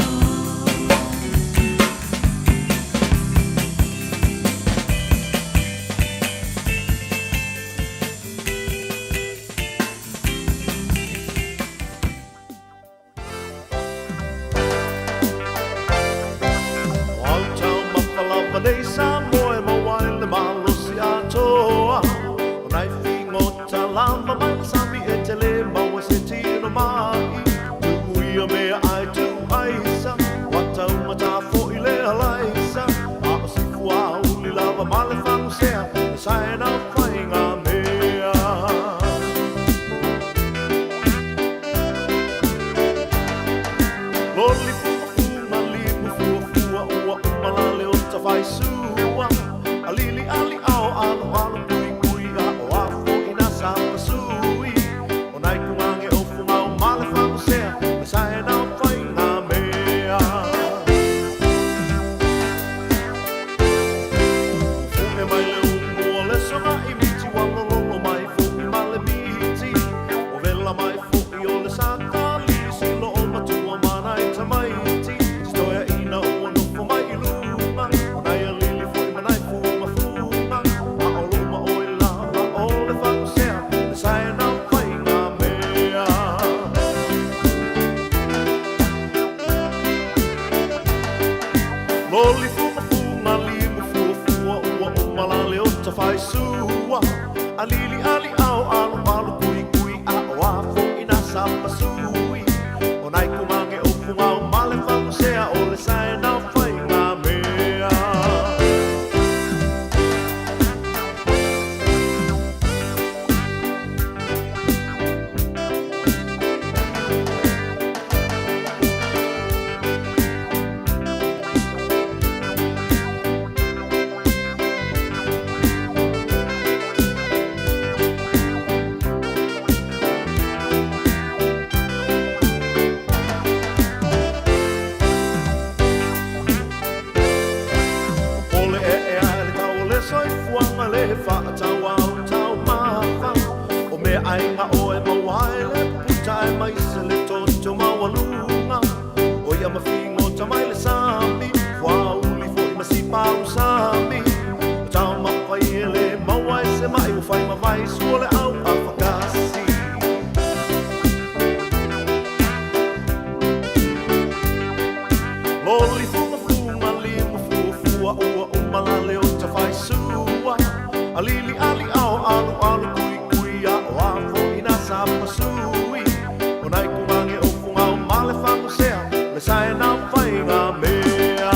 S11: O au taumafa lava nei Samoa e maua ai le malosi atoa. O nai figota lava mai le sami e tele maua se tino ma'i. Tuu ia mea ai tuu aisa, ua taumata fo'i le alaisa. A o si fuauli lava ma le fagusea, e saena faiga mea. Loli fumafuga limu fuafua ua uma la le ota faisua. Alili ali ao alo alo kui kui a o a fo'i na sapasui. O nai kugange o fugao ma le fagusea, e saena faiga mea. Ua fu'e mai le umu o le soga'i miti ua lololo mai fo'i ma le miti. Ua vela mai fo'i o le sakali silo o matua ma nai tamaiti. Si toeaina ua nofo mai i luga o nai alili fo'i ma nai fugafuga. A o lo'u ma'oi lava o le fagusea le saena faiga mea. Loli fugafuga limu fuafua ua uma la le ota faisua. Alili ali ao alo alo kui kui a o a fo'i na sapasui. O nai kugange o fugao ma le fagusea o le saena faiga
S3: Loli fugafuga lima fuafua ua uma la le o tafaisua. Alili ali ao alu alu kui kui a o a foʻi na sapasui. O nai kumage o fuga o male fagosea le sae na faiga mea.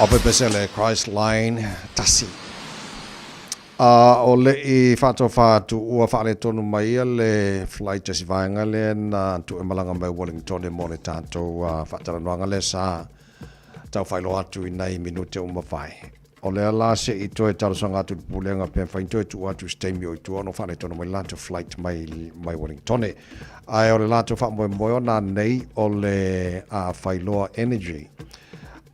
S2: Ope Pesele Christ Line tasi. A o le i faatofa atu ua faaletonu mai ia le flight a si vaega lea na tuu e malaga mai Wellington mo le tatou faatalanoaga lea sa tau faailoa atu i nai minute ua mavae. O lea la se i toe talosaga atu i le Pulega pe mafai ona toe tuu atu i se taimi o i tua ona faaletonu mai le latou flight mai mai Wellington. Ae o le latou faamoemoe ona nei o le Failoa Energy.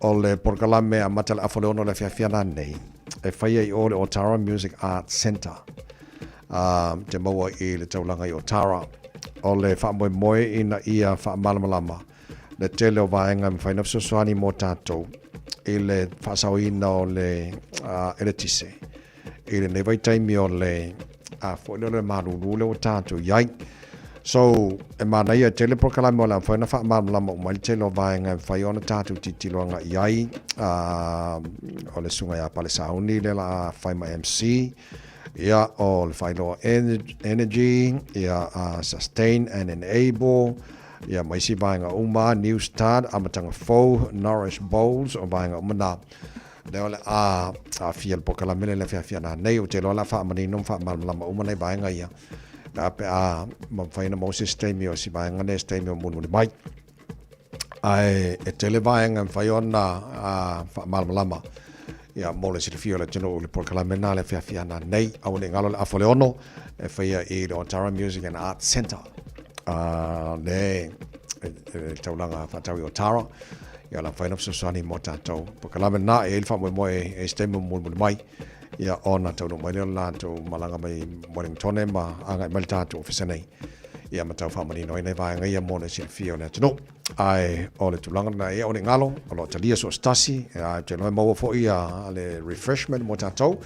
S2: O le polokalame amata le afa o le ono o le afiafi ana nei e faia i o le Otara Music Arts Centre te maua i le taulaga i Otara. O le faamoemoe ina ia faamalamalama le tele o vaega e mafai ona fesoasoani mo tatou i le faasaoina o le eletise i lenei vaitaimi o le a foi lea o le malulu lea ua tatou i ai. So, e manaia e tele polokalame o le a mafai ona faamalamalama uma ai le tele o vaega e mafai ona tatou tilotilo agai i ai. O le susuga ia Pale Sauni lea la a fai ma MC, ia, o le Failoa Energy, ia, Sustain and Enable, ia, ma isi vaega uma, New Start, Amataga Fou, Nourish Bowls, o vaega uma na. Lea o le a aafia le polokalame lea i le afiafi ana nei. Ou te iloa o le a faamanino ma faamalamalama uma nai vaega ia pe a mafai ona maua se isi taimi o si vaega lea, se taimi o mulimuli mai. Ae e tele vaega e mafai ona faamalamalama ia mo le silafia o le atunuu i le polokalame lena i le afiafi ana nei. Aua ne i galo le afa o le ono e faia i le Otara Music and Arts Centre, le taulaga faatau i Otara. Ia o le a mafai ona fesoasoani mo tatou polokalame lena. E i ai le faamoemoe e se taimi mulimuli mai ia ona taunuu mai lea o le latou malaga mai Wellingtone ma agai mai le tatou ofisa nei ia ma tau faamanino ai nai vaega ia mo le silafia o le atunuu. Ae o le tulaga lena ia o le galo o lo o talia so o se tasi, ae ou te iloa e maua foi ia le refreshment mo tatou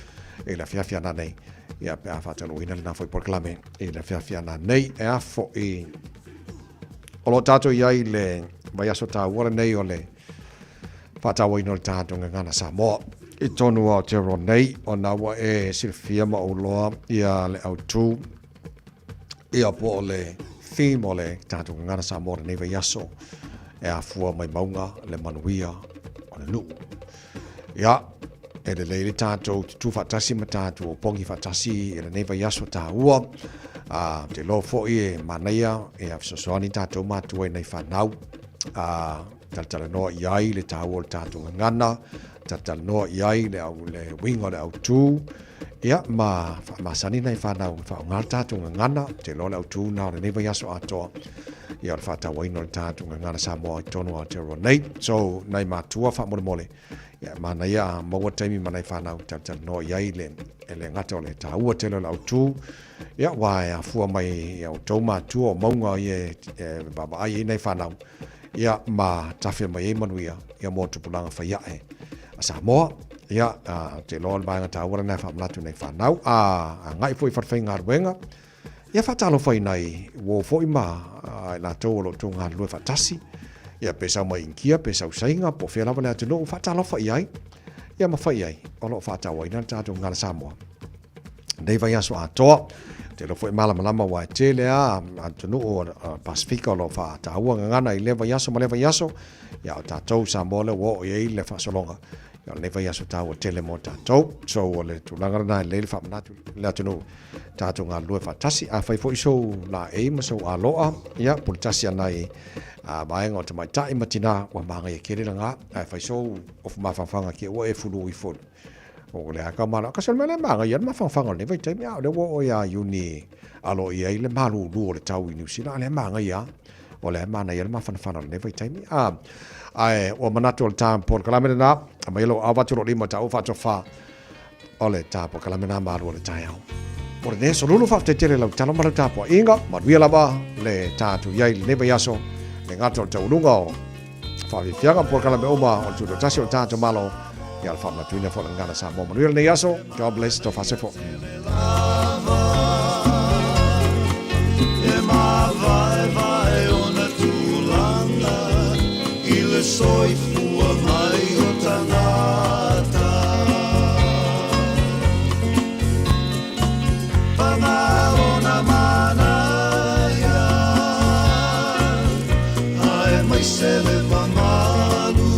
S2: i le afiafi ana nei ia pe a faataunuuina lena foi polokalame i le afiafi ana nei. E a foi O lo o tatou i ai i le vaiaso taua lenei o le faatauaina o le tatou gagana Samoa i tonu o Aotearoa nei, ona ua e silafia ma ou loa ia le autu ia po o le theme o le tatou gagana Samoa lenei vaiaso e afua mai mauga le manuia o le nuu. Ia, e lelei le tatou tutū faatasi ma tatou opogi faatasi i lenei vaiaso taua. A, te iloa foi e manaia e fesoasoani tatou matua i nai fanau. A, talatalanoa i ai le taua o le tatou gagana, talatalanoa i ai le, au, le uiga o le autū, ia, ma faamasani nai fanau e faaaoga le tatou gagana. Te iloa le autū na o lenei vaiaso atoa, ia o le faatauaina o le tatou gagana Samoa i totonu o Aotearoa nei. So, nai matua faamolemole, ia, e manaia a maua taimi ma nai fanau talatalanoa i ai le, e le gata o le taua tele o le autū, ia, aua e afua mai i a outou matua o mauga ia e, e vaavaai ai nai fanau, ia, ma tafe mai ai manuia, ia mo tupulaga fai ae a Samoa. Ia, a, te iloa o le vaega taua lena e faamanatu i nai fanau, a agai foi i falefaigaluega, ia faatalofa i nai uo foi ma i latou o lo o outou galulue faatasi, ia pe sau mai Inikia, pe sau Saina, po o fea lava le atunuu, faatalofa i ai, ia ma fai i ai, o lo o faatauaina le tatou gagana Samoa. Nei vaiaso atoa, te iloa foi e malamalama aua e tele lava atunuu o le Pasefika o lo o faataua gagana i lea vaiaso ma lea vaiaso, ia o tatou Samoa lea ua oo i ai le faasologa, ia o lenei vaiaso taua tele mo tatou. So o le tulaga lena e lelei le faamanatu i le atunuu tatou galulue faatasi. Afai foi sou laei ma sou aloa, ia puletasi ana i vaega o tamaitai ma tinā, ua manaia tele lena. Ae fai sou ofu mafanafana ki ua e fulu ifo o le aka malo. Kasi o le mea lea e manaia le mafanafana o lenei vaitaimi, a o lea ua oo ia Iuni alo i ai le malulu o le tau i Niu Sila, a lea e manaia lava. O lea e manaia le mafanafana o lenei vaitaimi. A, ae ua manatu o le ta polokalame lena, aumai lou avatu lou lima taua faatofa o le ta polokalame lena malu o le taeao. Mo lenei aso lulu, faafetai tele i lau talo ma lau tapuaiga. Manuia lava le ta atu i ai i lenei vaiaso, le gata o le taualuga o faafiafiaga ma polokalame uma o le Tutoatasi o le tatou Malo, ia o le faamanatuina foi o le gagana Samoa. Manuia lenei aso. God bless. Tofa sefo.
S10: E māvaevae ona tulaga i le soifua mai o tagata. Paga lona manaia, aemaise le mamalu.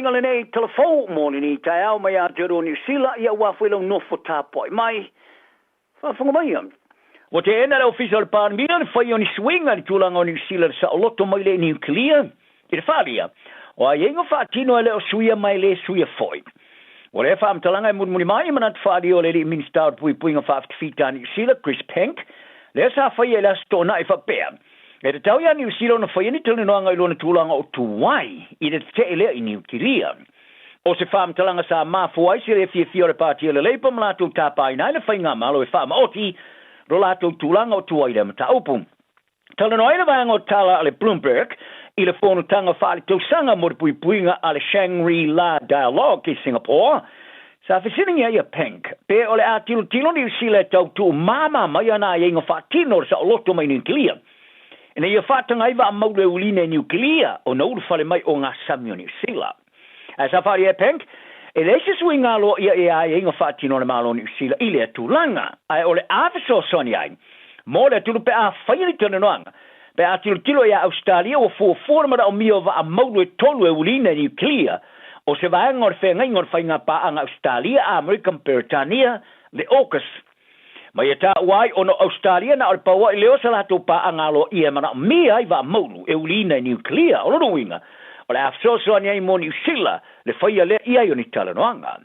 S5: savaiga lenei tala fou mo lenei taeao mai Aotearoa Niu Sila, ia aua foi lau nofo tapuai mai. Faafofoga maia, ua teena le Ofisa o le Palemia le faia o ni suiga i le tulaga o Niu Sila i le saoloto mai le niukilia i le faaalia o aiaiga faatino e le o suia ma e le suia foi. Ua lea faamatalaga e mulimuli mai i manatu faaalia o le alii Minisita o le Puipuiga Faafitafita a Niu Sila, Chris Penk, lea sa faia i le Aso Toonai faapea, E tatau iā Niu Sila ona faia ni talanoaga i lona tulaga o tuai i le tetee lea i Niukilia. O se faamatalaga sa mafua ai se le fiafia o le Pāti a le Labour ma latou tapaina ai le faigamalo e faamaoti lo latou tulaga o tuai i lea mataupu. Talanoa ai le vaega o tala a le Bloomberg i le fonotaga faaletausaga mo le puipuiga a le Shangri-La Dialogue i Singapore, Sa fesiligia ai a Pink pe o le a tilotilo Niu Sila e tau tuumāmā mai ana aiaiga faatino o le saoloto mai Niukilia, ina ia faataga ai vaa maulu e ulina e Niukilia ona ulufale mai o ngā sami o Niu Sila. Ae sa faaalia e Pink, e leai se suiga aloaia i aiaiga faatino a le Malo o Niu Sila i lea tulaga, ae o le a fesoasoani ai mo le atunuu pe a faia ni talanoaga pe a tilotilo iā Ausetalia ua fuafua le manaomia o vaa maulu e tolu e ulina e Niukilia o se vaega o le feagaiga o le Faiga Paaga Ausetalia, Amerika ma Peretania, le AUKUS. Ma ia taua ai ona o Ausetalia na o le pau ai lea o sa latou paaga aloaia e manaomia ai vaa maulu e uliina e niukilia. O lona uiga, o le a fesoasoani ai mo Niu Sila le faia lea i ai o ni talanoaga.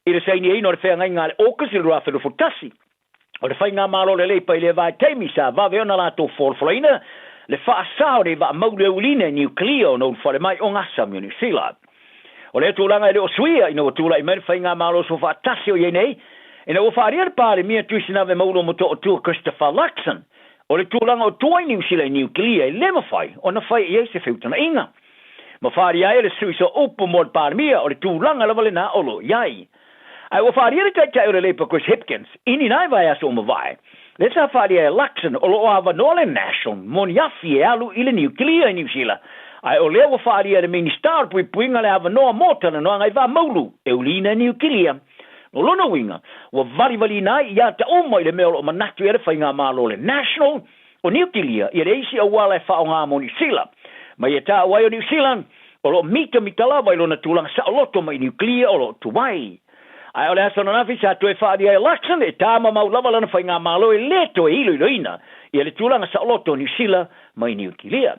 S5: I le sainiaina o le feagaiga a le AUKUS i le 2021, O le faigamalo lelei pai lea vaitaimi sa vave ona latou folafolaina le faasa o nei vaa maulu e ulina e niukilia ona ulufale mai o Gasami o Niu Sila. O lea tulaga e le o suia ina ua tulai mai le faigamalo sofaatasi o i ai nei, ina ua faaalia le Palemia Tuisinave Maulo Motootua Christopher Luxon o le tulaga o tua i Niu Sila i niukilia e le mafai ona fai i ai se feutagaiga. Ma faaalia ai e le sui sooupu mo le Palemia o le tulaga lava lena o lo o i ai. Ae ua faaalia le Taitai o le Labour Chris Hipkins i ni nai vaiaso ua mavae, lea sa faaalia e Luxon o lo o avanoa le National mo ni afi e alu i le niukilia i Niu Sila, ae o lea ua faaalia e le Minista o le Puipuiga le avanoa mo talanoaga i va maulu e uliina e niukilia. O lona uiga, ua valivaliina ai ia ata uma i le mea o lo o manatu i ai le Faigamalo o le National, o Niukilia ia le isi auala e faaaoga mo Niu Sila. Ma ia taua ai o Niu Sila, o lo o mitamita lava i lona tulaga saoloto mai niukilia o lo o tuai. Ae o le aso ananafi sa toe faaalia e Luxon e tāmamau lava lana faigamalo e lē toe iloiloina ia le tulaga saoloto o Niu Sila mai Niukilia.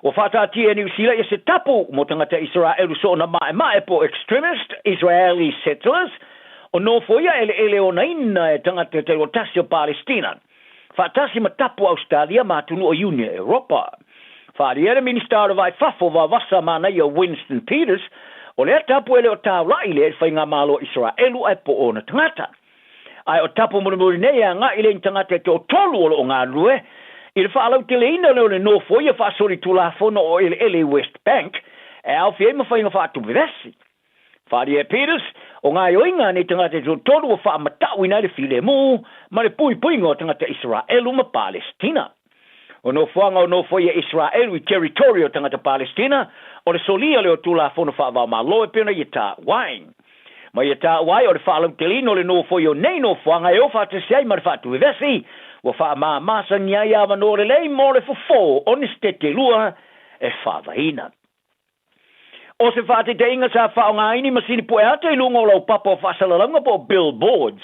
S5: Ua faataatia e Niu Sila ia se tapu mo tagata Isaraelu soona maemae po o extremist Israeli settlers o nofoia eleele onaina e tagata taitasi o Palestina, faatasi ma tapu Ausetalia ma atunuu o Iunia Europa. Faaalia e le Minista o le Vai Fafo Vavasa Manaia Winston Peters, o lea tapu e le o taula'i lea i le faigamalo a Isaraelu ae po o ona tagata. Ae o tapu mulimuli nei e agai lea i ni tagata e toatolu o lo o galulue i le faalauteleina lea o le nofoia faasolitulafono o eleele i West Bank e aofia ai ma faiga faatuvevesi. Faaalia e Peters, o gaoioiga a nei tagata e toatolu ua faamatauina ai le filemu ma le puipuiga o tagata Isaraelu ma Palestina. O nofoaga o nofoia Isaraelu i territory o tagata Palestina, o le solia lea o Tulafono Faavaomalo e pei ona ia taua ai. Ma ia taua ai o le faalauteleina o le nofoia o nei nofoaga e o faatasi ai ma le faatuvevesi, ua faamāmāsani ai avanoa lelei mo le fofo o ni setetelua e faavaeina. O se faataitaiga sa faaaogaina i masini pueata i luga o laupapa o faasalalauga po o billboards,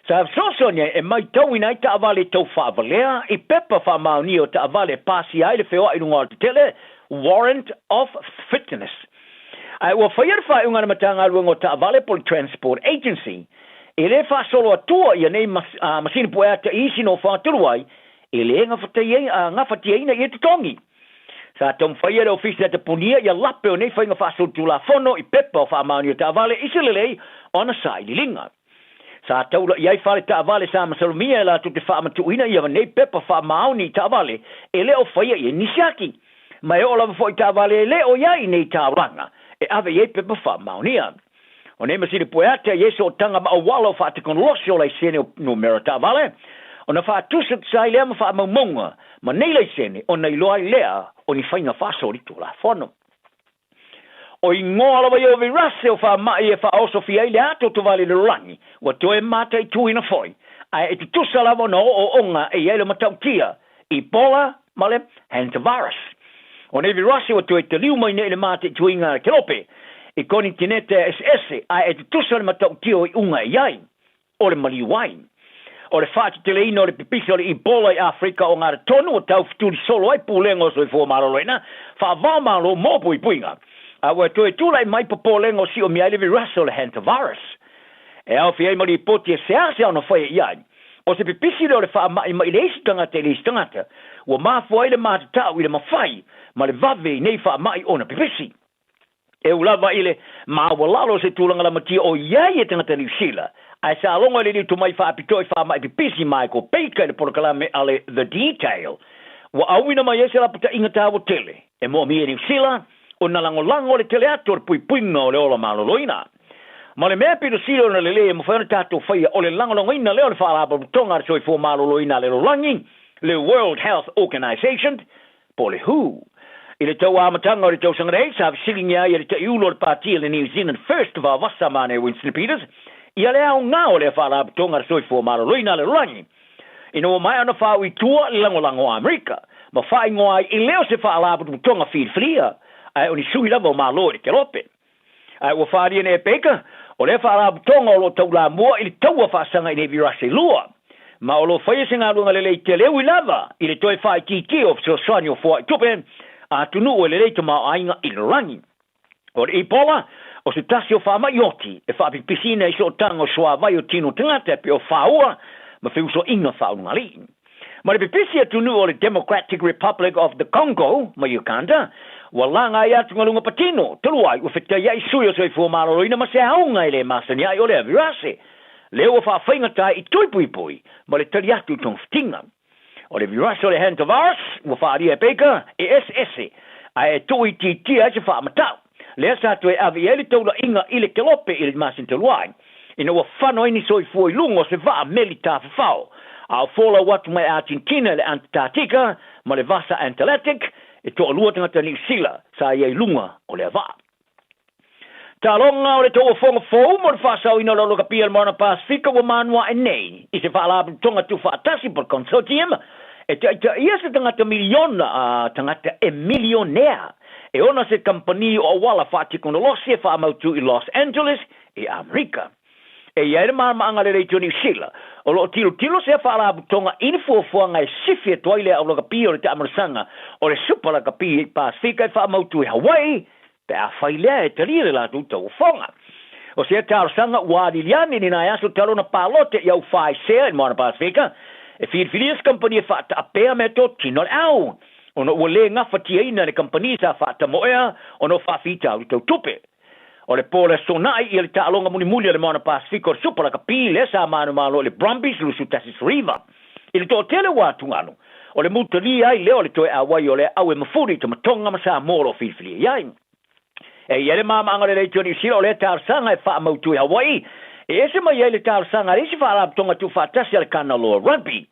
S5: sa fesoasoani ai e maitauina ai taavale tau faavalea i pepa faamaonia o taavale e pasia ai le feoai i luga o alatetele, warrant of fitness. Ae ua faia le faaiuga a le Matagaluega o Taavale po o le Transport Agency e le faasolo atua ia nei masini pueata i isi nofoaga talu ai e le gafatiaina ia totogi. Sa taumafai e le Ofisa Tapunia ia lape o nei faiga faasolitulafono i pepa o faamaonia taavale i se lelei o ana sailiiliga. Sa taula i ai fale taavale sa masalomia e latou te faamatuuina ia nei pepa faamaoni i taavale e le o faia i ai nisi aki. Ma e oo lava foi i taavale e le o i ai i nei taulaga e ave i ai pepa faamaonia. O nei masini pueata e i ai sootaga ma auala o faatekonolosi o laisene o numera taavale, ona faatusatusa ai lea ma faamaumauga ma nei laisene ona iloa ai lea o ni faiga faasolitulafono. O igoa lava ia o virase o faamai e faaosofia ai le atoatovale i le lalolagi ua toe mataituina foi, ae e tutusa lava ona ooooga e i ai le matautia, Ebola ma le Hantavirus. O nei virasi ua toe taliu mai nei i le mataituina a le Kelope i konitinete eseese ae e tutusa le matautia o iuga e i ai, o le maliu ai. O le faateteleina o le pipisi o le Ebola i Afrika Ogatotonu ua tau fetuli solo ai Pulega o Soifua Maloloina faava-o-Malo mo puipuiga, a ua toe tulai mai popolega o siomia ai le virasi o le hantavirus. E aofia ai ma lipoti e seasea ona faia i ai. O se pipisi lea o le faamai mai le isi tagata i le isi tagata, ua mafua ai le matatau i le mafai ma le vave i nei faamai ona pipisi. E u lava i le maualalo o se tulaga lamatia o i ai e tagata Niu Sila, ae sa logo i le liutu mai faapitoa i faamai pipisi Michael Baker i le polokalame a le The Detail, ua auina mai ai se lapataiga taua tele e moomia e Niu Sila ona lagolago le tele atu o le puipuiga o le ola maloloina. Ma le mea pito sili ona lelei e mafai ona tatou faia o le lagolagoina lea o le Faalapotopotoga a le Soifua Maloloina a le Lalolagi, le World Health Organization, po o le who. I le tau amataga o le tausaga nei, sa fesiligia ai e le taiulu o le pati a le New Zealand First Vavasa Mane Winston Peters ia le aoga o lea Faalapotopotoga a le Soifua Maloloina a le Lalolagi ina ua maea ona faaui i tua le lagolago a Amerika ma faaigoa ai e le o se Faalapotopotoga filifilia ae o ni sui lava o Malo i le Kelope. Ae ua faaalia nei e Baker, o lea faalapotopotoga o lo o taulamua i le taua faasaga i nei virasi e lua, ma o lo o faia se galuega lelei tele ui lava i le toe faaitiitia o fesoasoani o foai tupe a atunuu e lelei tamaoaiga i le lalolagi. O le Ebola, o se tasi o faamai oti e faapipisiina i sootaga o suavai o tino tagata e pei o faua ma feusoaiga faaulugalii. Ma le pipisi atunuu o le Democratic Republic of the Congo ma Uganda, ua laga ai atugaluga patino, talu ai ua fetaiai sui o Soifua Maloloina ma se auga e le masani ai o lea virase, lea ua faafaigata ai i tui puipui ma le tali atu i togafitiga. O le virase o le hantavirus ua faaalia e Baker e eseese ae e tuuitiitia ai se faamatau, lea sa toe ave i ai le taulaiga i le Kelope i le masina talu ai. ina ua fano ai ni soifua i luga o se vaa meli tafafao, a o folau atu mai Argentina i le Antarctica ma le Vasa Antarctic, e toalua tagata Niu Sila sa i ai i luga o lea vaa. Taloga o le tauofoga fou mo le faasaoina o le Olokapia i le Moana Pasefika ua manuae nei i se faalapotopotoga tuufaatasi po o le consortium e taitaia se tagata miliona a tagata e milionea e ona se kamupani o auala faatekonolosi e faamautu i Los Angeles i Amerika. E i ai le malamaanga lelei i Niu Sila, o lo o tilotilo sea faalapotopotoga i ni fuafuaga e sifi atu ai le aulakapi o le taamalosaga o le Supa Lakapi i Pasefika e faamautu i Hawaii pe afai lea e talia le latou tauofoga. O sea talosaga ua aliliane i nai aso talu ona palote i au faisea i le Moana Pasefika e filifilia se kamupani e faataapea meatotino a le au ona ua le gafatiaina e le kamupani sa faatamoea ona o faafitauli tau tupe. O le po le Aso Toonai ia le taaloga mulimuli a le Moana Pasefika o le Supa Lakapi lea sa manumalo i le Brumbies 21-9. I le toatele ua atugalu, o le mutalia ai lea o le toe auai o lea au e mafuli i Tamatonga ma Samoa o lo o filifilia i ai. E i ai le mamaaga lelei i Niu Sila o lea talosaga e faamautu i Hawaii e ese mai ai le talosaga a le isi faalapotopotoga tuufaatasi a le Kanaloa Rugby.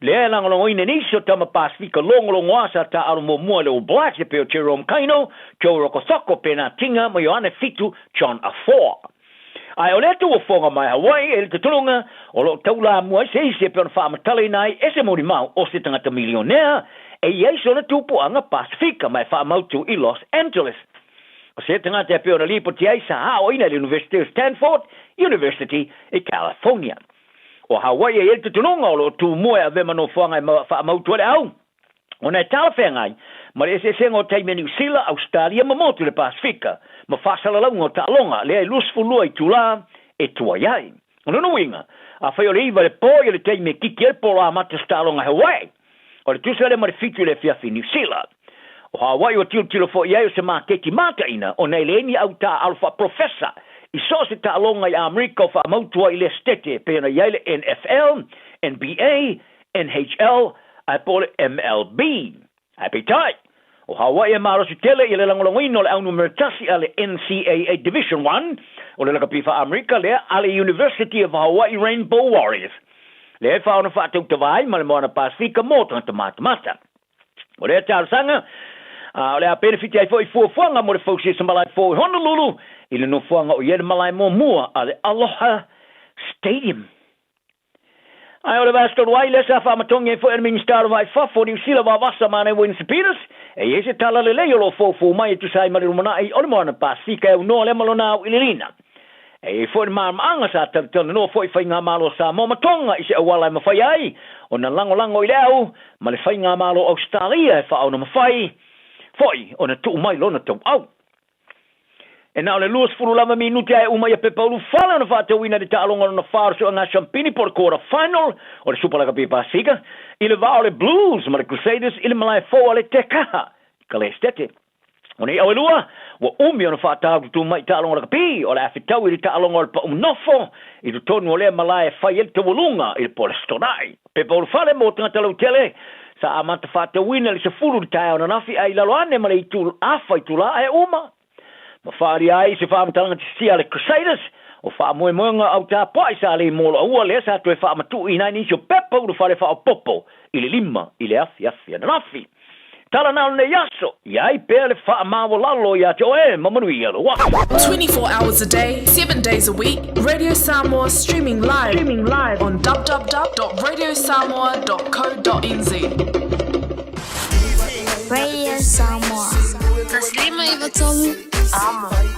S5: Lea e lagolagoina e nisi o tama Pasefika logologoa sa taaalo muamua i le All Blacks e pei o Jerome Kaino, Joe Rokocoko, Bernard Tinga ma Ioane Fitu John Afoa. Ae o lea tauofoga mai Hawaii e le tataloga o lo o taulamua ai se isi e pei ona faamatalaina ai e se molimau o se tagata milionea e i ai sona tupuaga Pasefika ma e faamautu i Los Angeles. O se tagata e pei ona lipoti ai sa aoaina i le University o Stanford University i California. O Hawaii e i ai le tutunuga o lo o tumua e avea ma nofoaga e faamautu ai le au, ona e talafeagai ma le eseesega o taimi a Niu Sila, Ausetalia ma motu i le Pasefika, ma faasalalauga o taaloga lea e 22 itulā e tuai ai. O lona uiga, afai o le 9 i le po ia le taimi e kiki ai le polo amata o se taaloga i Hawaii, o le tusa lea ma le 7 i le afiafi i Niu Sila. O Hawaii ua tilotilo foi i ai o se maketi mataina ona e leai ni au taaalo faaprofesa i so o se taaloga i Amerika o faamautu ai i lea setete e pei ona i ai le NFL, NBA, NHL ae po o le MLB. Ae peitai, o Hawaii e malosi tele i le lagolagoina o le au numera tasi a le NCAA Division I o le lakapi faa-Amerika lea a le University of Hawaii Rainbow Warriors, lea e faaona faatautava ai ma le Moana Pasefika mo tagata matamata. O lea talosaga, a o le a penefiti ai foi i fuafuaga mo le fausia o se malae fou i Honolulu i le nofoaga o i ai le malae muamua a le Aloha Stadium. Ae o le vaiaso talu ai lea sa faamatogi ai foi e le Minisita o le Vai Fafo o Niu Sila Vavasa Mane Winston Peters E i ai se tala lelei o lo o foufou mai e tusa ai ma le lumanai o le Moana Pasefika e aunoa lea ma lona auiliiliina. E i ai foi le malamaanga sa talatalanoa foi Faigamalo a Samoa ma Tonga i se auala e mafai ai ona lagolago i le au ma le Faigamalo o Ausetalia e faaonomafai foi ona tuu mai lona tauau. E na o le 20 lava minute ae uma ia pepa ulufale ona faatauina i le taaloga lona fa o le sueaga siampini po o le quarter final o le Supa Lakapi Pasefika i le va o le Blues ma le Crusaders i le malae fou a le Tekaha i Kalesetete. O nei au e lua, ua umi ona faataututu mai i taaloga lakapi o le a fetaui i le taaloga o le pau nofo i totonu o lea malae e fai ai le taualuga i le po o le Aso Toonai. Pepa ulufale mo tagata lautele sa amata faatauina i le 10 i le taeao ananafi ae i lalo ane ma le itu afa itula ae uma ma faaalia ai se faamatalaga tisia a le Crusaders o faamoemoega au tapuai sa lei moloaua lea sa toe faamatuuina ai nisi o pepa ulufale faaopoopo i le 5 i le afiafi ananafi. Tala na o lenei aso, i ai pea le faamaualalo ia te oe ma manuia lou aso.
S4: 24 hours a day, 7 days a week, Radio Samoa streaming live, streaming live on www.radiosamoa.co.nz.
S21: Radio Samoa. 153 Amo.